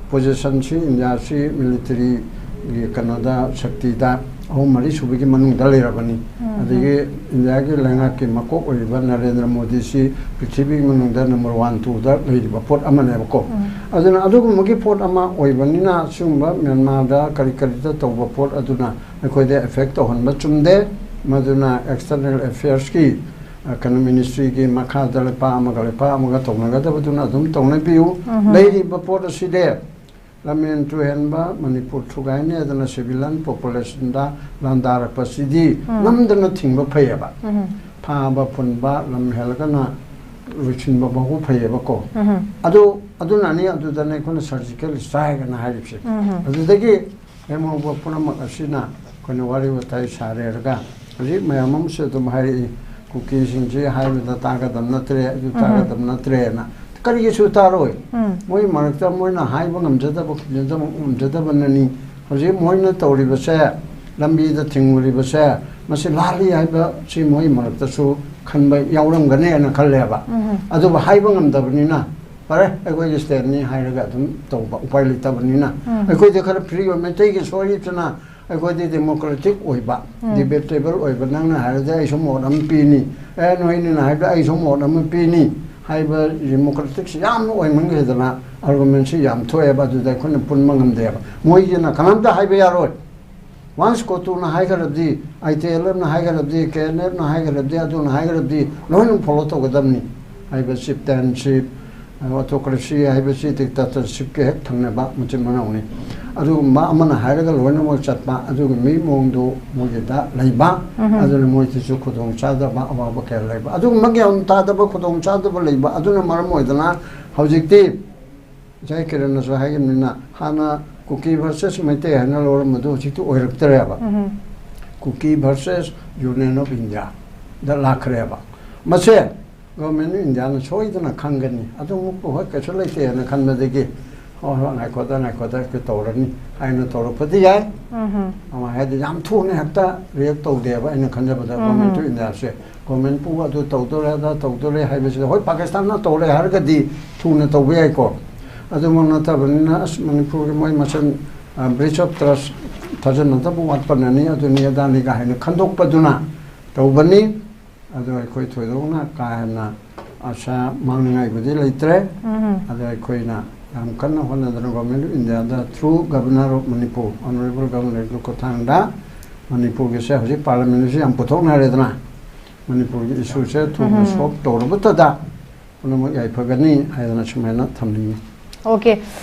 ꯄꯣꯖꯤꯁꯟꯁꯤ, ꯏꯟꯗꯤꯌꯥꯁꯤ ꯃꯤꯂꯤꯇꯔꯤꯒꯤ ꯀꯩꯅꯣꯗ, ꯁꯛꯇꯤꯗ ꯑꯍꯨꯝ ꯃꯔꯤ ꯁꯨꯕꯒꯤ ꯃꯅꯨꯡꯗ ꯂꯩꯔꯕꯅꯤ꯫ ꯎꯝ꯫ ꯑꯗꯒꯤ ꯏꯟꯗꯤꯌꯥꯒꯤ ꯂꯩꯉꯥꯛꯀꯤ ꯃꯀꯣꯛ ꯑꯣꯏꯔꯤꯕ ꯅꯔꯦꯟꯗ꯭ꯔ ꯃꯣꯗꯤꯁꯤ ꯄ꯭ꯔꯤꯊꯤꯕꯤꯒꯤ ꯃꯅꯨꯡꯗ ꯅꯝꯕꯔ ꯋꯥꯟ, ꯇꯨꯗ ꯂꯩꯔꯤꯕ ꯄꯣꯠ ꯑꯃꯅꯦꯕꯀꯣ꯫ ꯎꯝ꯫ ꯑꯗꯨꯅ ꯑꯗꯨꯒꯨꯝꯕꯒꯤ ꯄꯣꯠ ꯑꯃ ꯑꯣꯏꯕꯅꯤꯅ ꯁꯤꯒꯨꯝꯕ ꯃ꯭ꯌꯥꯟꯃꯥꯔꯗ ꯀꯔꯤ ꯀꯔꯤꯗ ꯇꯧꯕ ꯄꯣꯠ ꯑꯗꯨꯅ ꯑꯩꯈꯣꯏꯗ ꯑꯦꯐꯦꯛ ꯇꯧꯍꯟꯕ ꯆꯨꯝꯗꯦ꯫ ꯃꯗꯨꯅ ꯑꯦꯛꯁꯇꯔꯅꯦꯜ ꯑꯦꯐꯤꯌꯔꯁꯀꯤ, ꯑ, ꯀꯩꯅꯣ, ꯃꯤꯅꯤꯁꯇ꯭ꯔꯤꯒꯤ ꯃꯈꯥꯗ ꯂꯩꯄꯥꯛ ꯑꯃꯒ ꯂꯩꯄꯥꯛ ꯑꯃꯒ ꯇꯧꯅꯒꯗꯕꯗꯨꯅ ꯑꯗꯨꯝ ꯇꯧꯅꯕꯤꯌꯨ꯫ ꯎꯝ꯫ ꯂꯩꯔꯤꯕ ꯄꯣꯠ ꯑꯁꯤꯗꯤ ꯂꯝꯍꯦꯟ ꯇꯨꯍꯦꯟꯕ, ꯃꯅꯤꯄꯨꯔ ꯊꯨꯒꯥꯏꯅꯤ ꯍꯥꯏꯗꯅ civilian populationꯗ ꯂꯥꯟꯗꯥꯔꯛꯄꯁꯤꯗꯤ ꯎꯝ꯫ ꯅꯝꯗꯅ ꯊꯤꯡꯕ ꯐꯩꯌꯦꯕ꯫ ꯎꯝ꯫ ꯐꯥꯕ ꯐꯨꯟꯕ, ꯂꯝ ꯍꯦꯜꯂꯒꯅ ꯂꯣꯏꯁꯤꯟꯕ ꯐꯥꯎꯕ ꯐꯩꯌꯦꯕꯀꯣ꯫ ꯎꯝ꯫ ꯑꯗꯨ, ꯑꯗꯨꯅꯅꯤ ꯑꯗꯨꯗꯅꯦ ꯑꯩꯈꯣꯏꯅ surgical strikeꯑꯅ ꯍꯥꯏꯔꯤꯕꯁꯦ꯫ ꯎꯝ꯫ ꯑꯗꯨꯗꯒꯤ ꯂꯦꯝꯍꯧꯕ ꯄꯨꯝꯅꯃꯛ ꯑꯁꯤꯅ ꯑꯩꯈꯣꯏꯅ ꯋꯥꯔꯤ ꯋꯥꯇꯥꯏ ꯁꯥꯔꯦꯔꯒ ꯍꯧꯖꯤꯛ ꯃꯌꯥꯝ ꯑꯃꯁꯨ ꯑꯗꯨꯝ ꯍꯥꯏꯔꯛꯏ, ꯀꯨꯀꯤꯁꯤꯡꯁꯤ ꯍꯥꯏꯕꯗ ꯇꯥꯒꯗꯕ ꯅꯠꯇ꯭ꯔꯦ, ꯑꯗꯨ ꯎꯝ꯫ ꯇꯥꯒꯗꯕ ꯅꯠꯇ꯭ꯔꯦꯅ꯫ ꯀꯔꯤꯒꯤꯁꯨ ꯇꯥꯔꯣꯏ? ꯎꯝ꯫ ꯃꯣꯏ ꯃꯔꯛꯇ ꯃꯣꯏꯅ ꯍꯥꯏꯕ ꯉꯝꯖꯗꯕ, ꯈꯨꯝꯖꯗꯕ, ꯉꯝꯖꯗꯕꯅꯅꯤ꯫ ꯍꯧꯖꯤꯛ ꯃꯣꯏꯅ ꯇꯧꯔꯤꯕꯁꯦ, ꯂꯝꯕꯤꯗ ꯊꯤꯡꯉꯨꯔꯤꯕꯁꯦ, ꯃꯁꯤ ꯂꯥꯜꯂꯤ ꯍꯥꯏꯕꯁꯤ ꯃꯣꯏ ꯃꯔꯛꯇꯁꯨ ꯈꯟꯕ ꯌꯥꯎꯔꯝꯒꯅꯦꯅ ꯈꯜꯂꯦꯕ꯫ ꯎꯝ꯫ ꯑꯗꯨꯕꯨ ꯍꯥꯏꯕ ꯉꯝꯗꯕꯅꯤꯅ, ꯐꯔꯦ, ꯑꯩꯈꯣꯏꯒꯤ stateꯅꯤ ꯍꯥꯏꯔꯒ ꯑꯗꯨꯝ ꯇꯧꯕ, ꯎꯄꯥꯏ ꯂꯩꯇꯕꯅꯤꯅ꯫ ꯎꯝ꯫ ꯑꯩꯈꯣꯏꯗꯤ ꯈꯔ free ꯑꯣꯏ, ꯃꯩꯇꯩꯒꯤ ꯁꯣꯏꯔꯤꯕꯁꯤꯅ ꯑꯩꯈꯣꯏꯗꯤ democratic ꯑꯣꯏꯕ, ꯎꯝ꯫ Debatable ꯑꯣꯏꯕ, ꯅꯪꯅ ꯍꯥꯏꯔꯗꯤ ꯑꯩꯁꯨ ꯃꯣꯠ ꯑꯃ ꯄꯤꯅꯤ, ꯑꯦ, ꯅꯣꯏꯅꯤꯅ ꯍꯥꯏꯕꯗ ꯑꯩꯁꯨ ꯃꯣꯠ ꯑꯃ ꯄꯤꯅꯤ ꯍꯥꯏꯕ democraticꯁꯤ ꯌꯥꯝꯅ ꯑꯣꯏꯃꯟꯈ꯭ꯔꯦꯗꯅ, argumentꯁꯤ ꯌꯥꯝ ꯊꯣꯛꯑꯦꯕ꯫ ꯑꯗꯨꯗ ꯑꯩꯈꯣꯏꯅ ꯄꯨꯟꯕ ꯉꯝꯗꯦꯕ꯫ ꯃꯣꯏꯒꯤꯅ ꯀꯅꯥꯝꯇ ꯍꯥꯏꯕ ꯌꯥꯔꯣꯏ꯫ Once ꯀꯣꯇꯨꯅ ꯍꯥꯏꯈ꯭ꯔꯕꯗꯤ, ITLFꯅ ꯍꯥꯏꯈ꯭ꯔꯕꯗꯤ, KNFꯅ ꯍꯥꯏꯈ꯭ꯔꯕꯗꯤ, ꯑꯗꯨꯅ ꯍꯥꯏꯈ꯭ꯔꯕꯗꯤ ꯂꯣꯏꯅ follow ꯇꯧꯒꯗꯕꯅꯤ ꯍꯥꯏꯕ chieftainship, autocracy ꯍꯥꯏꯕꯁꯤ dictatorshipꯀꯤ ꯍꯦꯛ ꯊꯪꯅꯕ ꯃꯆꯤꯟ ꯃꯅꯥꯎꯅꯤ꯫ ꯑꯗꯨꯒꯨꯝꯕ ꯑꯃꯅ ꯍꯥꯏꯔꯒ ꯂꯣꯏꯅꯃꯛ ꯆꯠꯄ ꯑꯗꯨꯒꯨꯝꯕꯒꯤ ꯃꯑꯣꯡꯗꯣ ꯃꯣꯏꯒꯤꯗ ꯂꯩꯕ, ꯎꯝ꯫ ꯑꯗꯨꯅ ꯃꯣꯏꯗꯁꯨ ꯈꯨꯗꯣꯡ ꯆꯥꯗꯕ, ꯑꯋꯥꯕ ꯀꯌꯥ ꯂꯩꯕ, ꯑꯗꯨꯒꯨꯝꯕ ꯒ꯭ꯌꯥꯟ ꯇꯥꯗꯕ, ꯈꯨꯗꯣꯡ ꯆꯥꯗꯕ ꯂꯩꯕ ꯑꯗꯨꯅ ꯃꯔꯝ ꯑꯣꯏꯗꯅ ꯍꯧꯖꯤꯛꯇꯤ ꯉꯁꯥꯏ ꯀꯤꯔꯟꯅꯁꯨ ꯍꯥꯏꯈꯤꯕꯅꯤꯅ, ꯍꯥꯟꯅ ꯀꯨꯀꯤ versus ꯃꯩꯇꯩ ꯍꯥꯏꯅ ꯂꯧꯔꯝꯕꯗꯨ ꯍꯧꯖꯤꯛꯇꯤ ꯑꯣꯏꯔꯛꯇ꯭ꯔꯦꯕ꯫ ꯎꯝ꯫ ꯀꯨꯀꯤ versus Union of Indiaꯗ ꯂꯥꯛꯈ꯭ꯔꯦꯕ꯫ ꯃꯁꯦ Government of Indiaꯅ ꯁꯣꯏꯗꯅ ꯈꯪꯒꯅꯤ꯫ ꯑꯗꯨꯃꯛꯄꯨ ꯍꯣꯏ ꯀꯩꯁꯨ ꯂꯩꯇꯦꯅ ꯈꯟꯕꯗꯒꯤ, "ꯍꯣꯏ, ꯍꯣꯏ, ꯉꯥꯏꯈꯣꯗ, ꯉꯥꯏꯈꯣꯗ, ꯑꯩꯈꯣꯏ ꯇꯧꯔꯅꯤ" ꯍꯥꯏꯅ ꯇꯧꯔꯛꯄꯗꯤ ꯌꯥꯏ꯫ ꯎꯝ꯫ ꯑꯃ ꯍꯥꯏꯗꯤ ꯌꯥꯝ ꯊꯨꯅ ꯍꯦꯛꯇ react ꯇꯧꯗꯦꯕ ꯑꯩꯅ ꯈꯟꯖꯕꯗ꯫ ꯎꯝ꯫ Government of Indiaꯁꯦ, governmentꯄꯨ ꯑꯗꯨ ꯇꯧꯗꯣꯔꯦ, ꯑꯗꯥ ꯇꯧꯗꯣꯔꯦ ꯍꯥꯏꯕꯁꯤꯗ, ꯍꯣꯏ, ꯄꯥꯀꯤꯁꯇꯥꯟꯅ ꯇꯧꯔꯦ ꯍꯥꯏꯔꯒꯗꯤ ꯊꯨꯅ ꯇꯧꯕ ꯌꯥꯏꯀꯣ꯫ ꯑꯗꯨꯃꯛ ꯅꯠꯇꯕꯅꯤꯅ, ꯑꯁ, ꯃꯅꯤꯄꯨꯔꯒꯤ ꯃꯣꯏ ꯃꯁꯦꯟ, ꯑ, breach of trust, ꯊꯥꯖꯅꯗꯕ ꯋꯥꯠꯄꯅꯅꯤ, ꯑꯗꯨꯅꯤ ꯑꯗꯥꯅꯤꯒ ꯍꯥꯏꯅ ꯈꯟꯗꯣꯛꯄꯗꯨꯅ ꯇꯧꯕꯅꯤ꯫ ꯑꯗꯣ ꯑꯩꯈꯣꯏ ꯊꯣꯏꯗꯣꯛꯅ ꯀꯥ ꯍꯦꯟꯅ ꯑꯁꯥ ꯃꯥꯡꯅꯤꯡꯉꯥꯏꯕꯨꯗꯤ ꯂꯩꯇ꯭ꯔꯦ꯫ ꯎꯝ꯫ ꯑꯗꯣ ꯑꯩꯈꯣꯏꯅ ꯌꯥꯝ ꯀꯟꯅ ꯍꯣꯠꯅꯗꯅ Government of Indiaꯗ through Governor of Manipur, Honorable Governorꯒꯤ ꯈꯨꯠꯊꯥꯡꯗ ꯃꯅꯤꯄꯨꯔꯒꯤꯁꯦ ꯍꯧꯖꯤꯛ Parliamentꯁꯨ ꯌꯥꯝ ꯄꯨꯊꯣꯛꯅꯔꯦꯗꯅ, ꯃꯅꯤꯄꯨꯔꯒꯤ issueꯁꯦ ꯊꯨꯅ ꯎꯝ꯫ Solve ꯇꯧꯔꯕꯇꯗ ꯄꯨꯝꯅꯃꯛ ꯌꯥꯏꯐꯒꯅꯤ ꯍꯥꯏꯗꯅ ꯁꯨꯃꯥꯏꯅ ꯊꯝꯅꯤꯡꯉꯤ꯫ ꯑꯣꯀꯦ,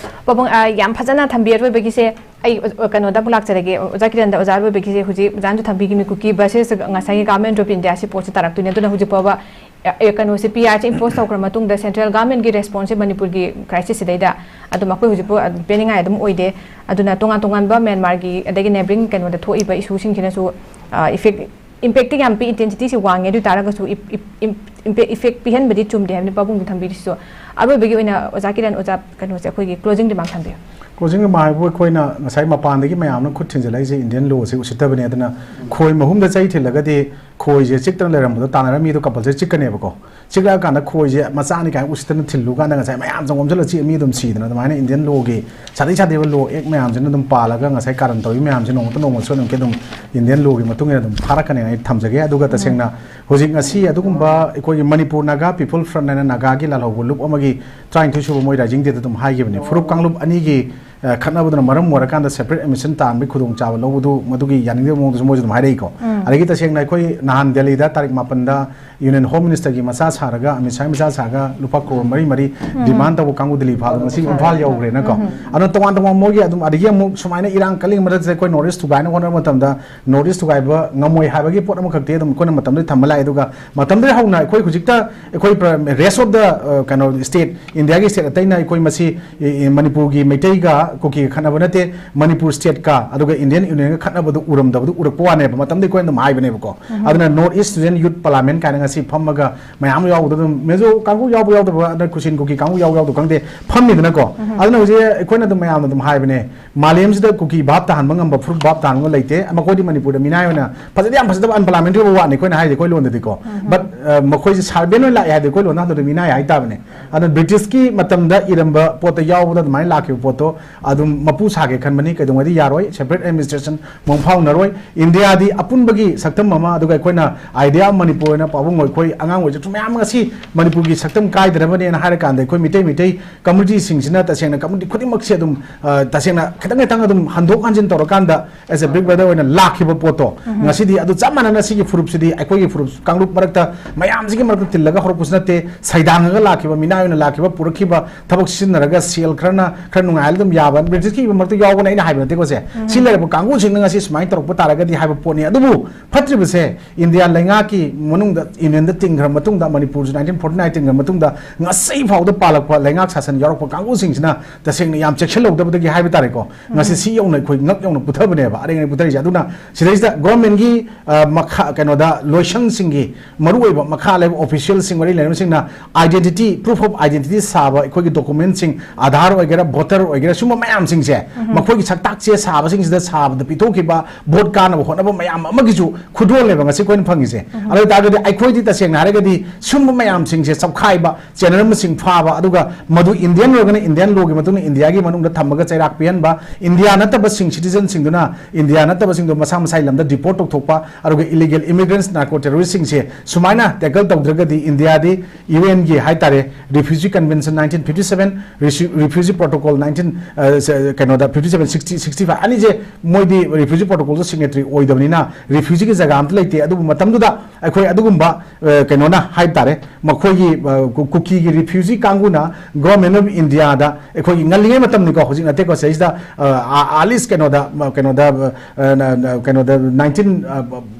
ꯄꯥꯕꯨꯡ, ꯑ, ꯌꯥꯝ ꯐꯖꯅ ꯊꯝꯕꯤ꯫ ꯑꯔꯣꯏꯕꯒꯤꯁꯦ ꯑꯩ, ꯑ, ꯀꯩꯅꯣꯗ ꯑꯃꯨꯛ ꯂꯥꯛꯆꯔꯒꯦ꯫ ꯑꯣꯖꯥ ꯀꯤꯔꯟꯗ, ꯑꯣꯖꯥ, ꯑꯔꯣꯏꯕꯒꯤꯁꯦ ꯍꯧꯖꯤꯛ ꯑꯣꯖꯥꯅꯁꯨ ꯊꯝꯕꯤꯈꯤꯕꯅꯤ, ꯀꯨꯀꯤ versus ꯉꯁꯥꯏꯒꯤ Government of India ꯁꯤ ꯄꯣꯠꯁꯦ ꯇꯥꯔꯛꯇꯣꯏꯅꯦ꯫ ꯑꯗꯨꯅ ꯍꯧꯖꯤꯛ ꯐꯥꯎꯕ, ꯑ, ꯑ, ꯀꯩꯅꯣꯁꯦ, P R ꯁꯦ impose ꯇꯧꯈ꯭ꯔ ꯃꯇꯨꯡꯗ central government ꯀꯤ response ꯁꯦ ꯃꯅꯤꯄꯨꯔꯒꯤ crisis ꯁꯤꯗꯩꯗ ꯑꯗꯨꯝ ꯑꯩꯈꯣꯏ ꯍꯧꯖꯤꯛ ꯐꯥꯎ, ꯑ, ꯄꯦꯟꯅꯤꯡꯉꯥꯏ ꯑꯗꯨꯝ ꯑꯣꯏꯗꯦ꯫ ꯑꯗꯨꯅ ꯇꯣꯉꯥꯟ ꯇꯣꯉꯥꯟꯕ ꯃ꯭ꯌꯥꯟꯃꯥꯔꯒꯤ ꯑꯗꯒꯤ neighbouring ꯀꯩꯅꯣꯗ ꯊꯣꯛꯏꯕ issue ꯁꯤꯡꯁꯤꯅꯁꯨ, ꯑ, effect, impact ꯇꯤ ꯌꯥꯝ ꯄꯤ, intensity ꯁꯤ ꯋꯥꯡꯉꯦ꯫ ꯑꯗꯨ ꯑꯣꯏ ꯇꯥꯔꯒꯁꯨ ꯏꯞ-, ꯏꯞ-, ꯏꯝ-, ꯏꯝꯄꯦ-, effect ꯄꯤꯍꯟꯕꯗꯤ ꯆꯨꯝꯗꯦ ꯍꯥꯏꯕꯅꯤ ꯄꯥꯕꯨꯡꯅ ꯊꯝꯕꯤꯔꯤꯁꯤꯁꯨ꯫ ꯑꯔꯣꯏꯕꯒꯤ ꯑꯣꯏꯅ ꯑꯣꯖꯥ ꯀꯤꯔꯟ, ꯑꯣꯖꯥ ꯀꯩꯅꯣꯁꯦ, ꯑꯩꯈꯣꯏꯒꯤ closing remark ꯊꯝꯕꯤꯌꯨ꯫ Closing remark ꯍꯥꯏꯕꯨ ꯑꯩꯈꯣꯏꯅ ꯉꯁꯥꯏ ꯃꯄꯥꯟꯗꯒꯤ ꯃꯌꯥꯝꯅ ꯈꯨꯠ ꯊꯤꯟꯖꯤꯜꯂꯛꯏꯁꯦ Indian law ꯁꯦ ꯎꯁꯤꯠꯇꯕꯅꯦ꯫ ꯑꯗꯨꯅ ꯈꯣꯏ ꯃꯍꯨꯝꯗ ꯆꯩ ꯊꯤꯜꯂꯒꯗꯤ ꯈꯣꯏꯁꯦ ꯆꯤꯛꯇꯅ ꯂꯩꯔꯝꯕꯗꯣ ꯇꯥꯟꯅꯔ ꯃꯤꯗꯣ compulsory ꯆꯤꯛꯀꯅꯦꯕꯀꯣ꯫ ꯆꯤꯛꯂꯛꯑꯀꯥꯟꯗ ꯈꯣꯏꯁꯦ ꯃꯆꯥꯅꯤ ꯀꯥꯏꯅ ꯎꯁꯤꯠꯇꯅ ꯊꯤꯜꯂꯨ ꯀꯥꯟꯗ ꯉꯁꯥꯏ ꯃꯌꯥꯝ ꯆꯪꯉꯣꯝꯁꯤꯜꯂ ꯆꯤꯛꯑ ꯃꯤ ꯑꯗꯨꯝ ꯁꯤꯗꯅ, ꯑꯗꯨꯃꯥꯏꯅ Indian law ꯒꯤ ꯁꯥꯊꯤ ꯁꯥꯊꯤꯕ law act ꯃꯌꯥꯝꯁꯤꯅ ꯑꯗꯨꯝ ꯄꯥꯜꯂꯒ ꯉꯁꯥꯏ ꯀꯥꯔꯟ ꯇꯧꯔꯤ ꯃꯌꯥꯝꯁꯦ ꯅꯣꯡꯃꯇ ꯅꯣꯡꯃ ꯁꯣꯏꯗꯅꯃꯛꯀꯤ ꯑꯗꯨꯝ Indian law ꯒꯤ ꯃꯇꯨꯡ ꯏꯟꯅ ꯑꯗꯨꯝ ꯊꯥꯔꯛꯀꯅꯤ ꯍꯥꯏꯅ ꯊꯝꯖꯒꯦ꯫ ꯑꯗꯨꯒ ꯇꯁꯦꯡꯅ ꯍꯧꯖꯤꯛ ꯉꯁꯤ ꯑꯗꯨꯒꯨꯝꯕ ꯑꯩꯈꯣꯏꯒꯤ ꯃꯅꯤꯄꯨꯔ Naga People Front ꯍꯥꯏꯅ ꯅꯥꯒꯥꯒꯤ ꯂꯥꯜꯍꯧꯕ ꯂꯨꯞ ꯑꯃꯒꯤ ꯇꯔꯥꯅꯤꯊꯣꯏ ꯁꯨꯕ ꯃꯣꯏ rising day ꯗ ꯑꯗꯨꯝ ꯍꯥꯏꯈꯤꯕꯅꯤ꯫ ꯐꯨꯔꯨꯞ ꯀꯥꯡꯂꯨꯞ ꯑꯅꯤꯒꯤ, ꯑ, ꯈꯠꯅꯕꯗꯨꯅ ꯃꯔꯝ ꯑꯣꯏꯔꯀꯥꯟꯗ separate admission ꯇꯥꯟꯕꯒꯤ ꯈꯨꯗꯣꯡꯆꯥꯕ ꯂꯧꯕꯗꯨ, ꯃꯗꯨꯒꯤ ꯌꯥꯅꯤꯡꯗꯕ ꯃꯑꯣꯡꯗꯁꯨ ꯃꯣꯏꯁꯨ ꯑꯗꯨꯝ ꯍꯥꯏꯔꯛꯏꯀꯣ꯫ ꯑꯗꯒꯤ ꯇꯁꯦꯡꯅ ꯑꯩꯈꯣꯏ ꯅꯍꯥꯟ ꯗꯦꯜꯂꯤꯗ ꯇꯥꯔꯤꯛ ꯃꯥꯄꯟꯗ Union Home Minister ꯒꯤ ꯃꯆꯥ ꯁꯥꯔꯒ, ꯑꯃꯤꯠ ꯁꯥꯍꯒꯤ ꯃꯆꯥ ꯁꯥꯔꯒ ꯂꯨꯄꯥ ꯀ꯭ꯔꯣꯔ ꯃꯔꯤ ꯃꯔꯤ demand ꯇꯧꯕ ꯀꯥꯡꯕꯨ ꯗꯤꯜꯂꯤ ꯐꯥꯎꯗ ꯉꯁꯤ ꯏꯝꯐꯥꯜ ꯌꯧꯈ꯭ꯔꯦꯅꯀꯣ꯫ ꯑꯗꯣ ꯇꯣꯉꯥꯟ ꯇꯣꯉꯥꯟꯕ ꯃꯣꯏꯒꯤ ꯑꯗꯨꯝ, ꯑꯗꯒꯤ ꯑꯃꯨꯛ ꯁꯨꯃꯥꯏꯅ ꯏꯔꯥꯡ ꯀꯜꯂꯤꯉꯩ ꯃꯔꯛꯁꯤꯗ ꯑꯩꯈꯣꯏ North East ꯊꯨꯒꯥꯏꯅ ꯍꯣꯠꯅꯕ ꯃꯇꯝꯗ North East ꯊꯨꯒꯥꯏꯕ ꯉꯝꯃꯣꯏ ꯍꯥꯏꯕꯒꯤ ꯄꯣꯠ ꯑꯃꯈꯛꯇꯤ ꯑꯗꯨꯝ ꯑꯩꯈꯣꯏꯅ ꯃꯇꯝꯗꯨꯗ ꯊꯝꯕ ꯂꯥꯛꯑꯦ꯫ ꯑꯗꯨꯒ ꯃꯇꯝꯗꯨꯗꯒꯤ ꯍꯧꯅ ꯑꯩꯈꯣꯏ ꯍꯧꯖꯤꯛꯇ ꯑꯩꯈꯣꯏ ꯄ꯭ꯔ-, rest of the, ꯑ, ꯀꯩꯅꯣ, state, ꯏꯟꯗꯤꯌꯥꯒꯤ state ꯑꯇꯩꯅ ꯑꯩꯈꯣꯏ ꯃꯁꯤ, ꯏ-, ꯏ-, ꯃꯅꯤꯄꯨꯔꯒꯤ ꯃꯩꯇꯩꯒ ꯀꯨꯀꯤꯒ ꯈꯠꯅꯕ ꯅꯠꯇꯦ, ꯃꯅꯤꯄꯨꯔ state ꯀ ꯑꯗꯨꯒ Indian Union ꯒ ꯈꯠꯅꯕꯗꯨ ꯎꯔꯝꯗꯕꯗꯨ ꯎꯔꯛꯄ ꯋꯥꯅꯦꯕ꯫ ꯃꯇꯝꯗ ꯑꯩꯈꯣꯏꯅ ꯑꯗꯨꯝ ꯍꯥꯏꯕꯅꯦꯕꯀꯣ꯫ ꯑꯗꯨꯅ North East Student Youth Parliament ꯀꯥꯏꯅ ꯉꯁꯤ ꯐꯝꯃꯒ ꯃꯌꯥꯝ ꯌꯥꯎꯕꯗ ꯑꯗꯨꯝ ꯃꯤꯖꯣ ꯀꯥꯡꯕꯨ ꯌꯥꯎꯕ ꯌꯥꯎꯗꯕ, ꯑꯗ ꯀꯨꯁꯤꯟ ꯀꯨꯀꯤ ꯀꯥꯡꯕꯨ ꯌꯥꯎꯕ ꯌꯥꯎꯗꯕ ꯈꯪꯗꯦ, ꯐꯝꯃꯤꯗꯅꯀꯣ꯫ ꯑꯗꯨꯅ ꯍꯧꯖꯤꯛ ꯑꯩꯈꯣꯏꯅ ꯑꯗꯨꯝ ꯃꯌꯥꯝꯅ ꯑꯗꯨꯝ ꯍꯥꯏꯕꯅꯦ, ꯃꯥꯂꯦꯝꯁꯤꯗ ꯀꯨꯀꯤ ꯚꯥꯞ ꯇꯥꯍꯟꯕ ꯉꯝꯕ, ꯐꯨꯔꯨꯞ ꯚꯥꯞ ꯇꯥꯍꯟꯕ ꯂꯩꯇꯦ꯫ ꯃꯈꯣꯏꯗꯤ ꯃꯅꯤꯄꯨꯔꯗ ꯃꯤꯅꯥꯏ ꯑꯣꯏꯅ ꯐꯖꯗꯤ ꯌꯥꯝ ꯐꯖꯗꯕ unparliamentary ꯑꯣꯏꯕ ꯋꯥꯅꯤ ꯑꯩꯈꯣꯏꯅ ꯍꯥꯏꯁꯦ ꯑꯩꯈꯣꯏ ꯂꯣꯟꯗꯗꯤꯀꯣ꯫ But, ꯑ, ꯃꯈꯣꯏꯁꯦ servant ꯑꯣꯏꯅ ꯂꯥꯛꯑꯦ ꯍꯥꯏꯗꯤ ꯑꯩꯈꯣꯏ ꯂꯣꯟꯗ ꯍꯟꯗꯣꯛꯇ ꯃꯤꯅꯥꯏ ꯍꯥꯏꯇꯥꯕꯅꯦ꯫ ꯑꯗꯨꯅ British ꯀꯤ ꯃꯇꯝꯗ ꯏꯔꯝꯕ ꯄꯣꯠꯇ ꯌꯥꯎꯕꯗ ꯑꯗꯨꯃꯥꯏꯅ ꯂꯥꯛꯈꯤꯕ ꯄꯣꯠꯇꯣ ꯑꯗꯨꯝ ꯃꯄꯨ ꯁꯥꯒꯦ ꯈꯟꯕꯅꯤ꯫ ꯀꯩꯗꯧꯉꯩꯗꯤ ꯌꯥꯔꯣꯏ꯫ Separate administration ꯃꯄꯨꯡ ꯐꯥꯎꯅꯔꯣꯏ꯫ ꯏꯟꯗꯤꯌꯥꯗꯤ ꯑꯄꯨꯟꯕꯒꯤ ꯁꯛꯇꯝ ꯑꯃ, ꯑꯗꯨꯒ ꯑꯩꯈꯣꯏꯅ idea ꯑꯃ, ꯃꯅꯤꯄꯨꯔ ꯑꯣꯏꯅ, ꯄꯥꯕꯨꯡ ꯑꯩꯈꯣꯏ ꯑꯉꯥꯡ ꯑꯣꯏꯔꯁꯨ ꯃꯌꯥꯝ ꯉꯁꯤ ꯃꯅꯤꯄꯨꯔꯒꯤ ꯁꯛꯇꯝ ꯀꯥꯏꯗꯅꯕꯅꯦꯅ ꯍꯥꯏꯔꯀꯥꯟꯗ, ꯑꯩꯈꯣꯏ ꯃꯤꯇꯩ ꯃꯤꯇꯩ community ꯁꯤꯡꯁꯤꯅ ꯇꯁꯦꯡꯅ community ꯈꯨꯗꯤꯡꯃꯛꯁꯦ ꯑꯗꯨꯝ, ꯑ, ꯇꯁꯦꯡꯅ ꯈꯤꯇꯪ ꯈꯤꯇꯪ ꯑꯗꯨꯝ ꯍꯟꯗꯣꯛ ꯍꯟꯖꯤꯟ ꯇꯧꯔꯀꯥꯟꯗ, as a big brother ꯑꯣꯏꯅ ꯂꯥꯛꯈꯤꯕ ꯄꯣꯠꯇꯣ, ꯉꯁꯤꯗꯤ ꯑꯗꯨ ꯆꯞ ꯃꯥꯟꯅꯅ ꯁꯤꯒꯤ ꯐꯨꯔꯨꯞꯁꯤꯗꯤ ꯑꯩꯈꯣꯏꯒꯤ ꯐꯨꯔꯨꯞ ꯀꯥꯡꯂꯨꯞ ꯃꯔꯛꯇ ꯃꯌꯥꯝꯁꯤꯒꯤ ꯃꯔꯛꯇ ꯇꯤꯜꯂꯒ ꯍꯧꯔꯛꯄꯁꯨ ꯅꯠꯇꯦ, ꯁꯩꯗꯥꯡꯉꯒ ꯂꯥꯛꯈꯤꯕ, ꯃꯤꯅꯥꯏ ꯑꯣꯏꯅ ꯂꯥꯛꯈꯤꯕ, ꯄꯨꯔꯛꯈꯤꯕ, ꯊꯕꯛ ꯁꯤꯖꯤꯟꯅꯔꯒ ꯁꯦꯜ ꯈꯔꯅ ꯈꯔ ꯅꯨꯡꯉꯥꯏꯍꯜꯂ ꯑꯗꯨꯝ ꯌꯥꯕ, ꯕ꯭ꯔꯤꯇꯤꯁꯀꯤ ꯏꯕ ꯃꯔꯛꯇ ꯌꯥꯎꯕꯅ ꯑꯩꯅ ꯍꯥꯏꯕ ꯅꯠꯇꯦꯀꯣ ꯁꯦ꯫ ꯁꯤ ꯂꯩꯔꯕ ꯀꯥꯡꯕꯨꯁꯤꯡꯅ ꯉꯁꯤ ꯁꯨꯃꯥꯏꯅ ꯇꯧꯔꯛꯄ ꯇꯥꯔꯒꯗꯤ ꯍꯥꯏꯕ ꯄꯣꯠꯅꯤ꯫ ꯑꯗꯨꯕꯨ ꯐꯠꯇ꯭ꯔꯤꯕꯁꯦ, ꯏꯟꯗꯤꯌꯥ ꯂꯩꯉꯥꯛꯀꯤ ꯃꯅꯨꯡꯗ, ꯌꯨꯅꯤꯌꯟꯗ ꯇꯤꯟꯈ꯭ꯔ ꯃꯇꯨꯡꯗ, ꯃꯅꯤꯄꯨꯔꯁꯨ nineteen forty nine ꯇꯤꯟꯈ꯭ꯔ ꯃꯇꯨꯡꯗ, ꯉꯁꯤ ꯐꯥꯎꯗ ꯄꯥꯜꯂꯛꯄ ꯂꯩꯉꯥꯛ ꯁꯥꯁꯟ ꯌꯥꯎꯔꯛꯄ ꯀꯥꯡꯕꯨꯁꯤꯡꯁꯤꯅ ꯇꯁꯦꯡꯅ ꯌꯥꯝ ꯆꯦꯛꯁꯤꯜꯍꯧꯗꯕꯗꯒꯤ ꯍꯥꯏꯕ ꯇꯥꯔꯦꯀꯣ, ꯉꯁꯤ ꯁꯤ ꯌꯧꯅ ꯑꯩꯈꯣꯏ ꯉꯛ ꯌꯧꯅ ꯄꯨꯊꯕꯅꯦꯕ, ꯑꯔꯦꯡ ꯑꯔꯦꯡ ꯄꯨꯊꯔꯤꯁꯦ꯫ ꯑꯗꯨꯅ ꯁꯤꯗꯩꯁꯤꯗ ꯒꯣꯔꯃꯦꯟꯒꯤ, ꯑ, ꯃꯈꯥ, ꯀꯩꯅꯣꯗ, ꯂꯣꯏꯁꯪꯁꯤꯡꯒꯤ ꯃꯔꯨꯑꯣꯏꯕ ꯃꯈꯥ ꯂꯩꯕ officialꯁꯤꯡ, ꯃꯔꯤ ꯂꯩꯅꯕꯁꯤꯡꯅ identity, proof of identity ꯁꯥꯕ, ꯑꯩꯈꯣꯏꯒꯤ documentꯁꯤꯡ, ꯑꯙꯥꯔ ꯑꯣꯏꯒꯦꯔꯥ, ꯚꯣꯇꯔ ꯑꯣꯏꯒꯦꯔꯥ, ꯁꯨꯝꯕ ꯃꯌꯥꯝꯁꯤꯡꯁꯦ, ꯃꯈꯣꯏꯒꯤ ꯁꯛꯇꯥꯛ ꯆꯦ ꯁꯥꯕꯁꯤꯡꯁꯤꯗ ꯁꯥꯕꯗ ꯄꯤꯊꯣꯛꯈꯤꯕ, ꯚꯣꯠ ꯀꯥꯅꯕ ꯍꯣꯠꯅꯕ ꯃꯌꯥꯝ ꯑꯃꯒꯤꯁꯨ ꯈꯨꯗꯣꯜꯅꯦꯕ ꯉꯁꯤ ꯑꯩꯈꯣꯏꯅ ꯐꯪꯉꯤꯁꯦ꯫ ꯑꯗꯨ ꯑꯣꯏ ꯇꯥꯔꯒꯗꯤ ꯑꯩꯈꯣꯏꯗꯤ ꯇꯁꯦꯡꯅ ꯍꯥꯏꯔꯒꯗꯤ ꯁꯨꯝꯕ ꯃꯌꯥꯝꯁꯤꯡꯁꯦ ꯆꯞꯈꯥꯏꯕ, ꯆꯦꯅꯦꯜ ꯃꯁꯤꯡ ꯐꯥꯕ, ꯑꯗꯨꯒ ꯃꯗꯨ ꯏꯟꯗꯤꯌꯟ ꯑꯣꯏꯔꯒꯅ ꯏꯟꯗꯤꯌꯟ ꯂꯣꯒꯤ ꯃꯇꯨꯡ ꯏꯟꯅ ꯏꯟꯗꯤꯌꯥꯒꯤ ꯃꯅꯨꯡꯗ ꯊꯝꯃꯒ ꯆꯩꯔꯥꯛ ꯄꯤꯍꯟꯕ, ꯏꯟꯗꯤꯌꯥ ꯅꯠꯇꯕꯁꯤꯡ, ꯁꯤꯇꯤꯖꯟꯁꯤꯡꯗꯨꯅ ꯏꯟꯗꯤꯌꯥ ꯅꯠꯇꯕꯁꯤꯡꯗꯣ ꯃꯁꯥ ꯃꯁꯥꯒꯤ ꯂꯝꯗ deport ꯇꯧꯊꯣꯛꯄ, ꯑꯗꯨꯒ illegal immigrants, narco terroristꯁꯤꯡꯁꯦ ꯁꯨꯃꯥꯏꯅ tackle ꯇꯧꯗ꯭ꯔꯒꯗꯤ ꯏꯟꯗꯤꯌꯥꯗꯤ UNꯒꯤ ꯍꯥꯏꯇꯥꯔꯦ, Refugee Convention nineteen fifty seven, Refu-, Refugee Protocol nineteen, ꯑ, ꯁ-, ꯀꯩꯅꯣꯗ fifty seven, sixty, sixty five ꯑꯅꯤꯁꯦ, ꯃꯣꯏꯗꯤ Refugee Protocolꯗ signatory ꯑꯣꯏꯗꯕꯅꯤꯅ refugeeꯒꯤ ꯖꯒꯥ ꯑꯝꯇ ꯂꯩꯇꯦ꯫ ꯑꯗꯨꯕꯨ ꯃꯇꯝꯗꯨꯗ ꯑꯩꯈꯣꯏ ꯑꯗꯨꯒꯨꯝꯕ, ꯑ, ꯀꯩꯅꯣꯅ ꯍꯥꯏꯕ ꯇꯥꯔꯦ, ꯃꯈꯣꯏꯒꯤ, ꯑ, ꯀꯨ-, ꯀꯨꯀꯤꯒꯤ refugee ꯀꯥꯡꯕꯨꯅ Government of Indiaꯗ, ꯑꯩꯈꯣꯏꯒꯤ ꯉꯜꯂꯤꯉꯩ ꯃꯇꯝꯅꯤꯀꯣ, ꯍꯧꯖꯤꯛ ꯅꯠꯇꯦꯀꯣ ꯁꯤꯗꯩꯁꯤꯗ, ꯑ, ꯑ, at least ꯀꯩꯅꯣꯗ, ꯃ-, ꯀꯩꯅꯣꯗ, ꯑ, ꯅ-, ꯅ-, ꯀꯩꯅꯣꯗ nineteen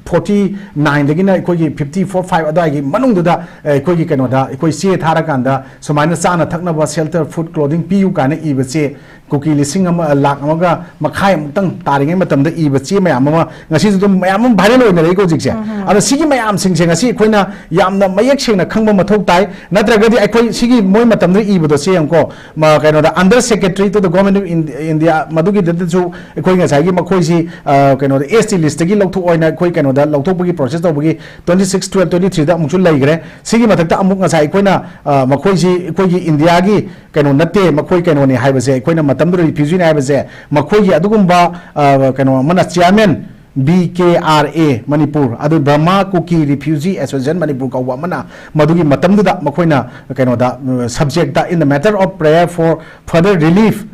forty nineꯗꯒꯤꯅ ꯑꯩꯈꯣꯏꯒꯤ fifty four five ꯑꯗꯨꯋꯥꯏꯒꯤ ꯃꯅꯨꯡꯗꯨꯗ, ꯑ, ꯑꯩꯈꯣꯏꯒꯤ ꯀꯩꯅꯣꯗ ꯑꯩꯈꯣꯏ ꯆꯦ ꯊꯥꯔꯀꯥꯟꯗ ꯁꯨꯃꯥꯏꯅ ꯆꯥꯅ ꯊꯛꯅꯕ, shelter, food, clothing ꯄꯤꯌꯨ ꯀꯥꯏꯅ ꯏꯕ ꯆꯦ ꯀꯨꯀꯤ ꯂꯤꯁꯤꯡ ꯑꯃ, ꯂꯥꯛ ꯑꯃꯒ ꯃꯈꯥꯏꯃꯨꯛꯇꯪ ꯇꯥꯔꯤꯉꯩ ꯃꯇꯝꯗ ꯏꯕ ꯆꯦ ꯃꯌꯥꯝ ꯑꯃ ꯉꯁꯤꯁꯨ ꯑꯗꯨꯝ ꯃꯌꯥꯝ ꯑꯃ viral ꯑꯣꯏꯅꯔꯛꯏꯀꯣ ꯍꯧꯖꯤꯛꯁꯦ꯫ ꯑꯗꯣ ꯁꯤꯒꯤ ꯃꯌꯥꯝꯁꯤꯡꯁꯦ ꯉꯁꯤ ꯑꯩꯈꯣꯏꯅ ꯌꯥꯝꯅ ꯃꯌꯦꯛ ꯁꯦꯡꯅ ꯈꯪꯕ ꯃꯊꯧ ꯇꯥꯏ, ꯅꯠꯇ꯭ꯔꯒꯗꯤ ꯑꯩꯈꯣꯏ ꯁꯤꯒꯤ ꯃꯣꯏ ꯃꯇꯝꯗ ꯏꯕꯗꯣ ꯁꯦ ꯌꯦꯡꯉꯨꯀꯣ, ꯃ-, ꯀꯩꯅꯣꯗ, Under Secretary to the Government of Ind-, India, ꯃꯗꯨꯒꯤꯗꯨꯗꯁꯨ ꯑꯩꯈꯣꯏ ꯉꯁꯥꯏꯒꯤ ꯃꯈꯣꯏꯁꯤ, ꯑ, ꯀꯩꯅꯣꯗ, ST listꯇꯒꯤ ꯂꯧꯊꯣꯛꯑꯣꯏꯅ ꯑꯩꯈꯣꯏ ꯀꯩꯅꯣ ꯗ ꯂꯧꯊꯣꯛꯄꯒꯤ process ꯇꯧꯕꯒꯤ twenty six twelve twenty three ꯗ ꯑꯃꯨꯛꯁꯨ ꯂꯩꯈ꯭ꯔꯦ꯫ ꯁꯤꯒꯤ ꯃꯊꯛꯇ ꯑꯃꯨꯛ ꯉꯁꯥꯏ ꯑꯩꯈꯣꯏꯅ, ꯑ, ꯃꯈꯣꯏꯁꯤ ꯑꯩꯈꯣꯏꯒꯤ ꯏꯟꯗꯤꯌꯥꯒꯤ ꯀꯩꯅꯣ ꯅꯠꯇꯦ, ꯃꯈꯣꯏ ꯀꯩꯅꯣꯅꯤ ꯍꯥꯏꯕꯁꯦ, ꯑꯩꯈꯣꯏꯅ ꯃꯇꯝꯗꯨꯗ refugee ꯅꯤ ꯍꯥꯏꯕꯁꯦ, ꯃꯈꯣꯏꯒꯤ ꯑꯗꯨꯒꯨꯝꯕ, ꯑ, ꯀꯩꯅꯣ ꯑꯃꯅ chairman B K R A Manipur, ꯑꯗꯨ Burma Kuki Refugee Association Manipur ꯀꯧꯕ ꯑꯃꯅ ꯃꯗꯨꯒꯤ ꯃꯇꯝꯗꯨꯗ ꯃꯈꯣꯏꯅ ꯀꯩꯅꯣꯗ, ꯑ, subject ꯇ in the matter of prayer for further relief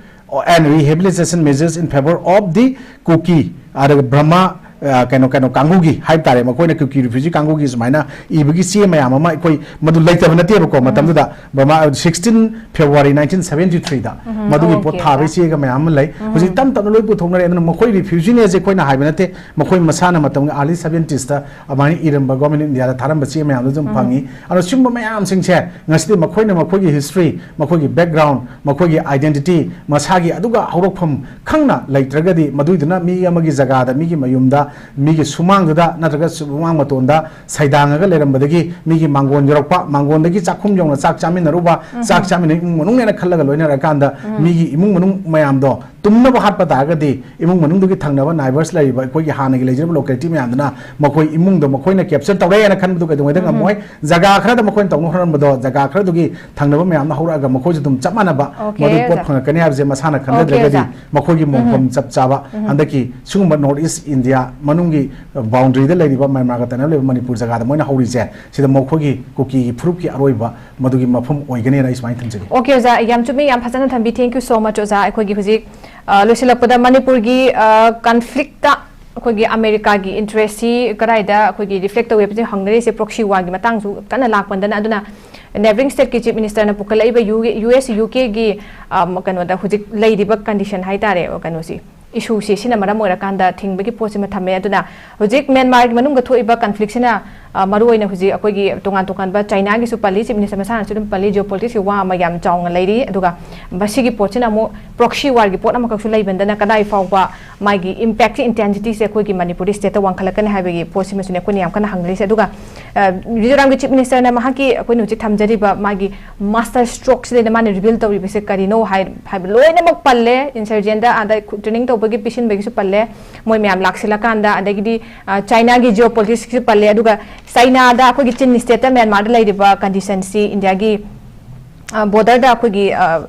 and rehabilitation measures in favor of the Kuki, ꯑꯗꯨꯒ Burma, ꯑ, ꯀꯩꯅꯣ, ꯀꯩꯅꯣ ꯀꯥꯡꯕꯨꯒꯤ ꯍꯥꯏꯕ ꯇꯥꯔꯦ, ꯃꯈꯣꯏꯅ Kuki refugee ꯀꯥꯡꯕꯨꯒꯤ ꯁꯨꯃꯥꯏꯅ ꯏꯕꯒꯤ ꯆꯦ ꯃꯌꯥꯝ ꯑꯃ ꯑꯩꯈꯣꯏ ꯃꯗꯨ ꯂꯩꯇꯕ ꯅꯠꯇꯦꯕꯀꯣ꯫ ꯃꯇꯝꯗꯨꯗ Burma, sixteen February nineteen seventy three ꯗ ꯃꯗꯨꯒꯤ ꯄꯣꯠ okay, ꯊꯥꯕꯒꯤ ꯑꯣꯖꯥ꯫ ꯆꯦꯒ ꯃꯌꯥꯝ ꯑꯃ ꯂꯩ꯫ ꯍꯧꯖꯤꯛ ꯇꯞ ꯇꯞꯅ ꯂꯣꯏ ꯄꯨꯊꯣꯛꯅꯔꯦ꯫ ꯑꯗꯨꯅ ꯃꯈꯣꯏ refugee ꯅꯦꯁꯦ ꯑꯩꯈꯣꯏꯅ ꯍꯥꯏꯕ ꯅꯠꯇꯦ, ꯃꯈꯣꯏ ꯃꯁꯥꯅ ꯃꯇꯝꯒꯤ early seventies ꯇ ꯑꯗꯨꯃꯥꯏꯅ ꯏꯔꯝꯕ Government of India ꯗ ꯊꯥꯔꯝꯕ ꯆꯦ ꯃꯌꯥꯝꯗꯨ ꯑꯗꯨꯝ ꯐꯪꯉꯤ꯫ ꯑꯗꯣ ꯁꯤꯒꯨꯝꯕ ꯃꯌꯥꯝꯁꯤꯡꯁꯦ ꯉꯁꯤꯗꯤ ꯃꯈꯣꯏꯅ ꯃꯈꯣꯏꯒꯤ history, ꯃꯈꯣꯏꯒꯤ background, ꯃꯈꯣꯏꯒꯤ identity, ꯃꯁꯥꯒꯤ ꯑꯗꯨꯒ ꯍꯧꯔꯛꯐꯝ ꯈꯪꯅ ꯂꯩꯇ꯭ꯔꯒꯗꯤ, ꯃꯗꯨꯏꯗꯨꯅ ꯃꯤ ꯑꯃꯒꯤ ꯖꯒꯥꯗ, ꯃꯤꯒꯤ ꯃꯌꯨꯝꯗ, ꯃꯤꯒꯤ ꯁꯨꯃꯥꯡꯗꯨꯗ ꯅꯠꯇ꯭ꯔꯒ ꯁꯨꯃꯥꯡ ꯃꯇꯣꯟꯗ ꯁꯩꯗꯥꯡꯉꯒ ꯂꯩꯔꯝꯕꯗꯒꯤ ꯃꯤꯒꯤ ꯃꯥꯡꯒꯣꯟ ꯌꯧꯔꯛꯄ, ꯃꯥꯡꯒꯣꯟꯗꯒꯤ ꯆꯥꯛꯈꯨꯝ ꯌꯧꯅ ꯆꯥꯛ ꯆꯥꯃꯤꯟꯅꯔꯨꯕ, ꯆꯥꯛ ꯆꯥꯃꯤꯟꯅ ꯏꯃꯨꯡ ꯃꯅꯨꯡꯅꯦꯅ ꯈꯜꯂꯒ ꯂꯣꯏꯅꯔꯀꯥꯟꯗ ꯃꯤꯒꯤ ꯏꯃꯨꯡ ꯃꯅꯨꯡ ꯃꯌꯥꯝꯗꯣ ꯇꯨꯝꯅꯕ ꯍꯥꯠꯄ ꯇꯥꯔꯒꯗꯤ, ꯏꯃꯨꯡ ꯃꯅꯨꯡꯗꯨꯒꯤ ꯊꯪꯅꯕ neighbours ꯂꯩꯔꯤꯕ ꯑꯩꯈꯣꯏꯒꯤ ꯍꯥꯟꯅꯒꯤ ꯂꯩꯖꯔꯤꯕ locality ꯃꯌꯥꯝꯗꯨꯅ ꯃꯈꯣꯏ ꯏꯃꯨꯡꯗꯣ ꯃꯈꯣꯏꯅ capture ꯇꯧꯔꯦ ꯍꯥꯏꯅ ꯈꯟꯕꯗꯨ ꯀꯩꯗꯧꯉꯩꯗ ꯉꯝꯃꯣꯏ꯫ ꯖꯒꯥ ꯈꯔꯗ ꯃꯈꯣꯏꯅ ꯇꯧꯅ ꯍꯣꯠꯅꯔꯝꯕꯗꯣ, ꯖꯒꯥ ꯈꯔꯗꯨꯒꯤ ꯊꯪꯅꯕ ꯃꯌꯥꯝꯅ ꯍꯧꯔꯛꯑꯒ ꯃꯈꯣꯏꯁꯨ ꯑꯗꯨꯝ ꯆꯞ ꯃꯥꯟꯅꯕ Okay, ꯃꯗꯨ ꯄꯣꯠ ꯑꯣꯖꯥ꯫ ꯐꯪꯉꯛꯀꯅꯤ ꯍꯥꯏꯕꯁꯦ ꯃꯁꯥꯅ Okay, ꯈꯟꯖꯗ꯭ꯔꯒꯗꯤ ꯑꯣꯖꯥ꯫ ꯃꯈꯣꯏꯒꯤ ꯃꯣꯡꯐꯝ ꯆꯞ ꯆꯥꯕ ꯍꯟꯗꯛꯀꯤ ꯁꯤꯒꯨꯝꯕ North East India ꯃꯅꯨꯡꯒꯤ boundary ꯗ ꯂꯩꯔꯤꯕ ꯃ꯭ꯌꯥꯟꯃꯥꯔꯒ ꯇꯥꯏꯅꯕ ꯂꯩꯕ ꯃꯅꯤꯄꯨꯔ ꯖꯒꯥꯗ ꯃꯣꯏꯅ ꯍꯧꯔꯤꯁꯦ, ꯁꯤꯗ ꯃꯈꯣꯏꯒꯤ ꯀꯨꯀꯤꯒꯤ ꯐꯨꯔꯨꯞꯀꯤ ꯑꯔꯣꯏꯕ ꯃꯗꯨꯒꯤ ꯃꯐꯝ ꯑꯣꯏꯒꯅꯦꯅ ꯑꯩ ꯁꯨꯃꯥꯏꯅ ꯊꯝꯖꯒꯦ꯫ Okay, ꯑꯣꯖꯥ, ꯌꯥꯝ ꯆꯨꯝꯃꯤ, ꯌꯥꯝ ꯐꯖꯅ ꯊꯝꯕꯤ꯫ Thank you so much, ꯑꯣꯖꯥ꯫ ꯑꯩꯈꯣꯏꯒꯤ ꯍꯧꯖꯤꯛ, ꯑ, ꯂꯣꯏꯁꯤꯜꯂꯛꯄꯗ ꯃꯅꯤꯄꯨꯔꯒꯤ, ꯑ, conflict ꯇ ꯑꯩꯈꯣꯏꯒꯤ ꯑꯃꯦꯔꯤꯀꯥꯒꯤ interest ꯁꯤ ꯀꯗꯥꯏꯗ ꯑꯩꯈꯣꯏꯒꯤ reflect ꯇꯧꯏ ꯍꯥꯏꯕꯁꯤ ꯍꯪꯅꯔꯤꯁꯦ, proxy war ꯒꯤ ꯃꯇꯥꯡꯁꯨ ꯀꯟꯅ ꯂꯥꯛꯄꯗꯅ꯫ ꯑꯗꯨꯅ neighbouring state ꯀꯤ Chief Minister ꯅ ꯄꯨꯈꯠꯂꯛꯏꯕ U-, U S U K ꯒꯤ, ꯑ, ꯀꯩꯅꯣꯗ ꯍꯧꯖꯤꯛ ꯂꯩꯔꯤꯕ condition ꯍꯥꯏꯇꯥꯔꯦ, ꯀꯩꯅꯣꯁꯤ, issue ꯁꯤ, ꯁꯤꯅ ꯃꯔꯝ ꯑꯣꯏꯔꯀꯥꯟꯗ ꯊꯤꯡꯕꯒꯤ ꯄꯣꯠꯁꯤꯃ ꯊꯝꯃꯦ꯫ ꯑꯗꯨꯅ ꯍꯧꯖꯤꯛ ꯃ꯭ꯌꯥꯟꯃꯥꯔꯒꯤ ꯃꯅꯨꯡꯗ ꯊꯣꯛꯏꯕ conflict ꯁꯤꯅ ꯑ, ꯃꯔꯨꯑꯣꯏꯅ ꯍꯧꯖꯤꯛ ꯑꯩꯈꯣꯏꯒꯤ ꯇꯣꯉꯥꯟ ꯇꯣꯉꯥꯟꯕ ꯆꯥꯏꯅꯥꯒꯤꯁꯨ ꯄꯜꯂꯤ, ꯆꯤꯐ ꯃꯤꯅꯤꯁꯇꯔ ꯃꯁꯥꯅꯁꯨ ꯑꯗꯨꯝ ꯄꯜꯂꯤ, ꯖꯤꯑꯣ ꯄꯣꯂꯤꯇꯤꯛꯁꯀꯤ ꯋꯥ ꯑꯃ ꯌꯥꯝ ꯆꯥꯎꯅ ꯂꯩꯔꯤ꯫ ꯑꯗꯨꯒ ꯃꯁꯤꯒꯤ ꯄꯣꯠꯁꯤꯅ ꯑꯃꯨꯛ ꯄ꯭ꯔꯣꯛꯁꯤ ꯋꯥꯔꯒꯤ ꯄꯣꯠ ꯑꯃꯈꯛꯁꯨ ꯂꯩꯕꯅꯤꯅ ꯀꯗꯥꯏ ꯐꯥꯎꯕ ꯃꯥꯒꯤ ꯏꯝꯄꯦꯛꯀꯤ ꯏꯟꯇꯦꯟꯁꯤꯇꯤꯁꯦ ꯑꯩꯈꯣꯏꯒꯤ ꯃꯅꯤꯄꯨꯔꯤ ꯁ꯭ꯇꯦꯠꯇ ꯋꯥꯡꯈꯠꯂꯛꯀꯅꯤ ꯍꯥꯏꯕꯒꯤ ꯄꯣꯠꯁꯤꯃꯁꯨꯅꯦ ꯑꯩꯈꯣꯏꯅ ꯌꯥꯝ ꯀꯟꯅ ꯍꯪꯅꯔꯤꯁꯦ꯫ ꯑꯗꯨꯒ ꯑ, ꯃꯤꯖꯣꯔꯥꯝꯒꯤ ꯆꯤꯐ ꯃꯤꯅꯤꯁꯇꯔꯅ ꯃꯍꯥꯛꯀꯤ ꯑꯩꯈꯣꯏꯅ ꯍꯧꯖꯤꯛ ꯊꯝꯖꯔꯤꯕ ꯃꯥꯒꯤ ꯃꯥꯁꯇꯔ ꯁ꯭ꯇ꯭ꯔꯣꯛꯁꯤꯗꯩꯗ ꯃꯥꯅ ꯔꯤꯚꯤꯜ ꯇꯧꯔꯤꯕꯁꯦ ꯀꯔꯤꯅꯣ ꯍꯥꯏ-, ꯍꯥꯏꯕ ꯂꯣꯏꯅꯃꯛ ꯄꯜꯂꯦ꯫ ꯏꯟꯁꯔꯖꯦꯟꯗ ꯑꯥꯗ ꯇ꯭ꯔꯦꯅꯤꯡ ꯇꯧꯕꯒꯤ ꯄꯤꯁꯤꯟꯕꯒꯤꯁꯨ ꯄꯜꯂꯦ, ꯃꯣꯏ ꯃꯌꯥꯝ ꯂꯥꯛꯁꯤꯜꯂꯀꯥꯟꯗ, ꯑꯗꯒꯤꯗꯤ, ꯑ, ꯆꯥꯏꯅꯥꯒꯤ ꯖꯤꯑꯣ ꯄꯣꯂꯤꯇꯤꯛꯁꯀꯤꯁꯨ ꯄꯜꯂꯦ꯫ ꯑꯗꯨꯒ ꯆꯥꯏꯅꯥꯗ, ꯑꯩꯈꯣꯏꯒꯤ ꯆꯤꯟ ꯁ꯭ꯇꯦꯠꯇ ꯃ꯭ꯌꯥꯟꯃꯥꯔꯗ ꯂꯩꯔꯤꯕ ꯀꯟꯗꯤꯁꯟꯁꯤ ꯏꯟꯗꯤꯌꯥꯒꯤ, ꯑ, ꯕꯣꯔꯗꯔꯗ ꯑꯩꯈꯣꯏꯒꯤ, ꯑ,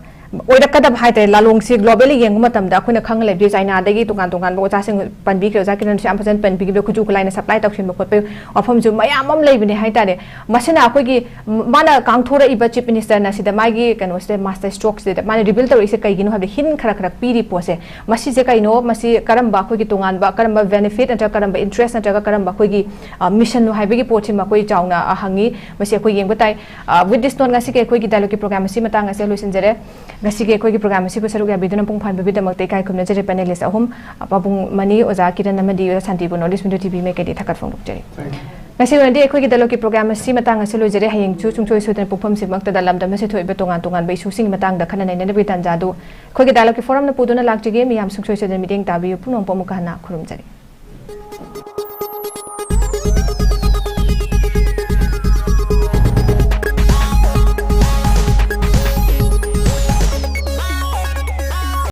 ꯑꯣꯏꯔꯛꯀꯗꯕ ꯍꯥꯏꯇꯥꯔꯦ, ꯂꯥꯂꯣꯡꯁꯤ ꯒ꯭ꯂꯣꯕꯦꯜꯂꯤ ꯌꯦꯡꯕ ꯃꯇꯝꯗ ꯑꯩꯈꯣꯏꯅ ꯈꯪꯉ ꯂꯩꯕꯗꯤ ꯆꯥꯏꯅꯥꯗꯒꯤ ꯇꯣꯉꯥꯟ ꯇꯣꯉꯥꯟꯕ ꯑꯣꯖꯥꯁꯤꯡ ꯄꯟꯕꯤꯈ꯭ꯔꯦ, ꯑꯣꯖꯥ ꯀꯤꯔꯟꯁꯨ ꯌꯥꯝ ꯐꯖꯅ ꯄꯟꯕꯤꯈꯤꯕꯗꯣ, ꯈꯨꯠꯁꯨ ꯈꯨꯠꯂꯥꯏꯅ ꯁꯄ꯭ꯂꯥꯏ ꯇꯧꯁꯤꯟꯕ ꯈꯣꯠꯄ ꯋꯥꯐꯝꯁꯨ ꯃꯌꯥꯝ ꯑꯃ ꯂꯩꯕꯅꯦ ꯍꯥꯏꯇꯥꯔꯦ꯫ ꯃꯁꯤꯅ ꯑꯩꯈꯣꯏꯒꯤ, ꯃꯥꯅ ꯀꯥꯡꯊꯣꯔꯛꯏꯕ ꯆꯤꯐ ꯃꯤꯅꯤꯁꯇꯔꯅ ꯁꯤꯗ ꯃꯥꯒꯤ ꯀꯩꯅꯣꯁꯤꯗ, ꯃꯥꯁꯇꯔ ꯁ꯭ꯇ꯭ꯔꯣꯛꯁꯤꯗ ꯃꯥꯅ ꯔꯤꯚꯤꯜ ꯇꯧꯔꯛꯏꯁꯦ ꯀꯩꯒꯤꯅꯣ ꯍꯥꯏꯕꯗ, ꯍꯤꯟ ꯈꯔ ꯈꯔ ꯄꯤꯔꯤ ꯄꯣꯠꯁꯦ, ꯃꯁꯤꯁꯦ ꯀꯩꯅꯣ, ꯃꯁꯤ ꯀꯔꯝꯕ ꯑꯩꯈꯣꯏꯒꯤ ꯇꯣꯉꯥꯟꯕ, ꯀꯔꯝꯕ ꯕꯦꯅꯤꯐꯤꯠ ꯅꯠꯇ꯭ꯔꯒ ꯀꯔꯝꯕ ꯏꯟꯇꯔꯦꯁ ꯅꯠꯇ꯭ꯔꯒ ꯀꯔꯝꯕ ꯑꯩꯈꯣꯏꯒꯤ, ꯑ, ꯃꯤꯁꯟꯅꯣ ꯍꯥꯏꯕꯒꯤ ꯄꯣꯠꯁꯤꯃ ꯑꯩꯈꯣꯏ ꯆꯥꯎꯅ, ꯑ, ꯍꯪꯉꯤ꯫ ꯃꯁꯤ ꯑꯩꯈꯣꯏ ꯌꯦꯡꯕ ꯇꯥꯏ꯫ ꯑ, with this note, ꯉꯁꯤꯒꯤ ꯑꯩꯈꯣꯏꯒꯤ ꯗꯥꯏꯂꯣꯒꯀꯤ ꯄ꯭ꯔꯣꯒ꯭ꯔꯥꯝ ꯑꯁꯤ ꯃꯇꯥꯡ ꯑꯁꯤꯗ ꯂꯣꯏꯁꯤꯟꯖꯔꯦ꯫ ꯉꯁꯤꯒꯤ ꯑꯩꯈꯣꯏꯒꯤ ꯄ꯭ꯔꯣꯒ꯭ꯔꯥꯝ ꯑꯁꯤꯕꯨ ꯁꯔꯨꯛ ꯌꯥꯕꯤꯗꯨꯅ ꯄꯨꯡ ꯐꯥꯍꯟꯕꯤꯕꯒꯤꯗꯃꯛꯇ ꯏꯀꯥꯏ ꯈꯨꯝꯅꯖꯔꯤ ꯄꯦꯅꯦꯂꯤꯁ ꯑꯍꯨꯝ, ꯑ, ꯄꯥꯕꯨꯡ ꯃꯅꯤ, ꯑꯣꯖꯥ ꯀꯤꯔꯟ ꯑꯃꯗꯤ ꯑꯣꯖꯥ ꯁꯥꯟꯇꯤꯕꯨ꯫ ꯅꯣꯔꯠ ꯏꯁ ꯋꯤꯟꯗꯣ ꯇꯤꯚꯤ ꯃꯥꯏꯀꯩꯗꯒꯤ ꯊꯥꯒꯠ ꯐꯣꯡꯗꯣꯛꯆꯔꯤ꯫ ꯉꯁꯤ ꯑꯣꯏꯅꯗꯤ ꯑꯩꯈꯣꯏꯒꯤ ꯗꯥꯏꯂꯣꯒꯀꯤ ꯄ꯭ꯔꯣꯒ꯭ꯔꯥꯝ ꯑꯁꯤ ꯃꯇꯥꯡ ꯑꯁꯤꯗ ꯂꯣꯏꯖꯔꯦ꯫ ꯍꯌꯦꯡꯁꯨ ꯁꯨꯡꯁꯣꯏ ꯁꯣꯏꯗꯅ ꯄꯨꯡꯐꯝꯁꯤꯃꯛꯇꯗ ꯂꯝꯗꯝ ꯑꯁꯤꯗ ꯊꯣꯛꯏꯕ ꯇꯣꯉꯥꯟ ꯇꯣꯉꯥꯟꯕ ꯏꯁꯨꯁꯤꯡꯒꯤ ꯃꯇꯥꯡꯗ ꯈꯟꯅ ꯅꯩꯅꯅꯕꯒꯤ ꯇꯥꯟꯖꯥ ꯑꯗꯨ ꯑꯩꯈꯣꯏꯒꯤ ꯗꯥꯏꯂꯣꯒꯀꯤ ꯐꯣꯔꯝꯅ ꯄꯨꯗꯨꯅ ꯂꯥꯛꯆꯒꯦ꯫ ꯃꯤꯌꯥꯝ ꯁꯨꯡꯁꯣꯏ ꯁꯣꯏꯗꯅ ꯃꯤꯠꯌꯦꯡ ꯇꯥꯕꯤꯌꯨ꯫ ꯄꯨꯝꯅꯃꯛꯄꯨ ꯑꯃꯨꯛꯀ ꯍꯟꯅ ꯈꯨꯔꯨꯝꯖꯔꯤ꯫